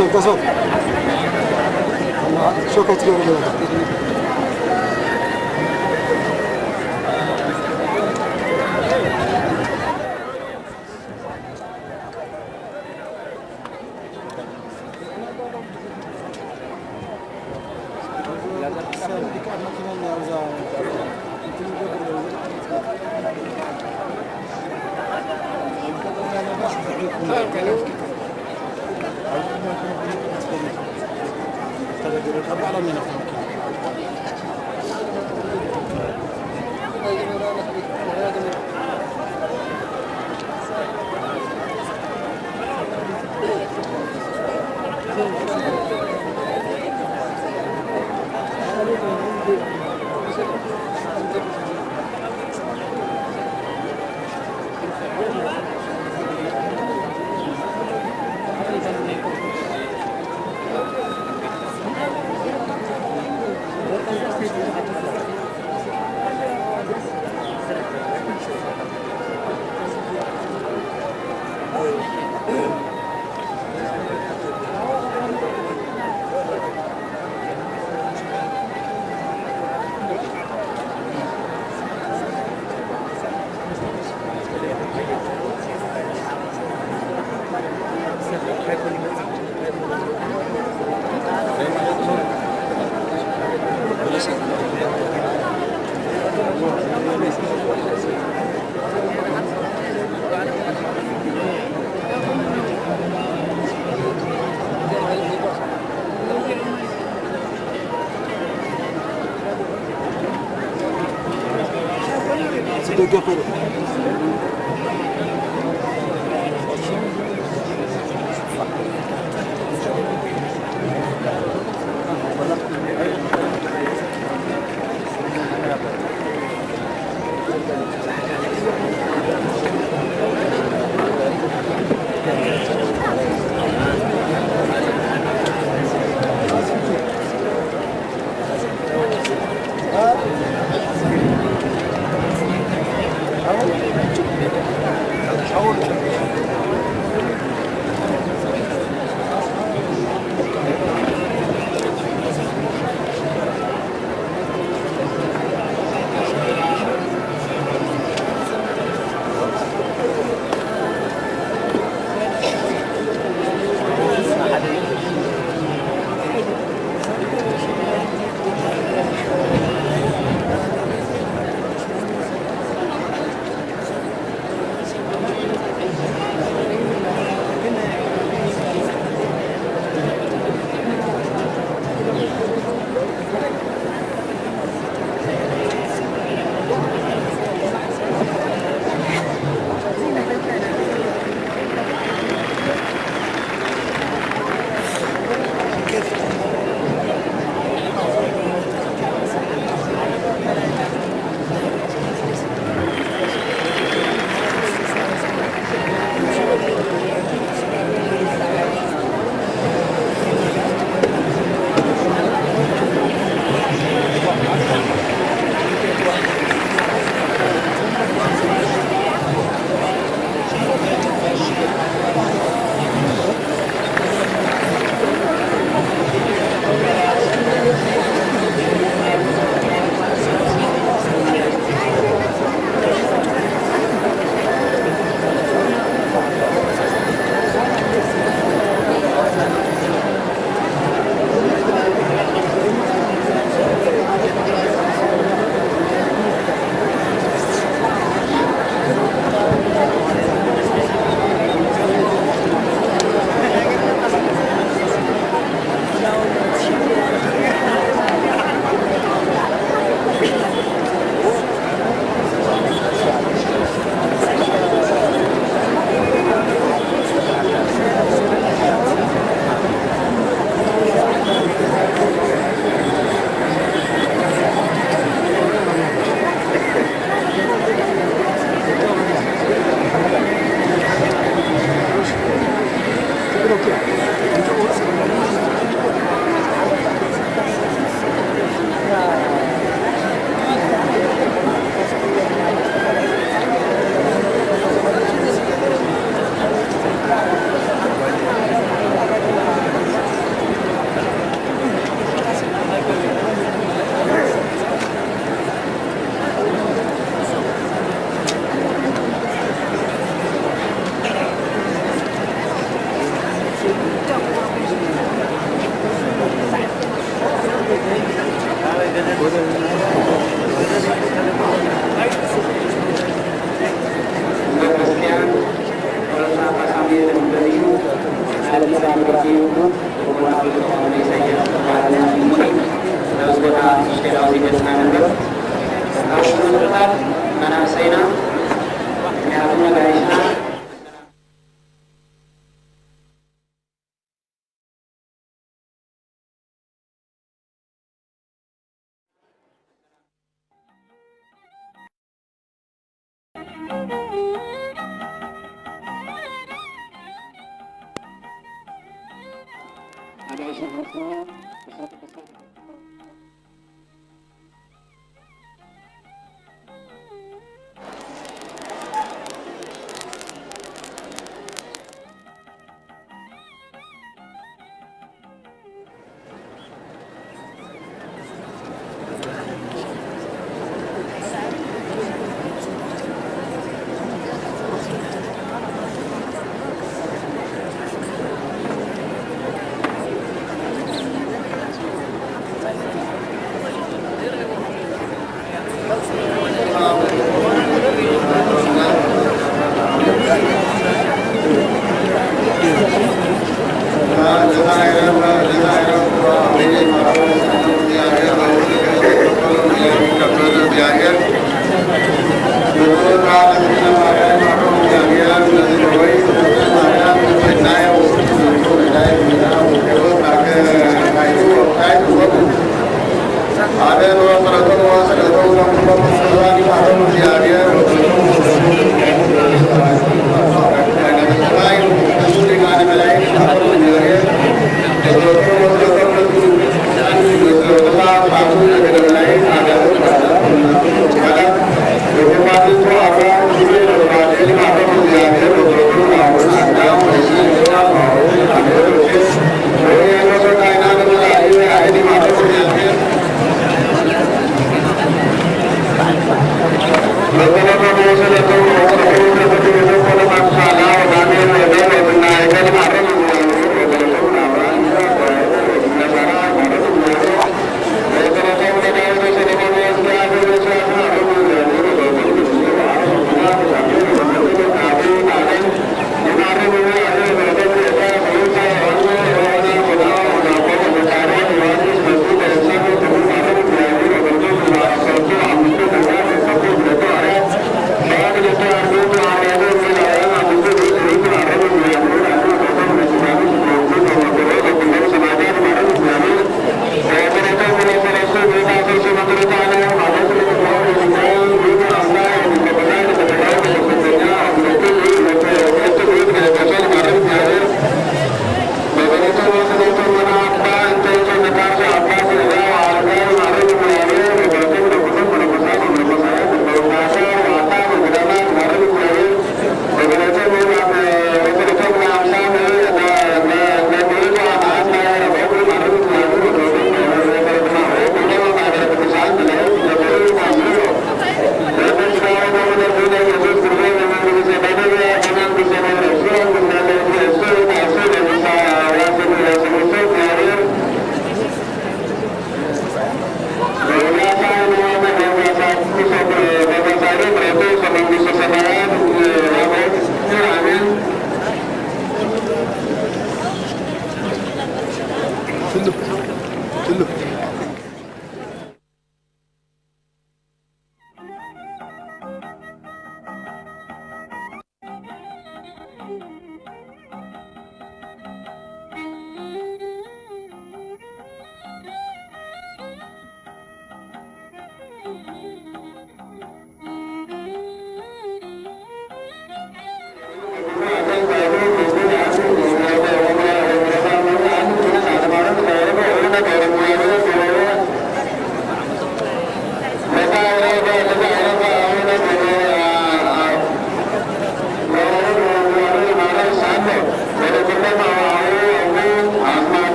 Kasıl, kasıl. Ama çok etkili oluyor.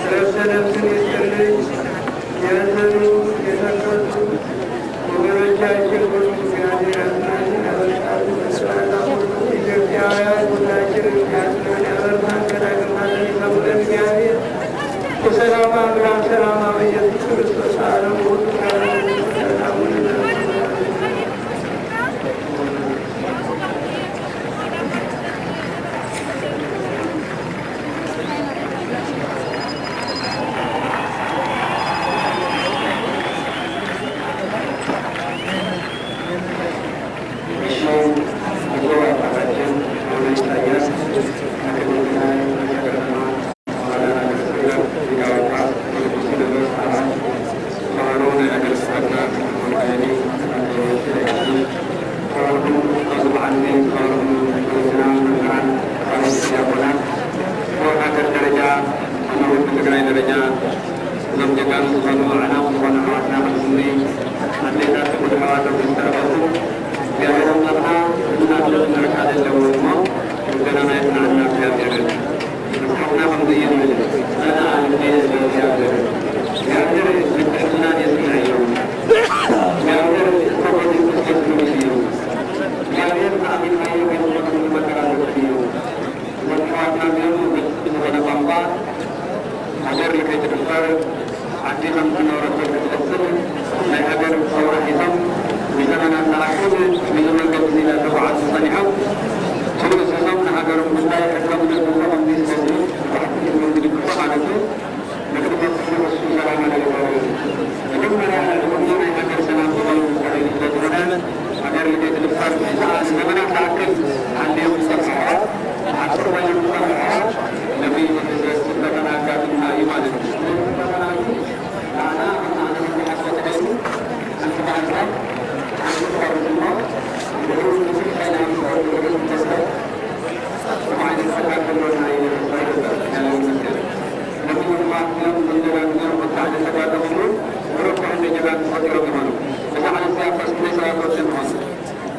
ረፍተ ነፍስን ይስጥልኝ። ያዘኑ የተከዙ ወገኖቻችን ሁሉ እግዚአብሔር ያጽናን፣ ያበርታን። በስራና ሁሉ ኢትዮጵያውያን ሁላችንም ያጽናን፣ ያበርታን። ከዳግም ሐዘን ይሰውረን እግዚአብሔር። የሰላም አምላክ ሰላማዊ ኢየሱስ ክርስቶስ ዓለም ሁሉ ሰላም ሰላሙን ካብ ዝኾኑ ኣዕናቕ ዝኾኑ ኣሕዋትና ቅድስቲ ኣዴታት ክቡር ኣሕዋቶም ዝተረፈቱ እግዚኣብሔር ኣምላኽና እናፍለጥ ንርካ ዘለዎም እሞ፣ ልቦናና የጽንዓልና እግዚኣብሔር። መጽሓፍና ከምዚ እዩ ዝብል፣ "ጸንዓ ልቤ ስለ እግዚኣብሔር፣ እግዚኣብሔር ንትሕትናን የጽንዕ እዩ። እግዚኣብሔር ጸሎትን ተስፋን እዩ። እግዚኣብሔር ተኣሚንካዮ ግን መከራ ዘብጽሕ እዩ." እዞም ኣሕዋትና እዚኦም ብግልጺ ብዝኾነ ቋንቋ፣ ሃገር ንከይትድፈር፣ ዓዲ ከም ዝነበረት ክትቕጽል፣ ናይ ሃገር ሰውራ ሒዞም፣ ንዘመናት ዝኣክል ነዚ መንገዲ እዚ እናተጓዓዙ ጸኒሖም፣ ትርእስቶም ንሃገሮም ጉዳይ ሕቶም ነግሮም ከምዚ ስለዚ፣ ብሓቂ መንገዲ ክፉ ማለት እዩ። ንቅድሚ ኩሉ እሱ ሰላም ኣለዎ። መጀመርያ ንዕድመና ናይ ሃገር ሰላም ክኸውን እንተደልዩ ስለ ዝኾነ፣ ሃገር ንከይትድፈር፣ ንዘመናት ዝኣክል ሃልዮም ዝጸንሑ ኣሕዋት፣ ዓርኪ ኮይኖም ዝጸንሑ ኣሕዋት፣ ነዚ ስደትና ኣጋጢሙና እዩ ማለት እዩ። ስደትና ንዓና፣ ንዓና ንሓስቦ ተደልዩ፣ ሓንቲ ባህርዳር፣ ሓንቲ ቆርስ እሞ፣ ብሩር ንስልጣና ይስዕር ብሩር ተስፋ፣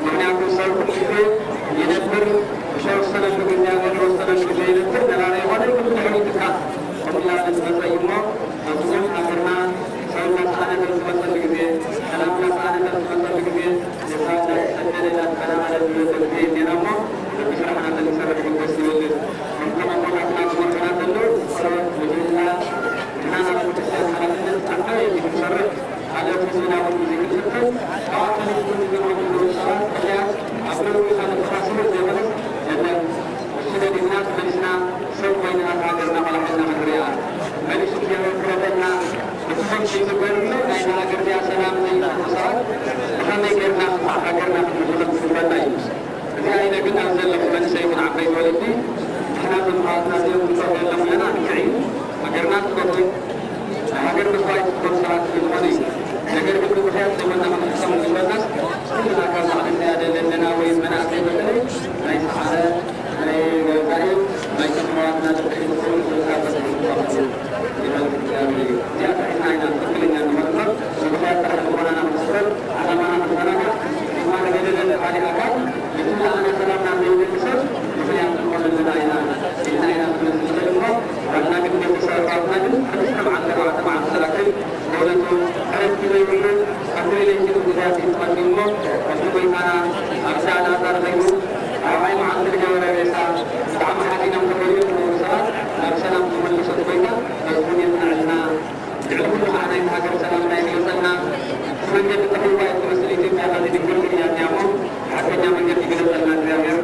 ምክንያቱ ሰብ ኩሉ ግዜ ይነብር፣ ዝተወሰነሉ ግዜ ኣለ፣ ዝተወሰነሉ ግዜ ይነብር፣ ነባሪ ይኾነ፣ ግን ድሕሪኡ ትካእ ከምኡ ኢልና ንመጸ እዩ እሞ፣ ኣብዚኦም ሃገርና ሰብ እናሰኣነ ዝመጸሉ ግዜ፣ ሰላም እናሰኣነ ዝመጸሉ ግዜ፣ ሰብ ኮይንና ሃገርና ቆላሕልና ክንሪኣ፣ መሊሱ እግዚኣብሔር ክረደና፣ እቲ ከምዚ ዝገርም ናይዛ ሃገር እዚኣ ሰላም ዘይብሉ ሰባት ብኸመይ ጌርና ሃገርና ክንምልስ ዝግበና እዩ። እዚኣ ኢለ ግን ኣብ ዘለኹ መንእሰይ ይኹን ዓበይቲ ወለዲ፣ ንሕና እዞም ኣሕዋትና እዚኦም ክንፈትዎም ኣለና፣ ልክዕ እዩ። ሃገርና ትፈትው፣ ናይ ሃገር መስዋእቲ ትኽፈል ሰባት ስለ ዝኾነ እዩ። ነገር ግን ብምኽንያት ዘመንና ክንሕሰም ዝግበናስ፣ ኩልና ካብ ላዕሊ እንድያ ዘለና ወይ መናእሰይ በተለይ ናይ ሰዓረ ናይ ገዛኢ ናይ ሰማዋትና ድሕሪ ዝኾኑ ኩነታት በተለይ ይበል እግዚኣብሔር እዩ። እዚኣ ጥሒስና ኢና ትኽክለኛ ንመርመር፣ ምኽንያት ጥራሕ ዝኾነና ንኽስበር፣ ዓላማና ክዘናጋዕ፣ ድማ ንገደለ ንኻሊእ ኣካል፣ እቲ ዝለዓለ ሰላምና ዘይደሊ ሰብ ምኽንያት ንኾነልና ኢና ኢልና ኢና ክንመልስ ንኽእል እሞ፣ ዋና ግን ቤተሰብ ኣሕዋትና ግን ክልተ መዓልቲ ኣርባዕተ መዓልቲ ዝኣክል በእውነቱ ዕረፍቲ ዘይብሉ ኣብ ሪሌሽን ጉዳያት እዩ ተቐዲሙ እሞ፣ ከምቲ ጎይታና ኣብቲ ኣልዓዛር ኸይዱ ራብዓይ መዓልቲ ዝገበረ ሬሳ ብጣዕሚ ሓዚኖም ተፈሊዮም ዝነበሩ ሰባት ናብ ሰላም ዝመለሶ እቲ ጎይታ ነዚ እውን የጽንዐልና። ልዕሊ ኩሉ ኸዓ ናይቲ ሃገር ሰላምና ይግለጸልና። እቲ መንገዲ ጠፊእዋ እያ ትመስል ኢትዮጵያ፣ ኸዚ ድንግል እያ እኒኣ እሞ፣ ሓቀኛ መንገዲ ይግለጸልና እግዚኣብሔር።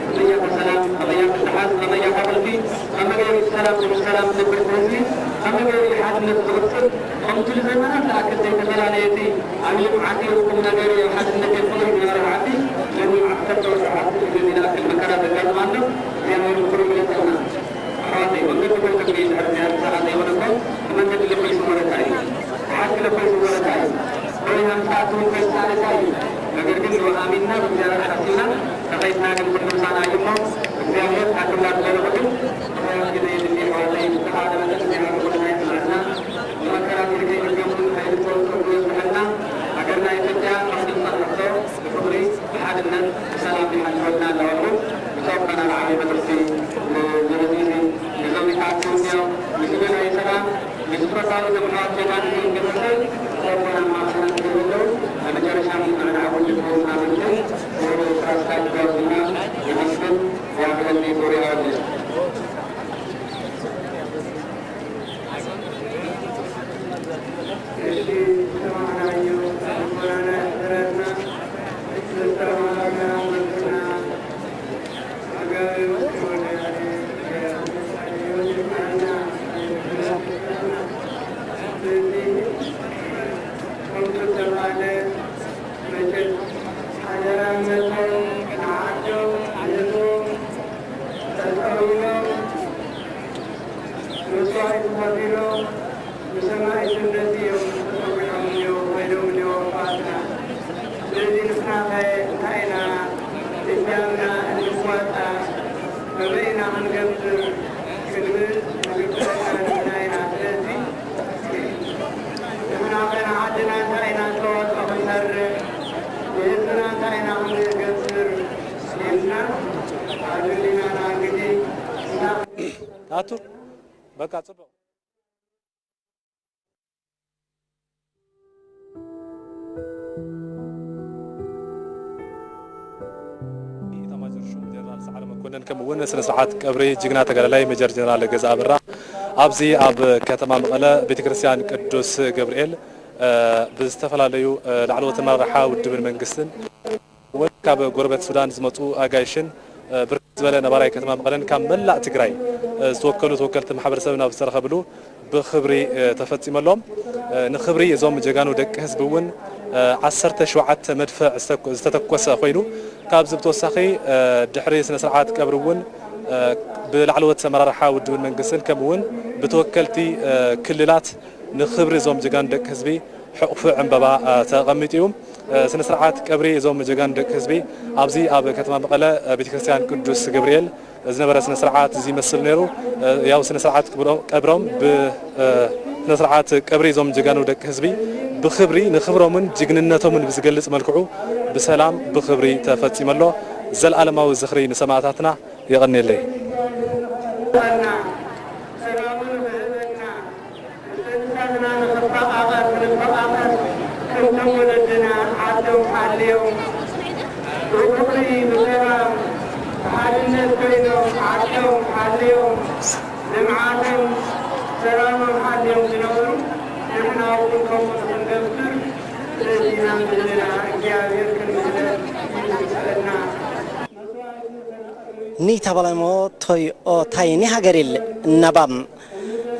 ኸመይ እያ እታ ሰላም፣ ኸመይ እያ ትተሓዝ፣ ኸመይ እያ እታ ቁልፊ፣ ኸመይ ገይሩ እቲ ሰላም፣ እቲ ሰላም ዝነብር ህዝቢ፣ ኸመይ ገይሩ እዩ ሓድነት ዝቕጽል፣ ከምቲ ንዘመናት ዝኣክል ዘይተፈላለየ እቲ ኣብ ልምዓት እዩ፣ ቁም ነገር እዩ፣ ኣብ ሓድነት እዩ፣ ፍቕሪ ዝነበረ ዓዲ፣ ሎሚ ዓሰርተ ዓሰርተ ዓዲ ግዜ ዝኣክል መከራ ዘጋጥማ ኣሎ። እግዚኣብሔር ምኽሩ ይግለጸልና። ኣሕዋተይ፣ መንገዲ ኮይንኩም ድሕሪ እግዚኣብሔር ብዛዕባ ዘይኮነ እኮ፣ ብመንገዲ ለበይሱ ወረታ እዩ። ብሓቂ ለበይሱ ወረታ እዩ። ወይ ሃምሳ ኣትውን ከይተሳለካ እዩ። ነገር ግን ንኡ ኣሚንና፣ ብእግዚኣብሔር ሓሲብና፣ ተኸይድና ግን ኩሉ ምሳና እዩ እሞ፣ እግዚኣብሔር ኣክብላ ዝበለኹ ግን፣ ብኽያት ግዜ የድሊ ኣሕዋተይ፣ ብዝተኻእለ መጠን እግዚኣብሔር ኩልና የጽንዐልና። ንመከራ ግዜ ከይድገሙ ሓይሊ ጸሎት ከብሉ የጽንሐልና። ሃገርና ኢትዮጵያ፣ ከምቲ ዝጸንሐቶ ብፍቕሪ፣ ብሓድነት፣ ብሰላም ይሓልፈልና እናበልኩ፣ ብጾም ከና ንዓብይ መልእኽቲ ንህዝቢ ንዞም ይተኣከቡ እንዲኦም፣ ምስ ደላይ ሰላም፣ ምስ ፍረታዊ ዘመናት ዜጋ ንዘይንገሰሰ፣ ብጾም ከና ማዕሰና ንዘለዉ፣ በመጨረሻ ምስማዕ ንዓኹም ልቦና ምልክት፣ ወደ ስራ አስኪያጅ ጋብዝና፣ የመስግን፣ ያክለኒ ሶሪያ አለ። እሺ፣ ዝተማህናዮ ልቦናና ያሕድረና፣ ዝተማህናዮ ልቦና፣ መጋቢ ወልደ ስለዚ፣ ከምቲ ዝተባህለ፣ መቸም ሓደራ መቶም ንዓዶም ንህዝቦም ተጸዊዖም፣ መስዋእቲ ከፊሎም፣ ንሰማዕትነት እዮም ተጸዊዖም እኒኦ፣ ኮይኖም እኒኦ ኣሕዋትና። ስለዚ ንሕናኸ እንታይ ኢና እጃምና እንዋጣ፣ ከመይ ኢና ክንገብር ክንብል ዝግብአና ንሕና ኢና። ስለዚ ኣቱ በቃ ጽቡቕ። ኢታማጆር ሹም ጀነራል ሰዓረ መኮነን፣ ከምኡ እውን ስነ ስርዓት ቀብሪ ጅግና ተጋዳላይ ሜጀር ጀነራል ገዛ ኣበራ ኣብዚ ኣብ ከተማ መቐለ ቤተክርስትያን ቅዱስ ገብርኤል፣ እ፣ ብዝተፈላለዩ፣ እ፣ ላዕለዎት ኣመራርሓ ውድብን መንግስትን እውን ካብ ጎረቤት ሱዳን ዝመፁ ኣጋይሽን፣ እ፣ ብርክት ዝበለ ነባራይ ከተማ መቐለን ካብ መላእ ትግራይ፣ እ፣ ዝተወከሉ ተወከልቲ ማሕበረሰብን ኣብ ዝተረኸብሉ ብኽብሪ፣ እ፣ ተፈፂመሎም። እ፣ ንኽብሪ እዞም ጀጋኑ ደቂ ህዝቢ እውን፣ እ፣ ዓሰርተ ሸውዓተ መድፍዕ ዝተኮ-፣ ዝተተኮሰ ኮይኑ፣ ካብዚ ብተወሳኺ፣ እ፣ ድሕሪ ስነ ስርዓት ቀብሪ እውን፣ እ፣ ብላዕለዎት ኣመራርሓ ውድብን መንግስትን ከምኡ እውን ብተወከልቲ፣ እ፣ ክልላት ንኽብሪ እዞም ጀጋኑ ደቂ ህዝቢ ሕቑፊ ዕምበባ፣ እ፣ ተቐሚጡ እዩ። እ፣ ስነ ስርዓት ቀብሪ እዞም ጀጋኑ ደቂ ህዝቢ ኣብዚ ኣብ ከተማ መቐለ፣ እ፣ ቤተክርስትያን ቅዱስ ገብርኤል ዝነበረ ስነ ስርዓት እዚ ይመስል ነይሩ። እ፣ ያው ስነ ስርዓት ቅብሮ-፣ ቀብሮም ብ-፣ እ፣ ስነ ስርዓት ቀብሪ እዞም ጀጋኑ ደቂ ህዝቢ ብኽብሪ ንኽብሮምን ጅግንነቶምን ብዝገልጽ መልክዑ ብሰላም ብኽብሪ ተፈጺሙ ኣሎ። ዘልኣለማዊ ዝኽሪ ንሰማእታትና። የቐንየለይ። ሰላሙን ክህበና፣ ንሰንሳትና ንኽፈቓቐር፣ ንፈቓቐር፣ ከምቶም ወለድና ዓዶም ሓልዮም፣ ብፍቕሪ፣ ብሰላም፣ ብሓድነት ኮይኖም ዓዶም ሓልዮም፣ ልምዓቶም፣ ሰላሞም ሓልዮም ዝነበሩ፣ ንሕና እውን ከምኡ ንኽንገብር፣ ስለዚ ኢና ዘለና። እግዚኣብሔር ክንምሕረት ይግብአና። Ni tabalamo toy o tay ni hagaril nabam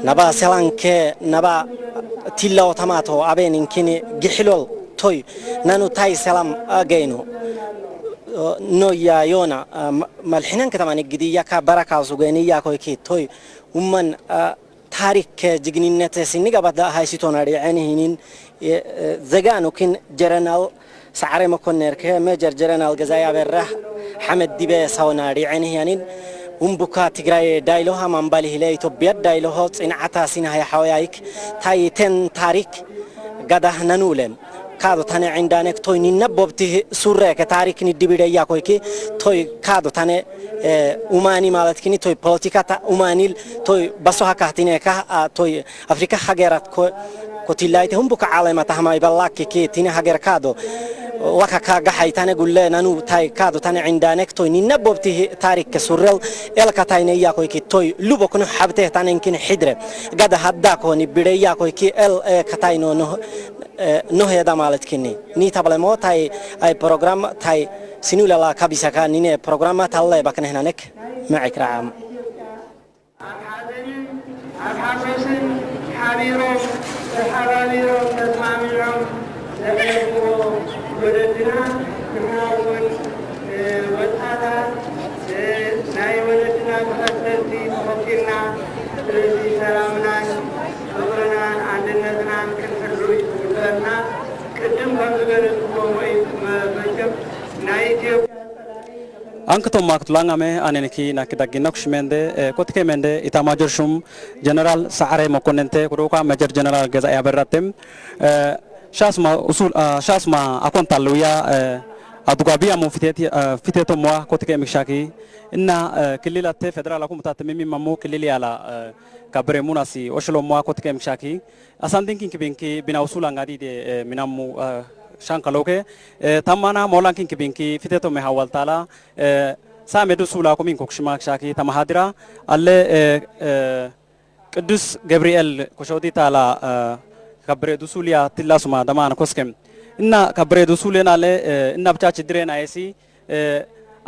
naba selanke naba tillaw tamato aben inkini gixilol toy nanu tay selam agaynu no ya yona malxinan kataman igidi yaka baraka sugayni yakoyki toy umman tarik ጅግንነት ሲኒ ገባት ሃይሲቶና ዲዐን ሂኒን ዘጋኑ ክን ጀረናል ሰዓረ መኮነር ከ ሜጀር ጀረናል ገዛይ ኣበራህ ሓመድ ዲበ ሳውና ዲዐን ህያኒን ውንቡካ ትግራይ ዳይሎሃ ማንባሊ ሂለ ኢትዮጵያ ዳይሎሆ ጽንዓታ ሲና ሃይ ሓወያይክ ታይተን ታሪክ ጋዳህ ነኑለ ካዶ ታነ ዕንዳነክ ቶይ ኒነቦብቲ ሱረከ ታሪክ ኒድቢደ ያኮይኪ ቶይ ካዶ ታነ ኡማኒ ማለት ክኒ ቶይ ፖለቲካ ታ ኡማኒል ቶይ በሶሃ ካህቲኔካ ቶይ ኣፍሪካ ሃገራት ኮቲላይተ ሁምቡካ ዓለማ ታህማይ በላኪ ኪ ቲኒ ሃገር ካዶ ዋካ ካጋ ሓይታነ ጉለ ናኑ ታይ ካዶ ታነ ዕንዳነክ ቶይ ኒነቦብቲ ታሪክ ሱረል ኤልካ ታይነ ያኮይኪ ቶይ ሉቦ ኩኑ ሓብቴ ታነንኪን ሕድረ ጋዳ ሃዳ ኮኒ ቢደ ያኮይኪ ኤል ከታይኖ ኖህ ኖህ የዳ ማለት ክኒ ኒ ታብለሞ ታይ ኣይ ፕሮግራም ታይ ሲኑ ለላ ካቢሳካ ኒነ ፕሮግራማ ታለ ባክነህናነክ መዕክራዓም ኣብ ሓዘንን ኣብ ሓጎስን ሓቢሮም ተሓባቢሮም ተስማሚዖም ዘዕለፍዎ ወለድና ንሕና እውን ወጣታት ናይ ወለድና ተኸተልቲ ተኸቲልና ስለዚ ሰላምናን ፍቕርናን ኣንድነትናን ክንሕሉ እዩ ዝግበና። ቅድም ከም ዝገለጽኩዎ ወይ መቸም ናይ ኢትዮጵያ Anke tomma kutulanga me aneneki naki dagino kushmende kotike mende itamajoor shum general saare mokonnente kudoka major general geza yaberatem shasma usul shasma akonta luya adugabiya mu fiteti fiteto mwa kotike mikshaki inna kilila te federal akum tatemimi mamu kilili ala kabere munasi oshlo mwa kotike mikshaki Asantin kinki binki bina usula ngadi de minamu shanka loke tamana molan kinki binki fiteto me hawal tala sa medu sula kumin kokshima shaki tamahadira alle ቅዱስ ገብርኤል ኮሾቲ ታላ ከብሬ ዱሱልያ ትላሱማ ደማን ኮስከም እና ከብሬ ዱሱሌና ለ እና ብቻ ችድሬና ኤሲ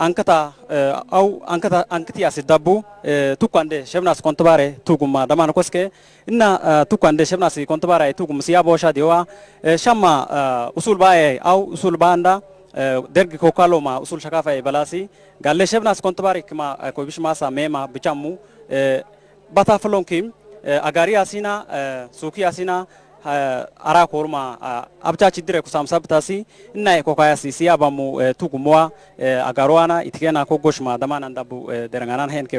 ኣንከታ ኣው ኣንከታ ኣንክቲ ኣሲ ዳቡ ቱኳ እንደ ሸብናስ ኮንትባሬ ቱጉማ ደማን ኮስከ እና ቱኳ እንደ ሸብናስ ኮንትባሬ ቱጉም ሲያ ቦሻ ዲዋ ሻማ ኡሱል ባኤ ኣው ኡሱል ባንዳ ደርግ ኮካሎማ ኡሱል ሸካፋ በላሲ ጋለ ሸብናስ ኮንትባሬ ክማ ኮይብሽ ማሳ ሜማ ብቻሙ ባታ ፍሎንኪ ኣጋሪ ኣሲና ሱኪ ኣሲና ኣራ ኮርማ ኣብቻ ችድረ ኩሳም ሳብታሲ እናይ ኮካያሲ ሲያባሙ ቱጉሞዋ ኣጋሮዋና ኢትኬና ኮጎሽማ ደማና እንዳቡ ደረንጋናን ሄንኬ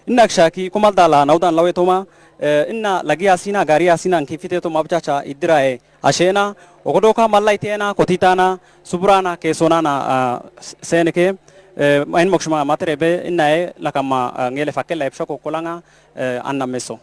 እና ክሻኪ ኩማልዳላ ናውዳን ላዌቶማ እና ለጊ ኣሲና ጋሪ ኣሲና እንኪ ፊቴቶም ኣብቻቻ ይድራኤ ኣሼና ኦኮዶካ ማላይቴና ኮቲታና ሱቡራና ኬሶናና ሴንኬ Eh, ain mok shuma matere be inae lakama, eh, ngele fakel la ipsho ko kolanga, eh, anna meso.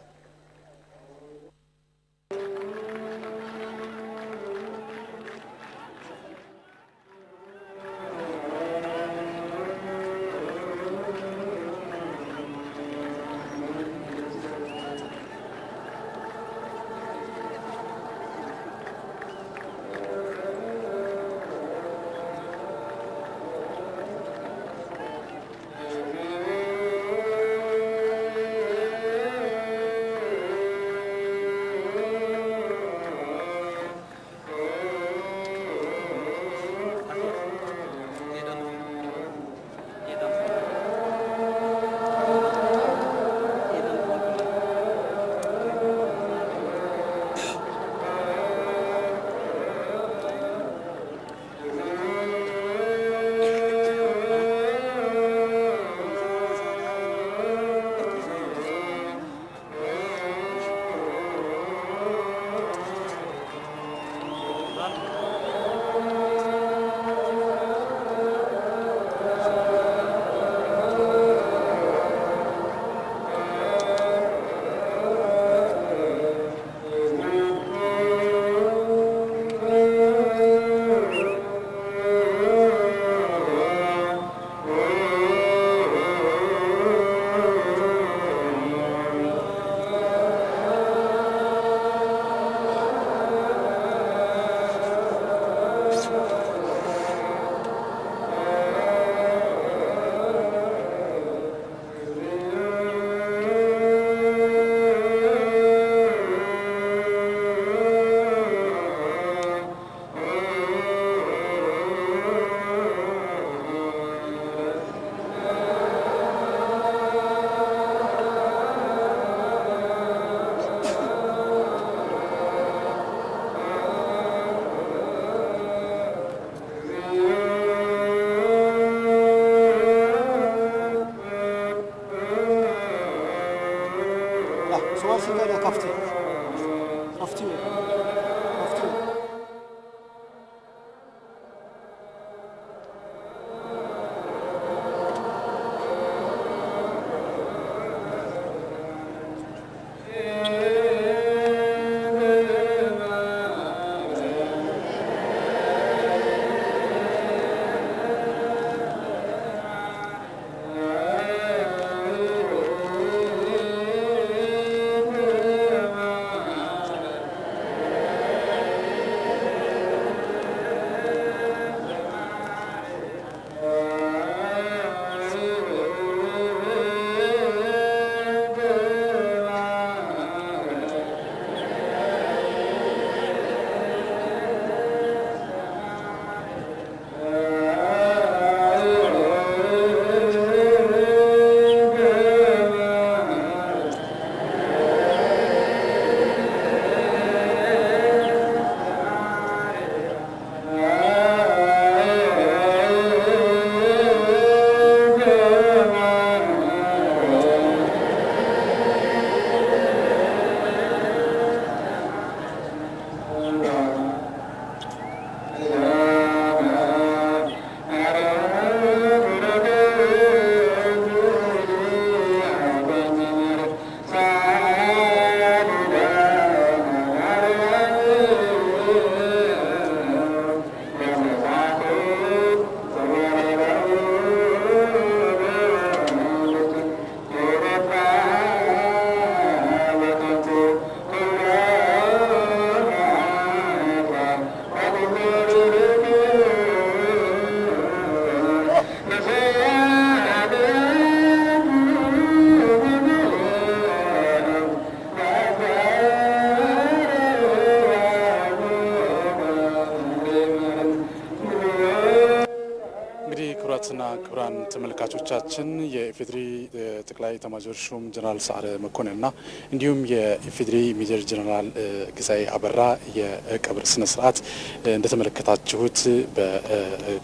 እንግዲህ ክቡራትና ክቡራን ተመልካቾቻችን የኢፌዴሪ፣ እ፣ ጠቅላይ ኤታማዦር ሹም ጀነራል ሰዓረ መኮንንና እንዲሁም የኢፌዴሪ ሜጀር ጀነራል፣ እ፣ ግዛይ አበራ የቀብር ስነ ስርዓት፣ እ፣ እንደተመለከታችሁት በ፣ እ፣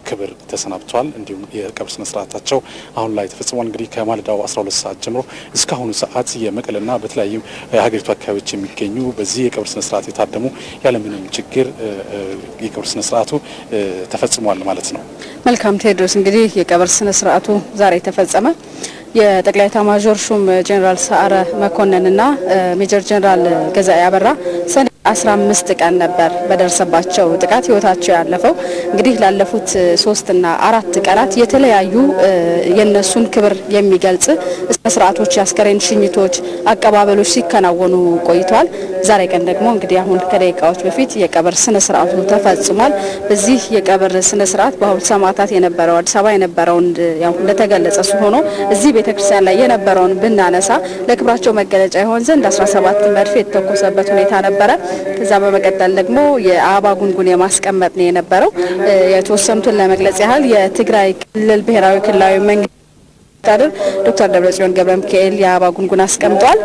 ክብር ተሰናብቷል። እንዲሁም የቀብር ስነ ስርዓታቸው አሁን ላይ ተፈጽሟል። እንግዲህ ከማለዳው አስራ ሁለት ሰዓት ጀምሮ እስካሁኑ ሰዓት የመቀለና በተለያዩ የሀገሪቱ አካባቢዎች የሚገኙ በዚህ የቀብር ስነ ስርዓት የታደሙ ያለምንም ችግር፣ እ፣ እ፣ የቀብር ስነ ስርዓቱ፣ እ፣ ተፈጽሟል ማለት ነው። መልካም ቴድሮስ፣ እንግዲህ የቀብር ስነ ስርዓቱ ዛሬ ተፈጸመ። የጠቅላይ ኤታማዦር ሹም ጀኔራል ሰዓረ መኮንንና ሜጀር ጀኔራል ገዛኢ አበራ ሰኔ አስራ አምስት ቀን ነበር በደረሰባቸው ጥቃት ህይወታቸው ያለፈው። እንግዲህ ላለፉት ሶስትና አራት ቀናት የተለያዩ የነሱን ክብር የሚገልጽ ስነ ስርዓቶች፣ የአስከሬን ሽኝቶች፣ አቀባበሎች ሲከናወኑ ቆይተዋል። ዛሬ ቀን ደግሞ እንግዲህ አሁን ከደቂቃዎች በፊት የቀብር ስነ ስርዓቱ ተፈጽሟል። በዚህ የቀብር ስነ ስርዓት በሐውልት ሰማዕታት የነበረው፣ አዲስ አበባ የነበረውን፣ ያው እንደተገለጸ እሱ ሆኖ፣ እዚህ ቤተክርስቲያን ላይ የነበረውን ብናነሳ፣ ለክብራቸው መገለጫ ይሆን ዘንድ አስራ ሰባት መድፍ የተተኮሰበት ሁኔታ ነበረ። ከዛ በመቀጠል ደግሞ የአበባ ጉንጉን የማስቀመጥ ነው የነበረው። የተወሰኑትን ለመግለጽ ያህል፣ የትግራይ ክልል ብሔራዊ ክልላዊ መንግስት አስተዳደር ዶክተር ደብረጽዮን ገብረ ሚካኤል የአበባ ጉንጉን አስቀምጠዋል።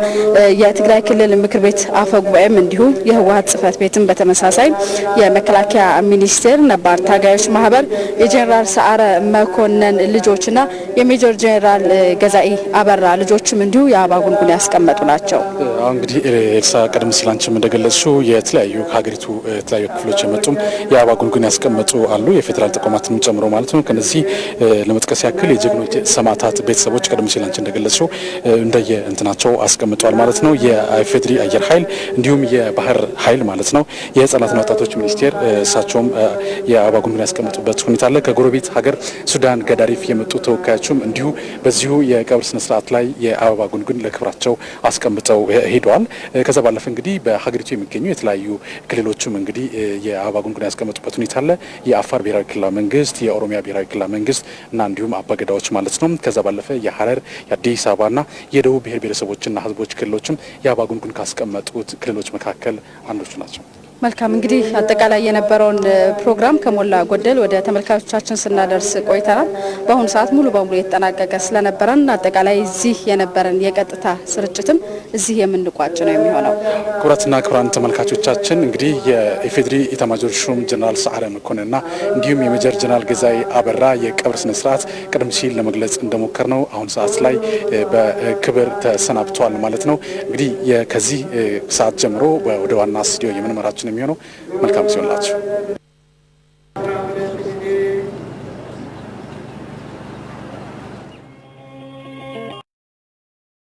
የትግራይ ክልል ምክር ቤት አፈ ጉባኤም እንዲሁ፣ የህወሀት ጽህፈት ቤትም በተመሳሳይ፣ የመከላከያ ሚኒስቴር፣ ነባር ታጋዮች ማህበር፣ የጀኔራል ሰዓረ መኮንን ልጆችና የሜጀር ጀኔራል ገዛኢ አበራ ልጆችም እንዲሁ የአበባ ጉንጉን ያስቀመጡ ናቸው። አሁን እንግዲህ ኤልሳ፣ ቀደም ሲል አንቺም እንደገለጽሽው የተለያዩ ከሀገሪቱ የተለያዩ ክፍሎች የመጡም የአበባ ጉንጉን ያስቀመጡ አሉ፣ የፌዴራል ተቋማትን ጨምሮ ማለት ነው። ከነዚህ ለመጥቀስ ያክል የጀግኖች ሰማዕታት ቤተሰቦች፣ ቀደም ሲል አንቺ እንደገለጽሽው እንደየ እንትናቸው አስቀምጠዋል ማለት ነው። የኢፌዴሪ አየር ኃይል እንዲሁም የባህር ኃይል ማለት ነው። የህፃናትና ወጣቶች ሚኒስቴር እሳቸውም የአበባ ጉንጉን ያስቀመጡበት ሁኔታ አለ። ከጎረቤት ሀገር ሱዳን ገዳሪፍ የመጡ ተወካዮችም እንዲሁ በዚሁ የቀብር ስነስርዓት ላይ የአበባ ጉንጉን ለክብራቸው አስቀምጠው ሄደዋል። ከዛ ባለፈ እንግዲህ በሀገሪቱ የሚገኙ የተለያዩ ክልሎችም እንግዲህ የአበባ ጉንጉን ያስቀመጡበት ሁኔታ አለ። የአፋር ብሔራዊ ክልላዊ መንግስት፣ የኦሮሚያ ብሔራዊ ክልላዊ መንግስት እና እንዲሁም አባገዳዎች ማለት ነው። ከዛ ባለፈ የሀረር፣ የአዲስ አበባና የደቡብ ብሔር ብሔረሰቦችና ህዝቦች ክልሎችም የአበባ ጉንጉን ካስቀመጡት ክልሎች መካከል አንዶቹ ናቸው። መልካም፣ እንግዲህ አጠቃላይ የነበረውን ፕሮግራም ከሞላ ጎደል ወደ ተመልካቾቻችን ስናደርስ ቆይተናል። በአሁኑ ሰዓት ሙሉ በሙሉ የተጠናቀቀ ስለነበረን፣ አጠቃላይ እዚህ የነበረን የቀጥታ ስርጭትም እዚህ የምንቋጭ ነው የሚሆነው። ክቡራትና ክቡራን ተመልካቾቻችን፣ እንግዲህ የኢፌዴሪ ኢታማጆር ሹም ጀነራል ሰዓረ መኮንንና እንዲሁም የሜጀር ጀነራል ገዛኢ አበራ የቀብር ስነስርዓት ቀደም ሲል ለመግለጽ እንደሞከርነው አሁን ሰዓት ላይ በክብር ተሰናብተዋል ማለት ነው። እንግዲህ ከዚህ ሰዓት ጀምሮ ወደ ዋና ስቱዲዮ የምንመራችሁ ነው የሚሆነው። መልካም ጊዜ ይሁንላችሁ።